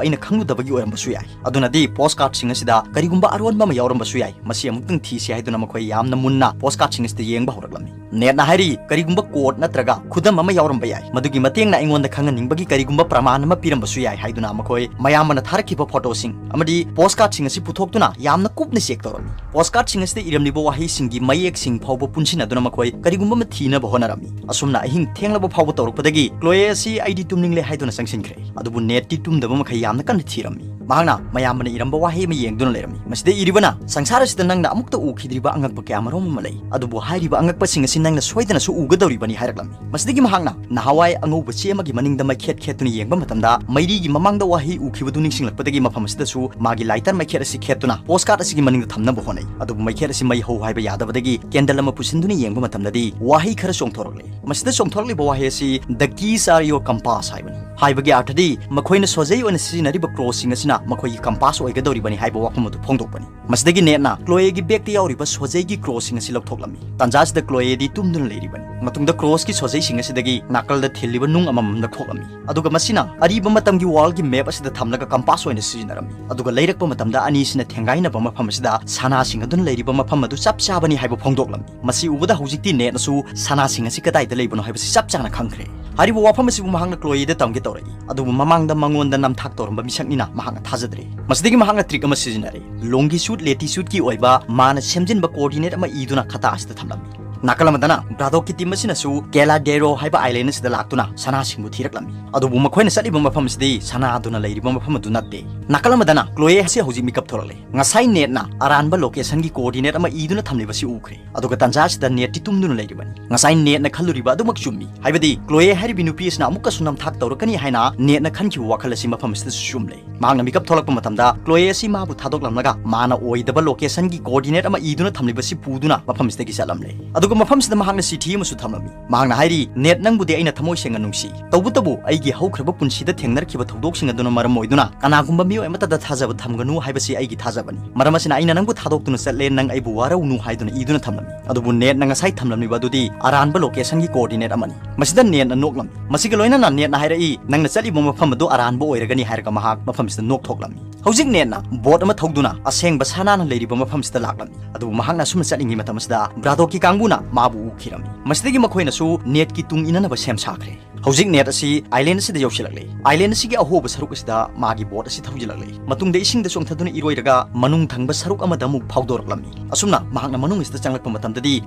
ꯑꯩꯅ ꯈꯪꯂꯨꯗꯕꯒꯤ ꯑꯣꯏꯔꯝꯕꯁꯨ ꯌꯥꯏ꯫ ꯑꯗꯨꯅꯗꯤ ꯄꯣꯁ ꯀꯥꯔꯗꯁꯤꯡ ꯑꯁꯤꯗ ꯀꯔꯤꯒꯨꯝꯕ ꯑꯔꯣꯟꯕ ꯑꯃ ꯌꯥꯎꯔꯝꯕꯁꯨ ꯌꯥꯏ꯫ ꯃꯁꯤ ꯑꯃꯨꯛꯇꯪ ꯊꯤꯁꯤ ꯍꯥꯏꯗꯨꯅ ꯃꯈꯣꯏ ꯌꯥꯝꯅ ꯃꯨꯟꯅ ꯄꯣꯁ ꯀꯥꯔꯗꯁꯤꯡ ꯑꯁꯤꯗ ꯌꯦꯡꯕ ꯍꯧꯔꯛꯂꯝꯃꯤ꯫ ꯅꯦꯠꯅ ꯍꯥꯏꯔꯤ, "ꯀꯔꯤꯒꯨꯝꯕ ꯀꯣꯗ ꯅꯠꯇ꯭ꯔꯒ ꯈꯨꯗꯝ ꯑꯃ ꯌꯥꯎꯔꯝꯕ ꯌꯥꯏ꯫ ꯃꯗꯨꯒꯤ ꯃꯇꯦꯡꯅ ꯑꯩꯉꯣꯟꯗ ꯈꯪꯍꯟꯅꯤꯡꯕꯒꯤ ꯀꯔꯤꯒꯨꯝꯕ ꯄ꯭ꯔꯃꯥꯟ ꯑꯃ ꯄꯤꯔꯝꯕꯁꯨ ꯌꯥꯏ" ꯍꯥꯏꯗꯨꯅ ꯃꯈꯣꯏ ꯃꯌꯥꯝꯕꯅ ꯊꯥꯔꯛꯈꯤꯕ ꯐꯣꯇꯣꯁꯤꯡ ꯑꯃꯗꯤ ꯄꯣꯁ ꯀꯥꯔꯗꯁꯤꯡ ꯑꯁꯤ ꯄꯨꯊꯣꯛꯇꯨꯅ ꯌꯥꯝꯅ ꯀꯨꯞꯅ ꯆꯦꯛ ꯇꯧꯔꯝꯃꯤ꯫ ꯄꯣꯁ ꯀꯥꯔꯗꯁꯤꯡ ꯑꯁꯤꯗ ꯏꯔꯝꯂꯤꯕ ꯋꯥꯍꯩꯁꯤꯡꯒꯤ ꯃꯌꯦꯛꯁꯤꯡ ꯐꯥꯎꯕ ꯄꯨꯟꯁꯤꯟꯅꯗꯨꯅ ꯃꯈꯣꯏ ꯀꯔꯤꯒꯨꯝꯕ ꯑꯃ ꯊꯤꯅꯕ ꯍꯣꯠꯅꯔꯝꯃꯤ꯫ ꯑꯁꯨꯝꯅ ꯑꯍꯤꯡ ꯊꯦꯡꯂꯕ ꯐꯥꯎꯕ ꯇꯧꯔꯛꯄꯗꯒꯤ ꯀ꯭ꯂꯣꯌꯦ ꯑꯁꯤ "ꯑꯩꯗꯤ ꯇꯨꯝꯅꯤꯡꯂꯦ" ꯍꯥꯏꯗꯨꯅ ꯆꯪꯁꯤꯟꯈ꯭ꯔꯦ꯫ ꯑꯗꯨꯕꯨ ꯅꯦꯠꯇꯤ ꯇꯨꯝꯗꯕ ꯃꯈꯩ ꯌꯥꯝꯅ ꯀꯟꯅ ꯊꯤꯔꯝꯃꯤ꯫ ꯃꯍꯥꯛꯅ ꯃꯌꯥꯝꯕꯅ ꯏꯔꯝꯕ ꯋꯥꯍꯩ ꯑꯃ ꯌꯦꯡꯗꯨꯅ ꯂꯩꯔꯝꯃꯤ꯫ ꯃꯁꯤꯗ ꯏꯔꯤꯕꯅ, "ꯁꯪꯁꯥꯔ ꯑꯁꯤꯗ ꯅꯪꯅ ꯑꯃꯨꯛꯇ ꯎꯈꯤꯗ꯭ꯔꯤꯕ ꯑꯉꯛꯄ ꯀꯌꯥ ꯃꯔꯨꯝ ꯑꯃ ꯂꯩ, ꯑꯗꯨꯕꯨ ꯍꯥꯏꯔꯤꯕ ꯑꯉꯛꯄꯁꯤꯡ ꯑꯁꯤ ꯅꯪꯅ ꯁꯣꯏꯗꯅꯁꯨ ꯎꯒꯗꯧꯔꯤꯕꯅꯤ" ꯍꯥꯏꯔꯛꯂꯝꯃꯤ꯫ ꯃꯁꯤꯗꯒꯤ ꯃꯍꯥꯛꯅ ꯅꯍꯥꯟꯋꯥꯏ ꯑꯉꯧꯕ ꯆꯦ ꯑꯃꯒꯤ ꯃꯅꯤꯡꯗ ꯃꯩꯈꯦꯠ ꯈꯦꯠꯇꯨꯅ ꯌꯦꯡꯕ ꯃꯇꯝꯗ ꯃꯩꯔꯤꯒꯤ ꯃꯃꯥꯡꯗ ꯋꯥꯍꯩ ꯎꯈꯤꯕꯗꯨ ꯅꯤꯡꯁꯤꯡꯂꯛꯄꯗꯒꯤ ꯃꯐꯝ ꯑꯁꯤꯗꯁꯨ ꯃꯥꯒꯤ ꯂꯥꯏꯇꯔ ꯃꯩꯈꯦꯠ ꯑꯁꯤ ꯈꯦꯠꯇꯨꯅ ꯄꯣꯁ ꯀꯥꯔꯗ ꯑꯁꯤꯒꯤ ꯃꯅꯤꯡꯗ ꯊꯝꯅꯕ ꯍꯣꯠꯅꯩ꯫ ꯑꯗꯨꯕꯨ ꯃꯩꯈꯦꯠ ꯑꯁꯤ ꯃꯩ ꯍꯧ ꯍꯥꯏꯕ ꯌꯥꯗꯕꯗꯒꯤ ꯀꯦꯟꯗꯜ ꯑꯃ ꯄꯨꯁꯤꯟꯗꯨꯅ ꯌꯦꯡꯕ ꯃꯇꯝꯗꯗꯤ ꯋꯥꯍꯩ ꯈꯔ ꯆꯣꯡꯊꯣꯔꯛꯂꯦ꯫ ꯃꯁꯤꯗ ꯆꯣꯡꯊꯣꯔꯛꯂꯤꯕ ꯋꯥꯍꯩ ꯑꯁꯤ "The keys are your compass" ꯍꯥꯏꯕꯅꯤ꯫ ꯍꯥꯏꯕꯒꯤ ꯑꯥꯔꯊꯗꯤ ꯃꯈꯣꯏꯅ ꯁꯣꯖꯩ ꯑꯣꯏꯅ ꯁꯤꯖꯤꯟꯅꯔꯤꯕ ꯀ꯭ꯔꯣꯁꯁꯤꯡ ꯑꯁꯤꯅ ꯃꯈꯣꯏꯒꯤ ꯀꯝꯄꯥꯁ ꯑꯣꯏꯒꯗꯧꯔꯤꯕꯅꯤ ꯍꯥꯏꯕ ꯋꯥꯐꯝ ꯑꯗꯨ ꯐꯣꯡꯗꯣꯛꯄꯅꯤ꯫ ꯃꯁꯤꯗꯒꯤ ꯅꯦꯠꯅ ꯀ꯭ꯂꯣꯌꯦꯒꯤ ꯕꯦꯒꯇ ꯌꯥꯎꯔꯤꯕ ꯁꯣꯖꯩꯒꯤ ꯀ꯭ꯔꯣꯁꯁꯤꯡ ꯑꯁꯤ ꯂꯧꯊꯣꯛꯂꯝꯃꯤ꯫ ꯇꯥꯟꯖꯥ ꯑꯁꯤꯗ ꯀ꯭ꯂꯣꯌꯦꯗꯤ ꯇꯨꯝꯗꯨꯅ ꯂꯩꯔꯤꯕꯅꯤ꯫ ꯃꯇꯨꯡꯗ ꯀ꯭ꯔꯣꯁꯀꯤ ꯁꯣꯖꯩꯁꯤꯡ ꯑꯁꯤꯗꯒꯤ ꯅꯥꯀꯜꯗ ꯊꯤꯜꯂꯤꯕ ꯅꯨꯡ ꯑꯃꯃꯝ ꯂꯧꯊꯣꯛꯂꯝꯃꯤ꯫ ꯑꯗꯨꯒ ꯃꯁꯤꯅ ꯑꯔꯤꯕ ꯃꯇꯝꯒꯤ ꯋꯥꯔꯜꯒꯤ ꯃꯦꯞ ꯑꯁꯤꯗ ꯊꯝꯂꯒ ꯀꯝꯄꯥꯁ ꯑꯣꯏꯅ ꯁꯤꯖꯤꯟꯅꯔꯝꯃꯤ꯫ ꯑꯗꯨꯒ ꯂꯩꯔꯛꯄ ꯃꯇꯝꯗ ꯑꯅꯤꯁꯤꯅ ꯊꯦꯡꯒꯥꯏꯅꯕ ꯃꯐꯝ ꯑꯁꯤꯗ ꯁꯅꯥꯁꯤꯡ ꯑꯗꯨꯅ ꯂꯩꯔꯤꯕ ꯃꯐꯝ ꯑꯗꯨ ꯆꯞ ꯆꯥꯕꯅꯤ ꯍꯥꯏꯕ ꯐꯣꯡꯗꯣꯛꯂꯝꯃꯤ꯫ ꯃꯁꯤ ꯎꯕꯗ ꯍꯧꯖꯤꯛꯇꯤ ꯅꯦꯠꯅꯁꯨ ꯁꯅꯥꯁꯤꯡ ꯑꯁꯤ ꯀꯗꯥꯏꯗ ꯂꯩꯕꯅꯣ ꯍꯥꯏꯕꯁꯤ ꯆꯞ ꯆꯥꯅ ꯈꯪꯈ꯭ꯔꯦ꯫ ꯍꯥꯏꯔꯤꯕ ꯋꯥꯐꯝ ꯑꯁꯤꯕꯨ ꯃꯍꯥꯛꯅ ꯀ꯭ꯂꯣꯌꯦꯗ ꯇꯝꯒꯦ ꯇꯧꯔꯛꯏ, ꯑꯗꯨꯕꯨ ꯃꯃꯥꯡꯗ ꯃꯉꯣꯟꯗ ꯅꯝꯊꯥꯛ ꯇꯧꯔꯝꯕ ꯃꯤꯁꯛꯅꯤꯅ ꯃꯍꯥꯛꯅ ꯊꯥꯖꯗ꯭ꯔꯦ꯫ ꯃꯁꯤꯗꯒꯤ ꯃꯍꯥꯛꯅ ꯇ꯭ꯔꯤꯛ ꯑꯃ ꯁꯤꯖꯤꯟꯅꯔꯦ꯫ ꯂꯣꯡꯒꯤꯁꯨꯠ ꯂꯦꯇꯤꯁꯨꯠꯀꯤ ꯑꯣꯏꯕ ꯃꯥꯅ ꯁꯦꯝꯖꯤꯟꯕ ꯀꯣꯑꯣꯔꯗꯤꯅꯦꯠ ꯑꯃ ꯏꯗꯨꯅ ꯈꯇꯥ ꯑꯁꯤꯗ ꯊꯝꯂꯝꯃꯤ꯫ ꯅꯥꯀꯜ ꯑꯃꯗꯅ ꯕ꯭ꯔꯥꯗꯣꯛꯀꯤ ꯇꯤꯝ ꯑꯁꯤꯅꯁꯨ ꯀꯦꯂꯥꯗꯦꯔꯣ ꯍꯥꯏꯕ ꯑꯥꯏꯂꯦꯟ ꯑꯁꯤꯗ ꯂꯥꯛꯇꯨꯅ ꯁꯅꯥꯁꯤꯡꯕꯨ ꯊꯤꯔꯛꯂꯝꯃꯤ꯫ ꯑꯗꯨꯕꯨ ꯃꯈꯣꯏꯅ ꯆꯠꯂꯤꯕ ꯃꯐꯝ ꯑꯁꯤꯗꯤ ꯁꯅꯥꯗꯨꯅ ꯂꯩꯔꯤꯕ ꯃꯐꯝ ꯑꯗꯨ ꯅꯠꯇꯦ꯫ ꯅꯥꯀꯜ ꯑꯃꯗꯅ ꯀ꯭ꯂꯣꯌꯦ ꯑꯁꯤ ꯍꯧꯖꯤꯛ ꯃꯤꯀꯞ ꯊꯣꯔꯛꯂꯦ꯫ ꯉꯁꯥꯏ ꯅꯦꯠꯅ ꯑꯔꯥꯟꯕ ꯂꯣꯀꯦꯁꯟꯒꯤ ꯀꯣꯑꯣꯔꯗꯤꯅꯦꯠ ꯑꯃ ꯏꯗꯨꯅ ꯊꯝꯂꯤꯕꯁꯤ ꯎꯈ꯭ꯔꯦ꯫ ꯑꯗꯨꯒ ꯇꯥꯟꯖꯥ ꯑꯁꯤꯗ ꯅꯦꯠꯇꯤ ꯇꯨꯝꯗꯨꯅ ꯂꯩꯔꯤꯕꯅꯤ꯫ ꯉꯁꯥꯏ ꯅꯦꯠꯅ ꯈꯜꯂꯨꯔꯤꯕ ꯑꯗꯨꯃꯛ ꯆꯨꯝꯃꯤ꯫ ꯍꯥꯏꯕꯗꯤ ꯀ꯭ꯂꯣꯌꯦ ꯍꯥꯏꯔꯤꯕꯤ ꯅꯨꯄꯤ ꯑꯁꯤꯅ ꯑꯃꯨꯛꯀꯁꯨ ꯅꯝꯊꯥꯛ ꯇꯧꯔꯛꯀꯅꯤ ꯍꯥꯏꯅ ꯅꯦꯠꯅ ꯈꯟꯈꯤꯕ ꯋꯥꯈꯜ ꯑꯁꯤ ꯃꯐꯝ ꯑꯁꯤꯗꯁꯨ ꯆꯨꯝꯂꯦ꯫ ꯃꯍꯥꯛꯅ ꯃꯤꯀꯞ ꯊꯣꯛꯂꯛꯄ ꯃꯇꯝꯗ ꯀ꯭ꯂꯣꯌꯦ ꯑꯁꯤ ꯃꯥꯕꯨ ꯊꯥꯗꯣꯛꯂꯝꯂꯒ ꯃꯥꯅ ꯑꯣꯏꯗꯕ ꯂꯣꯀꯦꯁꯟꯒꯤ ꯀꯣꯑꯣꯔꯗꯤꯅꯦꯠ ꯑꯃ ꯏꯗꯨꯅ ꯊꯝꯂꯤꯕꯁꯤ ꯄꯨꯗꯨꯅ ꯃꯐꯝꯁꯤꯗꯒꯤ ꯆꯠꯂꯝꯂꯦ꯫ ꯑꯗꯨꯒ ꯃꯐꯝꯁꯤꯗ ꯃꯍꯥꯛꯅ ꯆꯤꯊꯤ ꯑꯃꯁꯨ ꯊꯝꯂꯝꯃꯤ꯫ ꯃꯍꯥꯛꯅ ꯍꯥꯏꯔꯤ, "ꯅꯦꯠ, ꯅꯪꯕꯨꯗꯤ ꯑꯩꯅ ꯊꯃꯣꯏ ꯁꯦꯡꯅ ꯅꯨꯡꯁꯤ꯫ ꯇꯧꯕꯇꯕꯨ ꯑꯩꯒꯤ ꯍꯧꯈ꯭ꯔꯕ ꯄꯨꯟꯁꯤꯗ ꯊꯦꯡꯅꯔꯛꯈꯤꯕ ꯊꯧꯗꯣꯛꯁꯤꯡ ꯑꯗꯨꯅ ꯃꯔꯝ ꯑꯣꯏꯗꯨꯅ ꯀꯅꯥꯒꯨꯝꯕ ꯃꯤꯑꯣꯏ ꯑꯃꯠꯇꯗ ꯊꯥꯖꯕ ꯊꯝꯒꯅꯨ ꯍꯥꯏꯕꯁꯤ ꯑꯩꯒꯤ ꯊꯥꯖꯕꯅꯤ꯫ ꯃꯔꯝ ꯑꯁꯤꯅ ꯑꯩꯅ ꯅꯪꯕꯨ ꯊꯥꯗꯣꯛꯇꯨꯅ ꯆꯠꯂꯦ, ꯅꯪ ꯑꯩꯕꯨ ꯋꯥꯔꯧꯅꯨ" ꯍꯥꯏꯗꯨꯅ ꯏꯗꯨꯅ ꯊꯝꯂꯝꯃꯤ꯫ ꯑꯗꯨꯕꯨ ꯅꯦꯠꯅ ꯉꯁꯥꯏ ꯊꯝꯂꯝꯂꯤꯕ ꯑꯗꯨꯗꯤ ꯑꯔꯥꯟꯕ ꯂꯣꯀꯦꯁꯟꯒꯤ ꯀꯣꯑꯣꯔꯗꯤꯅꯦꯠ ꯑꯃꯅꯤ꯫ ꯃꯁꯤꯗ ꯅꯦꯠꯅ ꯅꯣꯛꯂꯝꯃꯤ꯫ ꯃꯁꯤꯒ ꯂꯣꯏꯅꯅ ꯅꯦꯠꯅ ꯍꯥꯏꯔꯛꯏ, "ꯅꯪꯅ ꯆꯠꯂꯤꯕ ꯃꯐꯝ ꯑꯗꯨ ꯑꯔꯥꯟꯕ ꯑꯣꯏꯔꯒꯅꯤ" ꯍꯥꯏꯔꯒ ꯃꯍꯥꯛ ꯃꯐꯝꯁꯤꯗ ꯅꯣꯛ ꯊꯣꯛꯂꯝꯃꯤ꯫ ꯍꯧꯖꯤꯛ ꯅꯦꯠꯅ ꯕꯣꯠ ꯑꯃ ꯊꯧꯗꯨꯅ ꯑꯁꯦꯡꯕ ꯁꯅꯥꯅ ꯂꯩꯔꯤꯕ ꯃꯐꯝꯁꯤꯗ ꯂꯥꯛꯂꯝꯃꯤ꯫ ꯑꯗꯨꯕꯨ ꯃꯍꯥꯛꯅ ꯑꯁꯨꯝꯅ ꯆꯠꯂꯤꯉꯩ ꯃꯇꯝ ꯑꯁꯤꯗ ꯕ꯭ꯔꯥꯗꯣꯛꯀꯤ ꯀꯥꯡꯕꯨꯅ ꯃꯥꯕꯨ ꯎꯈꯤꯔꯝꯃꯤ꯫ ꯃꯁꯤꯗꯒꯤ ꯃꯈꯣꯏꯅꯁꯨ ꯅꯦꯠꯀꯤ ꯇꯨꯡ ꯏꯟꯅꯅꯕ ꯁꯦꯝ ꯁꯥꯈ꯭ꯔꯦ꯫ ꯍꯧꯖꯤꯛ ꯅꯦꯠ ꯑꯁꯤ ꯑꯥꯏꯂꯦꯟ ꯑꯁꯤꯗ ꯌꯧꯁꯤꯜꯂꯛꯂꯦ꯫ ꯑꯥꯏꯂꯦꯟ ꯑꯁꯤꯒꯤ ꯑꯍꯣꯕ ꯁꯔꯨꯛ ꯑꯁꯤꯗ ꯃꯥꯒꯤ ꯕꯣꯠ ꯑꯁꯤ ꯊꯧꯖꯤꯜꯂꯛꯂꯦ꯫ ꯃꯇꯨꯡꯗ ꯏꯁꯤꯡꯗ ꯆꯣꯡꯊꯗꯨꯅ ꯏꯔꯣꯏꯔꯒ ꯃꯅꯨꯡ ꯊꯪꯕ ꯁꯔꯨꯛ ꯑꯃꯗ ꯑꯃꯨꯛ ꯐꯥꯎꯗꯣꯔꯛꯂꯝꯃꯤ꯫ ꯑꯁꯨꯝꯅ ꯃꯍꯥꯛꯅ ꯃꯅꯨꯡ ꯑꯁꯤꯗ ꯆꯪꯂꯛꯄ ꯃꯇꯝꯗꯗꯤ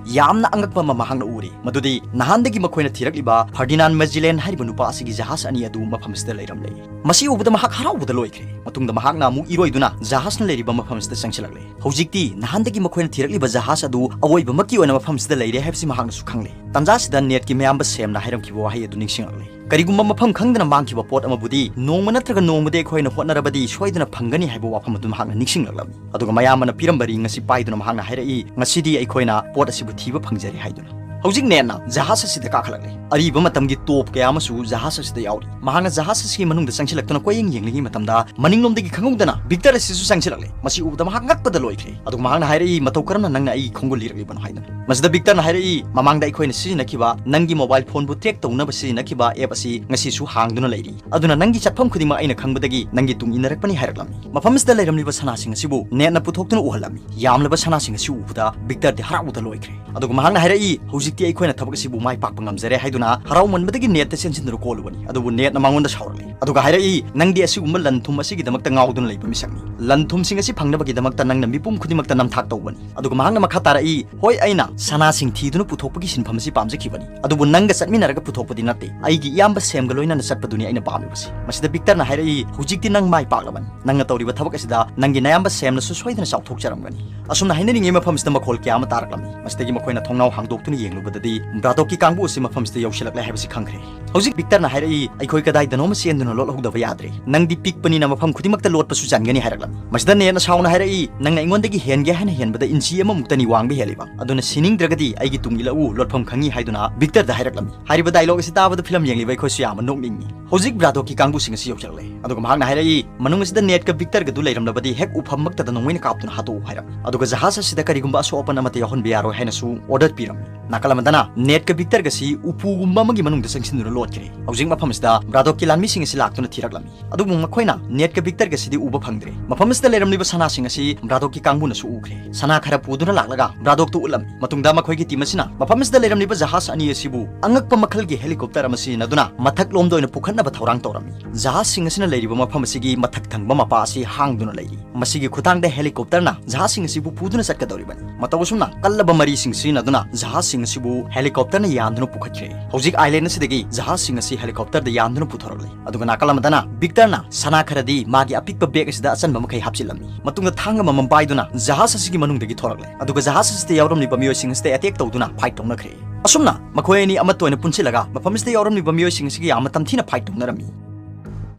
ꯌꯥꯝꯅ ꯑꯉꯛꯄ ꯑꯃ ꯃꯍꯥꯛꯅ ꯎꯔꯦ꯫ ꯃꯗꯨꯗꯤ ꯅꯍꯥꯟꯗꯒꯤ ꯃꯈꯣꯏꯅ ꯊꯤꯔꯛꯂꯤꯕ ꯐꯔꯗꯤꯅꯥꯟ ꯃꯦꯖꯤꯂꯦꯟ ꯍꯥꯏꯔꯤꯕ ꯅꯨꯄꯥ ꯑꯁꯤꯒꯤ ꯖꯍꯥꯖ ꯑꯅꯤ ꯑꯗꯨ ꯃꯐꯝ ꯑꯁꯤꯗ ꯂꯩꯔꯝꯂꯦ꯫ ꯃꯁꯤ ꯎꯕꯗ ꯃꯍꯥꯛ ꯍꯔꯥꯎꯕꯗ ꯂꯣꯏꯈ꯭ꯔꯦ꯫ ꯃꯇꯨꯡꯗ ꯃꯍꯥꯛꯅ ꯑꯃꯨꯛ ꯏꯔꯣꯏꯗꯨꯅ ꯖꯍꯥꯖꯅ ꯂꯩꯔꯤꯕ ꯃꯐꯝ ꯑꯁꯤꯗ ꯆꯪꯁꯤꯜꯂꯛꯂꯦ꯫ ꯍꯧꯖꯤꯛꯇꯤ ꯅꯍꯥꯟꯗꯒꯤ ꯃꯈꯣꯏꯅ ꯊꯤꯔꯛꯂꯤꯕ ꯖꯍꯥꯖ ꯑꯗꯨ ꯑꯑꯣꯏꯕꯃꯛꯀꯤ ꯑꯣꯏꯅ ꯃꯐꯝ ꯑꯁꯤꯗ ꯂꯩꯔꯦ ꯍꯥꯏꯕꯁꯤ ꯃꯍꯥꯛꯅꯁꯨ ꯈꯪꯂꯦ꯫ ꯇꯥꯟꯖꯥ ꯑꯁꯤꯗ ꯅꯦꯠꯀꯤ ꯃꯌꯥꯝꯕ ꯁꯦꯝꯅ ꯍꯥꯏꯔꯝꯈꯤꯕ ꯋꯥꯍꯩ ꯑꯗꯨ ꯅꯤꯡꯁꯤꯡꯂꯛꯂꯦ꯫ "ꯀꯔꯤꯒꯨꯝꯕ ꯃꯐꯝ ꯈꯪꯗꯅ ꯃꯥꯡꯈꯤꯕ ꯄꯣꯠ ꯑꯃꯕꯨꯗꯤ ꯅꯣꯡꯃ ꯅꯠꯇ꯭ꯔꯒ ꯅꯣꯡꯃꯗꯤ ꯑꯩꯈꯣꯏꯅ ꯍꯣꯠꯅꯔꯕꯗꯤ ꯁꯣꯏꯗꯅ ꯐꯪꯒꯅꯤ" ꯍꯥꯏꯕ ꯋꯥꯐꯝ ꯑꯗꯨ ꯃꯍꯥꯛꯅ ꯅꯤꯡꯁꯤꯡꯂꯛꯂꯝꯃꯤ꯫ ꯑꯗꯨꯒ ꯃꯌꯥꯝꯕꯅ ꯄꯤꯔꯝꯕ ꯔꯤꯡ ꯑꯁꯤ ꯄꯥꯏꯗꯨꯅ ꯃꯍꯥꯛꯅ ꯍꯥꯏꯔꯛꯏ, "ꯉꯁꯤꯗꯤ ꯑꯩꯈꯣꯏꯅ ꯄꯣꯠ ꯑꯁꯤꯕꯨ ꯊꯤꯕ ꯐꯪꯖꯔꯦ" ꯍꯥꯏꯗꯨꯅ꯫ ꯍꯧꯖꯤꯛ ꯅꯦꯠꯅ ꯖꯍꯥꯖ ꯑꯁꯤꯗ ꯀꯥꯈꯠꯂꯛꯂꯦ꯫ ꯑꯔꯤꯕ ꯃꯇꯝꯒꯤ ꯇꯣꯞ ꯀꯌꯥ ꯑꯃꯁꯨ ꯖꯍꯥꯖ ꯑꯁꯤꯗ ꯌꯥꯎꯔꯤ꯫ ꯃꯍꯥꯛꯅ ꯖꯍꯥꯖ ꯑꯁꯤꯒꯤ ꯃꯅꯨꯡꯗ ꯆꯪꯁꯤꯜꯂꯛꯇꯨꯅ ꯀꯣꯏꯌꯦꯡ ꯌꯦꯡꯂꯤꯉꯩ ꯃꯇꯝꯗ, ꯃꯅꯤꯡꯂꯣꯝꯗꯒꯤ ꯈꯪꯍꯧꯗꯅ ꯚꯤꯛꯇꯔ ꯑꯁꯤꯁꯨ ꯆꯪꯁꯤꯜꯂꯛꯂꯦ꯫ ꯃꯁꯤ ꯎꯕꯗ ꯃꯍꯥꯛ ꯉꯛꯄꯗ ꯂꯣꯏꯈ꯭ꯔꯦ꯫ ꯑꯗꯨꯒ ꯃꯍꯥꯛꯅ ꯍꯥꯏꯔꯛꯏ, "ꯃꯇꯧ ꯀꯔꯝꯅ ꯅꯪꯅ ꯑꯩꯒꯤ ꯈꯣꯡꯒꯨꯜ ꯂꯤꯔꯛꯂꯤꯕꯅꯣ?" ꯍꯥꯏꯗꯨꯅ꯫ ꯃꯁꯤꯗ ꯚꯤꯛꯇꯔꯅ ꯍꯥꯏꯔꯛꯏ, "ꯃꯃꯥꯡꯗ ꯑꯩꯈꯣꯏꯅ ꯁꯤꯖꯤꯟꯅꯈꯤꯕ ꯅꯪꯒꯤ ꯃꯣꯕꯥꯏꯜ ꯐꯣꯟꯕꯨ ꯇ꯭ꯔꯦꯛ ꯇꯧꯅꯕ ꯁꯤꯖꯤꯟꯅꯈꯤꯕ ꯑꯦꯞ ꯑꯁꯤ ꯉꯁꯤꯁꯨ ꯍꯥꯡꯗꯨꯅ ꯂꯩꯔꯤ꯫ ꯑꯗꯨꯅ ꯅꯪꯒꯤ ꯆꯠꯐꯝ ꯈꯨꯗꯤꯡꯃꯛ ꯑꯩꯅ ꯈꯪꯕꯗꯒꯤ ꯅꯪꯒꯤ ꯇꯨꯡ ꯏꯟꯅꯔꯛꯄꯅꯤ" ꯍꯥꯏꯔꯛꯂꯝꯃꯤ꯫ ꯃꯐꯝ ꯑꯁꯤꯗ ꯂꯩꯔꯝꯂꯤꯕ ꯁꯅꯥꯁꯤꯡ ꯑꯁꯤꯕꯨ ꯅꯦꯠꯅ ꯄꯨꯊꯣꯛꯇꯨꯅ ꯎꯍꯜꯂꯝꯃꯤ꯫ ꯌꯥꯝꯂꯕ ꯁꯅꯥꯁꯤꯡ ꯑꯁꯤ ꯎꯕꯗ ꯚꯤꯛꯇꯔꯗꯤ ꯍꯔꯥꯎꯕꯗ ꯂꯣꯏꯈ꯭ꯔꯦ꯫ ꯑꯗꯨꯒ ꯃꯍꯥꯛꯅ ꯍꯥꯏꯔꯛꯏ, "ꯍꯧꯖꯤꯛꯇꯤ ꯑꯩꯈꯣꯏꯅ ꯊꯕꯛ ꯑꯁꯤꯕꯨ ꯃꯥꯏ ꯄꯥꯛꯄ ꯉꯝꯖꯔꯦ" ꯍꯥꯏꯗꯨꯅ ꯍꯔꯥꯎꯃꯟꯕꯗꯒꯤ ꯅꯦꯠꯇ ꯆꯦꯟꯁꯤꯟꯗꯨꯅ ꯀꯣꯜꯂꯨꯕꯅꯤ꯫ ꯑꯗꯨꯕꯨ ꯅꯦꯠꯅ ꯃꯉꯣꯟꯗ ꯁꯥꯎꯔꯛꯂꯤ꯫ ꯑꯗꯨꯒ ꯍꯥꯏꯔꯛꯏ, "ꯅꯪꯗꯤ ꯑꯁꯤꯒꯨꯝꯕ ꯂꯟ ꯊꯨꯝ ꯑꯁꯤꯒꯤꯗꯃꯛꯇ ꯉꯥꯎꯗꯨꯅ ꯂꯩꯕ ꯃꯤꯁꯛꯅꯤ꯫ ꯂꯟ ꯊꯨꯝꯁꯤꯡ ꯑꯁꯤ ꯐꯪꯅꯕꯒꯤꯗꯃꯛꯇ ꯅꯪꯅ ꯃꯤꯄꯨꯝ ꯈꯨꯗꯤꯡꯃꯛꯇ ꯅꯝꯊꯥꯛ ꯇꯧꯕꯅꯤ"꯫ ꯑꯗꯨꯒ ꯃꯍꯥꯛꯅ ꯃꯈꯥ ꯇꯥꯔꯛꯏ, "ꯍꯣꯏ, ꯑꯩꯅ ꯁꯅꯥꯁꯤꯡ ꯊꯤꯗꯨꯅ ꯄꯨꯊꯣꯛꯄꯒꯤ ꯁꯤꯟꯐꯝ ꯑꯁꯤ ꯄꯥꯝꯖꯈꯤꯕꯅꯤ, ꯑꯗꯨꯕꯨ ꯅꯪꯒ ꯆꯠꯃꯤꯟꯅꯔꯒ ꯄꯨꯊꯣꯛꯄꯗꯤ ꯅꯠꯇꯦ꯫ ꯑꯩꯒꯤ ꯏꯌꯥꯝꯕ ꯁꯦꯝꯒ ꯂꯣꯏꯅꯅ ꯆꯠꯄꯗꯨꯅꯤ ꯑꯩꯅ ꯄꯥꯝꯂꯤꯕꯁꯤ"꯫ ꯃꯁꯤꯗ ꯚꯤꯛꯇꯔꯅ ꯍꯥꯏꯔꯛꯏ, "ꯍꯧꯖꯤꯛꯇꯤ ꯅꯪ ꯃꯥꯏ ꯄꯥꯛꯂꯕꯅꯤ꯫ ꯅꯪꯅ ꯇꯧꯔꯤꯕ ꯊꯕꯛ ꯑꯁꯤꯗ ꯅꯪꯒꯤ ꯅꯌꯥꯝꯕ ꯁꯦꯝꯅꯁꯨ ꯁꯣꯏꯗꯅ ꯆꯥꯎꯊꯣꯛꯆꯔꯝꯒꯅꯤ"꯫ ꯑꯁꯨꯝꯅ ꯍꯥꯏꯅꯔꯤꯉꯩ ꯃꯐꯝꯁꯤꯗ ꯃꯈꯣꯜ ꯀꯌꯥ ꯑꯃ ꯇꯥꯔꯛꯂꯝꯃꯤ꯫ ꯃꯁꯤꯗꯒꯤ ꯃꯈꯣꯏꯅ ꯊꯣꯡꯅꯥꯎ ꯍꯥꯡꯗꯣꯛꯇꯨꯅ ꯌꯦꯡꯂꯨꯕꯗꯗꯤ ꯕ꯭ꯔꯥꯗꯣꯛꯀꯤ ꯀꯥꯡꯕꯨ ꯑꯁꯤ ꯃꯐꯝꯁꯤꯗ ꯌꯧꯁꯤꯜꯂꯛꯂꯦ ꯍꯥꯏꯕꯁꯤ ꯈꯪꯈ꯭ꯔꯦ꯫ ꯍꯧꯖꯤꯛ ꯚꯤꯛꯇꯔꯅ ꯍꯥꯏꯔꯛꯏ, "ꯑꯩꯈꯣꯏ ꯀꯗꯥꯏꯗꯅꯣꯃ ꯆꯦꯟꯗꯨꯅ ꯂꯣꯠꯍꯧꯗꯕ ꯌꯥꯗ꯭ꯔꯦ꯫ ꯅꯪꯗꯤ ꯄꯤꯛꯄꯅꯤꯅ ꯃꯐꯝ ꯈꯨꯗꯤꯡꯃꯛꯇ ꯂꯣꯠꯄꯁꯨ ꯆꯟꯒꯅꯤ" ꯍꯥꯏꯔꯛꯂꯝꯃꯤ꯫ ꯃꯁꯤꯗ ꯅꯦꯠꯅ ꯁꯥꯎꯅ ꯍꯥꯏꯔꯛꯏ, "ꯅꯪꯅ ꯑꯩꯉꯣꯟꯗꯒꯤ ꯍꯦꯟꯒꯦ ꯍꯥꯏꯅ ꯍꯦꯟꯕꯗ ꯏꯟꯆꯤ ꯑꯃꯃꯨꯛꯇꯅꯤ ꯋꯥꯡꯕ ꯍꯦꯜꯂꯤꯕ꯫ ꯑꯗꯨꯅ ꯁꯤꯅꯤꯡꯗ꯭ꯔꯒꯗꯤ ꯑꯩꯒꯤ ꯇꯨꯡ ꯏꯜꯂꯛꯎ, ꯂꯣꯠꯐꯝ ꯈꯪꯉꯤ" ꯍꯥꯏꯗꯨꯅ ꯚꯤꯛꯇꯔꯗ ꯍꯥꯏꯔꯛꯂꯝꯃꯤ꯫ ꯍꯥꯏꯔꯤꯕ ꯗꯥꯏꯂꯣꯒ ꯑꯁꯤ ꯇꯥꯕꯗ ꯐꯤꯂꯝ ꯌꯦꯡꯂꯤꯕ ꯑꯩꯈꯣꯏꯁꯨ ꯌꯥꯝꯅ ꯅꯣꯛꯅꯤꯡꯉꯤ꯫ ꯍꯧꯖꯤꯛ ꯕ꯭ꯔꯥꯗꯣꯛꯀꯤ ꯀꯥꯡꯕꯨꯁꯤꯡ ꯑꯁꯤ ꯌꯧꯁꯤꯜꯂꯛꯂꯦ꯫ ꯑꯗꯨꯒ ꯃꯍꯥꯛꯅ ꯍꯥꯏꯔꯛꯏ, "ꯃꯅꯨꯡ ꯑꯁꯤꯗ ꯅꯦꯠꯀ ꯚꯤꯛꯇꯔꯒꯗꯨ ꯂꯩꯔꯝꯂꯕꯗꯤ ꯍꯦꯛ ꯎꯐꯝꯃꯛꯇꯗ ꯅꯣꯡꯃꯩꯅ ꯀꯥꯞꯇꯨꯅ ꯍꯥꯠꯇꯣꯛꯎ" ꯍꯥꯏꯔꯝꯃꯤ꯫ ꯑꯗꯨꯒ ꯖꯍꯥꯖ ꯑꯁꯤꯗ ꯀꯔꯤꯒꯨꯝꯕ ꯑꯁꯣꯛ ꯑꯄꯟ ꯑꯃꯠꯇ ꯌꯥꯎꯍꯟꯕ ꯌꯥꯔꯣꯏ ꯍꯥꯏꯅꯁꯨ ꯑꯣꯔꯗꯔ ꯄꯤꯔꯝꯃꯤ꯫ ꯅꯥꯀꯜ ꯑꯃꯗꯅ ꯅꯦꯠꯀ ꯚꯤꯛꯇꯔꯒꯁꯤ ꯎꯄꯨꯒꯨꯝꯕ ꯑꯃꯒꯤ ꯃꯅꯨꯡꯗ ꯆꯪꯁꯤꯟꯗꯨꯅ ꯂꯣꯠꯈ꯭ꯔꯦ꯫ ꯍꯧꯖꯤꯛ ꯃꯐꯝ ꯑꯁꯤꯗ ꯕ꯭ꯔꯥꯗꯣꯛꯀꯤ ꯂꯥꯟꯃꯤꯁꯤꯡ ꯑꯁꯤ ꯂꯥꯛꯇꯨꯅ ꯊꯤꯔꯛꯂꯝꯃꯤ꯫ ꯑꯗꯨꯕꯨ ꯃꯈꯣꯏꯅ ꯅꯦꯠꯀ ꯚꯤꯛꯇꯔꯒꯁꯤꯗꯤ ꯎꯕ ꯐꯪꯗ꯭ꯔꯦ꯫ ꯃꯐꯝ ꯑꯁꯤꯗ ꯂꯩꯔꯝꯂꯤꯕ ꯁꯅꯥꯁꯤꯡ ꯑꯁꯤ ꯕ꯭ꯔꯥꯗꯣꯛꯀꯤ ꯀꯥꯡꯕꯨꯅꯁꯨ ꯎꯈ꯭ꯔꯦ꯫ ꯁꯅꯥ ꯈꯔ ꯄꯨꯗꯨꯅ ꯂꯥꯛꯂꯒ ꯕ꯭ꯔꯥꯗꯣꯛꯇ ꯎꯠꯂꯝꯃꯤ꯫ ꯃꯇꯨꯡꯗ ꯃꯈꯣꯏꯒꯤ ꯇꯤꯝ ꯑꯁꯤꯅ ꯃꯐꯝ ꯑꯁꯤꯗ ꯂꯩꯔꯝꯂꯤꯕ ꯖꯍꯥꯖ ꯑꯅꯤ ꯑꯁꯤꯕꯨ ꯑꯉꯛꯄ ꯃꯈꯜꯒꯤ ꯍꯦꯂꯤꯀꯣꯞꯇꯔ ꯑꯃ ꯁꯤꯖꯤꯟꯅꯗꯨꯅ ꯃꯊꯛꯂꯣꯝꯗ ꯑꯣꯏꯅ ꯄꯨꯈꯠꯅꯕ ꯊꯧꯔꯥꯡ ꯇꯧꯔꯝꯃꯤ꯫ ꯖꯍꯥꯖꯁꯤꯡ ꯑꯁꯤꯅ ꯂꯩꯔꯤꯕ ꯃꯐꯝ ꯑꯁꯤꯒꯤ ꯃꯊꯛ ꯊꯪꯕ ꯃꯄꯥ ꯑꯁꯤ ꯍꯥꯡꯗꯨꯅ ꯂꯩꯔꯤ꯫ ꯃꯁꯤꯒꯤ ꯈꯨꯠꯊꯥꯡꯗ ꯍꯦꯂꯤꯀꯣꯞꯇꯔꯅ ꯖꯍꯥꯖꯁꯤꯡ ꯑꯁꯤꯕꯨ ꯄꯨꯗꯨꯅ ꯆꯠꯀꯗꯧꯔꯤꯕꯅꯤ꯫ ꯃꯇꯧ ꯑꯁꯨꯝꯅ ꯀꯜꯂꯕ ꯃꯔꯤꯁꯤꯡ ꯁꯤꯖꯤꯟꯅꯗꯨꯅ ꯖꯍꯥꯖꯁꯤꯡ ꯑꯁꯤꯕꯨ ꯍꯦꯂꯤꯀꯣꯞꯇꯔꯅ ꯌꯥꯟꯗꯨꯅ ꯄꯨꯈꯠꯈ꯭ꯔꯦ꯫ ꯍꯧꯖꯤꯛ ꯑꯥꯏꯂꯦꯟ ꯑꯁꯤꯗꯒꯤ ꯖꯍꯥꯖꯁꯤꯡ ꯑꯁꯤ ꯍꯦꯂꯤꯀꯣꯞꯇꯔꯗ ꯌꯥꯟꯗꯨꯅ ꯄꯨꯊꯣꯔꯛꯂꯦ꯫ ꯑꯗꯨꯒ ꯅꯥꯀꯜ ꯑꯃꯗꯅ ꯚꯤꯛꯇꯔꯅ ꯁꯅꯥ ꯈꯔꯗꯤ ꯃꯥꯒꯤ ꯑꯄꯤꯛꯄ ꯕꯦꯒ ꯑꯁꯤꯗ ꯑꯆꯟꯕ ꯃꯈꯩ ꯍꯥꯞꯆꯤꯜꯂꯝꯃꯤ꯫ ꯃꯇꯨꯡꯗ ꯊꯥꯡ ꯑꯃꯃꯝ ꯄꯥꯏꯗꯨꯅ ꯖꯍꯥꯖ ꯑꯁꯤꯒꯤ ꯃꯅꯨꯡꯗꯒꯤ ꯊꯣꯔꯛꯂꯦ꯫ ꯑꯗꯨꯒ ꯖꯍꯥꯖ ꯑꯁꯤꯗ ꯌꯥꯎꯔꯝꯂꯤꯕ ꯃꯤꯑꯣꯏꯁꯤꯡ ꯑꯁꯤꯗ ꯑꯦꯇꯦꯛ ꯇꯧꯗꯨꯅ ꯐꯥꯏꯠ ꯇꯧꯅꯈ꯭ꯔꯦ꯫ ꯑꯁꯨꯝꯅ ꯃꯈꯣꯏ ꯑꯅꯤ ꯑꯃꯠꯇ ꯑꯣꯏꯅ ꯄꯨꯟꯁꯤꯜꯂꯒ ꯃꯐꯝ ꯑꯁꯤꯗ ꯌꯥꯎꯔꯝꯂꯤꯕ ꯃꯤꯑꯣꯏꯁꯤꯡ ꯑꯁꯤꯒ ꯌꯥꯝꯅ ꯇꯝꯊꯤꯅ ꯐꯥꯏꯠ ꯇꯧꯅꯔꯝꯃꯤ꯫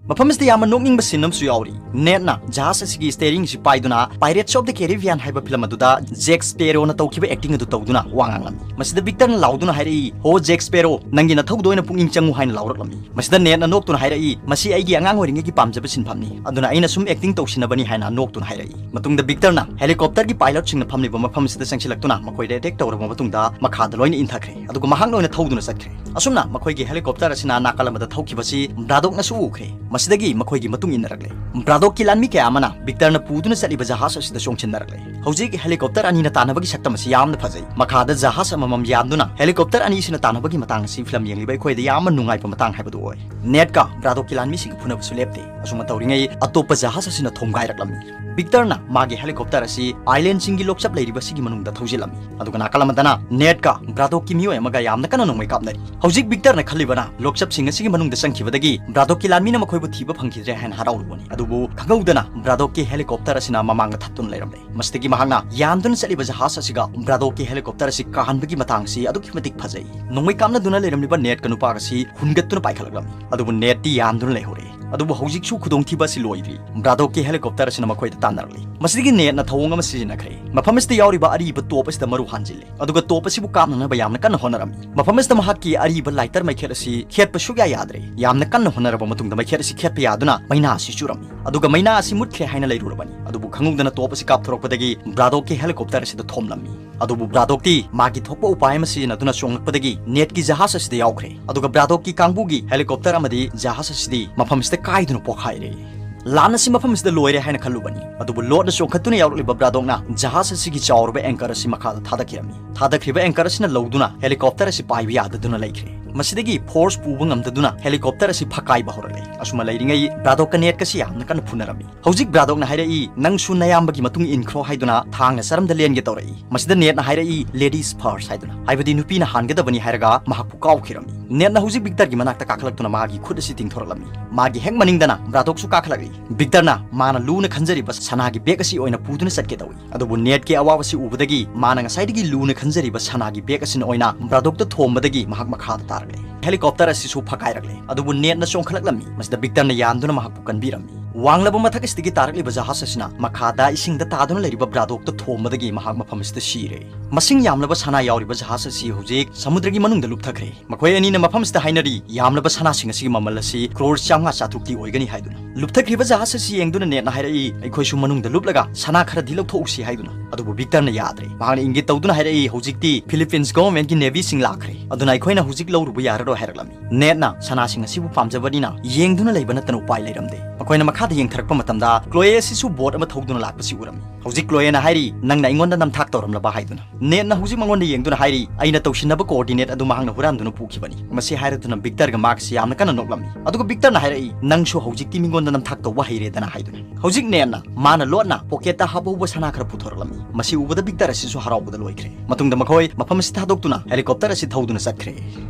ꯃꯐꯝ ꯑꯁꯤꯗ ꯌꯥꯝꯅ ꯅꯣꯛꯅꯤꯡꯕ scene ꯑꯃꯁꯨ ꯌꯥꯎꯔꯤ꯫ ꯅꯦꯠꯅ ꯖꯍꯥꯖ ꯑꯁꯤꯒꯤ steering ꯑꯁꯤ ꯄꯥꯏꯗꯨꯅ Pirates of the Caribbean ꯍꯥꯏꯕ film ꯑꯗꯨꯗ ꯖꯦꯛ ꯁ꯭ꯄꯦꯔꯣꯅ ꯇꯧꯈꯤꯕ acting ꯑꯗꯨ ꯇꯧꯗꯨꯅ ꯋꯥ ꯉꯥꯡꯂꯝꯃꯤ꯫ ꯃꯁꯤꯗ ꯕꯤꯛꯇꯔꯅ ꯂꯥꯎꯗꯨꯅ ꯍꯥꯏꯔꯛꯏ, "ꯍꯣ ꯖꯦꯛ ꯁ꯭ꯄꯦꯔꯣ, ꯅꯪꯒꯤ ꯅꯊꯧꯗꯣ ꯑꯩꯅ ꯄꯨꯛꯅꯤꯡ ꯆꯪꯉꯨ" ꯍꯥꯏꯅ ꯂꯥꯎꯔꯛꯂꯝꯃꯤ꯫ ꯃꯁꯤꯗ ꯅꯦꯠꯅ ꯅꯣꯛꯇꯨꯅ ꯍꯥꯏꯔꯛꯏ, "ꯃꯁꯤ ꯑꯩꯒꯤ ꯑꯉꯥꯡ ꯑꯣꯏꯔꯤꯉꯩꯒꯤ ꯄꯥꯝꯖꯕ ꯁꯤꯟꯐꯝꯅꯤ, ꯑꯗꯨꯅ ꯑꯩꯅ ꯁꯨꯝ acting ꯇꯧꯁꯤꯟꯅꯕꯅꯤ" ꯍꯥꯏꯅ ꯅꯣꯛꯇꯨꯅ ꯍꯥꯏꯔꯛꯏ꯫ ꯃꯇꯨꯡꯗ ꯕꯤꯛꯇꯔꯅ helicopterꯒꯤ pilotꯁꯤꯡꯅ ꯐꯝꯂꯤꯕ ꯃꯐꯝ ꯑꯁꯤꯗ ꯆꯪꯁꯤꯜꯂꯛꯇꯨꯅ ꯃꯈꯣꯏꯗ attack ꯇꯧꯔꯕ ꯃꯇꯨꯡꯗ ꯃꯈꯥꯗ ꯂꯣꯏꯅ ꯏꯟꯊꯈ꯭ꯔꯦ, ꯑꯗꯨꯒ ꯃꯍꯥꯛꯅ ꯑꯣꯏꯅ ꯊꯧꯗꯨꯅ ꯆꯠꯈ꯭ꯔꯦ꯫ ꯑꯁꯨꯝꯅ ꯃꯈꯣꯏꯒꯤ helicopter ꯑꯁꯤꯅ ꯅꯥꯀꯜ ꯑꯃꯗ ꯊꯧꯈꯤꯕꯁꯤ ꯕ꯭ꯔꯥꯗꯣꯛꯅꯁꯨ ꯎꯈ꯭ꯔꯦ꯫ ꯃꯁꯤꯗꯒꯤ ꯃꯈꯣꯏꯒꯤ ꯃꯇꯨꯡ ꯏꯟꯅꯔꯛꯂꯦ꯫ ꯕ꯭ꯔꯥꯗꯣꯛꯀꯤ ꯂꯥꯟꯃꯤ ꯀꯌꯥ ꯑꯃꯅ ꯕꯤꯛꯇꯔꯅ ꯄꯨꯗꯨꯅ ꯆꯠꯂꯤꯕ ꯖꯍꯥꯖ ꯑꯁꯤꯗ ꯆꯣꯡꯁꯤꯟꯅꯔꯛꯂꯦ꯫ ꯍꯧꯖꯤꯛ helicopter ꯑꯅꯤꯅ ꯇꯥꯟꯅꯕꯒꯤ ꯁꯛꯇꯝ ꯑꯁꯤ ꯌꯥꯝꯅ ꯐꯖꯩ꯫ ꯃꯈꯥꯗ ꯖꯍꯥꯖ ꯑꯃꯃꯝ ꯌꯥꯟꯗꯨꯅ helicopter ꯑꯅꯤꯁꯤꯅ ꯇꯥꯟꯅꯕꯒꯤ ꯃꯇꯥꯡ ꯑꯁꯤ film ꯌꯦꯡꯂꯤꯕ ꯑꯩꯈꯣꯏꯗ ꯌꯥꯝꯅ ꯅꯨꯡꯉꯥꯏꯕ ꯃꯇꯥꯡ ꯍꯥꯏꯕꯗꯨ ꯑꯣꯏ꯫ ꯅꯦꯠꯀ ꯕ꯭ꯔꯥꯗꯣꯛꯀꯤ ꯂꯥꯟꯃꯤꯁꯤꯡꯒꯤ ꯐꯨꯅꯕꯁꯨ ꯂꯦꯞꯇꯦ꯫ ꯑꯁꯨꯝꯅ ꯇꯧꯔꯤꯉꯩ ꯑꯇꯣꯞꯄ ꯖꯍꯥꯖ ꯑꯁꯤꯅ ꯊꯣꯝꯒꯥꯏꯔꯛꯂꯝꯃꯤ꯫ ꯕꯤꯛꯇꯔꯅ ꯃꯥꯒꯤ helicopter ꯑꯁꯤ islandꯁꯤꯡꯒꯤ ꯂꯣꯛꯆꯞ ꯂꯩꯔꯤꯕꯁꯤꯒꯤ ꯃꯅꯨꯡꯗ ꯊꯧꯖꯤꯜꯂꯝꯃꯤ꯫ ꯑꯗꯨꯒ ꯅꯥꯀꯜ ꯑꯃꯗꯅ ꯅꯦꯠꯀ ꯕ꯭ꯔꯥꯗꯣꯛꯀꯤ ꯃꯤꯑꯣꯏ ꯑꯃꯒ ꯌꯥꯝꯅ ꯀꯟꯅ ꯅꯣꯡꯃꯩ ꯀꯥꯞꯅꯔꯤ꯫ ꯍꯧꯖꯤꯛ ꯕꯤꯛꯇꯔꯅ ꯈꯜꯂꯤꯕꯅ ꯂꯣꯛꯆꯞꯁꯤꯡ ꯑꯁꯤꯒꯤ ꯃꯅꯨꯡꯗ ꯆꯪꯈꯤꯕꯗꯒꯤ ꯕ꯭ꯔꯥꯗꯣꯛꯀꯤ ꯂꯥꯟꯃꯤꯅ ꯃꯈꯣꯏꯕꯨ ꯊꯤꯕ ꯐꯪꯈꯤꯗ꯭ꯔꯦ ꯍꯥꯏꯅ ꯍꯔꯥꯎꯔꯨꯕꯅꯤ꯫ ꯑꯗꯨꯕꯨ ꯈꯪꯍꯧꯗꯅ ꯕ꯭ꯔꯥꯗꯣꯛꯀꯤ helicopter ꯑꯁꯤꯅ ꯃꯃꯥꯡꯗ ꯊꯠꯇꯨꯅ ꯂꯩꯔꯝꯂꯦ꯫ ꯃꯁꯤꯗꯒꯤ ꯃꯍꯥꯛꯅ ꯌꯥꯟꯗꯨꯅ ꯆꯠꯂꯤꯕ ꯖꯍꯥꯖ ꯑꯁꯤꯒ ꯕ꯭ꯔꯥꯗꯣꯛꯀꯤ helicopter ꯑꯁꯤ ꯀꯥꯍꯟꯕꯒꯤ ꯃꯇꯥꯡ ꯑꯁꯤ ꯑꯗꯨꯛꯀꯤ ꯃꯇꯤꯛ ꯐꯖꯩ꯫ ꯅꯣꯡꯃꯩ ꯀꯥꯞꯅꯗꯨꯅ ꯂꯩꯔꯝꯂꯤꯕ ꯅꯦꯠꯀ ꯅꯨꯄꯥꯒ ꯑꯁꯤ ꯍꯨꯟꯒꯠꯇꯨꯅ ꯄꯥꯏꯈꯠꯂꯛꯂꯝꯃꯤ꯫ ꯑꯗꯨꯕꯨ ꯅꯦꯠꯇꯤ ꯌꯥꯟꯗꯨꯅ ꯂꯩꯍꯧꯔꯦ꯫ ꯑꯗꯨꯕꯨ ꯍꯧꯖꯤꯛꯁꯨ ꯈꯨꯗꯣꯡꯊꯤꯕ ꯑꯁꯤ ꯂꯣꯏꯗ꯭ꯔꯤ꯫ ꯕ꯭ꯔꯥꯗꯣꯛꯀꯤ helicopter ꯑꯁꯤꯅ ꯃꯈꯣꯏꯗ ꯇꯥꯟꯅꯔꯛꯂꯤ꯫ ꯃꯁꯤꯗꯒꯤ ꯅꯦꯠꯅ ꯊꯧꯑꯣꯡ ꯑꯃ ꯁꯤꯖꯤꯟꯅꯈ꯭ꯔꯦ꯫ ꯃꯐꯝ ꯑꯁꯤꯗ ꯌꯥꯎꯔꯤꯕ ꯑꯔꯤꯕ ꯇꯣꯞ ꯑꯁꯤꯗ ꯃꯔꯨ ꯍꯥꯟꯖꯤꯜꯂꯦ꯫ ꯑꯗꯨꯒ ꯇꯣꯞ ꯑꯁꯤꯕꯨ ꯀꯥꯞꯅꯅꯕ ꯌꯥꯝꯅ ꯀꯟꯅ ꯍꯣꯠꯅꯔꯝꯃꯤ꯫ ꯃꯐꯝ ꯑꯁꯤꯗ ꯃꯍꯥꯛꯀꯤ ꯑꯔꯤꯕ lighter ꯃꯩꯈꯦꯠ ꯑꯁꯤ ꯈꯦꯠꯄ ꯁꯨꯛꯌꯥ ꯌꯥꯗ꯭ꯔꯦ꯫ ꯌꯥꯝꯅ ꯀꯟꯅ ꯍꯣꯠꯅꯔꯕ ꯃꯇꯨꯡꯗ ꯃꯩꯈꯦꯠ ꯑꯁꯤ ꯈꯦꯠꯄ ꯌꯥꯗꯨꯅ ꯃꯩꯅꯥ ꯑꯁꯤ ꯆꯨꯔꯝꯃꯤ꯫ ꯑꯗꯨꯒ ꯃꯩꯅꯥ ꯑꯁꯤ ꯃꯨꯠꯈ꯭ꯔꯦ ꯍꯥꯏꯅ ꯂꯩꯔꯨꯔꯕꯅꯤ꯫ ꯑꯗꯨꯕꯨ ꯈꯪꯍꯧꯗꯅ ꯇꯣꯞ ꯑꯁꯤ ꯀꯥꯞꯊꯣꯔꯛꯄꯗꯒꯤ ꯕ꯭ꯔꯥꯗꯣꯛꯀꯤ helicopter ꯑꯁꯤꯗ ꯊꯣꯝꯂꯝꯃꯤ꯫ ꯑꯗꯨꯕꯨ ꯕ꯭ꯔꯥꯗꯣꯛꯇꯤ ꯃꯥꯒꯤ ꯊꯣꯛꯄ ꯎꯄꯥꯏ ꯑꯃ ꯁꯤꯖꯤꯟꯅꯗꯨꯅ ꯆꯣꯡꯂꯛꯄꯗꯒꯤ ꯅꯦꯠꯀꯤ ꯖꯍꯥꯖ ꯑꯁꯤꯗ ꯌꯥꯎꯈ꯭ꯔꯦ꯫ ꯑꯗꯨꯒ ꯕ꯭ꯔꯥꯗꯣꯛꯀꯤ ꯀꯥꯡꯕꯨꯒꯤ helicopter ꯑꯃꯗꯤ ꯖꯍꯥꯖ ꯑꯁꯤꯗꯤ ꯃꯐꯝ ꯑꯁꯤꯗ ꯀꯥꯏꯗꯨꯅ ꯄꯣꯈꯥꯏꯔꯦ꯫ ꯂꯥꯟ ꯑꯁꯤ ꯃꯐꯝ ꯑꯁꯤꯗ ꯂꯣꯏꯔꯦ ꯍꯥꯏꯅ ꯈꯜꯂꯨꯕꯅꯤ꯫ ꯑꯗꯨꯕꯨ ꯂꯣꯠꯅ ꯆꯣꯡꯈꯠꯇꯨꯅ ꯌꯥꯎꯔꯛꯂꯤꯕ ꯕ꯭ꯔꯥꯗꯣꯛꯅ ꯖꯍꯥꯖ ꯑꯁꯤꯒꯤ ꯆꯥꯎꯔꯕ anchor ꯑꯁꯤ ꯃꯈꯥꯗ ꯊꯥꯗꯈꯤꯔꯝꯃꯤ꯫ ꯊꯥꯗꯈ꯭ꯔꯤꯕ anchor ꯑꯁꯤꯅ ꯂꯧꯗꯨꯅ helicopter ꯑꯁꯤ ꯄꯥꯏꯕ ꯌꯥꯗꯗꯨꯅ ꯂꯩꯈ꯭ꯔꯦ꯫ ꯃꯁꯤꯗꯒꯤ force ꯄꯨꯕ ꯉꯝꯗꯗꯨꯅ helicopter ꯑꯁꯤ ꯐꯛꯀꯥꯏꯕ ꯍꯧꯔꯛꯂꯦ꯫ ꯑꯁꯨꯝꯅ ꯂꯩꯔꯤꯉꯩ ꯕ꯭ꯔꯥꯗꯣꯛꯀ ꯅꯦꯠꯀꯁꯤ ꯌꯥꯝꯅ ꯀꯟꯅ ꯐꯨꯅꯔꯝꯃꯤ꯫ ꯍꯧꯖꯤꯛ ꯕ꯭ꯔꯥꯗꯣꯛꯅ ꯍꯥꯏꯔꯛꯏ, "ꯅꯪꯁꯨ ꯅꯌꯥꯝꯕꯒꯤ ꯃꯇꯨꯡ ꯏꯟꯈ꯭ꯔꯣ" ꯍꯥꯏꯗꯨꯅ ꯊꯥꯡꯅ ꯆꯔꯝꯗ ꯂꯦꯟꯒꯦ ꯇꯧꯔꯛꯏ꯫ ꯃꯁꯤꯗ ꯅꯦꯠꯅ ꯍꯥꯏꯔꯛꯏ, "Ladies first" ꯍꯥꯏꯗꯨꯅ, ꯍꯥꯏꯕꯗꯤ ꯅꯨꯄꯤꯅ ꯍꯥꯟꯒꯗꯕꯅꯤ ꯍꯥꯏꯔꯒ ꯃꯍꯥꯛꯄꯨ ꯀꯥꯎꯈꯤꯔꯝꯃꯤ꯫ ꯅꯦꯠꯅ ꯍꯧꯖꯤꯛ ꯕꯤꯛꯇꯔꯒꯤ ꯃꯅꯥꯛꯇ ꯀꯥꯈꯠꯂꯛꯇꯨꯅ ꯃꯥꯒꯤ ꯈꯨꯠ ꯑꯁꯤ ꯇꯤꯡꯊꯣꯔꯛꯂꯝꯃꯤ꯫ ꯃꯥꯒꯤ ꯍꯦꯛ ꯃꯅꯤꯡꯗꯅ ꯕ꯭ꯔꯥꯗꯣꯛꯁꯨ ꯀꯥꯈꯠꯂꯛꯂꯤ꯫ ꯕꯤꯛꯇꯔꯅ ꯃꯥꯅ ꯂꯨꯅ ꯈꯟꯖꯔꯤꯕ ꯁꯅꯥꯒꯤ bag ꯑꯁꯤ ꯑꯣꯏꯅ ꯄꯨꯗꯨꯅ ꯆꯠꯀꯦ ꯇꯧꯏ꯫ ꯑꯗꯨꯕꯨ ꯅꯦꯠꯀꯤ ꯑꯋꯥꯕꯁꯤ ꯎꯕꯗꯒꯤ ꯃꯥꯅ ꯉꯁꯥꯏꯗꯒꯤ ꯂꯨꯅ ꯈꯟꯖꯔꯤꯕ ꯁꯅꯥꯒꯤ bag ꯑꯁꯤꯅ ꯑꯣꯏꯅ ꯕ꯭ꯔꯥꯗꯣꯛꯇ ꯊꯣꯝꯕꯗꯒꯤ ꯃꯍꯥꯛ ꯃꯈꯥꯗ ꯇꯥꯔꯛꯂꯤ꯫ ꯍꯦꯂꯤꯀꯣꯞꯇꯔ ꯑꯁꯤꯁꯨ ꯐꯛꯀꯥꯏꯔꯛꯂꯦ, ꯑꯗꯨꯕꯨ ꯅꯦꯠꯅ ꯆꯣꯡꯈꯠꯂꯛꯂꯝꯃꯤ꯫ ꯃꯁꯤꯗ ꯕꯤꯛꯇꯔꯅ ꯌꯥꯟꯗꯨꯅ ꯃꯍꯥꯛꯄꯨ ꯀꯟꯕꯤꯔꯝꯃꯤ꯫ ꯋꯥꯡꯂꯕ ꯃꯊꯛ ꯑꯁꯤꯗꯒꯤ ꯇꯥꯔꯛꯂꯤꯕ ꯖꯍꯥꯖ ꯑꯁꯤꯅ ꯃꯈꯥꯗ ꯏꯁꯤꯡꯗ ꯇꯥꯗꯨꯅ ꯂꯩꯔꯤꯕ ꯕ꯭ꯔꯥꯗꯣꯛꯇ ꯊꯣꯝꯕꯗꯒꯤ ꯃꯍꯥꯛ ꯃꯐꯝ ꯑꯁꯤꯗ ꯁꯤꯔꯦ꯫ ꯃꯁꯤꯡ ꯌꯥꯝꯂꯕ ꯁꯅꯥ ꯌꯥꯎꯔꯤꯕ ꯖꯍꯥꯖ ꯑꯁꯤ ꯍꯧꯖꯤꯛ ꯁꯃꯨꯗ꯭ꯔꯒꯤ ꯃꯅꯨꯡꯗ ꯂꯨꯞꯊꯈ꯭ꯔꯦ꯫ ꯃꯈꯣꯏ ꯑꯅꯤꯅ ꯃꯐꯝ ꯑꯁꯤꯗ ꯍꯥꯏꯅꯔꯤ, ꯌꯥꯝꯂꯕ ꯁꯅꯥꯁꯤꯡ ꯑꯁꯤꯒꯤ ꯃꯃꯜ ꯑꯁꯤ ꯀ꯭ꯔꯣꯔ ꯆꯥꯝꯃꯉꯥ ꯆꯥꯇ꯭ꯔꯨꯛꯇꯤ ꯑꯣꯏꯒꯅꯤ ꯍꯥꯏꯗꯨꯅ꯫ ꯂꯨꯞꯊꯈ꯭ꯔꯤꯕ ꯖꯍꯥꯖ ꯑꯁꯤ ꯌꯦꯡꯗꯨꯅ ꯅꯦꯠꯅ ꯍꯥꯏꯔꯛꯏ, "ꯑꯩꯈꯣꯏꯁꯨ ꯃꯅꯨꯡꯗ ꯂꯨꯞꯂꯒ ꯁꯅꯥ ꯈꯔꯗꯤ ꯂꯧꯊꯣꯛꯎꯁꯤ" ꯍꯥꯏꯗꯨꯅ꯫ ꯑꯗꯨꯕꯨ ꯕꯤꯛꯇꯔꯅ ꯌꯥꯗ꯭ꯔꯦ꯫ ꯃꯍꯥꯛꯅ ꯏꯪꯒꯤꯠ ꯇꯧꯗꯨꯅ ꯍꯥꯏꯔꯛꯏ, "ꯍꯧꯖꯤꯛꯇꯤ ꯐꯤꯂꯤꯄꯤꯟꯁ ꯒꯣꯚꯔꯟꯃꯦꯟꯠꯀꯤ ꯅꯦꯚꯤꯁꯤꯡ ꯂꯥꯛꯈ꯭ꯔꯦ, ꯑꯗꯨꯅ ꯑꯩꯈꯣꯏꯅ ꯍꯧꯖꯤꯛ ꯂꯧꯔꯨꯕ ꯌꯥꯔꯔꯣꯏ" ꯍꯥꯏꯔꯛꯂꯝꯃꯤ꯫ ꯅꯦꯠꯅ ꯁꯅꯥꯁꯤꯡ ꯑꯁꯤꯕꯨ ꯄꯥꯝꯖꯕꯅꯤꯅ ꯌꯦꯡꯗꯨꯅ ꯂꯩꯕ ꯅꯠꯇꯅ ꯎꯄꯥꯏ ꯂꯩꯔꯝꯗꯦ꯫ ꯃꯈꯣꯏꯅ ꯃꯈꯥꯗ ꯌꯦꯡꯊꯔꯛꯄ ꯃꯇꯝꯗ ꯀ꯭ꯂꯣꯌꯦ ꯑꯁꯤꯁꯨ ꯕꯣꯠ ꯑꯃ ꯊꯧꯗꯨꯅ ꯂꯥꯛꯄꯁꯤ ꯎꯔꯝꯃꯤ꯫ ꯍꯧꯖꯤꯛ ꯀ꯭ꯂꯣꯌꯦꯅ ꯍꯥꯏꯔꯤ, "ꯅꯪꯅ ꯑꯩꯉꯣꯟꯗ ꯅꯝꯊꯥꯛ ꯇꯧꯔꯝꯂꯕ?" ꯍꯥꯏꯗꯨꯅ꯫ ꯅꯦꯠꯅ ꯍꯧꯖꯤꯛ ꯃꯉꯣꯟꯗ ꯌꯦꯡꯗꯨꯅ ꯍꯥꯏꯔꯤ, "ꯑꯩꯅ ꯇꯧꯁꯤꯟꯅꯕ ꯀꯣꯑꯣꯔꯗꯤꯅꯦꯠ ꯑꯗꯨ ꯃꯍꯥꯛꯅ ꯍꯨꯔꯥꯟꯗꯨꯅ ꯄꯨꯈꯤꯕꯅꯤ"꯫ ꯃꯁꯤ ꯍꯥꯏꯔꯗꯨꯅ ꯕꯤꯛꯇꯔꯒ ꯃꯥꯛꯁꯤ ꯌꯥꯝꯅ ꯀꯟꯅ ꯅꯣꯛꯂꯝꯃꯤ꯫ ꯑꯗꯨꯒ ꯕꯤꯛꯇꯔꯅ ꯍꯥꯏꯔꯛꯏ, "ꯅꯪꯁꯨ ꯍꯧꯖꯤꯛꯇꯤ ꯃꯤꯉꯣꯟꯗ ꯅꯝꯊꯥꯛ ꯇꯧꯕ ꯍꯩꯔꯦꯗꯅ" ꯍꯥꯏꯗꯨꯅ꯫ ꯍꯧꯖꯤꯛ ꯅꯦꯠꯅ ꯃꯥꯅ ꯂꯣꯠꯅ ꯄꯣꯀꯦꯠꯇ ꯍꯥꯞꯍꯧꯕ ꯁꯅꯥ ꯈꯔ ꯄꯨꯊꯣꯔꯛꯂꯝꯃꯤ꯫ ꯃꯁꯤ ꯎꯕꯗ ꯕꯤꯛꯇꯔ ꯑꯁꯤꯁꯨ ꯍꯔꯥꯎꯕꯗ ꯂꯣꯏꯈ꯭ꯔꯦ꯫ ꯃꯇꯨꯡꯗ ꯃꯈꯣꯏ ꯃꯐꯝ ꯑꯁꯤ ꯊꯥꯗꯣꯛꯇꯨꯅ ꯍꯦꯂꯤꯀꯣꯞꯇꯔ ꯑꯁꯤ ꯊꯧꯗꯨꯅ ꯆꯠꯈ꯭ꯔꯦ꯫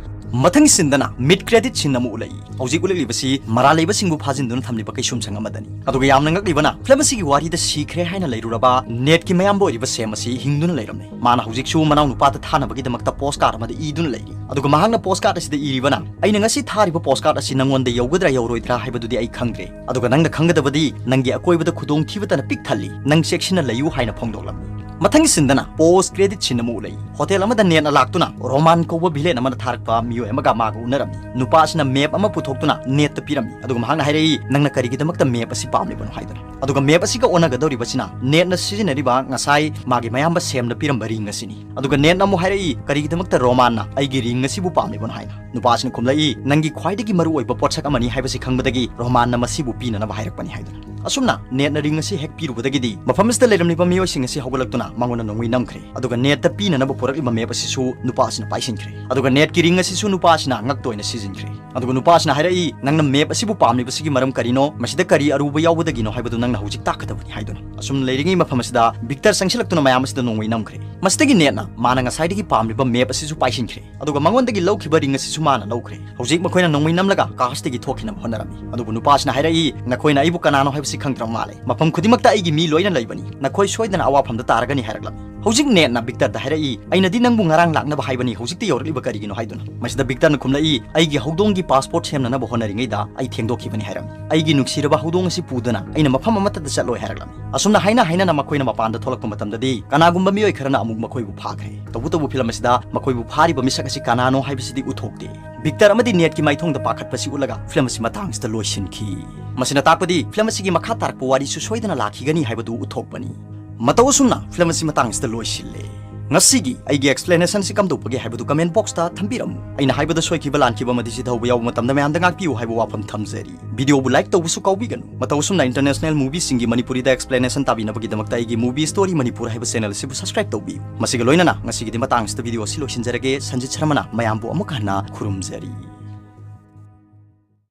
ꯃꯊꯪ ꯁꯤꯟꯗꯅ ꯃꯤꯗ ꯀ꯭ꯔꯦꯗꯤꯠ ꯁꯤꯟ ꯑꯃ ꯎꯠꯂꯛꯏ꯫ ꯍꯧꯖꯤꯛ ꯎꯠꯂꯛꯂꯤꯕꯁꯤ ꯃꯔꯥꯜ ꯂꯩꯕꯁꯤꯡꯕꯨ ꯐꯥꯖꯤꯟꯗꯨꯅ ꯊꯝꯂꯤꯕ ꯀꯩꯁꯨꯝꯁꯪ ꯑꯃꯗꯅꯤ꯫ ꯑꯗꯨꯒ ꯌꯥꯝꯅ ꯉꯛꯂꯤꯕꯅ, ꯐꯤꯂꯝ ꯑꯁꯤꯒꯤ ꯋꯥꯔꯤꯗ ꯁꯤꯈ꯭ꯔꯦ ꯍꯥꯏꯅ ꯂꯩꯔꯨꯔꯕ ꯅꯦꯠꯀꯤ ꯃꯌꯥꯝꯕ ꯑꯣꯏꯔꯤꯕ ꯁꯦꯝ ꯑꯁꯤ ꯍꯤꯡꯗꯨꯅ ꯂꯩꯔꯝꯂꯦ꯫ ꯃꯥꯅ ꯍꯧꯖꯤꯛꯁꯨ ꯃꯅꯥꯎ ꯅꯨꯄꯥꯗ ꯊꯥꯅꯕꯒꯤꯗꯃꯛꯇ ꯄꯣꯁ ꯀꯥꯔꯗ ꯑꯃꯗ ꯏꯗꯨꯅ ꯂꯩꯔꯤ꯫ ꯑꯗꯨꯒ ꯃꯍꯥꯛꯅ ꯄꯣꯁ ꯀꯥꯔꯗ ꯑꯁꯤꯗ ꯏꯔꯤꯕꯅ, "ꯑꯩꯅ ꯉꯁꯤ ꯊꯥꯔꯤꯕ ꯄꯣꯁ ꯀꯥꯔꯗ ꯑꯁꯤ ꯅꯪꯉꯣꯟꯗ ꯌꯧꯒꯗ꯭ꯔꯥ ꯌꯧꯔꯣꯏꯗ꯭ꯔꯥ ꯍꯥꯏꯕꯗꯨꯗꯤ ꯑꯩ ꯈꯪꯗ꯭ꯔꯦ꯫ ꯑꯗꯨꯒ ꯅꯪꯅ ꯈꯪꯒꯗꯕꯗꯤ ꯅꯪꯒꯤ ꯑꯀꯣꯏꯕꯗ ꯈꯨꯗꯣꯡꯊꯤꯕꯇꯅ ꯄꯤꯛ ꯊꯜꯂꯤ꯫ ꯅꯪ ꯆꯦꯛꯁꯤꯟꯅ ꯂꯩꯌꯨ" ꯍꯥꯏꯅ ꯐꯣꯡꯗꯣꯛꯂꯝꯃꯤ꯫ ꯃꯊꯪꯒꯤ ꯁꯤꯟꯗꯅ ꯄꯣꯁ ꯀ꯭ꯔꯦꯗꯤꯠ ꯁꯤꯟ ꯑꯃ ꯎꯠꯂꯛꯏ꯫ ꯍꯣꯇꯦꯜ ꯑꯃꯗ ꯅꯦꯠꯅ ꯂꯥꯛꯇꯨꯅ ꯔꯣꯃꯥꯟ ꯀꯧꯕ ꯚꯤꯂꯦꯟ ꯑꯃꯅ ꯊꯥꯔꯛꯄ ꯃꯤꯑꯣꯏ ꯑꯃꯒ ꯃꯥꯒ ꯎꯅꯔꯝꯃꯤ꯫ ꯅꯨꯄꯥ ꯑꯁꯤꯅ ꯃꯦꯞ ꯑꯃ ꯄꯨꯊꯣꯛꯇꯨꯅ ꯅꯦꯠꯇ ꯄꯤꯔꯝꯃꯤ꯫ ꯑꯗꯨꯒ ꯃꯍꯥꯛꯅ ꯍꯥꯏꯔꯛꯏ, "ꯅꯪꯅ ꯀꯔꯤꯒꯤꯗꯃꯛꯇ ꯃꯦꯞ ꯑꯁꯤ ꯄꯥꯝꯂꯤꯕꯅꯣ?" ꯍꯥꯏꯗꯨꯅ꯫ ꯑꯗꯨꯒ ꯃꯦꯞ ꯑꯁꯤꯒ ꯑꯣꯟꯅꯒꯗꯧꯔꯤꯕꯁꯤꯅ ꯅꯦꯠꯅ ꯁꯤꯖꯤꯟꯅꯔꯤꯕ ꯉꯁꯥꯏ ꯃꯥꯒꯤ ꯃꯌꯥꯝꯕ ꯁꯦꯝꯅ ꯄꯤꯔꯝꯕ ꯔꯤꯡ ꯑꯁꯤꯅꯤ꯫ ꯑꯗꯨꯒ ꯅꯦꯠꯅ ꯑꯃꯨꯛ ꯍꯥꯏꯔꯛꯏ, "ꯀꯔꯤꯒꯤꯗꯃꯛꯇ ꯔꯣꯃꯥꯟꯅ ꯑꯩꯒꯤ ꯔꯤꯡ ꯑꯁꯤꯕꯨ ꯄꯥꯝꯂꯤꯕꯅꯣ?" ꯍꯥꯏꯅ꯫ ꯅꯨꯄꯥ ꯑꯁꯤꯅ ꯈꯨꯝꯂꯛꯏ, "ꯅꯪꯒꯤ ꯈ꯭ꯋꯥꯏꯗꯒꯤ ꯃꯔꯨꯑꯣꯏꯕ ꯄꯣꯠꯁꯛ ꯑꯃꯅꯤ ꯍꯥꯏꯕꯁꯤ ꯈꯪꯕꯗꯒꯤ ꯔꯣꯃꯥꯟꯅ ꯃꯁꯤꯕꯨ ꯄꯤꯅꯅꯕ ꯍꯥꯏꯔꯛꯄꯅꯤ" ꯍꯥꯏꯗꯨꯅ꯫ ꯑꯁꯨꯝꯅ ꯅꯦꯠꯅ ꯔꯤꯡ ꯑꯁꯤ ꯍꯦꯛ ꯄꯤꯔꯨꯕꯗꯒꯤꯗꯤ ꯃꯐꯝ ꯑꯁꯤꯗ ꯂꯩꯔꯝꯂꯤꯕ ꯃꯤꯑꯣꯏꯁꯤꯡ ꯑꯁꯤ ꯍꯧꯒꯠꯂꯛꯇꯨꯅ ꯃꯉꯣꯟꯗ ꯅꯣꯡꯃꯩ ꯅꯝꯈ꯭ꯔꯦ꯫ ꯑꯗꯨꯒ ꯅꯦꯠꯇ ꯄꯤꯅꯅꯕ ꯄꯨꯔꯛꯂꯤꯕ ꯃꯦꯞ ꯑꯁꯤꯁꯨ ꯅꯨꯄꯥ ꯑꯁꯤꯅ ꯄꯥꯏꯁꯤꯟꯈ꯭ꯔꯦ꯫ ꯑꯗꯨꯒ ꯅꯦꯠꯀꯤ ꯔꯤꯡ ꯑꯁꯤꯁꯨ ꯅꯨꯄꯥ ꯑꯁꯤꯅ ꯉꯛꯇ ꯑꯣꯏꯅ ꯁꯤꯖꯤꯟꯈ꯭ꯔꯦ꯫ ꯑꯗꯨꯒ ꯅꯨꯄꯥ ꯑꯁꯤꯅ ꯍꯥꯏꯔꯛꯏ, "ꯅꯪꯅ ꯃꯦꯞ ꯑꯁꯤꯕꯨ ꯄꯥꯝꯂꯤꯕꯁꯤꯒꯤ ꯃꯔꯝ ꯀꯔꯤꯅꯣ? ꯃꯁꯤꯗ ꯀꯔꯤ ꯑꯔꯨꯕ ꯌꯥꯎꯕꯗꯒꯤꯅꯣ ꯍꯥꯏꯕꯗꯨ ꯅꯪꯅ ꯍꯧꯖꯤꯛ ꯇꯥꯛꯀꯗꯕꯅꯤ" ꯍꯥꯏꯗꯨꯅ꯫ ꯑꯁꯨꯝꯅ ꯂꯩꯔꯤꯉꯩ ꯃꯐꯝ ꯑꯁꯤꯗ ꯕꯤꯛꯇꯔ ꯆꯪꯁꯤꯜꯂꯛꯇꯨꯅ ꯃꯌꯥꯝ ꯑꯁꯤꯗ ꯅꯣꯡꯃꯩ ꯅꯝꯈ꯭ꯔꯦ꯫ ꯃꯁꯤꯗꯒꯤ ꯅꯦꯠꯅ ꯃꯥꯅ ꯉꯁꯥꯏꯗꯒꯤ ꯄꯥꯝꯂꯤꯕ ꯃꯦꯞ ꯑꯁꯤꯁꯨ ꯄꯥꯏꯁꯤꯟꯈ꯭ꯔꯦ꯫ ꯑꯗꯨꯒ ꯃꯉꯣꯟꯗꯒꯤ ꯂꯧꯈꯤꯕ ꯔꯤꯡ ꯑꯁꯤꯁꯨ ꯃꯥꯅ ꯂꯧꯈ꯭ꯔꯦ꯫ ꯍꯧꯖꯤꯛ ꯃꯈꯣꯏꯅ ꯅꯣꯡꯃꯩ ꯅꯝꯂꯒ ꯀꯥꯔꯁꯇꯒꯤ ꯊꯣꯛꯈꯤꯅꯕ ꯍꯣꯠꯅꯔꯝꯃꯤ꯫ ꯑꯗꯨꯕꯨ ꯅꯨꯄꯥꯁꯤꯅ ꯍꯥꯏꯔꯛꯏ, "ꯅꯈꯣꯏꯅ ꯑꯩꯕꯨ ꯀꯅꯥꯅꯣ ꯍꯥꯏꯕꯁꯤ ꯈꯪꯗ꯭ꯔꯕ ꯃꯥꯜꯂꯦ꯫ ꯃꯐꯝ ꯈꯨꯗꯤꯡꯃꯛꯇ ꯑꯩꯒꯤ ꯃꯤ ꯂꯣꯏꯅ ꯂꯩꯕꯅꯤ꯫ ꯅꯈꯣꯏ ꯁꯣꯏꯗꯅ ꯑꯋꯥꯐꯝꯗ ꯇꯥꯔꯒꯅꯤ" ꯍꯥꯏꯔꯛꯂꯝꯃꯤ꯫ ꯍꯧꯖꯤꯛ ꯅꯦꯠꯅ ꯕꯤꯛꯇꯔꯗ ꯍꯥꯏꯔꯛꯏ, "ꯑꯩꯅꯗꯤ ꯅꯪꯕꯨ ꯉꯔꯥꯡ ꯂꯥꯛꯅꯕ ꯍꯥꯏꯕꯅꯤ, ꯍꯧꯖꯤꯛꯇꯤ ꯌꯧꯔꯛꯂꯤꯕ ꯀꯔꯤꯒꯤꯅꯣ?" ꯍꯥꯏꯗꯨꯅ꯫ ꯃꯁꯤꯗ ꯕꯤꯛꯇꯔꯅ ꯈꯨꯝꯂꯛꯏ, "ꯑꯩꯒꯤ ꯍꯧꯗꯣꯡꯒꯤ ꯄꯥꯁꯄꯣꯔꯠ ꯁꯦꯝꯅꯅꯕ ꯍꯣꯠꯅꯔꯤꯉꯩꯗ ꯑꯩ ꯊꯦꯡꯗꯣꯛꯈꯤꯕꯅꯤ" ꯍꯥꯏꯔꯝꯃꯤ꯫ "ꯑꯩꯒꯤ ꯅꯨꯡꯁꯤꯔꯕ ꯍꯧꯗꯣꯡ ꯑꯁꯤ ꯄꯨꯗꯨꯅ ꯑꯩꯅ ꯃꯐꯝ ꯑꯃꯠꯇꯗ ꯆꯠꯂꯣꯏ" ꯍꯥꯏꯔꯛꯂꯝꯃꯤ꯫ ꯑꯁꯨꯝꯅ ꯍꯥꯏꯅ ꯍꯥꯏꯅꯅ ꯃꯈꯣꯏꯅ ꯃꯄꯥꯟꯗ ꯊꯣꯛꯂꯛꯄ ꯃꯇꯝꯗꯗꯤ ꯀꯅꯥꯒꯨꯝꯕ ꯃꯤꯑꯣꯏ ꯈꯔꯅ ꯑꯃꯨꯛ ꯃꯈꯣꯏꯕꯨ ꯐꯥꯈ꯭ꯔꯦ꯫ ꯇꯧꯕꯇꯕꯨ ꯐꯤꯂꯝ ꯑꯁꯤꯗ ꯃꯈꯣꯏꯕꯨ ꯐꯥꯔꯤꯕ ꯃꯤꯁꯛ ꯑꯁꯤ ꯀꯅꯥꯅꯣ ꯍꯥꯏꯕꯁꯤꯗꯤ ꯎꯠꯊꯣꯛꯇꯦ꯫ ꯕꯤꯛꯇꯔ ꯑꯃꯗꯤ ꯅꯦꯠꯀꯤ ꯃꯥꯏꯊꯣꯡꯗ ꯄꯥꯈꯠꯄꯁꯤ ꯎꯠꯂꯒ ꯐꯤꯂꯝ ꯑꯁꯤ ꯃꯇꯥꯡꯁꯤꯗ ꯂꯣꯏꯁꯤꯟꯈꯤ꯫ ꯃꯁꯤꯅ ꯇꯥꯛꯄꯗꯤ ꯐꯤꯂꯝ ꯑꯁꯤꯒꯤ ꯃꯈꯥ ꯇꯥꯔꯛꯄ ꯋꯥꯔꯤꯁꯨ ꯁꯣꯏꯗꯅ ꯂꯥꯛꯈꯤꯒꯅꯤ ꯍꯥꯏꯕꯗꯨ ꯎꯠꯊꯣꯛꯄꯅꯤ꯫ ꯃꯇꯧ ꯑꯁꯨꯝꯅ ꯐꯤꯂꯝ ꯑꯁꯤ ꯃꯇꯥꯡꯁꯤꯗ ꯂꯣꯏꯁꯤꯜꯂꯦ꯫ ꯉꯁꯤꯒꯤ ꯑꯩꯒꯤ explanation ꯁꯤ ꯀꯝꯗꯧꯕꯒꯦ ꯍꯥꯏꯕꯗꯨ comment box ꯇ ꯊꯝꯕꯤꯔꯝꯃꯨ꯫ ꯑꯩꯅ ꯍꯥꯏꯕꯗ ꯁꯣꯏꯈꯤꯕ ꯂꯥꯟꯈꯤꯕ ꯑꯃꯗꯤ ꯁꯤ ꯊꯧꯕ ꯌꯥꯎꯕ ꯃꯇꯝꯗ ꯃꯌꯥꯝꯗ ꯉꯥꯛꯄꯤꯌꯨ ꯍꯥꯏꯕ ꯋꯥꯐꯝ ꯊꯝꯖꯔꯤ꯫ Video ꯕꯨ like ꯇꯧꯕꯁꯨ ꯀꯥꯎꯕꯤꯒꯅꯨ꯫ ꯃꯇꯧ ꯑꯁꯨꯝꯅ international movie ꯁꯤꯡꯒꯤ ꯃꯅꯤꯄꯨꯔꯤꯗ explanation ꯇꯥꯕꯤꯅꯕꯒꯤꯗꯃꯛꯇ ꯑꯩꯒꯤ Movie Story ꯃꯅꯤꯄꯨꯔ ꯍꯥꯏꯕ channel ꯑꯁꯤꯕꯨ subscribe ꯇꯧꯕꯤꯌꯨ꯫ ꯃꯁꯤꯒ ꯂꯣꯏꯅꯅ ꯉꯁꯤꯒꯤꯗꯤ ꯃꯇꯥꯡ ꯑꯁꯤꯗ video ꯑꯁꯤ ꯂꯣꯏꯁꯤꯟꯖꯔꯒꯦ꯫ ꯁꯟꯖꯤꯠ ꯁꯔꯃꯅ ꯃꯌꯥꯝꯕꯨ ꯑꯃꯨꯛ ꯍꯟꯅ ꯈꯨꯔꯨꯝꯖꯔꯤ꯫